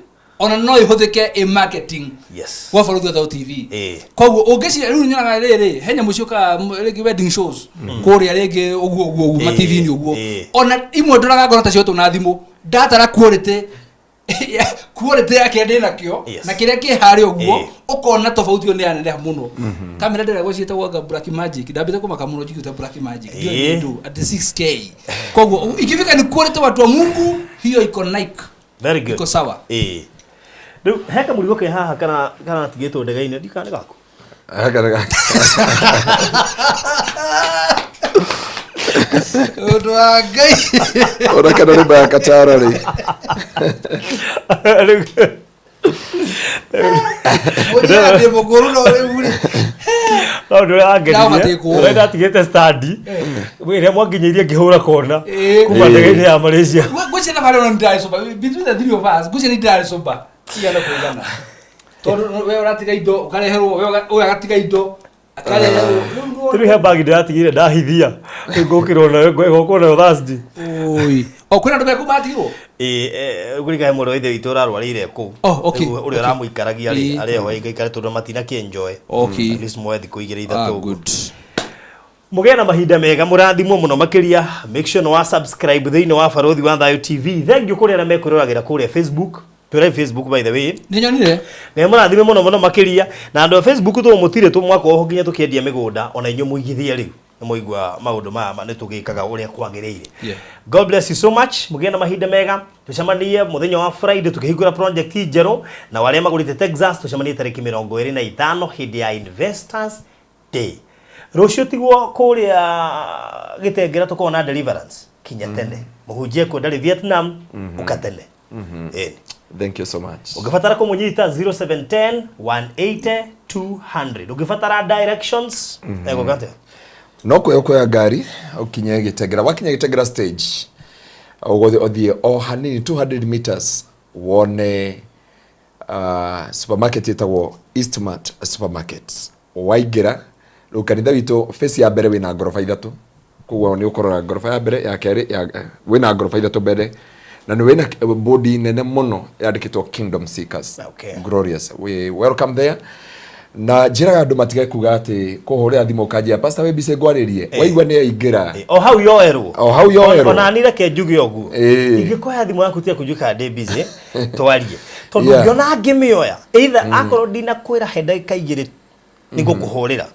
Ona no ihũthĩke ĩ marketing. Yes. Gwa Barũthi wa Thayũ TV. Koguo ũngĩciria rĩu nyonaga rĩrĩ he nyamũ ciũkaga rĩngĩ wedding shows kũrĩa rĩngĩ ũguo ũguo ũguo ma TV-inĩ ũguo. Ona imwe ndoraga ngona ta cioetwo na thimũ ndatara quality quality yake ndĩ nakĩo na kĩrĩa kĩ harĩa ũguo ũkona tofauti ĩyo nĩ yaneneha mũno. Kamera ndĩragwo ciĩtagwo anga Black Magic ndambĩte kũmaka mũno njiguĩte Black Magic ndiũĩ nĩ at 6K. Koguo ikifika ni quality watu wa Mungu hiyo iko Nike. Very good. Iko sawa. Rĩu he kamũrigo ke haha kana tigĩtwo ndege-inĩ ndikana nĩ gaku. Ũndũ wa Ngai. Ona kana rĩmba ya Katara rĩ. Mũnjĩra ndĩ mũkũrũ no rĩu rĩ. No ũndũ ũrĩa wangenirie, ũrĩa ndatigĩte standi ĩrĩa mwanginyĩirie ngĩhũra kona kuma ndege-inĩ ya Malaysia. Ngwĩciria thabarĩ ĩno nĩ ndĩrarĩ sober. Between the three of us, ngwĩciria nĩ ndĩrarĩ sober. Cigana kũigana. Tondũ we ũratiga indo ũkareherwo, we ũyũ agatiga indo akareherwo. Rĩu he bagi ndĩratigire ndahithia. Rĩu ngũkĩrwo nayo ngũkwo nayo Thursday. Oi. O kwĩna andũ meku matigirwo? Ngũrika he mũrũ wa ithe witũ ũrarwarĩire kũu. Oh, okay. Rĩu ũrĩa ũramũikaragia rĩ, arĩ ho ĩgaikare tondũ matinakĩ-enjoy. Okay. At least moe thikũ igĩrĩ ithatũ ũguo. Good. Mũgĩe na mahinda mega mũrathimwo mũno makĩria. Make sure nĩ wa subscribe thĩinĩ wa Barũthi wa Thayũ TV. Thank you kũrĩ arĩa mekwĩroragĩra kũrĩa Facebook. Twĩra Facebook by the way. Nĩ nyonire. Nĩ mũrathime mũno mũno makĩria. Na andũ a Facebook tũ mũtirĩ tũ mwaka oho nginya tũkĩendia mĩgũnda ona inyuĩ mũigithie rĩu. Nĩ mũigua maũndũ maya nĩ tũgĩkaga ũrĩa kwagĩrĩire. God bless you so much. Mũgĩe na mahinda mega. Tũcemanie mũthenya wa Friday tũkĩhingũra project njerũ na arĩa magũrĩte Texas tũcemanie tarĩki 25 hĩndĩ ya Investors Day. Rũciũ tiguo kũrĩa Gĩtengera tũkorwo na deliverance kinya tene. Mũhunjia kuo ndarĩ Vietnam ũka tene. Thank you so much. Ũngĩbatara kũmũnyita 0710 180 200. Ũngĩbatara directions egũka atĩa? No kuoya ngari ũkinye Gĩtengera. Wakinya Gĩtengera stage ũgũthiĩ ũthiĩ o hanini 200 meters wone supermarket ĩtagwo Eastmart Supermarket. Waingĩra rĩu kanitha witũ face ya mbere wĩna ngoroba ithatũ. Koguo nĩ ũkũrora ngoroba ya mbere ya kerĩ wĩna ngoroba ithatũ mbere na nĩ wĩna bodi nene mũno yandĩkĩtwo Kingdom Seekers. Okay. Glorious. We welcome there. Na njĩraga andũ matige kuga atĩ kũhũrĩra thimũ ũkanjĩra pastor wĩ busy ngwarĩrie. Waigua nĩ yaingĩra. O hau yoerwo. O hau yoerwo. Ona ni reke njuge ũguo. Ingĩkoya thimũ yaku tiga kũnjũka ndĩ busy twarie. Tondũ ngĩona ngĩmĩoya either akorwo ndinakwĩra he ndagĩka igĩrĩ nĩ ngũkũhũrĩra.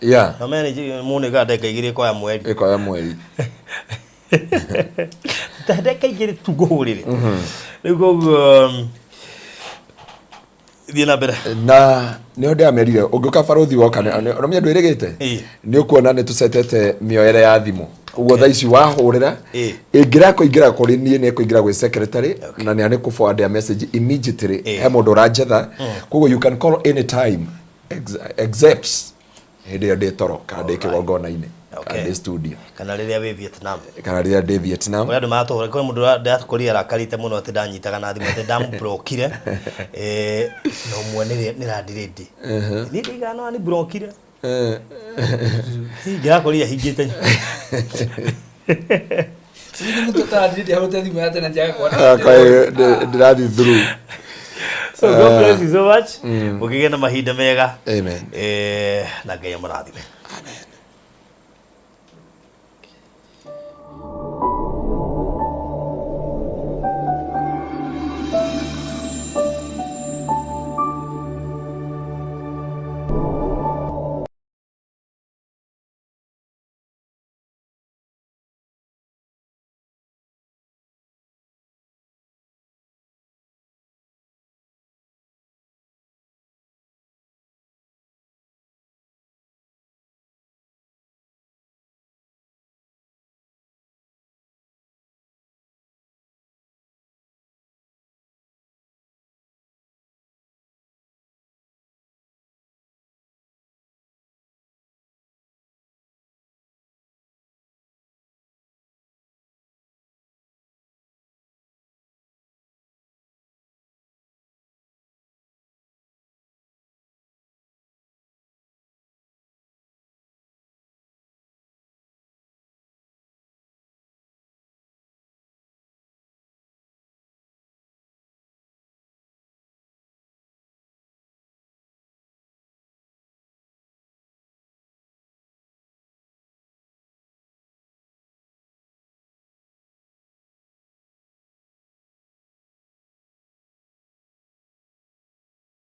Na mene mũndũ ĩgaga ndagĩka igĩrĩ ĩkoya mweri. Ĩkoya mweri. Ta ndagĩka igĩrĩ tu ngũhũrĩre. Rĩu koguo thiĩ na mbere. Na nĩho ndĩramerire ũngĩũka Barũthi woka ũramenya ndwĩrĩgĩte nĩ ũkuona nĩ tũcetete mĩoere ya thimũ. Ũguo thaa ici wahũrĩra ĩngĩra kũingĩra kũrĩ niĩ nĩ ĩkũingĩra gwĩ secretary na nĩ kũ forward a message immediately he mũndũ ũranjetha. Koguo you can call anytime except hĩndĩ ĩrĩa ndĩ toro kana ndĩ kĩgongona-inĩ kana ndĩ studio kana rĩrĩa wĩ Vietnam. Kana rĩrĩa ndĩ Vietnam. Ũrĩa andũ maratũhũra kwĩ mũndũ ndĩrakorire arakarĩte mũno atĩ ndanyitaga na thimũ atĩ ndamũblokire. Na ũmwe nĩ landirĩndĩ. Niĩ ndĩigaga no aniblokire. Ndĩrakorire ahingĩte. Ndĩrathiĩ through. So God bless you so much. Mũkĩgĩe na mahinda mega. Amen. Na Ngai amũrathime. Amen.